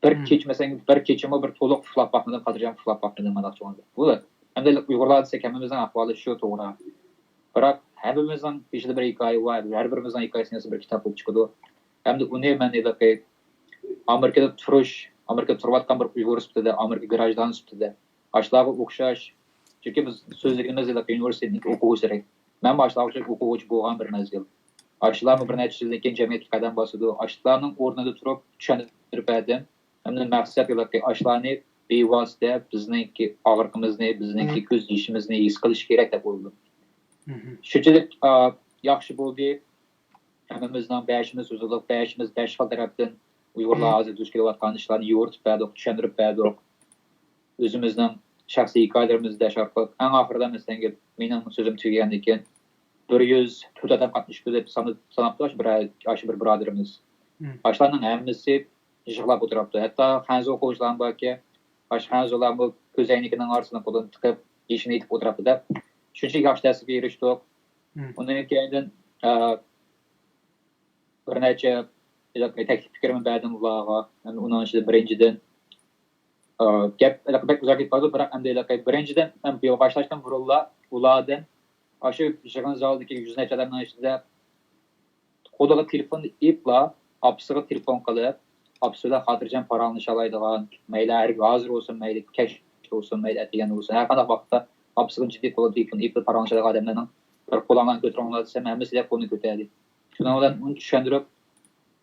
بىر كېچە، مەسىلەن، بىر كېچىمۇ بىر تولۇق ئۇخلاپ باقمىدىم، خاتىرجەم ئۇخلاپ باقمىدىم، مانداق چوڭ. بۇ ئەمدى ئۇيغۇرلار دېسەك، ھەممىمىزنىڭ ئەھۋالى شۇ، توغرا. بىراق، ھەممىمىزنىڭ بېشىدا بىر ھېكايە بار، ھەر بىرىمىزنىڭ ھېكايىسى بىر كىتاب بولۇپ چىقىدۇ. ھەمدە ئۇنى مەن ھېلىقى ئامېرىكىدا تۇرۇش، ئامېرىكىدا تۇرۇۋاتقان بىر ئۇيغۇر سۈپىتىدە، ئامېرىكا گراژدانى سۈپىتىدە، ئاشۇلارغا ئوخشاش، چۈنكى بىز سۆزلىگىنىمىز ھېلىقى ئۇنىۋېرسىتېتنىڭ ئوقۇغۇچىلىرى. مەنمۇ ئاشۇلارغا ئوخشاش ئوقۇغۇچى بولغان بىر مەزگىل. ئاشۇلارمۇ بىر نەچچە يىلدىن كېيىن جەمئىيەتكە قەدەم باسىدۇ. ئاشۇلارنىڭ ئورنىدا تۇرۇپ چۈشەندۈرۈپ بەردىم. ھەمدە مەقسەت ھېلىقى ئاشۇلارنى بىۋاسىتە بىزنىڭكى ئاغرىقىمىزنى، بىزنىڭكى كۆز يېشىمىزنى ھېس قىلىشى كېرەك دەپ ئويلىدىم. شۇنچىلىك، ئا، ياخشى بولدى. ھەممىمىزنىڭ بېشىمىز سوزۇلۇپ، بېشىمىز بەش خىل تەرەپتىن ئۇيغۇرلار ھازىر دۇچ كېلىۋاتقان ئىشلارنى يورۇتۇپ بەردۇق، چۈشەندۈرۈپ بەردۇق. ئۆزىمىزنىڭ شەخسىي ھېكايىلىرىمىزنى دەش ئارقىلىق. ئەڭ ئاخىرىدا، مەسىلەن، مېنىڭ سۆزۈم تۈگىگەندىن كېيىن، بىر يۈز تۆت ئادەم قاتنىشىپتۇ دەپ ساناپ-، ساناپتۇ ئاشۇ بىر، ئاشۇ بىر بۇرادىرىمىز. ئاشۇلارنىڭ ھەممىسى يىغلاپ ئولتۇرۇپتۇ. ھەتتا خەنزۇ ئوقۇغۇچىلارمۇ باركەن، ئاشۇ خەنزۇلارمۇ كۆز ئەينىكىنىڭ ئارىسىنى قولىنى تىقىپ، يېشىنى ئېيتىپ ئولتۇرۇپتۇ دەپ. شۇنچىلىك ياخشى تەسىرگە ئېرىشتۇق. ئۇنىڭ كەينىدىن، ئە، بىر نەچچە ھېلىقى تەكلىپ پىكرىمنى بەردىم ئۇلارغا. ئەمدى ئۇنىڭ ئىچىدە بىرىنچىدىن، ئا، گەپ ھېلىقى بەك ئۇزاپ كېتىپ قالدى، بىراق ئەمدى ھېلىقى بىرىنچىدىن، مەن باشلاشتىن بۇرۇنلا ئۇلاردىن ئاشۇ يىغىن زالىدىكى يۈز نەچچە ئادەمنىڭ ئىچىدە قولىغا تېلېفون ئېلىپلا، ئاپىسىغا تېلېفون قىلىپ، ئاپىسى بىلەن خاتىرجەم پاراڭلىشالايدىغان، مەيلى ھەر، ھازىر بولسۇن، مەيلى كەچ بولسۇن، مەيلى ئەتىگەن بولسۇن، ھەر قانداق ۋاقىتتا ئاپىسىغا جىددىي قولىغا تېلېفون ئېلىپ پاراڭلىشالايدىغان ئادەملەرنىڭ بىر قولۇڭلارنى كۆتۈرۈڭلار دېسەم، ھەممىسى دەپ قولىنى كۆتەردى. شۇنىڭ بىلەن ئۇنى چۈشەندۈرۈپ،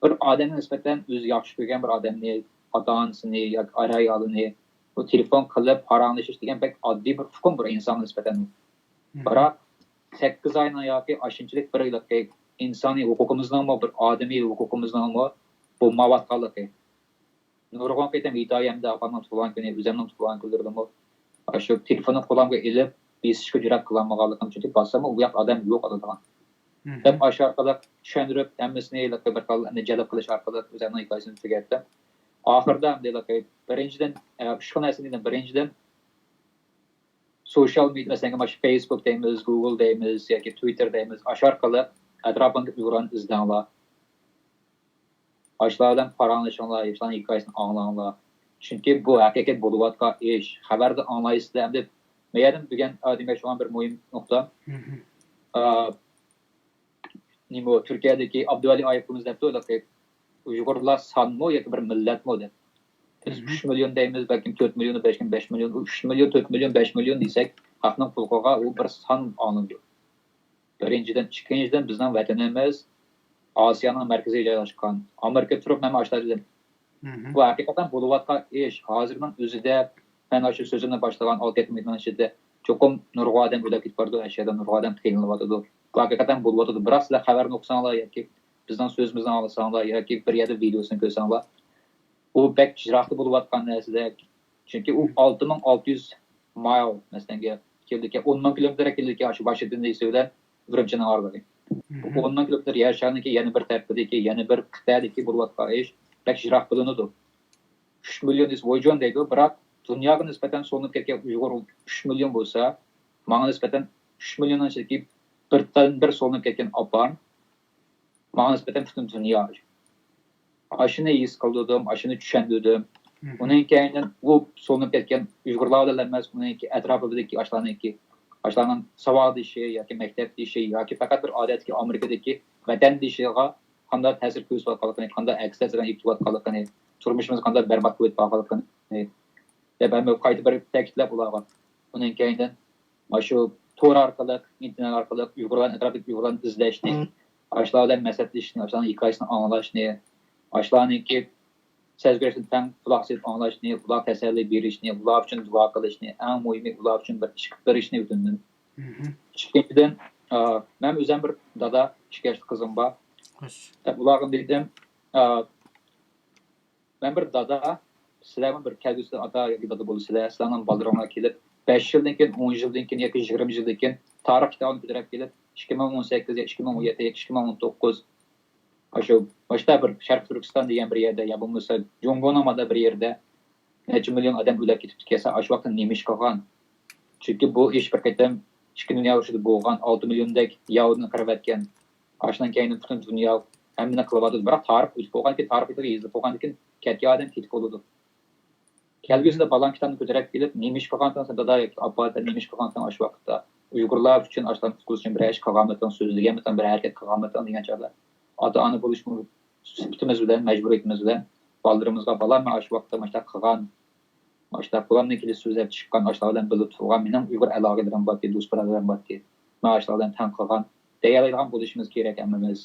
بىر ئادەمگە نىسبەتەن ئۆزى ياخشى كۆرگەن بىر ئادەمنى، ئاتا-ئانىسىنى ياكى ئەر-ئايالىنى بۇ تېلېفون قىلىپ پاراڭلىشىش دېگەن بەك ئاددىي بىر ئۇقۇم بىر ئىنسانغا نىسبەتەن. بىراق سەككىز ئاينىڭ ياكى ئاشۇنچىلىك بىر ھېلىقى ئىنسانىي ھوقۇقىمىزنىڭمۇ، بىر ئادىمىي ھوقۇقىمىزنىڭمۇ بولمايۋاتقانلىقى، نۇرغۇن قېتىم ھېكايەمدە ئاپامنىڭ تۇغۇلغان كۈنى، ئۆزۈمنىڭ تۇغۇلغان كۈنلىرىدىمۇ ئاشۇ تېلېفوننى قولۇمغا ئېلىپ، بېسىشقا جۈرئەت قىلالمىغانلىقىم، چۈنكى باسساممۇ ئۇ ياقتا ئادەم يوق ئالىدىغان. دەپ ئاشۇ ئارقىلىق چۈشەندۈرۈپ، ھەممىسىنى بىر خىل جەلپ قىلىش ئارقىلىق ئۆزۈمنىڭ ھېكايىسىنى تۈگەتتىم. ئاخىرىدا ئەمدى بىرىنچىدىن، ئۈچ خىل نەرسىنى دېدىم. بىرىنچىدىن، سوشال مېدىيا، مەسىلەن، مانا شۇ فېيسبۇك دەيمىز، گۇگل دەيمىز ياكى تىۋىتتېر دەيمىز، ئاشۇ ئارقىلىق ئەتراپىڭدىكى ئۇيغۇرلارنى ئىزدەڭلار. ئاشۇلار بىلەن پاراڭلىشىڭلار، ئاشۇلارنىڭ ھېكايىسىنى ئاڭلاڭلار. چۈنكى بۇ ھەقىقىي بولۇۋاتقان ئىش. خەۋەردە ئاڭلايسىلەر. ئەمدى مەيەردىن بۈگۈن، ئا، دېمەكچى بولغان بىر مۇھىم نۇقتا. ئا، نېمە، تۈركىيەدىكى ئابدۇۋەلى ئايۇپىمىز دەپتۇ، ئۇيغۇرلار سانمۇ ياكى بىر مىللەتمۇ دەپ. بىز ئۈچ مىليون دەيمىز، بەلكىم تۆت مىليون، بەلكىم بەش مىليون. ئۇ ئۈچ مىليون، تۆت مىليون، بەش مىليون دېسەك، خەقنىڭ قۇلىقىغا ئۇ بىر سان ئاڭلىنىدۇ. بىرىنچىدىن، ئىككىنچىدىن، بىزنىڭ ۋەتىنىمىز ئاسىيانىڭ مەركىزىگە جايلاشقان. ئامېرىكىدا تۇرۇپ مەن ئاشۇنداق دېدىم. بۇ ھەقىقەتەن بولۇۋاتقان ئىش. ھازىرنىڭ ئۆزىدە مەن ئاشۇ سۆزۈمنى باشلىغان ئالتە يەتتە مىنۇتنىڭ ئىچىدە چوقۇم نۇرغۇن ئادەم ئۆلۈپ كېتىپ بارىدۇ، ئەشەدە نۇرغۇن ئادەم قىينىلىۋاتىدۇ. بۇ ھەقىقەتەن بولۇۋاتىدۇ. بىراق سىلەر خەۋەرنى ئوقۇساڭلار ياكى بىزنىڭ سۆزىمىزنى ئاڭلىساڭلار ياكى بىر يەردە ۋىدېيوسىنى كۆرسەڭلار، ئۇ بەك يىراقتا بولۇۋاتقان نەرسىدەك. چۈنكى ئۇ ئالتە مىڭ ئالتە يۈز مايل، مەسىلەنگە، كېلىدىكەن، ئون مىڭ كىلومېتىر كېلىدىكەن، ئاشۇ ۋاشىنگتوندىن ئېسى بىلەن ئۈرۈمچىنىڭ ئارىلىقى. بۇ ئون مىڭ كىلومېتىر يەر شارىنىڭكى يەنە بىر تەرىپىدىكى، يەنە بىر قىتئەدىكى بولۇۋاتقان ئىش بەك يىراق بىلىنىدۇ. ئۈچ مىليون دېسە ۋويجۇەن دەيدۇ، بىراق دۇنياغا نىسبەتەن سولىنىپ كەتكەن ئۇيغۇر ئۈچ مىليون بولسا، ماڭا نىسبەتەن ئۈچ مىليوننىڭ ئىچىدىكى بىردىن بىر سولىنىپ كەتكەن ئاپام، ماڭا نىسبەتەن پۈتۈن دۇنيا. ئاشۇنى ھېس قىلدۇردۇم، ئاشۇنى چۈشەندۈردۈم. ئۇنىڭ كەينىدىن ئۇ سولىنىپ كەتكەن ئۇيغۇرلار بىلەن ئەمەس، ئۇنىڭكى ئەتراپىدىكى ئاشۇلارنىڭكى، ئاشۇلارنىڭ ساۋاقدىشى ياكى مەكتەپدىشى ياكى پەقەت بىر ئادەتتىكى ئامېرىكىدىكى ۋەتەندىشىغا قانداق تەسىر كۆرسىتىۋاتقانلىقىنى، قانداق ئەكس تەسىرلەرنى ئېلىپ كېلىۋاتقانلىقىنى، تۇرمۇشىمىزنى قانداق بەربات قىلىپ كېتىۋاتقانلىقىنى دەپ ھەممە قايتا بىر تەكىتلەپ ئۇلارغا. ئۇنىڭ كەينىدىن مانا شۇ تور ئارقىلىق، ئىنتېرنېت ئارقىلىق ئۇيغۇرلارنى، ئەتراپتىكى ئۇيغۇرلارنى ئىزدەشنى، ئاشۇلار بىلەن مەسلىھەتلىشىشنى، ئاشۇلارنىڭ ھېكايىسىنى ئاڭلاشنى، ئاشۇلارنىڭكى سەزگۈرۈشىنى تەڭ قۇلاق سېلىپ ئاڭلاشنى، ئۇلارغا تەسەللى بېرىشنى، ئۇلار ئۈچۈن دۇئا قىلىشنى، ئەڭ مۇھىمى ئۇلار ئۈچۈن بىر ئىش قىلىپ بېرىشنى ئۆتۈندۈم. ئىككىنچىدىن، ئا، مەن ئۆزۈم بىر دادا، ئىككى ياشلىق قىزىم بار. دەپ ئۇلارغا دېدىم، ئا، مەن بىر دادا، سىلەرمۇ بىر كەلگۈسىدە ئاتا ياكى دادا بولىسىلەر، سىلەرنىڭ بالىلىرىڭلار كېلىپ، بەش يىلدىن كېيىن، ئون يىلدىن كېيىن ياكى يىگىرمە يىلدىن كېيىن تارىخ كىتابىنى كۆتۈرۈپ كېلىپ، ئىككى مىڭ ئون سەككىز يا ئىككى مىڭ ئون يەتتە يا ئىككى مىڭ ئون توققۇز، ئاشۇ، مۇشتا بىر شەرقىي تۈركىستان دېگەن بىر يەردە يا بولمىسا جۇڭگونىڭ مانا بىر يېرىدە نەچچە مىليون ئادەم ئۆلۈپ كېتىپتىكەنسە، ئاشۇ ۋاقىتتا نېمە ئىش قىلغان؟ چۈنكى بۇ ئىش بىر قېتىم ئىككى دۇنيا ئۇرۇشىدا بولغان، ئالتە مىليوندەك يەھۇدىينى قىرىۋەتكەن. ئاشۇنىڭ كەينىدىن پۈتۈن دۇنيا ھەممىنى قىلىۋاتىدۇ. بىراق تارىخ ئۆتۈپ بولغاندىن كېيىن، تارىخ بېتىگە يېزىلىپ بولغاندىن كېيىن كەتكەن ئادەم كېتىپ بولىدۇ. كەلگۈسىدە بالام كىتابنى كۆتۈرۈپ كېلىپ، نېمە ئىش قىلغانتىڭ سەن دادا ياكى ئاپا، سەن نېمە ئىش قىلغانتىڭ ئاشۇ ۋاقىتتا؟ ئۇيغۇرلار ئۈچۈن ئاشۇلارنى قۇتقۇزۇش ئۈچۈن بىرەر ئىش قىلغانمىدىڭ، سۆزلىگەنمىدىڭ، بىر ھەرىكەت قىلغانمىدىڭ دېگەن چاغدا، ئاتا-ئانا بولۇش سۈپىتىمىز بىلەن، مەجبۇرىيىتىمىز بىلەن بالىلىرىمىزغا، بالام، مەن ئاشۇ ۋاقىتتا مۇشۇنداق قىلغان، مۇشۇنداق قولۇمدىن كېلىشىچە سۆزلەپ چىققان، ئاشۇلار بىلەن بىللە تۇرغان، مېنىڭ ئۇيغۇر ئەلاقىلىرىم بارتى، دوست بۇرادەرلىرىم بارتى، مەن ئاشۇلار بىلەن تەڭ قىلغان دېيەلەيدىغان بولۇشىمىز كېرەك ھەممىمىز.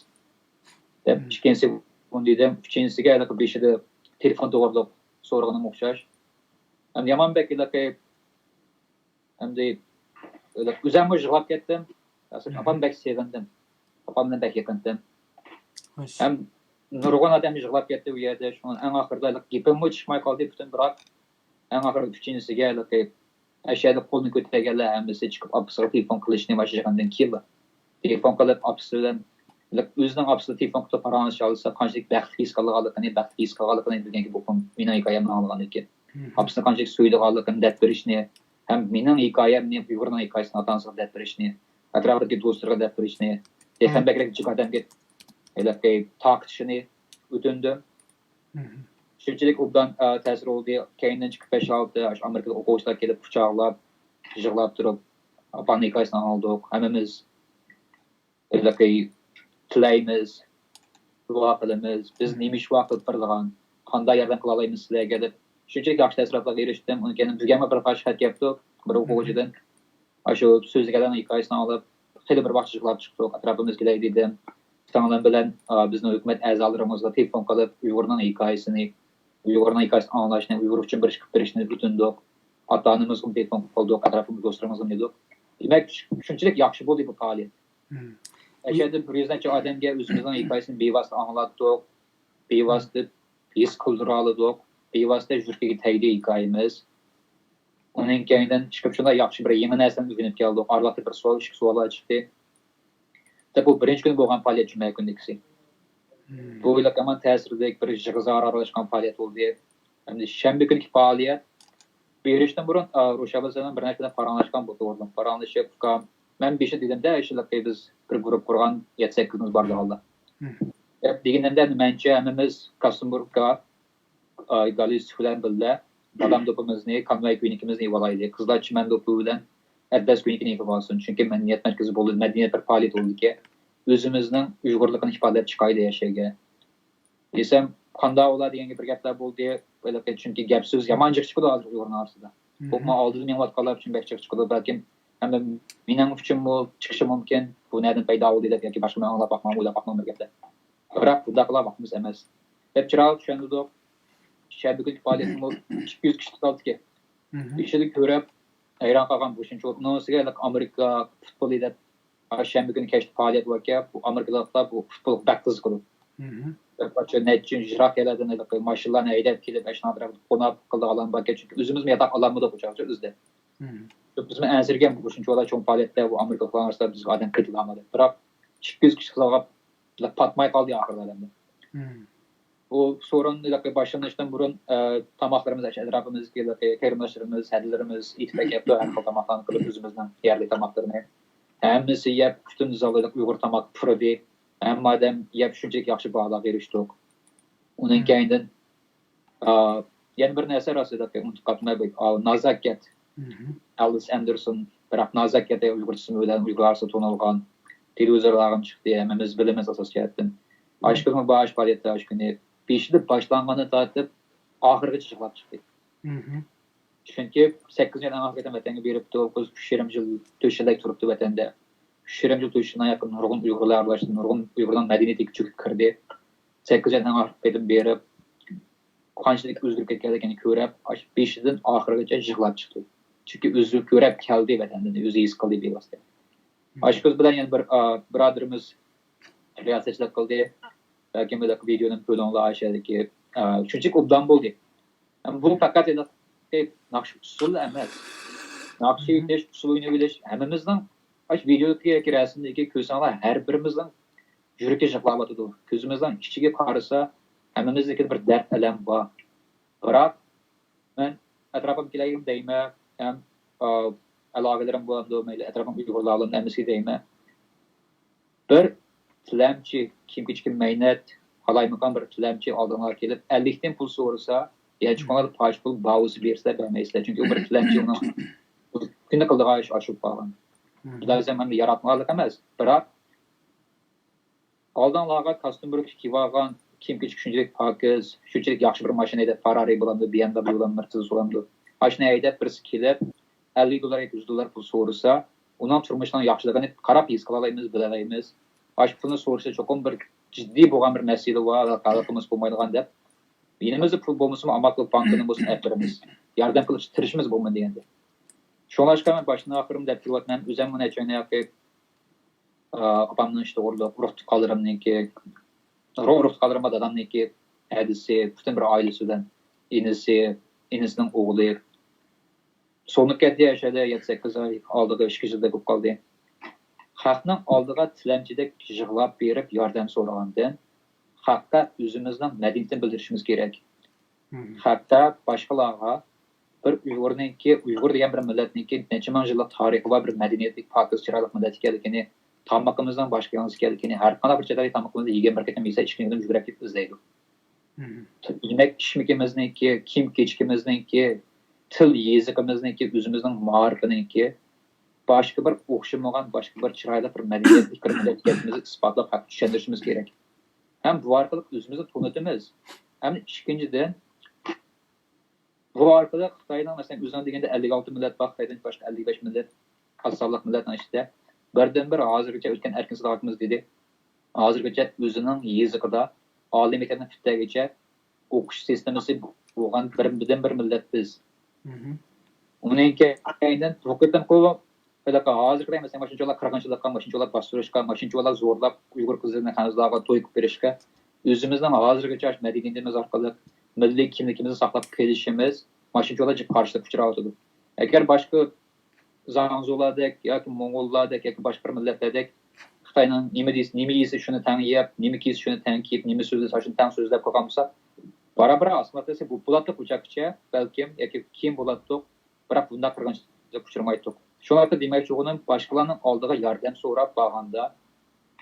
دەپ، ئىككىنچىسى بۇنى دېدىم. ئۈچىنچىسىگە ھېلىقى بېشىدا تېلېفون توغرىلىق سورىغىنىم ئوخشاش. ھەم يامان بەك ھېلىقى، ئەمدى ئۆزۈممۇ يىغلاپ كەتتىم. ئاپامنى بەك سېغىندىم. ئاپام بىلەن بەك يېقىنتىم. ھەم نۇرغۇن ئادەم يىغلاپ كەتتى ئۇ يەردە. شۇڭا ئەڭ ئاخىرىدا ھېلىقى گېپىممۇ چىقماي قالدى پۈتۈن، بىراق ئەڭ ئاخىرى ئۈچىنچىسىگە ھېلىقى ئەشەدە قولنى كۆتۈرگەنلەر ھەممىسى چىقىپ ئاپىسىغا تېلېفون قىلىشنى باشلىغاندىن كېيىنلا، تېلېفون قىلىپ ئاپىسى بىلەن، ئۆزىنىڭ ئاپىسى بىلەن تېلېفون قىلىپ پاراڭلىشالىسا قانچىلىك بەختلىك ھېس قىلغانلىقىنى، بەختلىك ھېس قىلغانلىقىنى بىلگەن گېپى مېنىڭ ھېكايەمنى ئاڭلىغاندىن كېيىن. ئاپىسىنى قانچىلىك سۆيىدىغانلىقىنى دەپ بېرىشنى، ھەم مېنىڭ ھېكايەمنى، ئۇيغۇرنىڭ ھېكايىسىنى ئاتا-ئانىسىغا دەپ بېرىشنى، ئەتراپىدىكى دوستلىرىغا دەپ بېرىشنى، تېخىمۇ بەكرەك جىق ئادەمگە ھېلىقى تارقىتىشىنى ئۆتۈندۈم. شۇنچىلىك ئوبدان، ئە، تەسىر بولدى. كەينىدىن چىقىپ بەش-ئالتە ئاشۇ ئامېرىكىلىق ئوقۇغۇچىلار كېلىپ قۇچاقلاپ، يىغلاپ تۇرۇپ، ئاپامنىڭ ھېكايىسىنى ئاڭلىدۇق. ھەممىمىز ھېلىقى تىلەيمىز، دۇئا قىلىمىز. بىز نېمە ئىش بار قىلىپ بېرىدىغان؟ قانداق ياردەم قىلالايمىز سىلەرگە دەپ شۇنچىلىك ياخشى تەسىراتلارغا ئېرىشتىم. ئۇنىڭ كەينىدىن بۈگۈنمۇ بىر قانچە خەت كەپتۇ بىر ئوقۇغۇچىدىن. ئاشۇ سۆزلىگەنلەرنىڭ ھېكايىسىنى ئاڭلاپ، خېلى بىر ۋاقىت يىغلاپ چىقتۇق. ئەتراپىمىزدىكىلەرگە دېدىم، ئۇكاڭلار بىلەن، ئا، بىزنىڭ ھۆكۈمەت ئەزالىرىمىزغا تېلېفون قىلىپ، ئۇيغۇرنىڭ ھېكايىسىنى، ئۇيغۇرنىڭ ھېكايىسىنى ئاڭلاشنى، ئۇيغۇر ئۈچۈن بىر ئىش قىلىپ بېرىشنى ئۆتۈندۇق. ئاتا-ئانىمىزغىمۇ تېلېفون قىلدۇق، ئەتراپىمىز دوستلىرىمىزغىمۇ دېدۇق. دېمەك، شۇنچىلىك ياخشى بولدى بۇ پائالىيەت. ئەشەدە بىر يۈز نەچچە ئادەمگە ئۆزىمىزنىڭ ھېكايىسىنى بىۋاسىتە ئاڭلاتتۇق، بىۋاسىتە ھېس قىلدۇرالىدۇق. بىۋاسىتە يۈرىكىگە تەگدى ھېكايىمىز. ئۇنىڭ كەينىدىن چىقىپ شۇنداق ياخشى بىر يېڭى نەرسىنى ئۆگىنىپ كەلدۇق. ئارىلىقتا بىر سوئال، ئىككى سوئاللار چىقتى. دەپ بۇ بىرىنچى كۈنى بولغان پائالىيەت جۈمە كۈنىدىكىسى. بۇ ھېلىقى ھامان تەسىرلىك بىر يىغا زار ئارىلاشقان پائالىيەت بولدى. ئەمدى شەنبە كۈنكى پائالىيەت بېرىشتىن بۇرۇن، ئا، روشەن بىلەن بىر نەچچە كۈندە پاراڭلاشقان بولدۇق. پاراڭلىشىپ، ئۇكام، مەن بېشىدا دېدىمدە، ئاشۇ بىز بىر گۇرۇپ قۇرغان، يەتتە سەككىزىمىز بارىدىغانلار. دەپ دېگىنىمدە، مەنچە ھەممىمىز كاستېنبۇرگغا، ئا، گالستۇك بىلەن بىللە بادام دوپىمىزنى، كانۋاي كۆينىكىمىزنى ئېلىۋالايلى. قىزلار چىمەن دوپى بىلەن ئەتلەس كۆينىكىنى ئېلىپ ئالسۇن. چۈنكى مەدەنىيەت مەركىزى بولدى، مەدەنىيەت بىر پائالىيىتى بولىدىكەن. ئۆزىمىزنىڭ ئۇيغۇرلۇقىنى ئىپادىلەپ چىقايلى ئەشەگە. دېسەم، قانداق ئۇلار دېگەن گەپ بىر گەپلەر بولدى. ھېلىقى، چۈنكى گەپ سۆز يامان جىق چىقىدۇ ھازىر ئۇيغۇرنىڭ ئارىسىدا. بولۇپمۇ ئالدىدا مېڭىۋاتقانلار ئۈچۈن بەك جىق چىقىدۇ. بەلكىم ھەمدە مېنىڭ ئۈچۈنمۇ چىقىشى مۇمكىن. بۇ نەدىن پەيدا بولدى دەپ ياكى باشقا مەن ئاڭلاپ باقمىغان، ئويلاپ باقمىغان بىر گەپلەر. بىراق بۇنداق قىلىپ باقىمىز ئەمەس. دەپ چىرايلىق چۈشەندۈردۇق. شەنبە كۈنى پائالىيەتمۇ ئىككى يۈز كىشى قالدىكەن. ئىچىدە كۆرۈپ ھەيران قالغان بۇ شۇنچە. ئۇنىڭ ئۈستىگە ئامېرىكا پۇتبولى دەپ شەنبە كۈنى كەچتە پائالىيەت باركەن، بۇ ئامېرىكىلىقلار بۇ پۇتبولغا بەك قىزىقىدۇ. بىر پارچە نەچچە يىراق يەرلەردىن ھېلىقى ماشىنىلارنى ھەيدەپ كېلىپ، ئاشۇنداق تەرەپتە قوناق قىلىدىغانلار باركەن، چۈنكى ئۆزىمىزمۇ ياتاق ئالالمىدۇق ئۇ چاغدا ئۆزىدە. بىزمۇ ئەنسىرىگەن، بۇ شۇنچىۋالا چوڭ پائالىيەتتە بۇ ئامېرىكىلىقلار ئارىسىدا بىزگە ئادەم قېتىلالمىدى. بىراق ئىككى يۈز كىشى قىلغان پاتماي قالدى ئاخىرىدا ئادەملەر. بۇ سورۇن ھېلىقى باشلىنىشتىن بۇرۇن، ئە، تاماقلىرىمىز، ئەتراپىمىزدىكى ھېلىقى قېرىنداشلىرىمىز، ھەدىلىرىمىز ئېتىپ ئەكەپتۇ، ھەر خىل تاماقلارنى قىلىپ ئۆزىمىزنىڭ يەرلىك تاماقلىرىنى. ھەممىسى يەپ، پۈتۈن زال ھېلىقى ئۇيغۇر تاماق پۇرىدى. ھەممە ئادەم يەپ شۇنچىلىك ياخشى باھالارغا ئېرىشتۇق. ئۇنىڭ كەينىدىن، ئا، يەنە بىر نەرسە راست ھېلىقى ئۇنتۇپ قاپتىمەن، بۇ، ئا، نازاكەت. ئەلۋىس ئەندېرسون، بىراق نازاكەت ئۇيغۇرچىسى بىلەن ئۇيغۇر ئارىسىدا تونۇلغان، تېلېۋىزورلارغىمۇ چىقتى، ھەممىمىز بىلىمىز ئاساسىي جەھەتتىن. ئاشۇ كۈنمۇ بار ئاشۇ پائالىيەتتە، ئاشۇ كۈنى بېشىدا باشلانغاندىن تارتىپ ئاخىرىغىچە يىغلاپ چىقتى. چۈنكى سەككىز يىل ئەڭ ئاخىرقى قېتىم ۋەتەنگە بېرىپتۇ، ئۇ ئۈچ يېرىم يىل، تۆت يىلدەك تۇرۇپتۇ ۋەتەندە. ئۈچ يېرىم يىل، تۆت يىلنىڭ ياقى نۇرغۇن ئۇيغۇرلار ئارىلاشتى، نۇرغۇن ئۇيغۇرنىڭ مەدەنىيىتىگە چۆكۈپ كىردى. سەككىز يىل ئەڭ ئاخىرقى قېتىم بېرىپ، قانچىلىك ئۆزگىرىپ كەتكەنلىكىنى كۆرۈپ، ئاشۇ بېشىدىن ئاخىرىغىچە يىغلاپ چىقتى. چۈنكى ئۆزى كۆرۈپ كەلدى ۋەتەندىن، ئۆزى ھېس قىلدى بىۋاسىتە. ئاشۇ قىز بىلەن يەنە بىر، ئا، بۇرادىرىمىز رىياسەتچىلىك قىلدى. بەلكىم بۇ ۋىدېونى كۆرۈڭلار، ئاشۇ يەردىكى، ئا، شۇنچىلىك ئوبدان بولدى. ئەمما بۇ پەقەت ناخشا ئۇسسۇلى ئەمەس. ناخشا ئېيتىش، ئۇسسۇل ئوينىۋېلىش ھەممىمىزنىڭ، ئاشۇ ۋىدېودىكى ياكى رەسىمدىكى كۆرسەڭلار، ھەر بىرىمىزنىڭ يۈرىكى يىغلاۋاتىدۇ. كۆزىمىزنىڭ ئىچىگە قارىسا، ھەممىمىزدىكى بىر دەرد، ئەلەم بار. بىراق، مەن ئەتراپىمدىكىلەرگە دەيمەن، ھەم، ئا، ئالاقىلىرىم بولامدۇ، مەيلى، ئەتراپىم ئۇيغۇرلار بولامدۇ، ھەممىسىگە دەيمەن. بىر تىلەمچى، كىيىم-كېچىكى مەينەت، قالايمىقان بىر تىلەمچى ئالدىڭلارغا كېلىپ، ئەللىكتىن پۇل سورىسا، يانچۇقىڭلاردا پاچە پۇل بار بولسا بېرىسىلەر، بەرمەيسىلەر. چۈنكى ئۇ بىر تىلەمچى، ئۇنىڭ كۈندە قىلىدىغان ئىشى ئاشۇ بولۇپ قالغان. بۇلار دېسەم، ھەم ياراتمىغانلىق ئەمەس، بىراق ئالدىڭلارغا كاستيۇم بىر كىيىۋالغان، كىيىم-كېچىك شۇنچىلىك پاكىز، شۇنچىلىك ياخشى بىر ماشىنا ھەيدەپ، فېررارى بولامدۇ، بي ئېم دەبليۇ بولامدۇ، مېرسېدېس بولامدۇ، ئاشۇنى ھەيدەپ بىرسى كېلىپ، ئەللىك دوللار ياكى يۈز دوللار پۇل سورىسا، ئۇنىڭ تۇرمۇشىنىڭ ياخشىلىقىنى قاراپ ھېس قىلالايمىز، بىلەلەيمىز. ئاشۇ پۇلنى سورىشى چوقۇم بىر جىددىي بولغان بىر مەسىلە بار، ھەل قىلىشىمىز بولمايدىغان دەپ. يېنىمىزدا پۇل بولمىسىمۇ، ئامال قىلىپ بانكىدىن بولسۇن ئەپ بېرىمىز. ياردەم قىلىشقا تىرىشىمىز بولمىدى ئەمدى. شۇڭلاشقا مەن باشتىن ئاخىرىم دەپ كېلىۋاتىمەن. ئۆزۈممۇ نەچچە يىل ياقى، ئا، ئاپامنىڭ ئىشى توغرىلىق، ئۇرۇق تۇغقانلىرىمنىڭكى، نۇرغۇن ئۇرۇق تۇغقانلىرىم بار، دادامنىڭكى ھەدىسى، پۈتۈن بىر ئائىلىسى بىلەن، ئىنىسى، ئىنىسىنىڭ ئوغلى. سولىنىپ كەتتى ئاشۇ يەردە يەتتە سەككىز ئاي، ئالدىغا ئىككى يىلدەك بولۇپ قالدى. خەقنىڭ ئالدىغا تىلەمچىدەك يىغلاپ بېرىپ ياردەم سورىغاندىن، خەققە ئۆزىمىزنىڭ مەدەنىيىتىنى بىلدۈرۈشىمىز كېرەك. خەققە، باشقىلارغا بىر ئۇيغۇرنىڭكى، ئۇيغۇر دېگەن بىر مىللەتنىڭكى نەچچە مىڭ يىللىق تارىخى بار بىر مەدەنىيەتلىك، پاكىز، چىرايلىق مىللەت ئىكەنلىكىنى، تامىقىمىزنىڭ باشقا ياڭزا ئىكەنلىكىنى، ھەر قانداق بىر چەت ئەلدىكى تامىقىمىزنى يېگەن بىر قېتىم يېسە، ئىككىنچى قېتىم يۈگۈرۈپ كېتىپ ئىزدەيدۇ. يېمەك ئىچمىكىمىزنىڭكى، كىيىم كېچىكىمىزنىڭكى، تىل يېزىقىمىزنىڭكى، ئۆزىمىزنىڭ مائارىپىنىڭكى، باشقا بىر ئوخشىمىغان، باشقا بىر چىرايلىق بىر مەدەنىيەتلىك بىر مىللەت ئىكەنلىكىمىزنى ئىسپاتلاپ، خەققە چۈشەندۈرۈشىمىز كېرەك. ھەم بۇ ئارقىلىق ئۆزىمىزنى تونۇتىمىز. ھەم ئىككىنچىدىن، بۇ ئارقىلىق خىتاينىڭ، مەسىلەن، ئۆزىنىڭ دېگەندە ئەللىك ئالتە مىللەت بار، خىتايدىن باشقا ئەللىك بەش مىللەت، ئاز سانلىق مىللەتنىڭ ئىچىدە. بىردىنبىر ھازىرغىچە ئۆتكەن ئەركىن ساداقىتىمىز دېدى. ھازىرغىچە ئۆزىنىڭ يېزىقىدا ئالىي مەكتەپتىن پۈتتەرگىچە ئوقۇش سىستېمىسى بولغان بىردىنبىر مىللەت بىز. ئۇنىڭ كەينىدىن بۇ قېتىمقى ھېلىقى ھازىرقىدەك، مەسىلەن، ماشىنىچىلار قىرغىنچىلىققا، ماشىنىچىلار باستۇرۇشقا، ماشىنىچىلار زورلاپ ئۇيغۇر قىزلىرىنى خەنزۇلارغا توي قىلىپ بېرىشكە، ئۆزىمىزنىڭ ھازىرغىچە مەدەنىيىتىمىز ئارقىلىق، مىللىي كىملىكىمىزنى ساقلاپ قېلىشىمىز ماشىنىچىلارغا جىق قارشىلىققا ئۇچراۋاتىدۇ. ئەگەر باشقا زاڭزۇلاردەك ياكى موڭغۇللاردەك ياكى باشقا بىر مىللەتلەردەك خىتاينىڭ نېمە دېسە، نېمە يېسە شۇنى تەڭ يەپ، نېمە كىيسە شۇنى تەڭ كىيىپ، نېمە سۆزلىسە شۇنى تەڭ سۆزلەپ قالغان بولسا، بارا-بارا ئاسسىمىلياتسىيە بولۇپ بولاتتۇق بۇ چاغقىچە، بەلكىم، ياكى كېيىن بولاتتۇق، بىراق بۇنداق قىرغىنچىلىققا ئۇچرىمايتتۇق. شۇڭلاشقا دېمەكچى بولغىنىم، باشقىلارنىڭ ئالدىغا ياردەم سوراپ بارغاندا،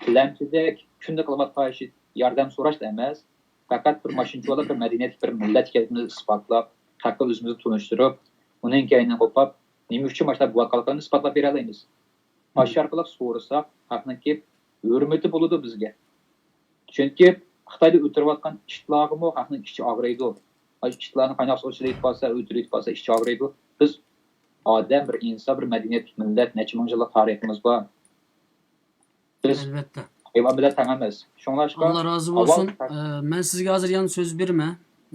تىلەمچىدەك كۈندە قىلىۋاتقان ئىشى ياردەم سوراشلا ئەمەس، پەقەت بىر ماشىنىچە بولۇپ، بىر مەدەنىيەتلىك بىر مىللەت ئىكەنلىكىمىزنى ئىسپاتلاپ، خەققە ئۆزىمىزنى تونۇشتۇرۇپ، ئۇنىڭ كەينىدىن قوپاپ، نېمە ئۈچۈن مۇشۇنداق بولۇۋاتقانلىقىنى ئىسپاتلاپ بېرەلەيمىز. ئاشۇ ئارقىلىق سورىساق، خەقنىڭكى ھۆرمىتى بولىدۇ بىزگە. چۈنكى خىتايدا ئۆلتۈرۈۋاتقان ئىتلارغىمۇ خەقنىڭ ئىچى ئاغرىيدۇ. ئاشۇ ئىتلارنى قايناق سۇغا چىلىۋېتىپ قالسا، ئۆلتۈرۈۋېتىپ قالسا، ئىچى ئاغرىيدۇ. بىز ئادەم، بىر ئىنسان، بىر مەدەنىيەتلىك مىللەت، نەچچە مىڭ يىللىق تارىخىمىز بار. بىز ئەلۋەتتە. ھايۋان بىلەن تەڭ ئەمەس. شۇڭلاشقا ئاللا رازى بولسۇن. ئە، مەن سىزگە ھازىر يەنە سۆز بېرىمەن.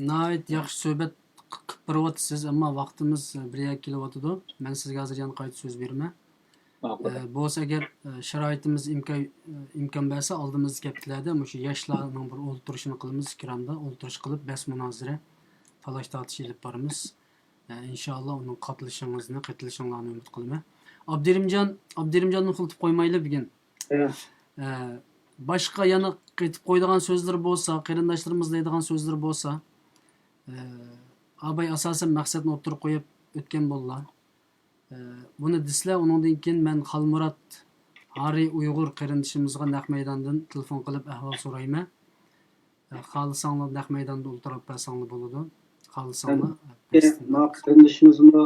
ناھايىتى ياخشى سۆھبەت ق-، قىلىپ بېرىۋاتىسىز، ئەمما ۋاقتىمىز، ئە، بىر يەرگە كېلىۋاتىدۇ. مەن سىزگە ھازىر يەنە قايتا سۆز بېرىمەن. ماقۇل. ئە، بولسا ئەگەر، ئە، شارائىتىمىز ئىمكان، ئە، ئىمكان بەرسە، ئالدىمىزدىكى ھەپتىلەردە مۇشۇ ياشلارنىڭ بىر ئولتۇرۇشىنى قىلىمىز، ئىكرامدا ئولتۇرۇش قىلىپ، بەس مۇنازىرە، تالاش تارتىش ئېلىپ بارىمىز. ئە، ئىنشائاللا ئۇنىڭ قاتنىشىشىڭىزنى، قېتىلىشىڭلارنى ئۈمىد قىلىمەن. ئابدۇرېھىمجان، ئابدۇرېھىمجاننى ئۇخلىتىپ قويمايلى بۈگۈن. ئە، باشقا يەنە قېتىپ قويىدىغان سۆزلىرى بولسا، قېرىنداشلىرىمىز دەيدىغان سۆزلىرى بولسا، ئە، ئاباي ئاساسەن مەقسەتنى ئوتتۇرىغا قويۇپ ئۆتكەن بوللا. ئە، بۇنى دېسىلە، ئۇنىڭدىن كېيىن مەن خالمۇرات ھارى ئۇيغۇر قېرىندىشىمىزغا نەق مەيداندىن تېلېفون قىلىپ ئەھۋال سورايمەن. ئە، خالىساڭلار نەق مەيداندا ئولتۇرۇپ بەرسەڭلار بولىدۇ. خالىساڭلار، ئە، ماۋۇ قېرىندىشىمىزمۇ،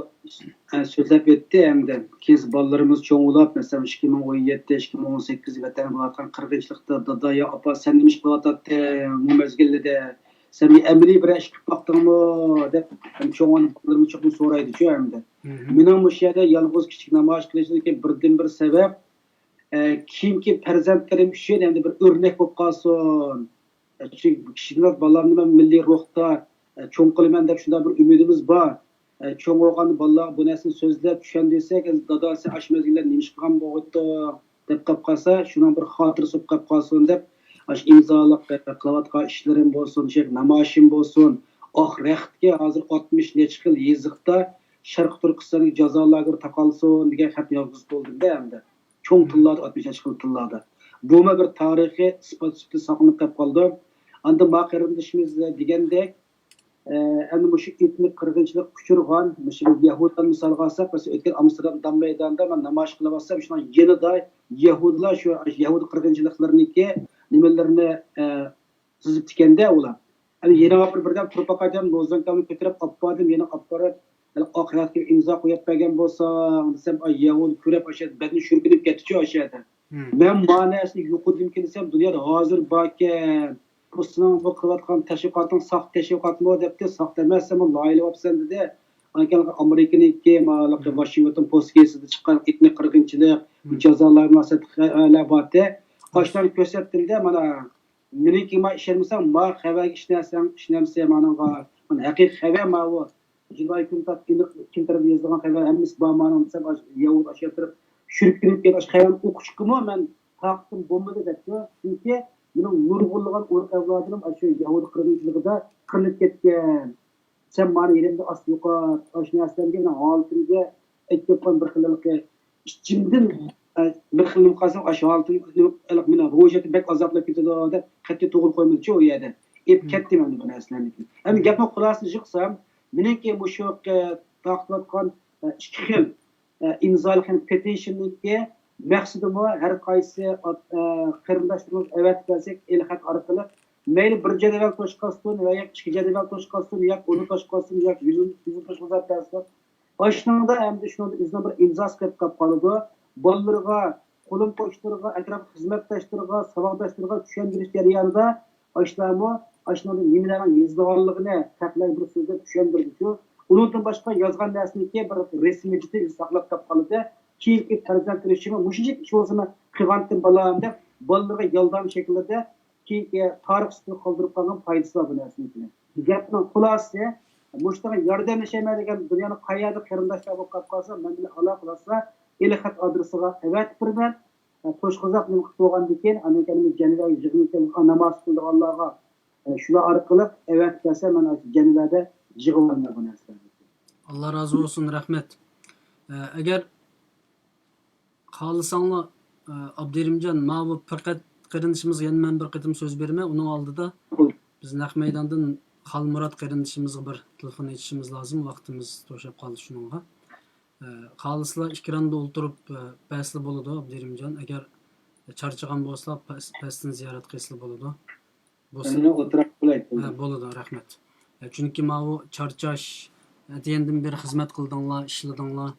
ئە، سۆزلەپ ئۆتتى ھەمدە. كېيىن بالىلىرىمىز چوڭ بولاپ، مەسىلەن، ئىككى مىڭ ئون يەتتە، ئىككى مىڭ ئون سەككىز ۋەتەندە بولۇۋاتقان قىرغىنچىلىقتا، دادا يا ئاپا، سەن نېمە ئىش قىلىۋاتاتتىڭ بۇ مەزگىلدە؟ سەن ئەمەلىي بىر ئىش قىلىپ باقتىڭمۇ؟ دەپ، ھەم چوڭ بالىلىرىمىز چوقۇم سورايدىچۇ ھەمدە. مېنىڭ مۇشۇ يەردە يالغۇز كىچىك نامايىش قىلىشىمدىكى بىردىنبىر سەۋەب، ئە، كېيىنكى پەرزەنتلىرىم ئۈچۈن ئەمدى بىر ئۆرنەك بولۇپ قالسۇن. ئە، چۈنكى كىچىكىدىن بالامنى مەن مىللىي روھتا، ئە، چوڭ قىلىمەن دەپ شۇنداق بىر ئۈمىدىمىز بار. ئە، چوڭ بولغاندا بالىلارغا بۇ نەرسىنى سۆزلەپ، چۈشەندۈرسەك، ئەمدى دادا سەن ئاشۇ مەزگىللەردە نېمە ئىش قىلغان بولغىيتتىڭ دەپ قاپ قالسا، شۇنىڭ بىر خاتىرىسى بولۇپ قاپ قالسۇن دەپ، ئاشۇ ئىمزالىق، ئە، قىلىۋاتقان ئىشلىرىم بولسۇن، شۇ نامايىشىم بولسۇن، ئاق رەختكە ھازىر ئاتمىش نەچچە خىل يېزىقتا شەرقىي تۈركىستاندىكى جازا لاگېرى تاقالسۇن دېگەن خەتنى يازغۇزۇپ بولدۇم-دە ئەمدى. چوڭ تىللاردا، ئاتمىش نەچچە خىل تىللاردا. بۇمۇ بىر تارىخىي ئىسپات سۈپىتىدە ساقلىنىپ قېلىپ قالىدۇ. ئاندىن ما قېرىندىشىمىز دېگەندەك، ئە، ئەمدى مۇشۇ ئېتنىك قىرغىنچىلىققا ئۇچرىغان، مۇشۇ يەھۇدىيلارنى مىسالغا ئالساق، مەسىلەن، ئۆتكەن ئامستېردام دام مەيدانىدا مەن نامايىش قىلىۋاتسام، شۇنىڭ يېنىدا يەھۇدىيلار شۇ يەھۇدىي قىرغىنچىلىقلىرىنىڭكى نېمىلىرىنى، ئە، تىزىپ تىكەندە ئۇلار. ئەمدى يەنە بىر بىردەم تۇرۇپ باقاي دېدىم، لوزۇنكامنى كۆتۈرۈپ ئاپپاردىم، يەنە ئاپپارىپ، ھېلى ئاق رەختكە ئىمزا قويۇپ بەرگەن بولساڭ دېسەم، ئاي يەھۇدىي كۆرۈپ ئاشۇ يەردە بەدىنى شۈركۈنۈپ كەتتىچۇ ئاشۇ يەردە. مەن ما نەرسىنى يوقىدىمكىن دېسەم، دۇنيادا ھازىر باركەن. بۇ سېنىڭ بۇ قىلىۋاتقان تەشۋىقاتىڭ ساختا تەشۋىقاتمۇ دەپتۇ، ساختا ئەمەس، سەن بۇنى لايىھەلەۋاپسەن دېدى. ئاندىن كېيىن ئامېرىكىنىڭكى، مانا، ۋاشىنگتون پوست گېزىتىدە چىققان ئېتنىك قىرغىنچىلىق، جازا لاگېرى مۇناسىۋەتلىك خەۋەرلەر بارتى. ئاشۇلارنى كۆرسەتتىم-دە، مانا. مېنىڭكىگە ما ئىشەنمىسەڭ، ما خەۋەرگە ئىشىنەسەن، ئىشىنەمسەن مانىڭغا. مانا ھەقىقىي خەۋەر ماۋۇ. جۇمائى كۈنى تارتىپ ئېنىق كىم تەرەپتىن يېزىلغان خەۋەر ھەممىسى بار مانىڭ دېسەم، ئاشۇ يەھۇدىي ئاشۇ تەرەپ شۈركۈنۈپ كەتتى. ئاشۇ خەۋەرنى ئوقۇشقىمۇ مەن تاقىتىم بولمىدى دەپتۇ. چۈنكى مېنىڭ نۇرغۇنلىغان ئۇرۇق ئەۋلادىم ئاشۇ يەھۇدىي قىرغىنچىلىقىدا قىرىلىپ كەتكەن. سەن مانا يېنىمدا ئاستى يوقات، ئاشۇ نەرسىلەرگە مېنىڭ ھالىتىمگە ئېيتىپ قويۇڭ، بىر خىل ھېلىقى ئىچىمدىن، ئە، بىر خىل نېمە قىلسام، ئاشۇ ھالىتىم، ھېلىقى مېنىڭ روھىيىتىم بەك ئازابلاپ كېتىدۇ دەپ قەتئىي توغرا قويمىدىچۇ ئۇ يەردە. ئېيتىپ كەتتىم ئەمدى بۇ نەرسىلەرنى. ئەمدى گەپنىڭ خۇلاسىسىنى يىغسام، مېنىڭكى مۇشۇ، ئە، تارقىتىۋاتقان، ئە، ئىككى خىل ئە، ئىمزالىق، يەنى پېتىشننىڭكى مەقسىتىمۇ ھەر قايسى ئات-، ئە، قېرىنداشلىرىمىزغا ئەۋەتىپ بەرسەك، ئېلخەت ئارقىلىق مەيلى بىر جەدۋەل توشقازسۇن، يا ئىككى جەدۋەل توشقازسۇن، يا ئۇنى توشقازسۇن، يا يۈزنى، يۈزنى توشقۇزۇپ بەرسۇن. ئاشۇنىڭدا ئەمدى شۇنىڭدا ئۆزىنىڭ بىر ئىمزاسى قېلىپ قالىدۇ. بالىلىرىغا، قولۇم-قوشنىلىرىغا، ئەتراپتىكى خىزمەتداشلىرىغا، ساۋاقداشلىرىغا چۈشەندۈرۈش جەريانىدا ئاشۇلارمۇ ئاشۇنىڭدا نېمىلەرنىڭ يېزىلغانلىقىنى خەقلەرگە بىر سۆزلەپ چۈشەندۈرىدۇچۇ. ئۇنىڭدىن باشقا يازغان نەرسىنىڭكى بىر رەسىمىيىتى ساقلاپ قاپ قالىدۇ. كېيىنكى پەرزەنتلىرى ئۈچۈنمۇ مۇشۇنچىلىك ئىش بولسىمۇ قىلغانتىم بالام دەپ بالىلىرىغا يالدام شەكلىدە كېيىنكى تارىخ ئۈستىدە قالدۇرۇپ قالغان پايدىسى بار بۇ نەرسىنىڭكىنى. گەپنىڭ خۇلاسىسى، مۇشۇنىڭغا ياردەملىشەلمەيدىغان دۇنيانىڭ قەيەردە قېرىنداشلار بولۇپ قاپ قالسا، مەن بىلەن ئالاقىلەشسە، ئېلخەت ئادرېسىغا ئەۋەتىپ بېرىمەن. توشقۇزاق نېمە قىلىپ بولغاندىن كېيىن، ئاندىن كېيىن جەنابى يىغىنغا كەلگەن ناماز قىلىدىغانلارغا شۇلار ئارقىلىق ئەۋەتىپ بەرسە، مەن ئاشۇ گەنىلەردە يىغىۋالىمەن بۇ نەرسىلەرنى. ئاللا رازى بولسۇن، رەھمەت. ئە، ئەگەر خالىساڭلار، ئە، ئابدۇرېھىمجان، ماۋۇ پىرقەت قېرىندىشىمىزغا يەنە مەن بىر قېتىم سۆز بېرىمەن. ئۇنىڭ ئالدىدا بىز نەق مەيداندىن خالمۇرات قېرىندىشىمىزغا بىر تېلېفون ئېچىشىمىز لازىم. ۋاقتىمىز توشۇپ قالدى شۇنىڭغا. ئە، خالىسىلا ئېكراندا ئولتۇرۇپ، ئە، بەرسىلا بولىدۇ، ئابدۇرېھىمجان. ئەگەر چارچىغان بولسىلا، پەس-، پەستىن زىيارەت قىلسىلا بولىدۇ. بولسا، مەن ئولتۇرۇپ قوياي. ھە، بولىدۇ، رەھمەت. ئە، چۈنكى ماۋۇ چارچاش، ئەتىگەندىن بېرى خىزمەت قىلدىڭلار، ئىشلىدىڭلار.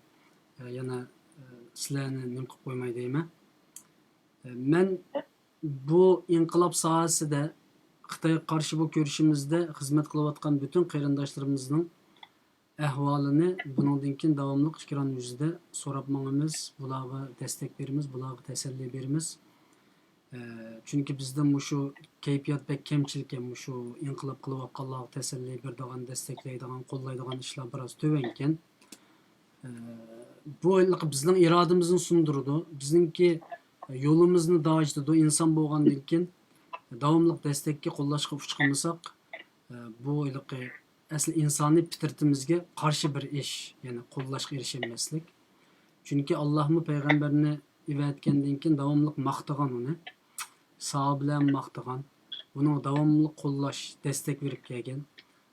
ئە، يەنە، ئە، سىلەرنى نېمە قىلىپ قويماي دەيمەن. ئە، مەن بۇ ئىنقىلاب ساھەسىدە خىتايغا قارشى بۇ كۈرىشىمىزدە خىزمەت قىلىۋاتقان پۈتۈن قېرىنداشلىرىمىزنىڭ ئەھۋالىنى بۇنىڭدىن كېيىن داۋاملىق ئېكران يۈزىدە سوراپ ماڭىمىز، بۇلارغا دەستەك بېرىمىز، بۇلارغا تەسەللى بېرىمىز. ئە، چۈنكى بىزدە مۇشۇ كەيپىيات بەك كەمچىلكەن، مۇشۇ ئىنقىلاب قىلىۋاتقانلارغا تەسەللى بېرىدىغان، دەستەكلەيدىغان، قوللايدىغان ئىشلار بىراز تۆۋەنكەن. ئە، بۇ ھېلىقى بىزنىڭ ئىرادىمىزنى سۇندۇرىدۇ. بىزنىڭكى يولىمىزنى داجىتىدۇ. ئىنسان بولغاندىن كېيىن داۋاملىق دەستەككە، قوللاشقا ئۇچ قىلمىساق، ئە، بۇ ھېلىقى ئەسلى ئىنسانىي پىترىتىمىزگە قارشى بىر ئىش، يەنى قوللاشقا ئېرىشەلمەسلىك. چۈنكى ئاللاھمۇ پەيغەمبەرنى ئەۋەتكەندىن كېيىن داۋاملىق ماختىغان ئۇنى، ساھابىلەرمۇ ماختىغان، ئۇنىڭ داۋاملىق قوللاش، دەستەك بېرىپ كەلگەن،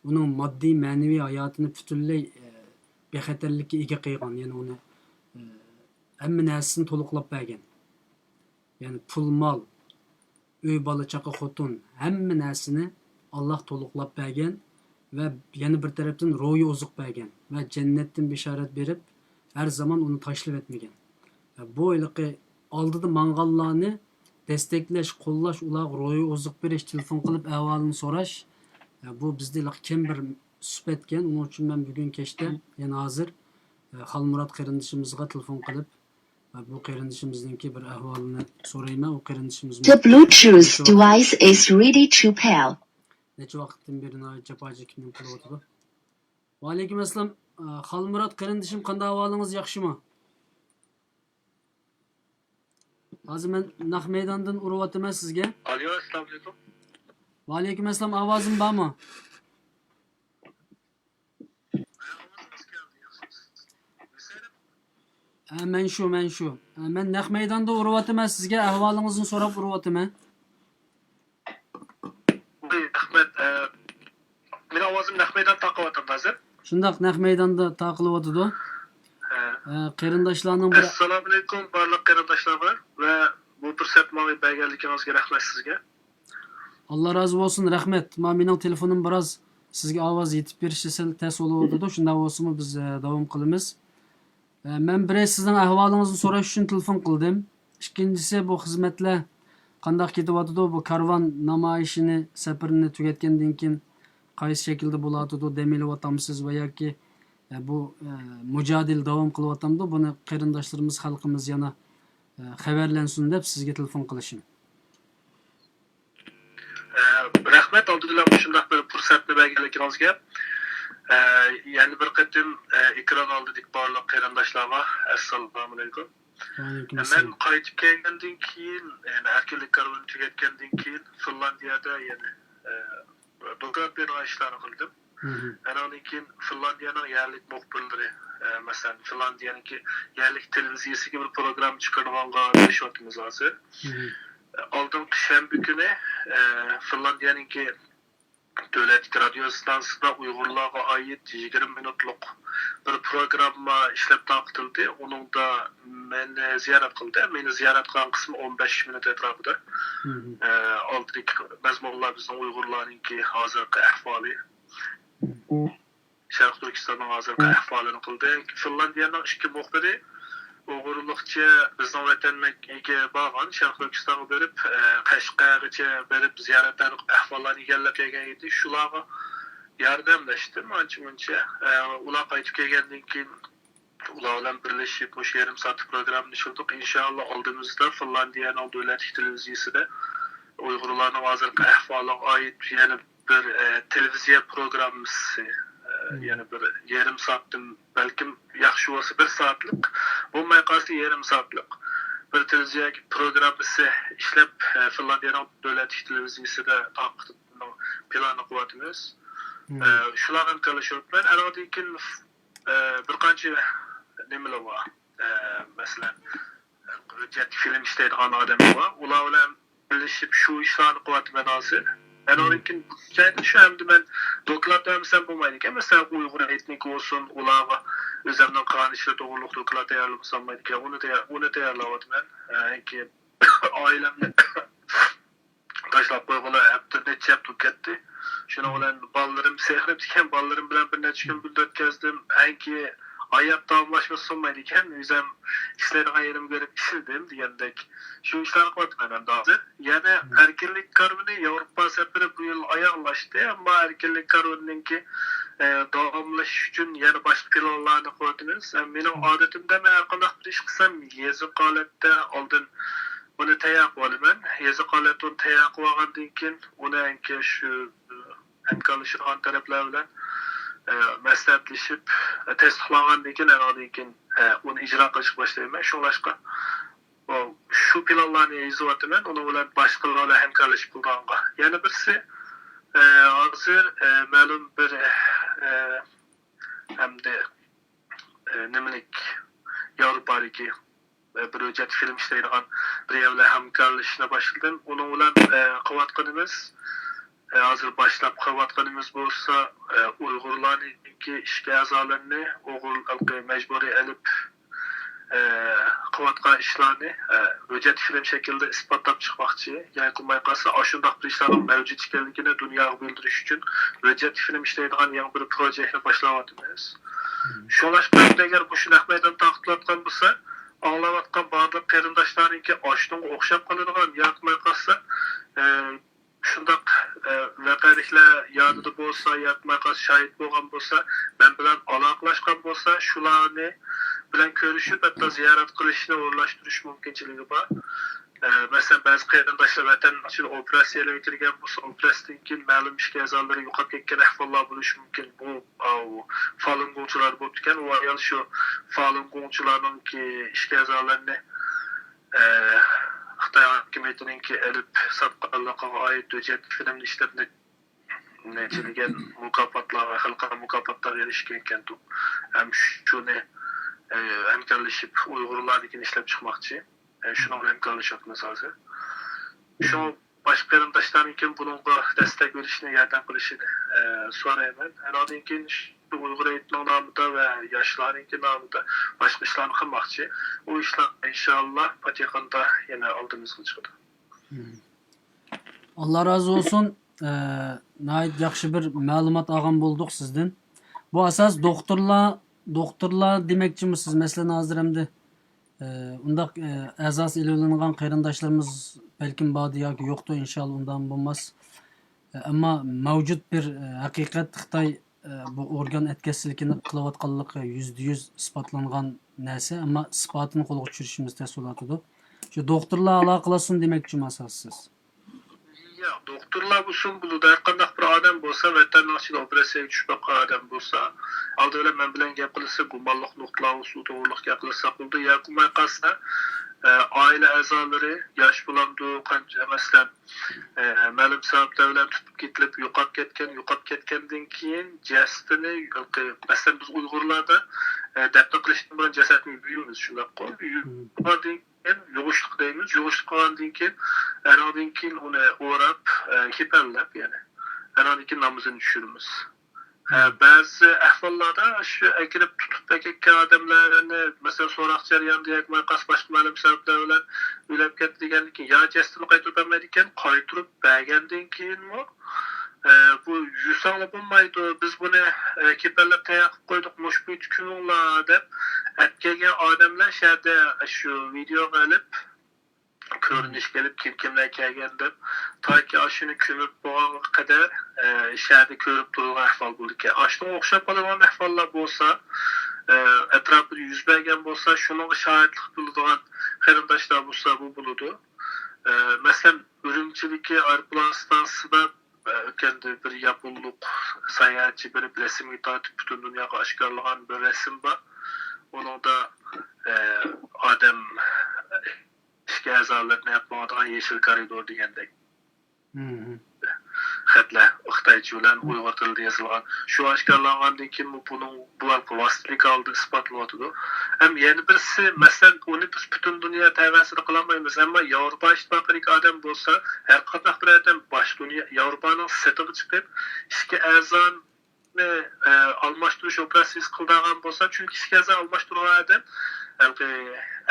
ئۇنىڭ ماددىي، مەنىۋى ھاياتىنى پۈتۈنلەي، ئە، بىخەتەرلىككە ئىگە قىلغان، يەنى ئۇنى، ئە، ھەممە نەرسىسىنى تولۇقلاپ بەرگەن. يەنى پۇل، مال، ئۆي، بالا، چاقا، خوتۇن، ھەممە نەرسىنى ئاللاھ تولۇقلاپ بەرگەن ۋە يەنە بىر تەرەپتىن روھىي ئوزۇق بەرگەن ۋە جەننەتتىن بېشارەت بېرىپ، ھەر زامان ئۇنى تاشلىۋەتمىگەن. بۇ ھېلىقى ئالدىدا ماڭغانلارنى دەستەكلەش، قوللاش، ئۇلارغا روھىي ئوزۇق بېرىش، تېلېفون قىلىپ ئەھۋالىنى سوراش، بۇ بىزدە ھېلىقى كەم بىر سۈپەتكەن. ئۇنىڭ ئۈچۈن مەن بۈگۈن كەچتە، يەنى ھازىر، خالمۇرات قېرىندىشىمىزغا تېلېفون قىلىپ، بۇ قېرىندىشىمىزنىڭكى بىر ئەھۋالىنى سورايمەن. ئۇ قېرىندىشىمىزمۇ The Bluetooth device is ready to pair. نەچچە ۋاقىتتىن بېرى ناھايىتى جاپا چېكىپ نېمە قىلىۋاتىدۇ. ۋەئەلەيكۇم ئەسسالام. ئە، خالمۇرات قېرىندىشىم، قانداق ئەھۋالىڭىز، ياخشىمۇ؟ ھازىر مەن نەق مەيداندىن ئۇرۇۋاتىمەن سىزگە. ئاليو، ئەسسالامۇئەلەيكۇم. ۋەئەلەيكۇم ئەسسالام، ئاۋازىم بارمۇ؟ ھە، مەن شۇ، مەن شۇ. ھە، مەن نەق مەيداندا ئۇرۇۋاتىمەن، سىزگە ئەھۋالىڭىزنى سوراپ ئۇرۇۋاتىمەن. رەھمەت. ئە، مېنىڭ ئاۋازىم نەق مەيداندا تارقىلىۋاتامدۇ ھازىر؟ شۇنداق، نەق مەيداندا تارقىلىۋاتىدۇ. ھە. ئە، قېرىنداشلارنىڭ بىر ئەسسالامۇئەلەيكۇم بارلىق قېرىنداشلارغا ۋە بۇ پۇرسەتنى ماڭا بەرگەنلىكىڭىزگە رەھمەت سىزگە. ئاللا رازى بولسۇن، رەھمەت. ما مېنىڭ تېلېفونۇم بىراز سىزگە ئاۋاز يېتىپ بېرىشى سەل تەس بولۇۋاتىدۇ. شۇنداق بولسىمۇ بىز، ئە، داۋام قىلىمىز. ئە، مەن بىرى سىزنىڭ ئەھۋالىڭىزنى سوراش ئۈچۈن تېلېفون قىلدىم. ئىككىنچىسى، بۇ خىزمەتلەر قانداق كېتىۋاتىدۇ؟ بۇ كارۋان نامايىشىنى، سەپىرىنى تۈگەتكەندىن كېيىن قايسى شەكىلدە بولۇۋاتىدۇ؟ دەم ئېلىۋاتامسىز ۋە ياكى، ئە، بۇ، ئە، مۇجادىلە داۋام قىلىۋاتامدۇ؟ بۇنى قېرىنداشلىرىمىز، خەلقىمىز يەنە، ئە، خەۋەرلەنسۇن دەپ سىزگە تېلېفون قىلىشىم. ئە، رەھمەت، ئالدى بىلەن مۇشۇنداق بىر پۇرسەتنى بەرگەنلىكىڭىزگە. ئە، يەنە بىر قېتىم، ئە، ئېكران ئالدىدىكى بارلىق قېرىنداشلارغا ئەسسالامۇئەلەيكۇم. ۋەئەلەيكۇم ئەسسالام. مەن قايتىپ كەلگەندىن كېيىن، يەنى ئەركىنلىك كارۋىنى تۈگەتكەندىن كېيىن، فىنلاندىيەدە يەنە، ئە، دوكلات بېرىدىغان ئىشلارنى قىلدىم. مم. ئانىڭدىن كېيىن فىنلاندىيەنىڭ يەرلىك مۇخبىرلىرى، ئە، مەسىلەن، فىنلاندىيەنىڭكى يەرلىك تېلېۋىزىيەسىگە بىر پروگرامما چىقىرىدىغانغا تىرىشىۋاتىمىز ھازىر. مم. ئالدىنقى شەنبە كۈنى، ئە، فىنلاندىيەنىڭكى دۆلەتلىك رادىيو ئىستانسىسىدا ئۇيغۇرلارغا ئائىت يىگىرمە مىنۇتلۇق بىر پروگرامما ئىشلەپ تارقىتىلدى. ئۇنىڭدا مېنى زىيارەت قىلدى. مېنى زىيارەت قىلغان قىسمى ئون بەش مىنۇت ئەتراپىدا. مم. ئە، ئالدىدىكى مەزمۇنلار بىزنىڭ ئۇيغۇرلارنىڭكى ھازىرقى ئەھۋالى. مم. شەرقىي تۈركىستاننىڭ ھازىرقى ئەھۋالىنى قىلدى. فىنلاندىيەنىڭ ئىككى مۇخبىرى ئوغرىلىقچە بىزنىڭ ۋەتەنگە بارغان، شەرقىي تۈركىستانغا بېرىپ، ئە، قەشقەرگىچە بېرىپ زىيارەتلەر، ئەھۋاللارنى ئىگىلەپ كەلگەن ئىدى. شۇلارغا ياردەملەشتىم ئانچە-مۇنچە. ئە، ئۇلار قايتىپ كەلگەندىن كېيىن ئۇلار بىلەن بىرلىشىپ مۇشۇ يېرىم سائەتلىك پروگراممىنى ئىشلىدۇق. ئىنشائاللا ئالدىمىزدا فىنلاندىيەنىڭ دۆلەتلىك تېلېۋىزىيىسىدە ئۇيغۇرلارنىڭ ھازىرقى ئەھۋالىغا ئائىت يەنە بىر، ئە، تېلېۋىزىيە پروگراممىسى، ئە، مم. يەنە بىر يېرىم سائەتتىن، بەلكىم ياخشى بولسا بىر سائەتلىك، بولماي قالسا يېرىم سائەتلىك. بىر تېلېۋىزىيە پروگراممىسى ئىشلەپ، ئە، فىنلاندىيەنىڭ دۆلەت تېلېۋىزىيەسىدە تارقىتىشنىڭ پىلانىنى قىلىۋاتىمىز. ئە، شۇلارغا ھەمكارلىشىۋاتىمەن. ئانىڭدىن كېيىن، ئە، بىر قانچە نېمىلەر بار. ئە، مەسىلەن، ھۆججەت فىلىم ئىشلەيدىغان ئادەملەر بار. ئۇلار بىلەن بىرلىشىپ شۇ ئىشلارنى قىلىۋاتىمەن ھازىر. ئانىڭدىن كېيىن شۇ ئەمدى مەن دوكلات بەرمىسەم بولمايدىكەن. مەسىلەن، ئۇيغۇر ھېيتنىڭكى بولسۇن، ئۇلارغا ئۆزۈمنىڭ قىلغان ئىشلىرى توغرۇلۇق دوكلات تەييارلىمىسام بولمايدىكەن. ئۇنى تەييار-، ئۇنى تەييارلاۋاتىمەن. ئە، كېيىن ئائىلەمنى تاشلاپ قويغىلى ھەپتە، نەچچە ھەپتە بولۇپ كەتتى. شۇنىڭ بىلەن بالىلىرىم سېغىنىپتىكەن، بالىلىرىم بىلەن بىر نەچچە كۈن بىللە ئۆتكەزدىم. ئەنكى ھايات داۋاملاشمىسا بولمايدىكەن، ئۆزۈم ئىشلەيدىغان يېرىمگە بېرىپ ئىشلىدىم دېگەندەك. شۇ ئىشلارنى قىلىۋاتىمەن ئەمدى ھازىر. يەنە ئەركىنلىك كارۋىنى ياۋروپا سەپىرى بۇ يىل ئاياغلاشتى، ئەمما ئەركىنلىك كارۋىنىڭكى، ئە، داۋاملىشىش ئۈچۈن يەنە باشقا پىلانلارنى قىلىۋاتىمىز. ئە، مېنىڭ ئادىتىمدە مەن ھەر قانداق بىر ئىش قىلسام، يېزىق ھالەتتە ئالدىن ئۇنى تەييار قىلىۋالىمەن. يېزىق ھالەتتە ئۇنى تەييار قىلىۋالغاندىن كېيىن، ئۇنى ئەنكى شۇ ھەمكارلىشىدىغان تەرەپلەر بىلەن، ئە، مەسلىھەتلىشىپ، تەستىقلانغاندىن كېيىن، ئانىڭدىن كېيىن، ئە، ئۇنى ئىجرا قىلىشقا باشلايمەن. شۇڭلاشقا، ئۇ، شۇ پىلانلارنى يېزىۋاتىمەن. ئۇنىڭ بىلەن باشقىلار بىلەن ھەمكارلىشىپ قىلىدىغانغا. يەنە بىرسى، ئە، ھازىر، ئە، مەلۇم بىر، ئە، ئەمدى، ئە، نېمىلىك، ياۋروپادىكى، ئە، بىر ھۆججەت فىلىم ئىشلەيدىغان بىر يەر بىلەن ھەمكارلىشىشنى باشلىدىم. ئۇنىڭ بىلەن، ئە، قىلىۋاتقىنىمىز، ئە، ھازىر باشلاپ قىلىۋاتقىنىمىز بولسا، ئە، ئۇيغۇرلارنىڭكى ئىچكى ئەزالىرىنى ئوغۇل-، مەجبۇرىي ئېلىپ، ئە، قىلىۋاتقان ئىشلارنى، ئە، ھۆججەت فىلىم شەكلىدە ئىسپاتلاپ چىقماقچى. ياكى بولماي قالسا، ئاشۇنداق بىر ئىشلارنىڭ مەۋجۇت ئىكەنلىكىنى دۇنياغا بىلدۈرۈش ئۈچۈن ھۆججەت فىلىم ئىشلەيدىغان يېڭى بىر پروژېكتنى باشلاۋاتىمىز. شۇڭلاشقا، ئەگەر مۇشۇ نەق مەيدان تارقىتىلىۋاتقان بولسا، ئاڭلاۋاتقان بارلىق قېرىنداشلارنىڭكى ئاشۇنىڭغا ئوخشاپ قالىدىغان ياكى بولماي قالسا، ئە، شۇنداق، ئە، ۋەقەلىكلەر يادىدا بولسا ياكى بولماي قالسا شاھىت بولغان بولسا، مەن بىلەن ئالاقىلاشقان بولسا، شۇلارنى بىلەن كۆرۈشۈپ، ھەتتا زىيارەت قىلىشنى ئورۇنلاشتۇرۇش مۇمكىنچىلىكى بار. ئە، مەسىلەن، بەزى قېرىنداشلار ۋەتەننىڭ ئىچىدە ئوپېراتسىيەلەرگە كىرگەن بولسا، ئوپېراتسىيەدىن كېيىن مەلۇم ئىچكى ئەزالىرى يوقاپ كەتكەن ئەھۋاللار بولۇشى مۇمكىن. بۇ، ئاۋۇ، فالۇنگوڭچىلار بولۇپتىكەن. ئۇ ئايال شۇ فالۇنگوڭچىلارنىڭكى ئىچكى ئەزالىرىنى، ئە، خىتاي ھاكىمىيىتىنىڭكى ئېلىپ ساتقانلىقىغا ئائىت ھۆججەت فىلىمنى ئىشلەپ نەچچىلىگەن مۇكاپاتلارغا، خەلقئارا مۇكاپاتلارغا ئېرىشكەن ئىكەنتۇق. ھەم شۇنى، ئە، ھەمكارلىشىپ ئۇيغۇرلاردىكىنى ئىشلەپ چىقماقچى. ئە، شۇنىڭ بىلەن ھەمكارلىشىۋاتىمىز ھازىر. شۇ باشقا قېرىنداشلارنىڭكى بۇنىڭغا دەستەك بېرىشىنى، ياردەم قىلىشىنى، ئە، سورايمەن. ئانىڭدىن كېيىن شۇ ئۇيغۇر ھېيتنىڭ نامىدا ۋە ياشلارنىڭكى نامىدا باشقا ئىشلارنى قىلماقچى. ئۇ ئىشلار ئىنشاللا پات يېقىندا يەنە ئالدىمىزغا چىقىدۇ. ئاللا رازى بولسۇن. ئە، ناھايىتى ياخشى بىر مەلۇمات ئالغان بولدۇق سىزدىن. بۇ ئاساس دوختۇرلار، دوختۇرلار دېمەكچىمۇ سىز؟ مەسىلەن، ھازىر ئەمدى، ئە، ئۇنداق، ئە، ئەزاسى ئېلىۋېلىنغان قېرىنداشلىرىمىز بەلكىم باردۇ ياكى يوقتۇ، ئىنشاللا ئۇنداق بولماس. ئە، ئەمما مەۋجۇت بىر، ئە، ھەقىقەت، خىتاي، ئە، بۇ ئورگان ئەتكەسچىلىكىنى قىلىۋاتقانلىقى يۈزدە يۈز ئىسپاتلانغان نەرسە، ئەمما ئىسپاتىنى قولغا چۈشۈرۈشىمىز تەس بولۇۋاتىدۇ. شۇ دوختۇرلار ئالاقىلاشسۇن دېمەكچىمۇ ئاساسىي سىز؟ ياق، دوختۇرلار بولسۇن بولىدۇ، ھەر قانداق بىر ئادەم بولسا، ۋەتەننىڭ ئىچىدە ئوپېراتسىيەگە چۈشۈپ باققان ئادەم بولسا، ئالدى بىلەن مەن بىلەن گەپ قىلسا، گۇمانلىق نۇقتىلار بولسا، ئۇ توغرىلىق گەپ قىلساق بولىدۇ. ياكى بولماي قالسا، ئە، ئائىلە ئەزالىرى، ياش بولامدۇ، قانچە، مەسىلەن، ئە، مەلۇم سەۋەبلەر بىلەن تۇتۇپ كېتىلىپ يوقاپ كەتكەن، يوقاپ كەتكەندىن كېيىن جەسىتىنى، مەسىلەن، بىز ئۇيغۇرلاردا، ئە، دەپنە قىلىشتىن بۇرۇن جەسەتنى يۇيىمىز، شۇنداققۇ؟ يۇيۇپ بولغاندىن كېيىن يۇغۇشلۇق دەيمىز. يۇغۇشلۇق قىلغاندىن كېيىن، ئانىڭدىن كېيىن ئۇنى ئوراپ، ئە، كېپەنلەپ، يەنى ئانىڭدىن كېيىن نامىزىنى چۈشۈرىمىز. ئە، بەزى ئەھۋاللاردا شۇ ئەكىرىپ تۇتۇپ ئەكەتكەن ئادەملەرنى، مەسىلەن، سوراق جەريانىدا ياكى باشقا مەلۇم سەۋەبلەر بىلەن ئۆلۈپ كەتتى دېگەندىن كېيىن، يا جەسىتىنى قايتۇرۇپ بەرمەيدىكەن، قايتۇرۇپ بەرگەندىن كېيىنمۇ، ئە، بۇ يۇساڭلار بولمايدۇ، بىز بۇنى، ئە، كېپەنلەپ تەييار قىلىپ قويدۇق، مۇشۇ بويىچە كۆمۈڭلار دەپ ئەپ كەلگەن ئادەملەر شۇ يەردە شۇ ۋىدېئوغا ئېلىپ، كۆرۈنۈشكە ئېلىپ، كىم كىملەر كەلگەن دەپ، تاكى ئاشۇنى كۆمۈپ بولغانغا قەدەر، ئە، شەھەردە كۆرۈپ تۇرىدىغان ئەھۋال بولىدىكەن. ئاشۇنىڭغا ئوخشاپ قالىدىغان ئەھۋاللار بولسا، ئە، ئەتراپىدا يۈز بەرگەن بولسا، شۇنىڭغا شاھىتلىق بولىدىغان قېرىنداشلار بولسا، بۇ بولىدۇ. ئە، مەسىلەن، ئۈرۈمچىدىكى ئايروپىلان ئىستانسىسىدا، ئە، ئۆتكەندە بىر ياپونلۇق ساياھەتچى بېرىپ رەسىمگە تارتىپ، پۈتۈن دۇنياغا ئاشكارىلىغان بىر رەسىم بار. ئۇنىڭدا، ئە، ئادەم ئىچكى ئەزالىرىنى ئېلىپ ماڭىدىغان يېشىل كارىدور دېگەندەك خەتلەر خىتايچە بىلەن ئۇيغۇر تىلىدا يېزىلغان. شۇ ئاشكارىلانغاندىن كېيىن بۇنىڭ، بۇ ھالقا ۋاسىتىلىك ھالدا ئىسپاتلىنىۋاتىدۇ. ھەم يەنە بىرسى، مەسىلەن، ئۇنى بىز پۈتۈن دۇنيا تەۋەسىدە قىلالمايمىز، ئەمما ياۋروپا ئىتتىپاقىدىكى ئادەم بولسا، ھەر قانداق بىر ئادەم باش دۇنيا، ياۋروپانىڭ سىرتىغا چىقىپ، ئىچكى ئەزا ئە، ئالماشتۇرۇش ئوپېراتسىيىسى قىلىدىغان بولسا، چۈنكى ئىچكى ئەزا ئالماشتۇرغان ئادەم ھېلىقى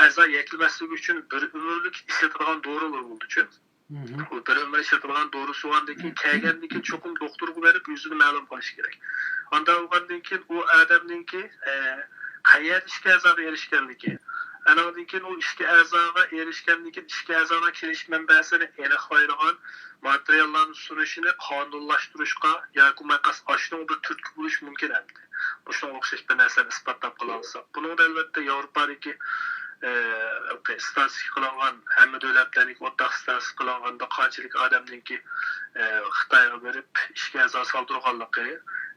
ئەزا يەكلىمەسلىكى ئۈچۈن بىر ئۆمۈرلۈك ئىشلىتىدىغان دورىلار بولىدۇچۇ. بۇ بىر ئۆمۈر ئىشلىتىدىغان دورىسى بولغاندىن كېيىن، كەلگەندىن كېيىن چوقۇم دوختۇرغا بېرىپ، ئۆزىنى مەلۇم قىلىشى كېرەك. ئانداق بولغاندىن كېيىن ئۇ ئادەمنىڭكى، ئە، قەيەردە ئىچكى ئەزاغا ئېرىشكەنلىكى، ئانىڭدىن كېيىن ئۇ ئىچكى ئەزاغا ئېرىشكەندىن كېيىن ئىچكى ئەزانىڭ كېلىش مەنبەسىنى ئېنىقلايدىغان ماتېرىياللارنى سۇنۇشىنى قانۇنلاشتۇرۇشقا ياكى بولماي قالسا ئاشۇنىڭغا بىر تۈرتكە بولۇش مۇمكىن ئەمدى. مۇشۇنىڭغا ئوخشاش بىر نەرسىلەرنى ئىسپاتلاپ قالالىساق. بۇنىڭدا ئەلۋەتتە ياۋروپادىكى، ئە، ئىستاتىستىكا قىلىنغان، ھەممە دۆلەتلەرنىڭكى ئورتاق ئىستاتىستىكا قىلىنغاندا قانچىلىك ئادەمنىڭكى، ئە، خىتايغا بېرىپ ئىچكى ئەزا سالدۇرغانلىقى،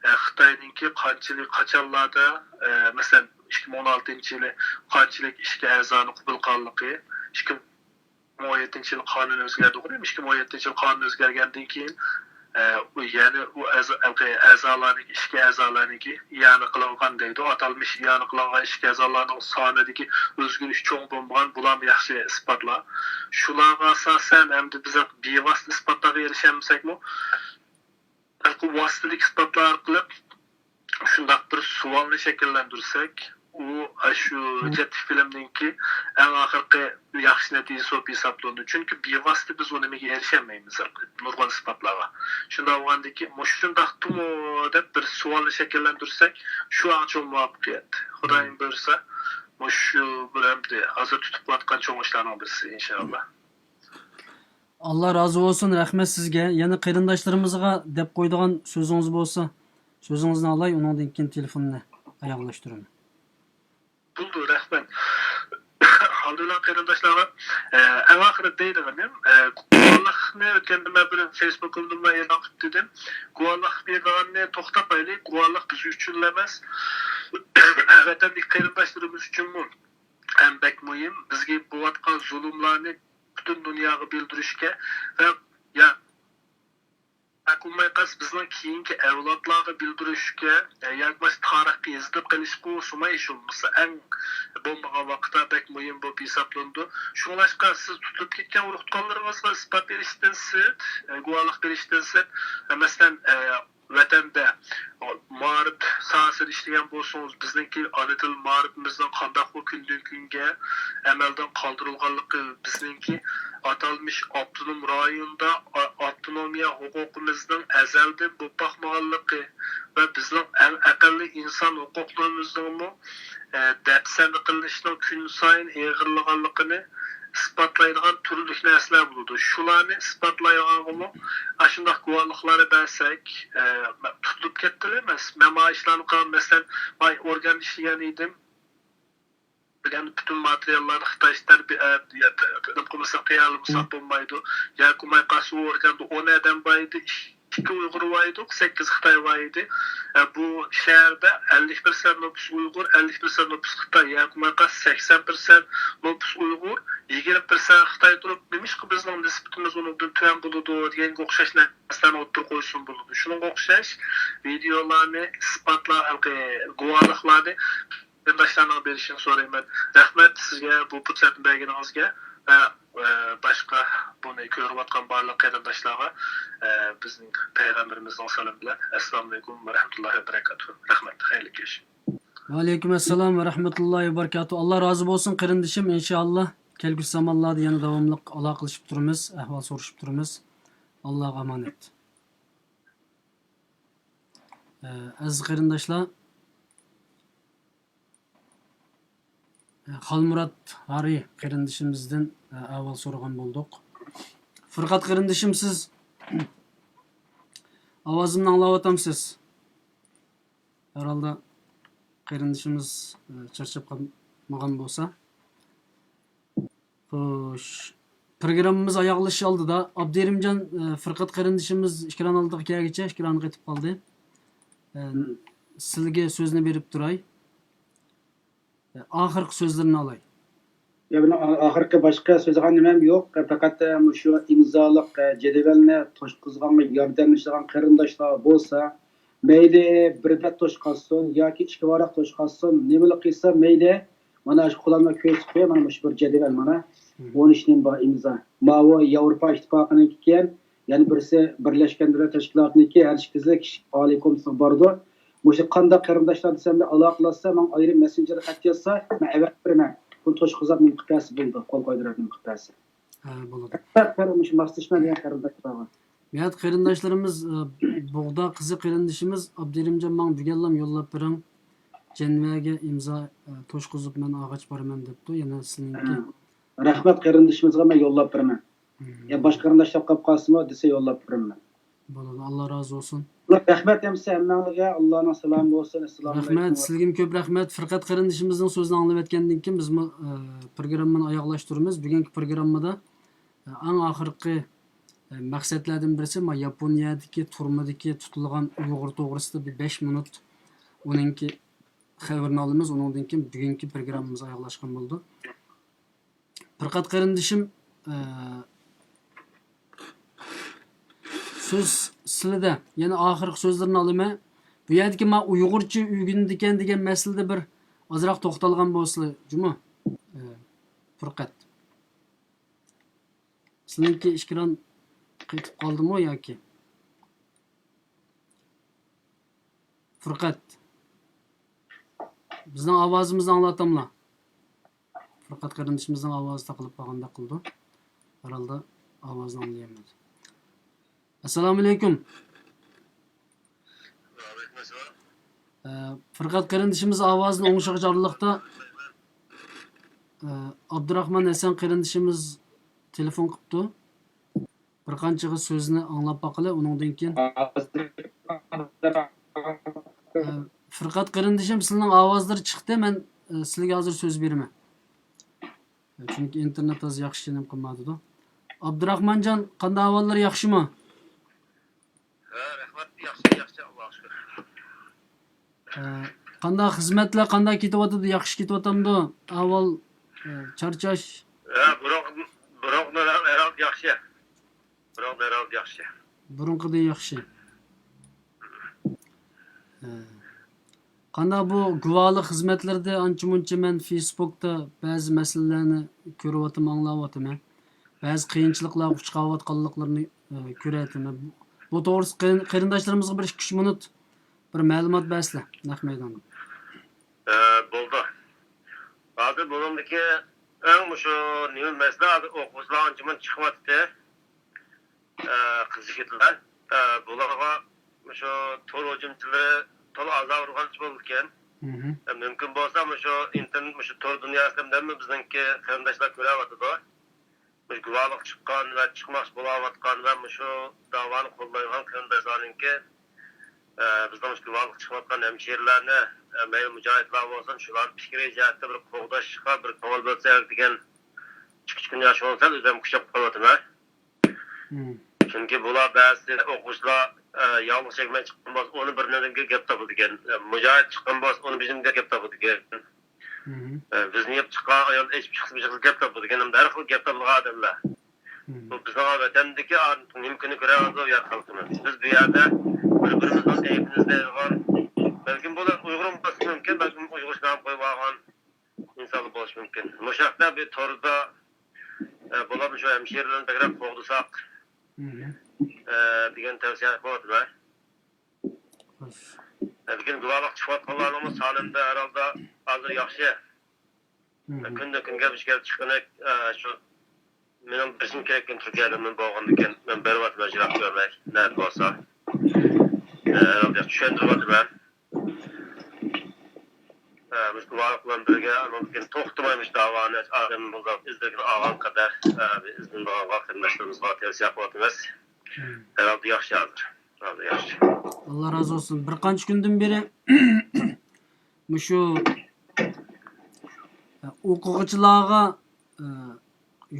ئە، خىتاينىڭكى قانچىلىك، قاچانلاردا، ئە، مەسىلەن، ئىككى مىڭ ئون ئالتىنچى يىلى قانچىلىك ئىچكى ئەزانى قوبۇل قىلغانلىقى، ئىككى ئىككى مىڭ ئون يەتتىنچى يىل قانۇن ئۆزگەردى، ئىككى مىڭ ئون يەتتىنچى يىل قانۇن ئۆزگەرگەندىن كېيىن، ئە، ئۇ يەنە ئۇ ئەزا-، ئەزالارنىڭكى، ئىچكى ئەزالارنىڭكى ئىئانە قىلىنغان دەيدۇ. ئاتالمىش ئىئانە قىلىنغان ئىچكى ئەزالارنىڭ سانىدىكى ئۆزگىرىش چوڭ بولمىغان، بۇلارمۇ ياخشى ئىسپاتلار. شۇلارغا ئاساسەن، ئەمدى بىز بىۋاسىتە ئىسپاتلارغا ئېرىشەلمىسەكمۇ، ھېلىقى ۋاسىتىلىك ئىسپاتلار ئارقىلىق شۇنداق بىر سوئالنى شەكىللەندۈرسەك، ئۇ ئاشۇ ھۆججەتلىك فىلىمنىڭكى ئەڭ ئاخىرقى ياخشى نەتىجىسى بولۇپ ھېسابلىنىدۇ. چۈنكى بىۋاسىتە بىز ئۇ نېمىگە ئېرىشەلمەيمىز، نۇرغۇن ئىسپاتلارغا. شۇنداق بولغاندىكىن، مۇشۇنداقتىمۇ دەپ بىر سوئالنى شەكىللەندۈرسەك، شۇ ئەڭ چوڭ مۇۋەپپەقىيەت. خۇدايىم بۇيرۇسا، مۇشۇ بىر ئەمدى ھازىر تۇتۇپ قىلىۋاتقان چوڭ ئىشلارنىڭ بىرسى، ئىنشائاللا. ئاللا رازى بولسۇن، رەھمەت سىزگە. يەنە قېرىنداشلىرىمىزغا دەپ قويىدىغان سۆزىڭىز بولسا، سۆزىڭىزنى ئالاي، ئۇنىڭدىن كېيىن تېلېفوننى ئاياغلاشتۇرىمەن. بولدى، رەھمەت. ئالدى بىلەن قېرىنداشلارغا، ئە، ئەڭ ئاخىرى دەيدىغىنىم، ئە، گۇۋاھلىقنى ئۆتكەندە مەن بىر فېيسبۇكۇمدىمۇ ئېلان قىلىپ دېدىم. گۇۋاھلىق بېرىدىغاننى توختىتايلى، گۇۋاھلىق بىز ئۈچۈنلا ئەمەس، ۋەتەندىكى قېرىنداشلىرىمىز ئۈچۈنمۇ ھەم بەك مۇھىم. بىزگە بولۇۋاتقان زۇلۇملارنى پۈتۈن دۇنياغا بىلدۈرۈشكە ۋە يا ياكى بولماي قالسا بىزنىڭ كېيىنكى ئەۋلادلارغا بىلدۈرۈشكە، ياكى بولمىسا تارىخقا يېزىلىپ قېلىشقا ئوخشىماي، ھېچ بولمىسا ئەڭ بولمىغان ۋاقىتتا بەك مۇھىم بولۇپ ھېسابلىنىدۇ. شۇڭلاشقا سىز تۇتۇلۇپ كەتكەن ئۇرۇق-تۇغقانلىرىڭىزغا ئىسپات بېرىشتىن سىرت، گۇۋاھلىق بېرىشتىن سىرت، مەسىلەن، ۋەتەندە مائارىپ ساھەسىدە ئىشلىگەن بولسىڭىز، بىزنىڭكى ئانا تىل مائارىپىمىزنىڭ قانداقمۇ كۈندىن كۈنگە ئەمەلدىن قالدۇرۇلغانلىقى، بىزنىڭكى ئاتالمىش ئاپتونوم رايوندا ئا-، ئاپتونومىيە ھوقۇقىمىزنىڭ ئەزەلدىن بولۇپ باقمىغانلىقى ۋە بىزنىڭ ئەڭ ئەقەللىي ئىنسان ھوقۇقلىرىمىزنىڭمۇ، ئە، دەپسەندە قىلىنىشىنىڭ كۈنسايىن ئېغىرلىغانلىقىنى ئىسپاتلايدىغان تۈرلۈك نەرسىلەر بولىدۇ. شۇلارنى ئىسپاتلايدىغانغىمۇ ئاشۇنداق گۇۋاھلىقلارنى بەرسەك، ئە، تۇتۇلۇپ كەتتىلە ئەمەس. مەن مانا ئىشلارنى قىلغان، مەسىلەن، مانا ئورگاندا ئىشلىگەن ئىدىم. بىلگەن پۈتۈن ماتېرىياللارنى خىتاي تەربىيە، نېمە قىلمىساق، تەييارلىمىساق بولمايدۇ. ياكى بولماي قالسا، ئۇ ئورگاندا ئون ئادەم بار ئىدى، ئىككى ئۇيغۇر بار ئىدى، سەككىز خىتاي بار ئىدى. ئە، بۇ شەھەردە ئەللىك پىرسەنت نوپۇس ئۇيغۇر، ئەللىك پىرسەنت نوپۇس خىتاي، ياكى بولماي قالسا، سەكسەن پىرسەنت نوپۇس ئۇيغۇر، يىگىرمە پىرسەنت خىتاي تۇرۇپ، نېمىشقا بىزنىڭ نىسبىتىمىز ئۇنىڭدىن تۆۋەن بولىدۇ دېگەنگە ئوخشاش نەرسىلەرنى ئوتتۇرىغا قويسىمۇ بولىدۇ. شۇنىڭغا ئوخشاش ۋىدېئولارنى، ئىسپاتلار، ھېلىقى گۇۋاھلىقلارنى قېرىنداشلارنىڭ بېرىشىنى سورايمەن. رەھمەت سىزگە بۇ پۇرسەتنى بەرگىنىڭىزگە ۋە، ئە، باشقا بۇنى كۆرۈۋاتقان بارلىق قېرىنداشلارغا، ئە، بىزنىڭ پەيغەمبىرىمىزنىڭ سالىمى بىلەن، ئەسسالامۇئەلەيكۇم ۋە رەھمەتۇللاھى ۋە بەرەكاتۇھ. رەھمەت، خەيرلىك كەچ. ۋەئەلەيكۇم ئەسسالام ۋە رەھمەتۇللاھى ۋە بەرىكاتۇھ. ئاللا رازى بولسۇن، قېرىندىشىم. ئىنشائاللا، كەلگۈسى زامانلاردا يەنە داۋاملىق ئالاقىلىشىپ تۇرىمىز، ئەھۋال سورىشىپ تۇرىمىز. ئاللاغا ئامانەت. ئە، ئەزىز قېرىنداشلار، خالمۇرات ھارى قېرىندىشىمىزدىن ئەھۋال سورىغان بولدۇق. فۇرقەت قېرىندىشىم، سىز ئاۋازىمنى ئاڭلاۋاتامسىز؟ ھەرھالدا قېرىندىشىمىز چارچاپ قالمىغان بولسا. خوش. پروگراممىمىز ئاياغلىشىش ئالدىدا، ئابدۇرېھىمجان، ئە، فۇرقەت قېرىندىشىمىز ئېكران ئالدىغا كەلگۈچە ئېكرانغا ئۆتۈپ قالدى. ئە، سىلىگە سۆزنى بېرىپ تۇراي. ئە، ئاخىرقى سۆزلىرىنى ئالاي. يا، بۇنىڭ ئاخىرقى باشقا سۆزلىگەن نېمەم يوق. پەقەت مۇشۇ ئىمزالىق جەدۋەلنى توشقۇزغانغا ياردەملىشىدىغان قېرىنداشلار بولسا، مەيلى بىر بەت توشقازسۇن ياكى ئىككى ۋاراق توشقازسۇن، نېمىلا قىلسا مەيلى. مانا شۇ قولۇمدا كۆرسىتىپ قوياي، مانا مۇشۇ بىر جەدۋەل، مانا ئون ئۈچ نېمە بار ئىمزا. ماۋۇ ياۋروپا ئىتتىپاقىنىڭكى ئىكەن، يەنە بىرسى بىرلەشكەن دۆلەت تەشكىلاتىنىڭكى، ھەر ئىككىسى كىشىلىك ئالىي كومىتېتىغا بارىدۇ. مۇشۇ قانداق قېرىنداشلار دېسەمدە ئالاقىلاشسا، ماڭا ئايرىم مەسسېنجېرغا خەت يازسا، مەن ئەۋەتىپ بېرىمەن. بۇنى توشقۇزۇپ نېمە قىلىپ بەرسە بولىدۇ، قول قويدۇرۇپ نېمە قىلىپ بەرسە. ھە، بولىدۇ. مۇشۇ ماسلىشىمەن دېگەن قېرىنداشلارغا. نىھايەت قېرىنداشلىرىمىز، ئە، بۇغدا قىزى قېرىندىشىمىز ئابدۇرېھىمجان ماڭا بۈگۈنلام يوللاپ بېرىڭ. جەنۋەگە ئىمزا، ئە، توشقۇزۇپ مەن ئالغاچ بارىمەن دەپتۇ. يەنە سىلىڭكى. ھە. رەھمەت قېرىندىشىمىزغا مەن يوللاپ بېرىمەن. مم. يا باشقا قېرىنداشلار قاپ قالسىمۇ دېسە يوللاپ بېرىمەن. بولىدۇ، ئاللا رازى بولسۇن. رەھمەت ئەمىسە ھەممەڭلارغا، ئاللانىڭ سالامى بولسۇن. ئەسسالامۇ رەھمەت، ئەلەيكۇم. سىلىگىمۇ كۆپ رەھمەت. پۇرقەت قېرىندىشىمىزنىڭ سۆزىنى ئاڭلىۋەتكەندىن كېيىن بىزمۇ، ئە، پروگراممىنى ئاياغلاشتۇرىمىز. بۈگۈنكى پروگراممىدا، ئە، ئەڭ ئاخىرقى، ئە، مەقسەتلەردىن بىرسى، ما، ياپونىيەدىكى تۈرمىدىكى تۇتۇلغان ئۇيغۇر توغرىسىدا بىر بەش مىنۇت، ئۇنىڭكى خەۋىرىنى ئالىمىز. ئۇنىڭدىن كېيىن بۈگۈنكى پروگراممىمىز ئاياغلاشقان بولىدۇ. پۇرقەت قېرىندىشىم، ئە، سۆز سىلىدە. يەنە ئاخىرقى سۆزلىرىنى ئالىمەن. بۇ يەردىكى ما ئۇيغۇرچە ئۆگىنىدىكەن دېگەن مەسىلىدە بىر ئازراق توختالغان بولسىلا، جۇمۇ. ئە، پۇرقەت. سىلىنىڭكى ئېكران قېتىپ قالدىمۇ ياكى؟ پۇرقەت. بىزنىڭ ئاۋازىمىزنى ئاڭلاتاملا؟ پۇرقەت قېرىندىشىمىزنىڭ ئاۋازى تاقىلىپ قالغاندەك قىلىدۇ. ھەرھالدا ئاۋازىنى ئاڭلىيالمىدى. ئەسسالامۇئەلەيكۇم. ۋەئەلەيكۇم ئەسسالام. ئە، پۇرقەت قېرىندىشىمىز ئاۋازىنى ئوڭشىغۇچى ئارىلىقتا، ئە، ئابدۇراخمان ھەسەن قېرىندىشىمىز تېلېفون قىپتۇ. بىر قانچىغا سۆزنى ئاڭلاپ باقىلى، ئۇنىڭدىن كېيىن. ئە، پۇرقەت قېرىندىشىم، سىلىنىڭ ئاۋازلىرى چىقتى، مەن، ئە، سىلىگە ھازىر سۆز بېرىمەن. چۈنكى ئىنتېرنېت ھازىر ياخشى نېمە قىلمايۋاتىدۇ. ئابدۇراخمانجان، قانداق ئەھۋاللار، ياخشىمۇ؟ ھە، رەھمەت، ياخشى، ياخشى، ئاللاغا شۈكۈر. ھە، قانداق خىزمەتلەر، قانداق كېتىۋاتىدۇ، ياخشى كېتىۋاتامدۇ؟ ئەھۋال، ھە، چارچاش؟ ھە، بۇرۇن، بۇرۇنقىدىن ھەرھالدا ياخشى. بۇرۇنقىدىن ھەرھالدا ياخشى. بۇرۇنقىدىن ياخشى. ھە. قانداق بۇ گۇۋاھلىق خىزمەتلىرىدە ئانچە-مۇنچە مەن فېيسبۇكتا بەزى مەسىلىلەرنى كۆرۈۋاتىمەن، ئاڭلاۋاتىمەن. بەزى قىيىنچىلىقلارغا ئۇچراۋاتقانلىقلىرىنى، ئە، كۆرەتىمەن. بۇ توغرىسىدا قېرىن-، قېرىنداشلىرىمىزغا بىر ئىككى ئۈچ مىنۇت بىر مەلۇمات بەرسىلە، نەق مەيداندا. ئە، بولدى. ھازىر بۇنىڭدىكى ئەڭ مۇشۇ نېمە مەسىلە، ھازىر ئوقۇغۇچىلار ئانچە-مۇنچە چىقىۋاتىدۇ. ئە، قىزىق گەپلەر. ئە، بۇلارغا مۇشۇ تور ھۇجۇمچىلىرى تولا ئازار ئۇرغانچە بولىدىكەن. مھم. ئە، مۇمكىن بولسا مۇشۇ ئىنتېرنېت، مۇشۇ تور دۇنياسىدا ھەممە بىزنىڭكى قېرىنداشلار كۆرۈۋاتىدۇ. مۇشۇ گۇۋاھلىق چىققان ۋە چىقماقچى بولاۋاتقان ۋە مۇشۇ داۋانى قوللايدىغان قېرىنداشلارنىڭكى، ئە، بىزنىڭ مۇشۇ گۇۋاھلىق چىقىۋاتقان ھەمشىرىلەرنى، ئە، مەيلى مۇجاھىدلار بولسۇن، شۇلارنى پىكرىي جەھەتتە بىر قوغداشقا بىر كۆڭۈل بۆلسەك دېگەن چىقىچ كۈن ياخشى بولسا، ئۆزۈم كۈچەپ قالىۋاتىمەن. مم. چۈنكى بۇلار بەزىسى ئوقۇغۇچىلار، ئە، ياغلىق چەكمەي چىققان بولسا، ئۇنى بىر نېمىگە گەپ تاپىدىكەن. ئە، مۇجاھىد چىققان بولسا، ئۇنى بىر نېمىگە گەپ تاپىدىكەن. مم. ئە، بىزنى يەپ چىققان ئايال ئېچىپ چىقسا، بىر گەپ تاپىدىكەن. ھەر خىل گەپ تاپىدىغان ئادەملەر. مم. بۇ بىزنىڭ ۋەتەندىكى ئا-، نېمە كۈنى كۆرەۋاتىدۇ يا خەلقىمىز. بىز بۇ يەردە بىر-بىرىمىزنىڭ ئەيىبىنى ئىزدەيدىغان، بەلكىم بۇلار ئۇيغۇرمۇ بولۇشى مۇمكىن، بەلكىم ئۇيغۇرچە نام قويۇۋالغان ئىنسانلار بولۇشى مۇمكىن. مۇشۇ ھەقتە بىر توردا، ئە، بولۇپ شۇ ھەمشىرىلەرنى بەكرەك قوغدىساق، مم. ئە، دېگەن تەۋسىيە قىلىۋاتىمەن. خوش. ئە، بۈگۈن گۇۋاھلىق چىقىۋاتقانلارنىڭمۇ سانىدا ھەرھالدا ھازىر ياخشى. مم. كۈندىن كۈنگە بىر كېلىپ چىققىنى، ئە، شۇ مېنىڭ بېرىشىم كېرەك ئىكەن، تۈركىيەدىن بولغاندىكىن، مەن بېرىۋاتىمەن، يىراق كۆرمەي، نەدە بولسا. ئە، چۈشەندۈرۈۋاتىمەن. ئە، مۇشۇ گۇۋاھلىق بىلەن بىرگە، ئاندىن كېيىن توختىماي مۇشۇ داۋانى ئادەم بولسا ئىزدىن ئالغان قەدەر، ئە، بىر ئىزدىنىدىغانغا قېرىنداشلىرىمىزغا تەۋسىيە قىلىۋاتىمىز. مم. ھەرھالدا ياخشى ھازىر. ھازىر ياخشى. ئاللا رازى بولسۇن. بىر قانچە كۈندىن بېرى مۇشۇ، ئە، ئوقۇغۇچىلارغا، ئە،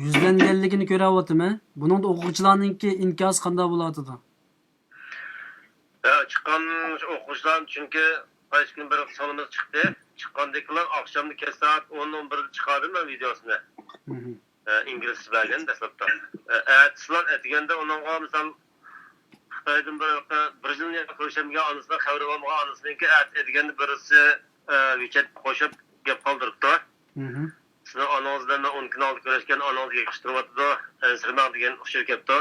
يۈزلەنگەنلىكىنى كۆرۈۋاتىمەن. بۇنىڭدا ئوقۇغۇچىلارنىڭكى ئىنكاسى قانداق بولۇۋاتىدۇ؟ ھە، چىققان ئوقۇغۇچىلار، چۈنكى قايسى كۈنى بىر سانىمىز چىقتى. چىققاندىكىلا ئاخشامدا كەچ سائەت ئون، ئون بىردە چىقاردىم مەن ۋىدېئوسىنى. ئە، ئىنگلىزچە بەرگەن دەسلەپتە. ئە، ئەتىسىلا ئەتىگەندە ئۇنىڭغا مىسال خىتايدىن بىر، بىر يىل يەنە كۆرۈشەلمىگەن ئانىسىنىڭ خەۋىرى بولمىغان ئانىسىنىڭكى ئەتە ئەتىگەندە بىرسى، ئە، ۋېچەتكە قوشۇپ گەپ قالدۇرۇپتۇ. سىزنىڭ ئانىڭىز بىلەن مەن ئون كۈن ئالدى كۆرۈشكەن ئانىڭىز ياخشى تۇرۇۋاتىدۇ، ئەنسىرىمەڭ دېگەن ئۇچۇر كەپتۇ.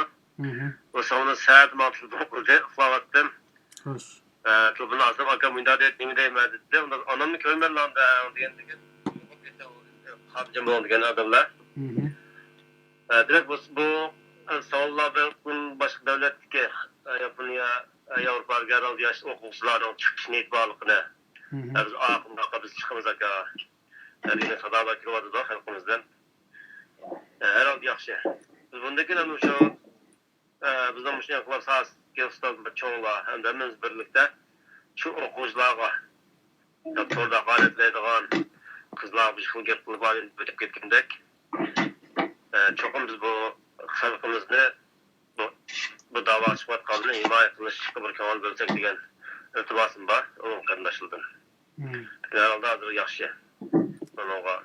ئۇ ساڭا سەھەر ماڭا تېلېفون قىلدى، ئۇخلاۋاتتىم. ئە، تېلېفوننى ئالسام، ئاكام مۇنداق دەيدۇ، نېمە دەيمەن دېدى. ئۇندا ئانامنى كۆرمەيمەن ئاندا دېگەندىكىن، خاتىرجەم بولۇڭ دېگەن ئادەملەر. ئە، دېمەك، بۇ، بۇ، ئە، سوئاللار بىر باشقا دۆلەتتىكى، ئە، ياپونىيە، ئە، ياۋروپادىكى ھەر ھالدا ياش ئوقۇغۇچىلارنىڭ چىقىشىنى ئېيتىپ بارلىقىنى. ئە، بىز ئاخىرىدا بىز چىقىمىز ئاكا. دېگەن سادالار كېلىۋاتىدۇ خەلقىمىزدىن. ئە، ھەر ھالدا ياخشى. بىز بۇندىن كېيىن ھەم شۇ، ئە، بىزنىڭ مۇشۇ ئىنقىلاب ساھەسىدىكى ئۇستازلار، چوڭلار ھەمدە ھەممىمىز بىرلىكتە شۇ ئوقۇغۇچىلارغا، تورداق ھالەتلەيدىغان قىزلارغا بىر خىل گەپ قىلىپ ئۆتۈپ كەتكەندەك، ئە، چوقۇم بىز بۇ خەلقىمىزنى بۇ، بۇ داۋاغا چىقىۋاتقانلىرىنى ھىمايە قىلىشقا بىر كۆڭۈل بۆلسەك دېگەن ئىلتىماسىم بار ئۇيغۇر قېرىنداشلاردىن. ھەر ھالدا ھازىر ياخشى. بۇنىڭغا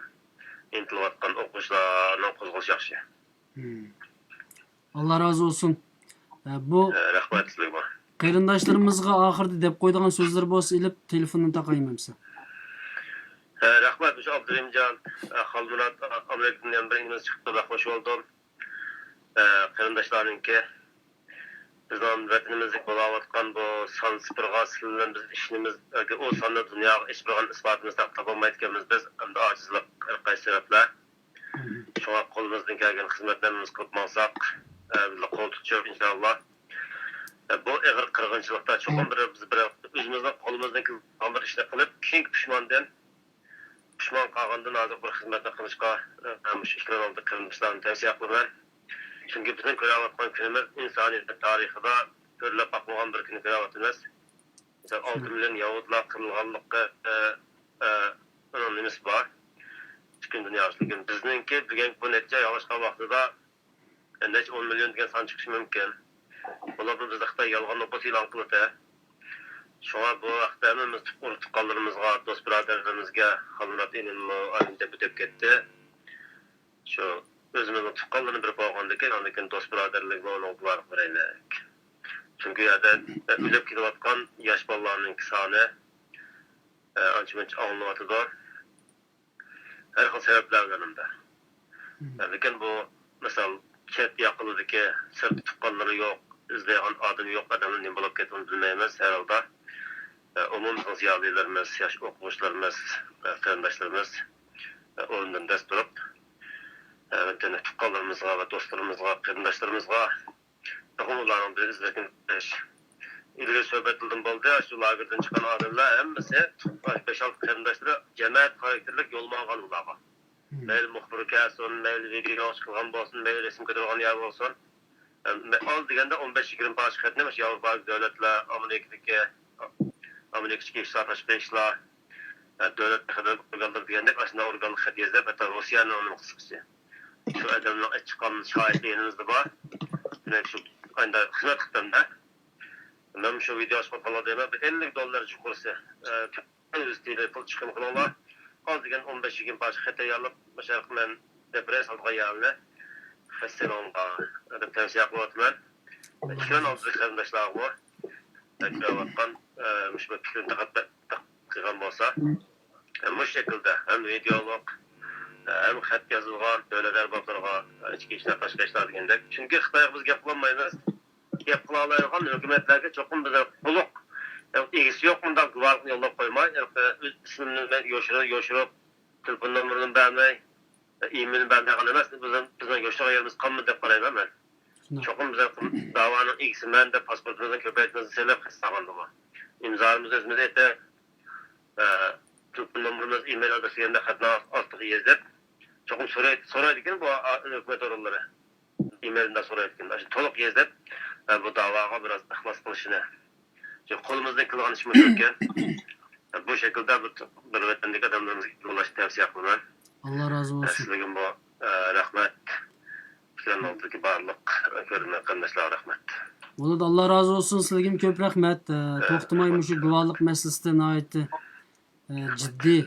ئىنتىلىۋاتقان ئوقۇغۇچىلارنىڭ قوزغىلىشى ياخشى. ئاللا رازى بولسۇن. ئە، بۇ ئە، رەھمەت سىزگە. قېرىنداشلىرىمىزغا ئاخىرىدا دەپ قويىدىغان سۆزلىرى بولسا ئېلىپ تېلېفوندىن تاقايمەن بىسە. ئە، رەھمەت، مۇشۇ ئابدۇرېھىمجان، ئە، خالمۇرات، ئامېرىكىدىن يەنە بىر ئىنىمىز چىقىپتۇ، بەك خوش بولدۇم. ئە، قېرىنداشلارنىڭكى بىزنىڭ ۋەتىنىمىزدىكى بولاۋاتقان بۇ سان سىپىرغا سىلىنىپ بىز ئىشىنىمىز ياكى ئۇ ساننى دۇنياغا ئېچىپ بەرگەن ئىسپاتىمىزنى تاپالمايدىكەنمىز بىز، ئەمدى ئاجىزلىق، ھەر قايسى سەۋەبلەر. شۇڭا قولىمىزدىن كەلگەن خىزمەتلىرىمىزنى قىلىپ ماڭساق، بىللە قول تۇتۇشۇپ، ئىنشاللا، بۇ ئېغىر قىرغىنچىلىقتا چوقۇم بىر، بىز بىر ئۆزىمىزنىڭ قولىمىزدىن كېلىدىغان بىر ئىشنى قىلىپ، كېيىنكى پۇشماندىن، پۇشمان قالغاندىن ھازىر بىر خىزمەتنى قىلىشقا، مۇشۇ ئېكران ئالدىدا قېرىنداشلارنى تەۋسىيە قىلىمەن. چۈنكى بىزنىڭ كۆرۈۋاتقان كۈنىمىز ئىنسانىيەت تارىخىدا كۆرۈلۈپ باقمىغان بىر كۈننى كۆرۈۋاتىمىز. مىسال، ئالتە مىليون ياھۇدىيلار قىرىلغانلىقى، ئە، ئە، ئۇنىڭ نېمىسى بار؟ پۈتۈن دۇنيا ئۈچۈن. بىزنىڭكى بۈگۈنكى بۇ نەتىجە يالغاشقان ۋاقتىدا، ئە، نەچچە ئون مىليون دېگەن سان چىقىشى مۇمكىن. بۇلار بىزدە خىتاي يالغان نوپۇس ئېلان قىلىۋاتە. شۇڭا بۇ ھەقتە ھەممىمىز ئۇرۇق تۇغقانلىرىمىزغا، دوست بۇرادەرلىرىمىزگە، خالمۇرات ئىنىممۇ ئايرىم دەپ ئۆتۈپ كەتتى. شۇ ئۆزىمىزنىڭ تۇغقانلىرىنى بېرىپ بولغاندىن كېيىن، ئاندىن كېيىن دوست بۇرادەرلىكنى ئۇنىڭغا گۇۋاھلىق بېرەيلى. چۈنكى ئۇ يەردە ئۆلۈپ كېتىۋاتقان ياش بالىلارنىڭكى سانى، ئە، ئانچە مۇنچە ئاڭلىنىۋاتىدۇ. ھەر خىل سەۋەبلەر بىلەن ئەمدى. لېكىن بۇ، مىسال، چەت ياقىلىرىدىكى سىرتتا تۇغقانلىرى يوق، ئىزدەيدىغان ئادىمى يوق ئادەملەر نېمە بولۇپ كەتكىنىنى بىلمەيمىز ھەر ھالدا. ئومۇمىمىزنىڭ زىيالىيلىرىمىز، ياش ئوقۇغۇچىلىرىمىز، قېرىنداشلىرىمىز ئورنىدىن دەس تۇرۇپ، ۋەتەندىكى تۇغقانلىرىمىزغا ۋە دوستلىرىمىزغا، قېرىنداشلىرىمىزغا چوقۇم ئۇلارنىڭ بىر ئىزلىرىنى قىلىش. ئىلگىرى سۆھبەتلىرىم بولدى، شۇ لاگېردىن چىققان ئادەملەر ھەممىسى بەش-ئالتە قېرىنداشلىرى جەمەت خاراكتېرلىك يول ماڭغان ئۇلارغا. مەيلى مۇخبىر كەلسۇن، مەيلى ۋىدېو چىقىرغان بولسۇن، مەيلى رەسىم كۆتۈرگەن يەر بولسۇن. ئاز دېگەندە ئون بەش يىگىرمە پارچە خەتنى مۇشۇ ياۋروپادىكى دۆلەتلەر، ئامېرىكىدىكى، ئامېرىكا ئىچكى ئىشلار، تاشقى ئىشلار، دۆلەت خەۋەر ئورگانلىرى دېگەندەك ئاشۇنداق ئورگانلىق خەت يېزىپ، ھەتتا روسىيەنىڭ ئۇنىڭ قىسقىچە. شۇ ئادەمنىڭ ئېچىققان شاھىتى يېنىمىزدا بار. دېمەك، شۇ ئايدا خىزمەت قىلىپتىمدە. مەن شۇ ۋىدېو ئاچقان دەيمەن، بىر ئەللىك دوللار يۇقىرىسى، ئە، ئۆزى پۇل چىقىم قىلىڭلار. ئاز دېگەن ئون بەش يىگىرمە پارچە خەت تەييارلاپ، مۇشۇ يەرگە مەن دەپ بېرەي ساتىدىغان يەرنى. خەت سېلىڭلار دەپ تەۋسىيە قىلىۋاتىمەن. ئىككىلەن ئالدىدىكى قېرىنداشلارغۇ كۆرۈۋاتقان، ئە، مۇشۇ بىر پىكرىنى تەقەت قىلغان بولسا، مۇشۇ شەكىلدە ھەم ۋىدېئولۇق، ھەم خەت يازىدىغان دۆلەت ئەربابلىرىغا، ئىچكى ئىشلار، تاشقى ئىشلار دېگەندەك. چۈنكى خىتايغا بىز گەپ قىلالمايمىز. گەپ قىلالايدىغان ھۆكۈمەتلەرگە چوقۇم بىز قۇلۇق، ئىگىسى يوق مۇنداق گۇۋاھلىقنى يوللاپ قويماي، ئۆز ئىسمىنى يوشۇرۇپ، يوشۇرۇپ، تېلېفون نومۇرىنى بەرمەي، ئىمېيلنى بەرمەي قىلغان ئەمەس، بىزنىڭ، بىزنىڭ يوشۇرغان يېرىمىز قالمىدى دەپ قارايمەن مەن. چوقۇم بىز داۋانىڭ ئىگىسىمەن دەپ پاسپورتىمىزنى كۆپەيتمىسە سېلىپ خەت سالغاندىمۇ. ئىمزالىرىمىزنى ئۆزىمىز ئېيتىپ، ئە، تېلېفون نومۇرىمىز، ئىمېيل ئادرېسى دېگەندە خەتنىڭ ئاستىغا يېزىپ، چوقۇم سوراي-، سورايدىكەن بۇ ھۆكۈمەت ئورۇنلىرى. ئىمېيلدا سورايدىكەن. ئاشۇ تولۇق يېزىپ، ئە، بۇ داۋاغا بىراز ئىخلاس قىلىشىنى. چۈنكى قولىمىزدىن كېلىدىغان ئىش مۇشۇكەن. بۇ شەكىلدە بىر، بىر ۋەتەندىكى ئادەملىرىمىزگە يوللاشنى تەۋسىيە قىلىمەن. ئاللا رازى بولسۇن. سىزگىمۇ، ئە، رەھمەت. ئىكرام ئالدىدىكى بارلىق كۆرۈرمەن قېرىنداشلارغا رەھمەت. بولىدۇ، ئاللا رازى بولسۇن، سىلىگىمۇ كۆپ رەھمەت. ئە، ئە، توختىماي رەھمەت. مۇشۇ گۇۋاھلىق مەسىلىسىدە ناھايىتى، ئە، جىددىي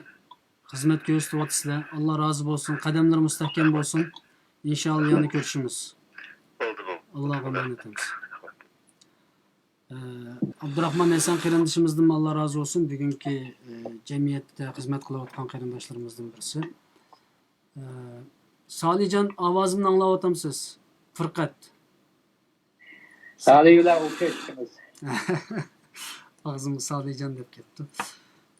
خىزمەت كۆرسىتىۋاتىسىلەر. ئاللا رازى بولسۇن، قەدەملىرى مۇستەھكەم بولسۇن. ئىنشائاللا يەنە كۆرۈشىمىز. بولدى، بولدى. ئاللاغا ئامانەت ئەمىسە. ئە، ئابدۇراخمان ھەسەن قېرىندىشىمىزدىنمۇ ئاللا رازى بولسۇن. بۈگۈنكى، ئە، جەمئىيەتتە خىزمەت قىلىۋاتقان قېرىنداشلىرىمىزدىن بىرسى. ئە، سالىجان، ئاۋازىمنى ئاڭلاۋاتامسىز؟ پۇرقەت. سالىي بىلەن ئوخشاش ئىككىمىز. ئاغزىمغا سالىجان دەپ كەتتى.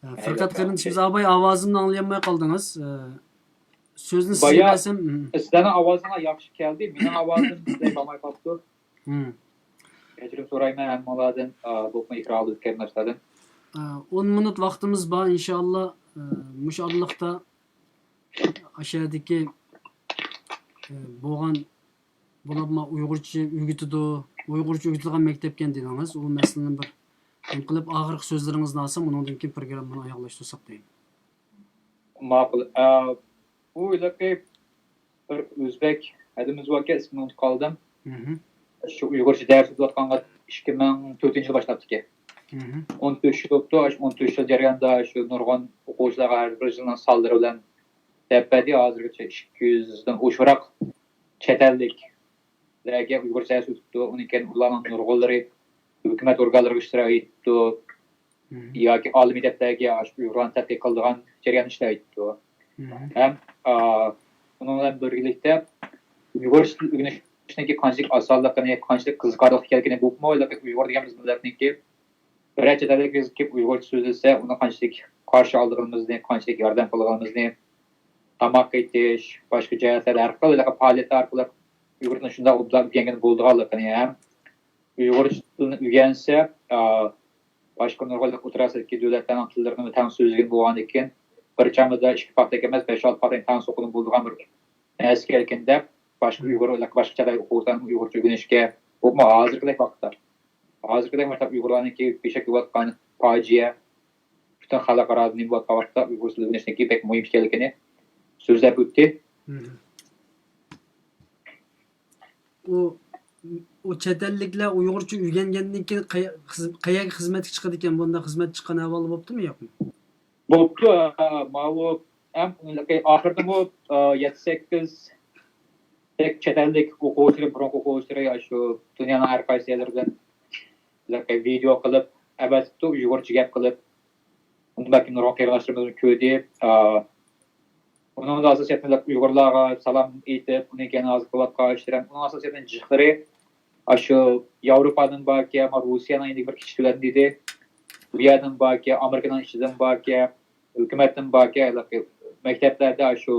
ئە، پۇرقەت قېرىندىشىمىز، ئاباي، ئاۋازىمنى ئاڭلىيالماي قالدىڭىز. ئە، سۆزنى سىزگە بايا- بەرسەم، م- سىلەرنىڭ ئاۋازىڭلار ياخشى كەلدى، مېنىڭ ئاۋازىم سىزگە بارماي قاپتۇ. م. كەچۈرۈم سورايمەن ھەممىڭلاردىن، ئا، بولۇپمۇ ئېكران ئالدىدىكى قېرىنداشلاردىن. ئە، ئون مىنۇت ۋاقتىمىز بار، ئىنشائاللا. ئە، مۇشۇ ئارىلىقتا ئاشۇ يەردىكى، ئە، بولغان، بولۇپمۇ ئۇيغۇرچە ئۆگىتىدۇ، ئۇيغۇرچە ئۆگىتىدىغان مەكتەپكەن دېدىڭىز. ئۇ مەسىلىنى بىر نېمە قىلىپ، ئاخىرقى سۆزلىرىڭىزنى ئالسام، ئۇنىڭدىن كېيىن پروگراممىنى ئاياغلاشتۇرساق دەيمەن. ماقۇل. ئا، بۇ ھېلىقى بىر ئۆزبەك ھەدىمىز باركەن، ئىسمىنى ئۇنتۇپ قالدىم. مهم. شۇ ئۇيغۇرچە دەرس ئۆتۈۋاتقانغا ئىككى مىڭ تۆتىنچى يىل باشلاپتىكەن. مهم. ئون تۆت يىل بوپتۇ. شۇ ئون تۆت يىل جەريانىدا شۇ نۇرغۇن ئوقۇغۇچىلارغا ھەر بىر يىلنىڭ سانلىرى بىلەن دەپ بەردى. ھازىرغىچە ئىككى يۈزدىن ئوشۇقراق چەت ئەللىكلەرگە ئۇيغۇرچە دەرس ئۆتۈپتۇ. ئۇنىڭ كېيىن ئۇلارنىڭ نۇرغۇنلىرى ھۆكۈمەت ئورگانلىرىغا ئىشتىراك ئېتىپتۇ. مهم. ياكى ئالىي مەكتەپلەرگە ئاشۇ ئۇيغۇرلارنى تەتقىق قىلىدىغان جەرياندا ئىشتىراك ئېتىپتۇ. مهم. ھەم، ئا، ئۇنىڭ بىلەن بىرگىلىكتە ئۇيغۇر تىلىنى ئۆگىنىشنىڭكى قانچىلىك ئاسانلىقىنى، قانچىلىك قىزىقارلىق ئىكەنلىكىنى، بولۇپمۇ ئۇيغۇر دېگەن بىز مىللەتنىڭكى بىرەر چەت ئەلگە كېلىپ ئۇيغۇرچە سۆزلىسە، ئۇنى قانچىلىك قارشى ئالىدىغىنىمىزنى، قانچىلىك ياردەم قىلىدىغىنىمىزنى، تاماق ئېتىش، باشقا جەھەتلەردە ھەر خىل پائالىيەتلەر ئارقىلىق ئۇيغۇر تىلىنى شۇنداق ئوبدان ئۆگەنگىلى بولىدىغانلىقىنى ھەم ئۇيغۇر تىلىنى ئۆگەنسە، ئا، باشقا نۇرغۇن ئوتتۇرا ئاسىيادىكى دۆلەتلەرنىڭ تىللىرىنى تەڭ سۆزلىگىلى بولغاندىكىن، بىر چامىدا ئىككى پاختەك ئەمەس، بەش-ئالتە پاختەك تەڭ سوقۇلغىلى بولىدىغان بىر نەرسە ئىكەنلىكىنى دەپ، باشقا ئۇيغۇر، باشقا چەت ئەل ئوقۇغۇچىلارنىڭ ئۇيغۇرچە ئۆگىنىشىگە، بولۇپمۇ ھازىرقىدەك ۋاقىتتا، ھازىرقىدەك ۋاقىتتا ئۇيغۇرلارنىڭكى بېشى قېلىۋاتقان پاجىئە، پۈتۈن خەلقئارادا نېمە بولۇۋاتقان ۋاقىتتا ئۇيغۇر تىلى ئۆگىنىشنىڭكى بەك مۇھىم ئىكەنلىكىنى سۆزلەپ ئۆتتى. مهم. ئۇ، ئۇ چەت ئەللىكلەر ئۇيغۇرچە ئۆگەنگەندىن كېيىن قەيە-، خىز-، قەيەرگە خىزمەتكە چىقىدىكەن؟ بۇنداق خىزمەت چىققان ئەھۋالى بوپتۇمۇ يوقمۇ؟ بوپتۇ، ھە، ماۋۇ ھەم ئاخىرىدىمۇ، ئە، يەتتە سەككىز چەت ئەللىك ئوقۇغۇچىلىرى، بۇرۇنقى ئوقۇغۇچىلىرى شۇ دۇنيانىڭ ھەر قايسى يەرلىرىدىن ۋىدېو قىلىپ ئەۋەتىپتۇ، ئۇيغۇرچە گەپ قىلىپ. ئۇنداق نۇرغۇن قېرىنداشلىرىمىزمۇ كۆردى. ئە، ئۇنىڭدا ئاساسىيەتەن ئۇيغۇرلارغا سالام ئېيتىپ، ئۇنىڭ كېيىن ھازىر قىلىۋاتقان ئىشلىرى، ئۇنىڭ ئاساسىيەتەن جىقلىرى ئاشۇ ياۋروپادىن باركەن، ئەمما روسىيەنىڭ يەنە بىر كىچىك دۆلەتتىن دېدى. ئۇ يەردىن باركەن، ئامېرىكىنىڭ ئىچىدىن باركەن، ھۆكۈمەتتىن باركەن، ھېلىقى مەكتەپلەردە ئاشۇ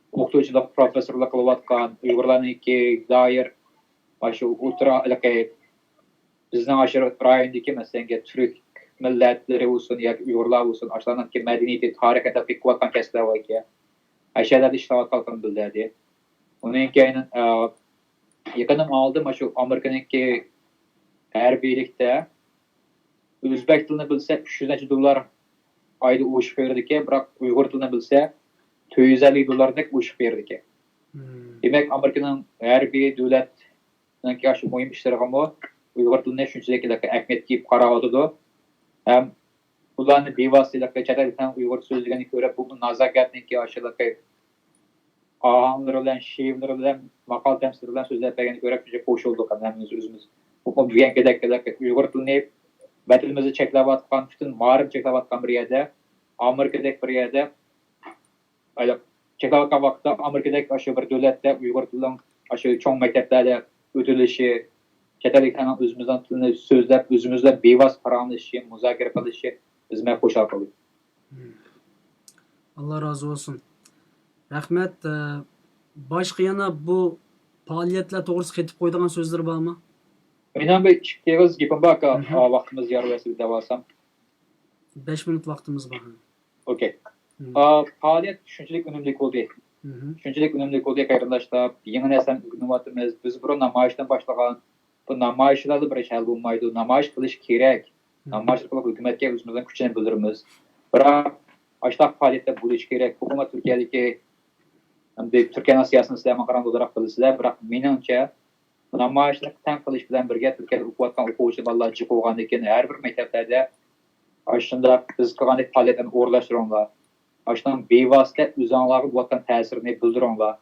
ئوقۇتقۇچىلىق، پروفېسسورلۇق قىلىۋاتقان ئۇيغۇرلارنىڭكى دائىر ئاشۇ ئوتتۇرا، ھېلىقى بىزنىڭ ئاشۇ رايوندىكى، مەسىلەن، تۈرك مىللەتلىرى بولسۇن ياكى ئۇيغۇرلار بولسۇن، ئاشۇلارنىڭكى مەدەنىيىتى، تارىخىنى تەتقىق قىلىۋاتقان كەسىپلەر باركەن. ئاشۇ يەرلەردە ئىشلەۋاتقانلىقىنى بىلدۈردى. ئۇنىڭ كېيىن، ئە، يېقىندىن ئالدىن مانا شۇ ئامېرىكىنىڭكى ھەربىيلىكتە ئۆزبەك تىلىنى بىلسە، ئۈچ يۈز نەچچە دوللار ئايدا ئوشۇپ بېرىدىكەن، بىراق ئۇيغۇر تىلىنى بىلسە، تۆت يۈز ئەللىك دوللاردەك ئوشۇپ بېرىدىكەن. مم. دېمەك، ئامېرىكىنىڭ ھەربىي دۆلەتنىڭكى ئاشۇ مۇھىم ئىشلىرىغىمۇ ئۇيغۇر تىلىنى شۇنچىلىك ئەھمىيەت قىلىپ قاراۋاتىدۇ. ھەم ئۇلارنى بىۋاسىتە چەت ئەللىكلەرنىڭ ئۇيغۇرچە سۆزلىگىنىنى كۆرۈپ، بۇ نازاكەتنىڭكى ئاشۇ ئاھاڭلىرى بىلەن، شېئىرلىرى بىلەن، ماقال تەمسىللىرى بىلەن سۆزلەپ بەرگىنىنى كۆرۈپ شۇنچە خوش بولدۇق ھەممىمىز ئۆزىمىز. بۇ دېگەن گېدەك ئۇيغۇر تىلىنى ۋەتىنىمىزدە چەكلەۋاتقان، پۈتۈن مائارىپ چەكلەۋاتقان بىر يەردە، ئامېرىكىدەك بىر يەردە ئايلاپ چەكلەۋاتقان ۋاقىتتا، ئامېرىكىدەك ئاشۇ بىر دۆلەتتە ئۇيغۇر تىلىنىڭ ئاشۇ چوڭ مەكتەپلەردە ئۆتۈلۈشى، چەت ئەللىكلەرنىڭ ئۆزىمىزنىڭ تىلىنى سۆزلەپ، ئۆزىمىز بىۋاسىتە پاراڭلىشىشى، مۇزاكىرە قىلىشى بىزنى خۇشال قىلدى. مم. ئاللا رازى بولسۇن. رەھمەت. ئە، باشقا يەنە بۇ پائالىيەتلەر توغرىسىدا قېتىپ قويىدىغان سۆزلىرى بارمۇ؟ مېنىڭ بىر ئىككى ئېغىز گېپىم باركەن، مهم. ئا، ۋاقتىمىز يار بەرسە دەۋالسام. بەش مىنۇت ۋاقتىمىز بار. ئوكەي. مم. ئا، پائالىيەت شۇنچىلىك ئۈنۈملۈك بولدى. مهم. شۇنچىلىك ئۈنۈملۈك بولدى، قېرىنداشلار. يېڭى نەرسىلەرنى ئۆگىنىۋاتىمىز. بىز بۇرۇن نامايىشتىن باشلىغان. بۇ نامايىشلاردا بىر ئىش ھەل بولمايدۇ. نامايىش قىلىش كېرەك. نامايىش ئارقىلىق ھۆكۈمەتكە ئۆزىمىزنىڭ كۈچىنى بىلدۈرىمىز. بىراق ئاشۇنداق پائالىيەتلەر بولۇشى كېرەك. بۇ تۈركىيەدىكى، ئەمدى تۈركىيەنىڭ سىياسىتىنى سىلەرمۇ قاراڭ، بىلىسىلەر. بىراق مېنىڭچە، نامايىشنى تەڭ قىلىش بىلەن بىرگە، تۈركىيەدە ئوقۇۋاتقان ئوقۇغۇچى بالىلار جىق بولغاندىن كېيىن، ھەر بىر مەكتەپلەردە ئاشۇنداق بىز قىلغاندەك پائالىيەتلەرنى ئورۇنلاشتۇرۇڭلار. ئاشۇنىڭ بىۋاسىتە ئۆزۈڭلارغا بولۇۋاتقان تەسىرىنى بىلدۈرۈڭلار.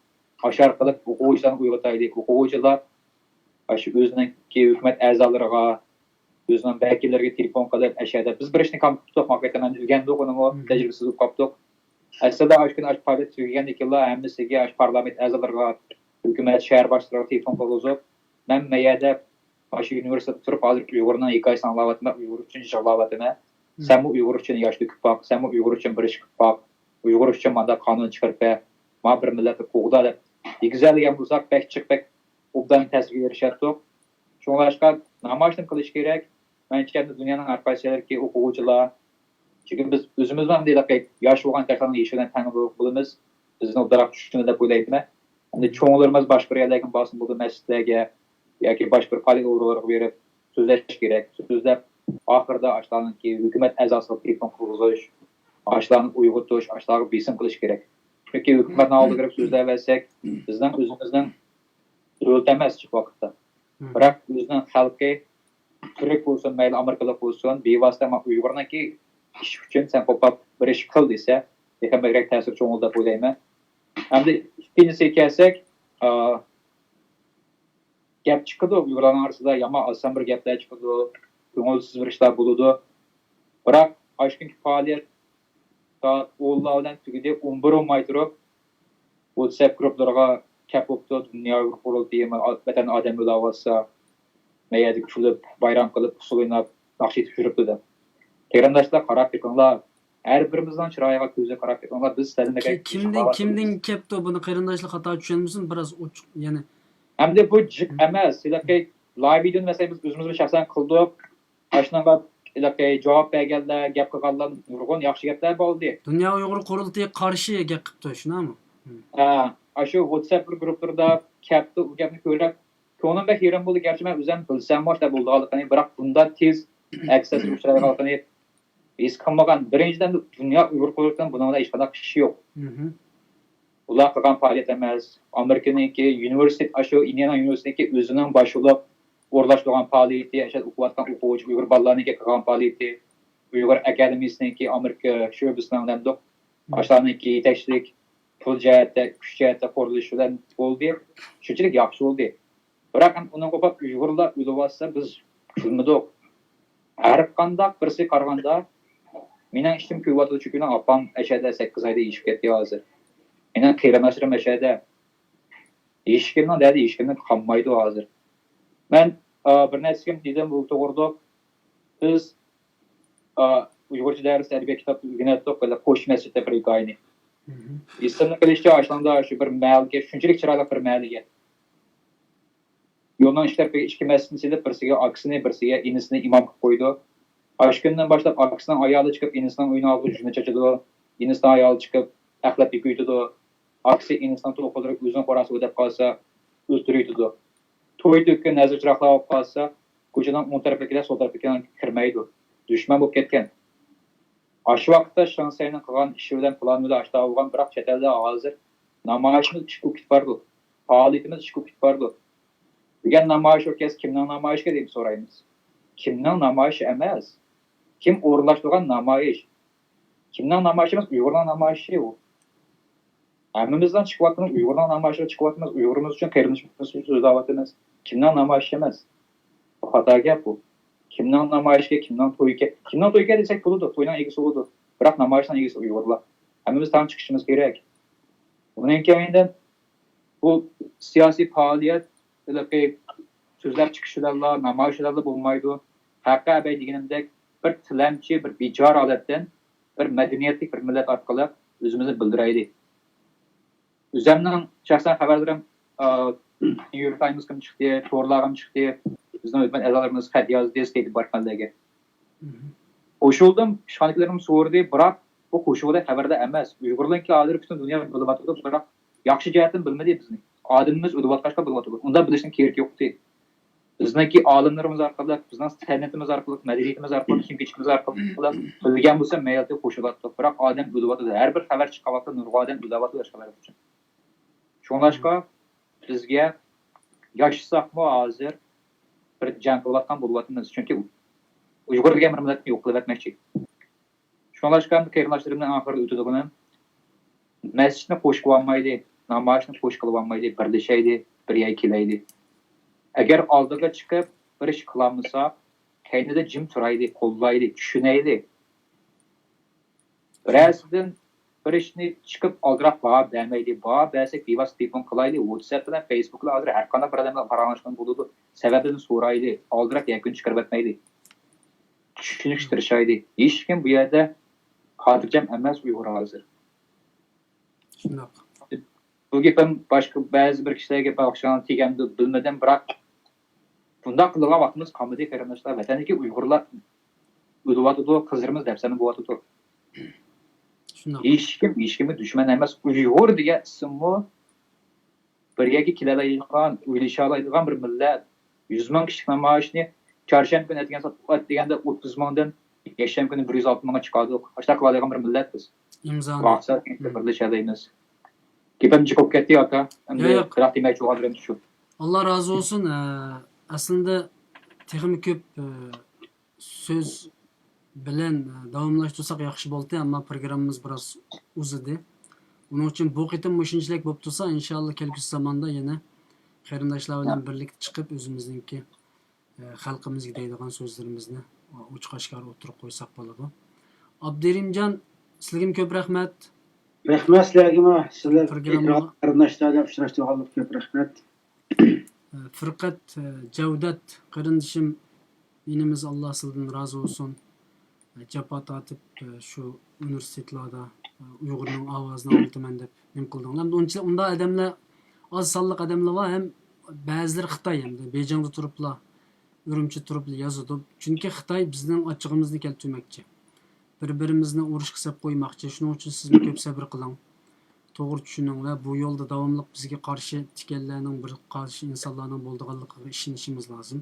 ئاشۇ ئارقىلىق ئوقۇغۇچىلارنى ئويغىتايلى. ئوقۇغۇچىلار ئاشۇ ئۆزىنىڭكى ھۆكۈمەت ئەزالىرىغا، ئۆزىنىڭ ۋەكىللىرىگە تېلېفون قىلىپ، ئەشەدە بىز بىر ئىشنى كامپيۇتېر توقماق ئېتىمەن ئۆگەندۇق ئۇنىمۇ، تەجرىبىسىز بولۇپ قاپتۇق. ئەسلىدە ئاشۇ كۈنى ئاشۇ پائالىيەت تۈگىگەندىن كېيىنلا ھەممىسىگە، ئاشۇ پارلامېنت ئەزالىرىغا، ھۆكۈمەت، شەھەر باشلىقلىرىغا تېلېفون قىلغۇزۇپ، مەن مەيەدە ئاشۇ ئۇنىۋېرسىتېتتا تۇرۇپ، ھازىر ئۇيغۇرنىڭ ھېكايىسىنى ئاڭلاۋاتىمەن، ئۇيغۇر ئۈچۈن يىغلاۋاتىمەن. سەنمۇ ئۇيغۇر ئۈچۈن ياش تۆكۈپ باق، سەنمۇ ئۇيغۇر ئۈچۈن بىر ئىش قىلىپ باق، ئۇيغۇر ئۈچۈن مانداق قانۇن چىقىرىپ بەر، مانا بىر مىللەتنى قوغدا دەپ يېگۈزەلىگەن بولساق، بەك جىق، بەك ئوبدان تەسىرگە ئېرىشەتتۇق. شۇڭلاشقا نامايىشنى قىلىش كېرەك. مەنچە، دۇنيانىڭ ھەر قايسى يەرلىرىدىكى ئوقۇغۇچىلار، چۈنكى بىز ئۆزىمىزمۇ ئەمدى ھېلىقى ياش بولغان ياشلارنىڭ يېشى بىلەن تەڭ بولىمىز. بىزنى ئوبدانراق چۈشىنىدۇ دەپ ئويلايمەن. ئەمدى چوڭلىرىمىز باشقا بىر يەرلەرگە بارسىمۇ بولىدۇ، مەسچىتلەرگە ياكى باشقا بىر پائالىيەت ئورۇنلىرىغا بېرىپ سۆزلەش كېرەك. سۆزلەپ، ئاخىرىدا ئاشۇلارنىڭكى ھۆكۈمەت ئەزاسىغا تېلېفون قىلغۇزۇش، ئاشۇلارنى ئويغىتىش، ئاشۇلارغا بېسىم قىلىش كېرەك. چۈنكى ھۆكۈمەتنىڭ ئالدىغا كىرىپ سۆزلەۋەرسەك، بىزنىڭ ئۆزىمىزنىڭ دۆلىتى ئەمەس ھېچ ۋاقىتتا. بىراق ئۆزىنىڭ خەلقى، تۈرك بولسۇن، مەيلى ئامېرىكىلىق بولسۇن، بىۋاسىتە مانا ئۇيغۇرنىڭكى ئىشى ئۈچۈن سەن قوپاپ بىر ئىش قىل دېسە، تېخى بەكرەك تەسىرى چوڭىيىدۇ دەپ ئويلايمەن. ئەمدى ئىككىنچىسىگە كەلسەك، ئا، گەپ چىقىدۇ، ئۇيغۇرلارنىڭ ئارىسىدا يامان ئاسان بىر گەپلەر چىقىدۇ، كۆڭۈلسىز بىر ئىشلار بولىدۇ. بىراق ئاشۇ كۈنكى پائالىيەت سائەت ئونلار بىلەن تۈگىدى، ئون بىر بولماي تۇرۇپ، ۋاتساپ گۇرۇپپىلىرىغا كەپ بوپتۇ، دۇنيا ئۇيغۇر قۇرۇلتىيى، ۋەتەندە ئادەم ئۆلۈۋاتسا، مەيەردە كۈلۈپ، بايرام قىلىپ، ئۇسسۇل ئويناپ، ناخشا ئېيتىپ يۈرۈپتۇ دەپ. قېرىنداشلار، قاراپ بېقىڭلار. ھەر بىرىمىزنىڭ چىرايىغا، كۆزىگە قاراپ بېقىڭلار. بىز سەلدىن كىمدىن، كىمدىن كەپتۇ بۇنى؟ قېرىنداشلار خاتا چۈشەنمىسۇن، بىراز ئوچۇق، يەنى. ئەمدى بۇ جىق ئەمەس. ھېلىقى لايىۋ ۋىدېونى مەسىلەن بىز ئۆزىمىزمۇ شەخسەن قىلدۇق. ئاشۇنىڭغا ھېلىقى جاۋاب بەرگەنلەر، گەپ قىلغانلار نۇرغۇن ياخشى گەپلەر بولدى. دۇنيا ئۇيغۇر قۇرۇلتىيى قارشى گەپ قىپتۇ، شۇنداقمۇ؟ ھە، ئاشۇ ۋاتساپ بىر گۇرۇپپىلىرىدا كەپتۇ، ئۇ گەپنى كۆرۈپ، كۆڭلۈم بەك يېرىم بولدى. گەرچە مەن ئۆزۈم بىلسەممۇ ئاشۇنداق بولىدىغانلىقىنى، بىراق بۇنداق تېز ئەكس تەسىرگە ئۇچرايدىغانلىقىنى ھېس قىلمىغان. بىرىنچىدىن، دۇنيا ئۇيغۇر قۇرۇلتىيىنىڭ بۇنىڭ بىلەن ھېچقانداق ئىشى يوق. ئۇلار قىلغان پائالىيەت ئەمەس. ئامېرىكىنىڭكى يۇنىۋېرسىتېت، ئاشۇ ئىندىيانا يۇنىۋېرسىتېتىنىڭكى ئۆزىنىڭ باشلىق ئورۇنلاشتۇرغان پائالىيىتى، ئاشۇ ئوقۇۋاتقان ئوقۇغۇچى ئۇيغۇر بالىلارنىڭكى قىلغان پائالىيىتى، ئۇيغۇر ئاكادېمىيىسىنىڭكى ئامېرىكا شۆبىسىنىڭ نېمىدۇق، ئاشۇلارنىڭكى يېتەكچىلىك، پۇل جەھەتتە، كۈچ جەھەتتە قوللىشى بىلەن بولدى. شۇنچىلىك ياخشى بولدى. بىراق ئەمدى ئۇنىڭغا قوپاپ ئۇيغۇرلار ئۆلۈۋاتسا بىز كۈلمىدۇق. ھەر قانداق بىرسىگە قارىغاندا مېنىڭ ئىچىم كۆيۈۋاتىدۇ، چۈنكى مېنىڭ ئاپام ئەشەدە سەككىز ئايدا ئېشىپ كەتتى ھازىر. مېنىڭ قېرىنداشلىرىم ئەشەدە. ھېچكىمنىڭ دەردى ھېچكىمدىن قالمايدۇ ھازىر. مەن، ئا، بىر نەرسىگە دېدىم بۇ توغرىلىق. بىز، ئا، ئۇيغۇرچە دەرس ئەدەبىيات كىتابتا ئۆگىنەتتۇق، بىللە قوش مەسچىتتە بىر ھېكايىنى. ئېسىمدە قېلىشىچە ئاشۇنىڭدا شۇ بىر مەھەللىگە، شۇنچىلىك چىرايلىق بىر مەھەللىگە. يولنىڭ ئىككى تەرىپىگە ئىككى مەسچىتنى سېلىپ، بىرسىگە ئاكىسىنى، بىرسىگە ئىنىسىنى ئىمام قىلىپ قويىدۇ. ئاشۇ كۈندىن باشلاپ ئاكىسىنىڭ ئايالى چىقىپ، ئىنىسىنىڭ ئۆيىنىڭ ئالدىغا جۈنە چاچىدۇ. ئىنىسىنىڭ ئايالى چىقىپ، ئەخلەت يۈكۈيتىدۇ. ئاكىسى ئىنىسىنىڭ توخۇلىرىغا ئۆزىنىڭ خوراسىغا دەپ قالسا، ئۆلتۈرۈۋېتىدۇ. توي تۆككەن نەزىر چىراغلار بولۇپ قالسا، كوچىنىڭ ئوڭ تەرىپىدىكىلەر، سول تەرىپىدىكىلەر كىرمەيدۇ. دۈشمەن بولۇپ كەتكەن. ئاشۇ ۋاقىتتا شېڭ سەينىڭ قىلغان ئىشى بىلەن پىلان بىلەن ئاشتا بولغان، بىراق چەت ئەلدە ھازىر نامايىشىمىز ئىشىك بولۇپ كېتىپ بارىدۇ. پائالىيىتىمىز ئىشىك بولۇپ كېتىپ بارىدۇ. دېگەن نامايىش ئوركەستىرى كىمنىڭ نامايىشى دەپ سورايمىز. كىمنىڭ نامايىشى ئەمەس. كىم ئورۇنلاشتۇرغان نامايىش. كىمنىڭ نامايىشى ئەمەس، ئۇيغۇرنىڭ نامايىشى ئۇ. ھەممىمىزنىڭ چىقىۋاتقىنىمىز ئۇيغۇرنىڭ نامايىشىغا چىقىۋاتىمىز، ئۇيغۇرىمىز ئۈچۈن، قېرىندىشىمىز ئۈچۈن سۆزلەۋاتىمىز. كىمنىڭ نامايىشى ئەمەس؟ بۇ خاتا گەپ بۇ. كىمنىڭ نامايىشى، كىمنىڭ تويى، كىمنىڭ تويى دېسەك بولىدۇ، توينىڭ ئىگىسى بولىدۇ. بىراق نامايىشنىڭ ئىگىسى ئۇيغۇرلار. ھەممىمىز تەڭ چىقىشىمىز كېرەك. ئۇنىڭ كەينىدىن بۇ سىياسىي پائالىيەت ھېلىقى سۆزلەپ چىقىش بىلەنلا، نامايىش بىلەنلا بولمايدۇ. ھەققى ئەبەي دېگىنىمدەك بىر تىلەمچى، بىر بىچارە ھالەتتىن بىر مەدەنىيەتلىك بىر مىللەت ئارقىلىق ئۆزىمىزنى بىلدۈرەيلى. ئۆزۈمنىڭ شەخسەن خەۋەرلىرىم، ئا، نيۇ يورك تايمسقىمۇ چىقتى، تورلارغىمۇ چىقتى. بىزنىڭ ھۆكۈمەت ئەزالىرىمىز خەت يازدى، ستېيت دېپارتمېنتلەرگە. قوشۇلدۇم، ئىشخانىدىكىلىرىم سورىدى، بىراق بۇ قوشۇلغۇدەك خەۋەردار ئەمەس. ئۇيغۇرلارنىڭكى ھازىر پۈتۈن دۇنيا بىلىۋاتىدۇ، بىراق ياخشى جەھەتتىن بىلمىدى بىزنى. ئادىمىمىز ئۆلۈۋاتقاچقا بىلىۋاتىدۇ. ئۇنداق بىلىشنىڭ كېرىكى يوقتى. بىزنىڭكى ئالىملىرىمىز ئارقىلىق، بىزنىڭ سەنئىتىمىز ئارقىلىق، مەدەنىيىتىمىز ئارقىلىق، كىيىم-كېچىكىمىز ئارقىلىق بىلگەن بولسا مەيلى قوشۇلاتتۇق. بىراق ئادەم ئۆلۈۋاتىدۇ. ھەر بىر خەۋەر چىققان ۋاقىتتا نۇرغۇن ئادەم ئۆلۈۋاتىدۇ ئاشۇ خەۋەر ئۈچۈن. شۇڭلاشقا بىزگە ياشىساقمۇ ھازىر بىر جەڭ قىلىۋاتقان بولۇۋاتىمىز. چۈنكى ئۇيغۇر دېگەن بىر مىللەتنى يوق قىلىۋەتمەكچى. شۇڭلاشقا قېرىنداشلىرىمنىڭ ئاخىرىدا ئۆتىدىغىنىم، مەسچىتنى قوش قىلىۋالمايلى، نامايىشنى قوش قىلىۋالمايلى، بىرلىشەيلى، بىر يەرگە كېلەيلى. ئەگەر ئالدىغا چىقىپ بىر ئىش قىلالمىساق، كەينىدە جىم تۇرايلى، قوللايلى، چۈشىنەيلى. بىرەرسىدىن بىر ئىشنى چىقىپ ئالدىراق باھا بەرمەيلى. باھا بەرسەك بىۋاسىتە تېلېفون قىلايلى، ۋاتساپ بىلەن فېيسبۇك بىلەن ھازىر ھەر قانداق بىر ئادەم بىلەن پاراڭلاشقىلى بولىدۇ. سەۋەبىنى سورايلى، ئالدىراق يەكۈن چىقىرىۋەتمەيلى. چۈشىنىشكە تىرىشايلى. ھېچكىم بۇ يەردە خاتىرجەم ئەمەس ئۇيغۇر ھازىر. شۇنداق. بۇ گېپىم باشقا بەزى بىر كىشىلەرگە باشقىلارغا تېگەمدۇ بىلمىدىم، بىراق بۇنداق قىلىدىغان ۋاقتىمىز قالمىدى قېرىنداشلار. ۋەتەندىكى ئۇيغۇرلار ئۆلۈۋاتىدۇ، قىزلىرىمىز دەپسەندە بولۇۋاتىدۇ. شۇنداق. ھېچكىم ھېچكىمگە دۈشمەن ئەمەس. ئۇيغۇر دېگەن ئىسىممۇ بىر يەرگە كېلەلەيدىغان، ئويلىشالايدىغان بىر مىللەت. يۈز مىڭ كىشىلىك نامايىشنى چارشەنبە كۈنى ئەتىگەن سائەت ئەتىگەندە ئوتتۇز مىڭدىن يەكشەنبە كۈنى بىر يۈز ئالتە مىڭغا چىقاردۇق. ئاشۇنداق قىلالايدىغان بىر مىللەت بىز. ئىمزانى. مەقسەت بىرلىشەلەيمىز. گېپىم جىق بولۇپ كەتتى ئاكا. ئەمدى ياق، ياق. بىراق دېمەكچى بولغانلىرىم شۇ. ئاللا رازى بولسۇن. ئە، ئەسلىندە تېخىمۇ كۆپ، ئە، سۆز بىلەن، ئە، داۋاملاشتۇرساق ياخشى بولدى، ئەمما پروگراممىمىز بىراز ئۇزىدى. ئۇنىڭ ئۈچۈن بۇ قېتىم مۇشۇنچىلىك بولۇپ تۇرسا، ئىنشاللا كەلگۈسى زاماندا يەنە قېرىنداشلار بىلەن بىرلىكتە چىقىپ ئۆزىمىزنىڭكى، ئە، خەلقىمىزگە دەيدىغان سۆزلىرىمىزنى ئوچۇق ئاشكارا ئوتتۇرىغا قويساق بولىدۇ. ئابدۇرېھىمجان، سىلىگىمۇ كۆپ رەھمەت. رەھمەت سىلەرگىمۇ، سىلەر پروگرامما- ئېكران قېرىنداشلار بىلەن ئۇچراشتۇرغانلىققا كۆپ رەھمەت. ئە، فىرقەت، ئە، جەۋدەت قېرىندىشىم، ئىنىمىز، ئاللا سىلىدىن رازى بولسۇن. ئە، جاپا تارتىپ، ئە، شۇ ئۇنىۋېرسىتېتلاردا، ئە، ئۇيغۇرنىڭ ئاۋازىنى ئاڭلىتىمەن دەپ نېمە قىلدىڭلار. ئەمدى ئۇنچە ئۇنداق ئادەملەر، ئاز سانلىق ئادەملەر بار، ھەم بەزىلىرى خىتاي، ئەمدى بېيجىڭدا تۇرۇپلا، ئۈرۈمچىدە تۇرۇپلا يازىدۇ. چۈنكى خىتاي بىزنىڭ ئاچچىقىمىزنى كەلتۈرمەكچى. بىر-بىرىمىزنى ئۇرۇشقا سەپ قويماقچى. شۇنىڭ ئۈچۈن سىزمۇ كۆپ سەۋر قىلىڭ. توغرا چۈشىنىڭ ۋە بۇ يولدا داۋاملىق بىزگە قارشى تىكەنلەرنىڭ، بىر قارشى ئىنسانلارنىڭ بولىدىغانلىقىغا ئىشىنىشىمىز لازىم.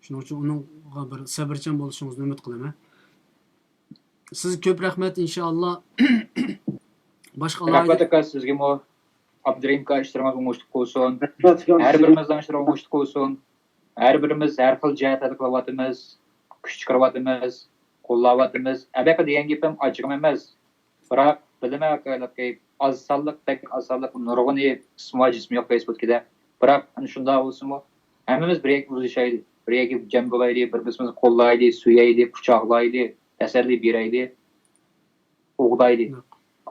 شۇنىڭ ئۈچۈن ئۇنىڭغا بىر سەۋرچان بولۇشىڭىزنى ئۈمىد قىلىمەن. سىزگە كۆپ رەھمەت، ئىنشائاللا. باشقا رەھمەت ئالاھىدە ئاكا، سىزگىمۇ. ئابدۇرېھىم ئاكا، ئىشلىرىڭىز ئوڭۇشلۇق بولسۇن. رەھمەت ئاكا، ھەر سىزگە. بىرىمىزنىڭ ئىشلىرى ئوڭۇشلۇق بولسۇن. ھەر بىرىمىز ھەر خىل جەھەتلەردە قىلىۋاتىمىز، كۈچ چىقىرىۋاتىمىز، قوللاۋاتىمىز. ئەبەقە دېگەن گېپىم ئاچچىقىم ئەمەس. بىراق بىلىمەن ئاكا، ھېلىقى ئاز سانلىق، بەك ئاز سانلىق نۇرغۇنى ئىسمى بار، جىسمى يوق فېيسبۇكىدا. بىراق ئەنە شۇنداق بولسىمۇ، ھەممىمىز بىر يەرگە ئۇزىشايلى، بىر يەرگە جەم بولايلى، بىر-بىرىمىزنى قوللايلى، سۆيەيلى، قۇچاقلايلى، تەسەللى بېرەيلى، قوغدايلى.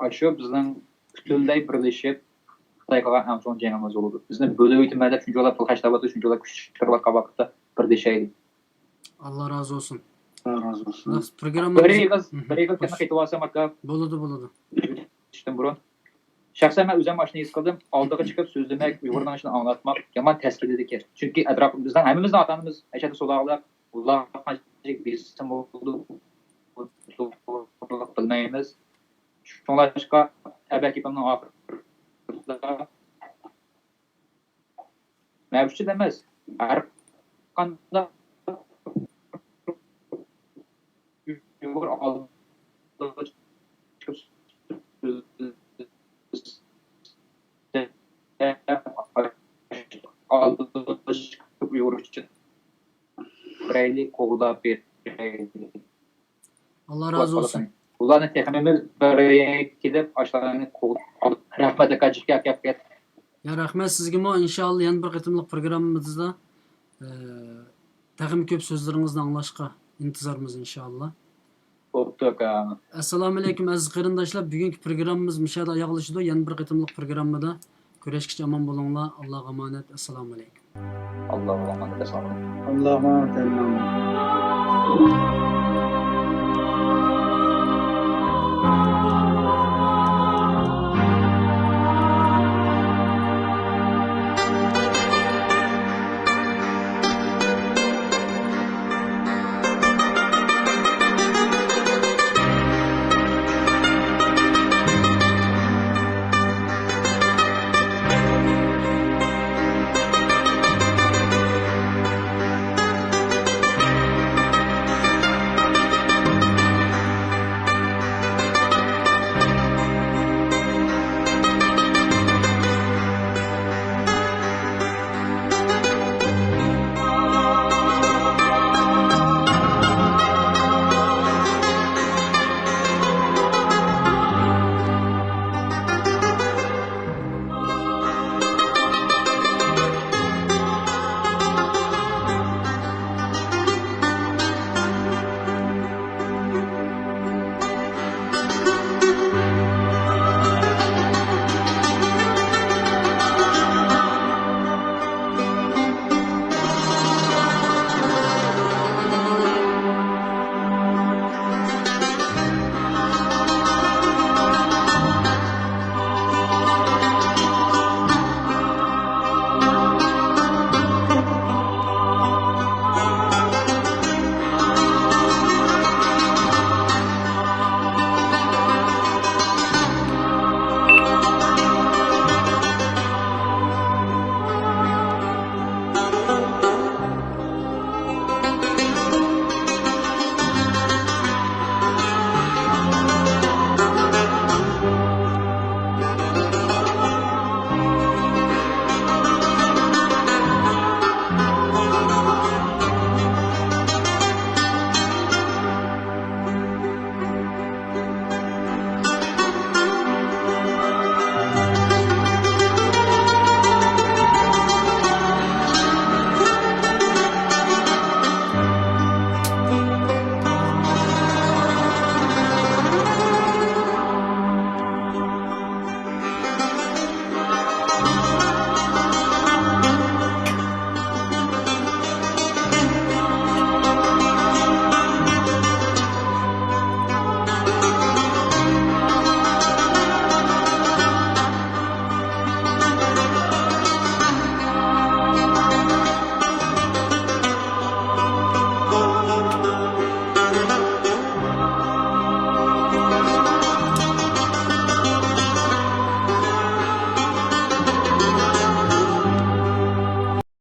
ئاشۇ بىزنىڭ پۈتۈنلەي بىرلىشىپ خىتايغا قىلغان ئەڭ چوڭ جەڭىمىز بولىدۇ. بىزنى بۆلۈۋېتىمەن دەپ شۇنچىۋالا پۇل خەجلەۋاتىدۇ، شۇنچىۋالا كۈچ چىقىرىۋاتقان ۋاقىتتا بىرلىشەيلى. ئاللا رازى بولسۇن. ئاللا رازى بولسۇن. بىراق پروگرامما بىر ئېغىز، مم، بىر ئېغىز خوش. گەپنى قېتىۋالسام ئاكا، بولىدۇ، بولىدۇ. ئىشتىن بۇرۇن. شەخسەن مەن ئۆزۈم ئاشۇنى ھېس قىلدىم. ئالدىغا چىقىپ سۆزلىمەك، ئۇيغۇرنىڭ ئىشىنى ئاڭلاتماق يامان تەس كېلىدىكەن. چۈنكى ئەتراپ، بىزنىڭ ھەممىمىزنىڭ ئاتا-ئانىمىز ئەشەدە سوداغىرلار، ئۇلار قانچىلىك بېسىم بولىدۇ، بىلمەيمىز. شۇڭلاشقا ئەبەك گېپىمنىڭ ئاخىرىدا مەن ئۈچۈن ئەمەس، ھەر قانداق ئۇيغۇر ئالدىغا چىقىپ ئالدىغا چىقىپ ئۇيغۇر ئۈچۈن بېرەيلى، قوغداپ بېرەيلى. ئاللا رازى بولسۇن. ئۇلارنى تېخىمۇ بىر يەرگە كېلىپ ئاشۇلارنى قوغداپ. رەھمەت ئاكا، جىككە ئاكا. يا رەھمەت سىزگىمۇ، ئىنشائاللا يەنە بىر قېتىملىق پروگراممىمىزدا، ئە، تېخىمۇ كۆپ سۆزلىرىڭىزنى ئاڭلاشقا ئىنتىزارمىز ئىنشائاللا. بوپتۇ ئاكا. ئەسسالامۇئەلەيكۇم ئەزىز قېرىنداشلار، بۈگۈنكى پروگراممىمىز مۇشۇ يەردە ئاياغلىشىدۇ. يەنە بىر قېتىملىق پروگراممىدا كۆرۈشكىچە ئامان بولۇڭلار. ئاللاغا ئامانەت. ئەسسالامۇئەلەيكۇم. ئاللاغا ئامانەت، ئەسسالامۇئەلەيكۇم. ئاللاغا ئامانەت.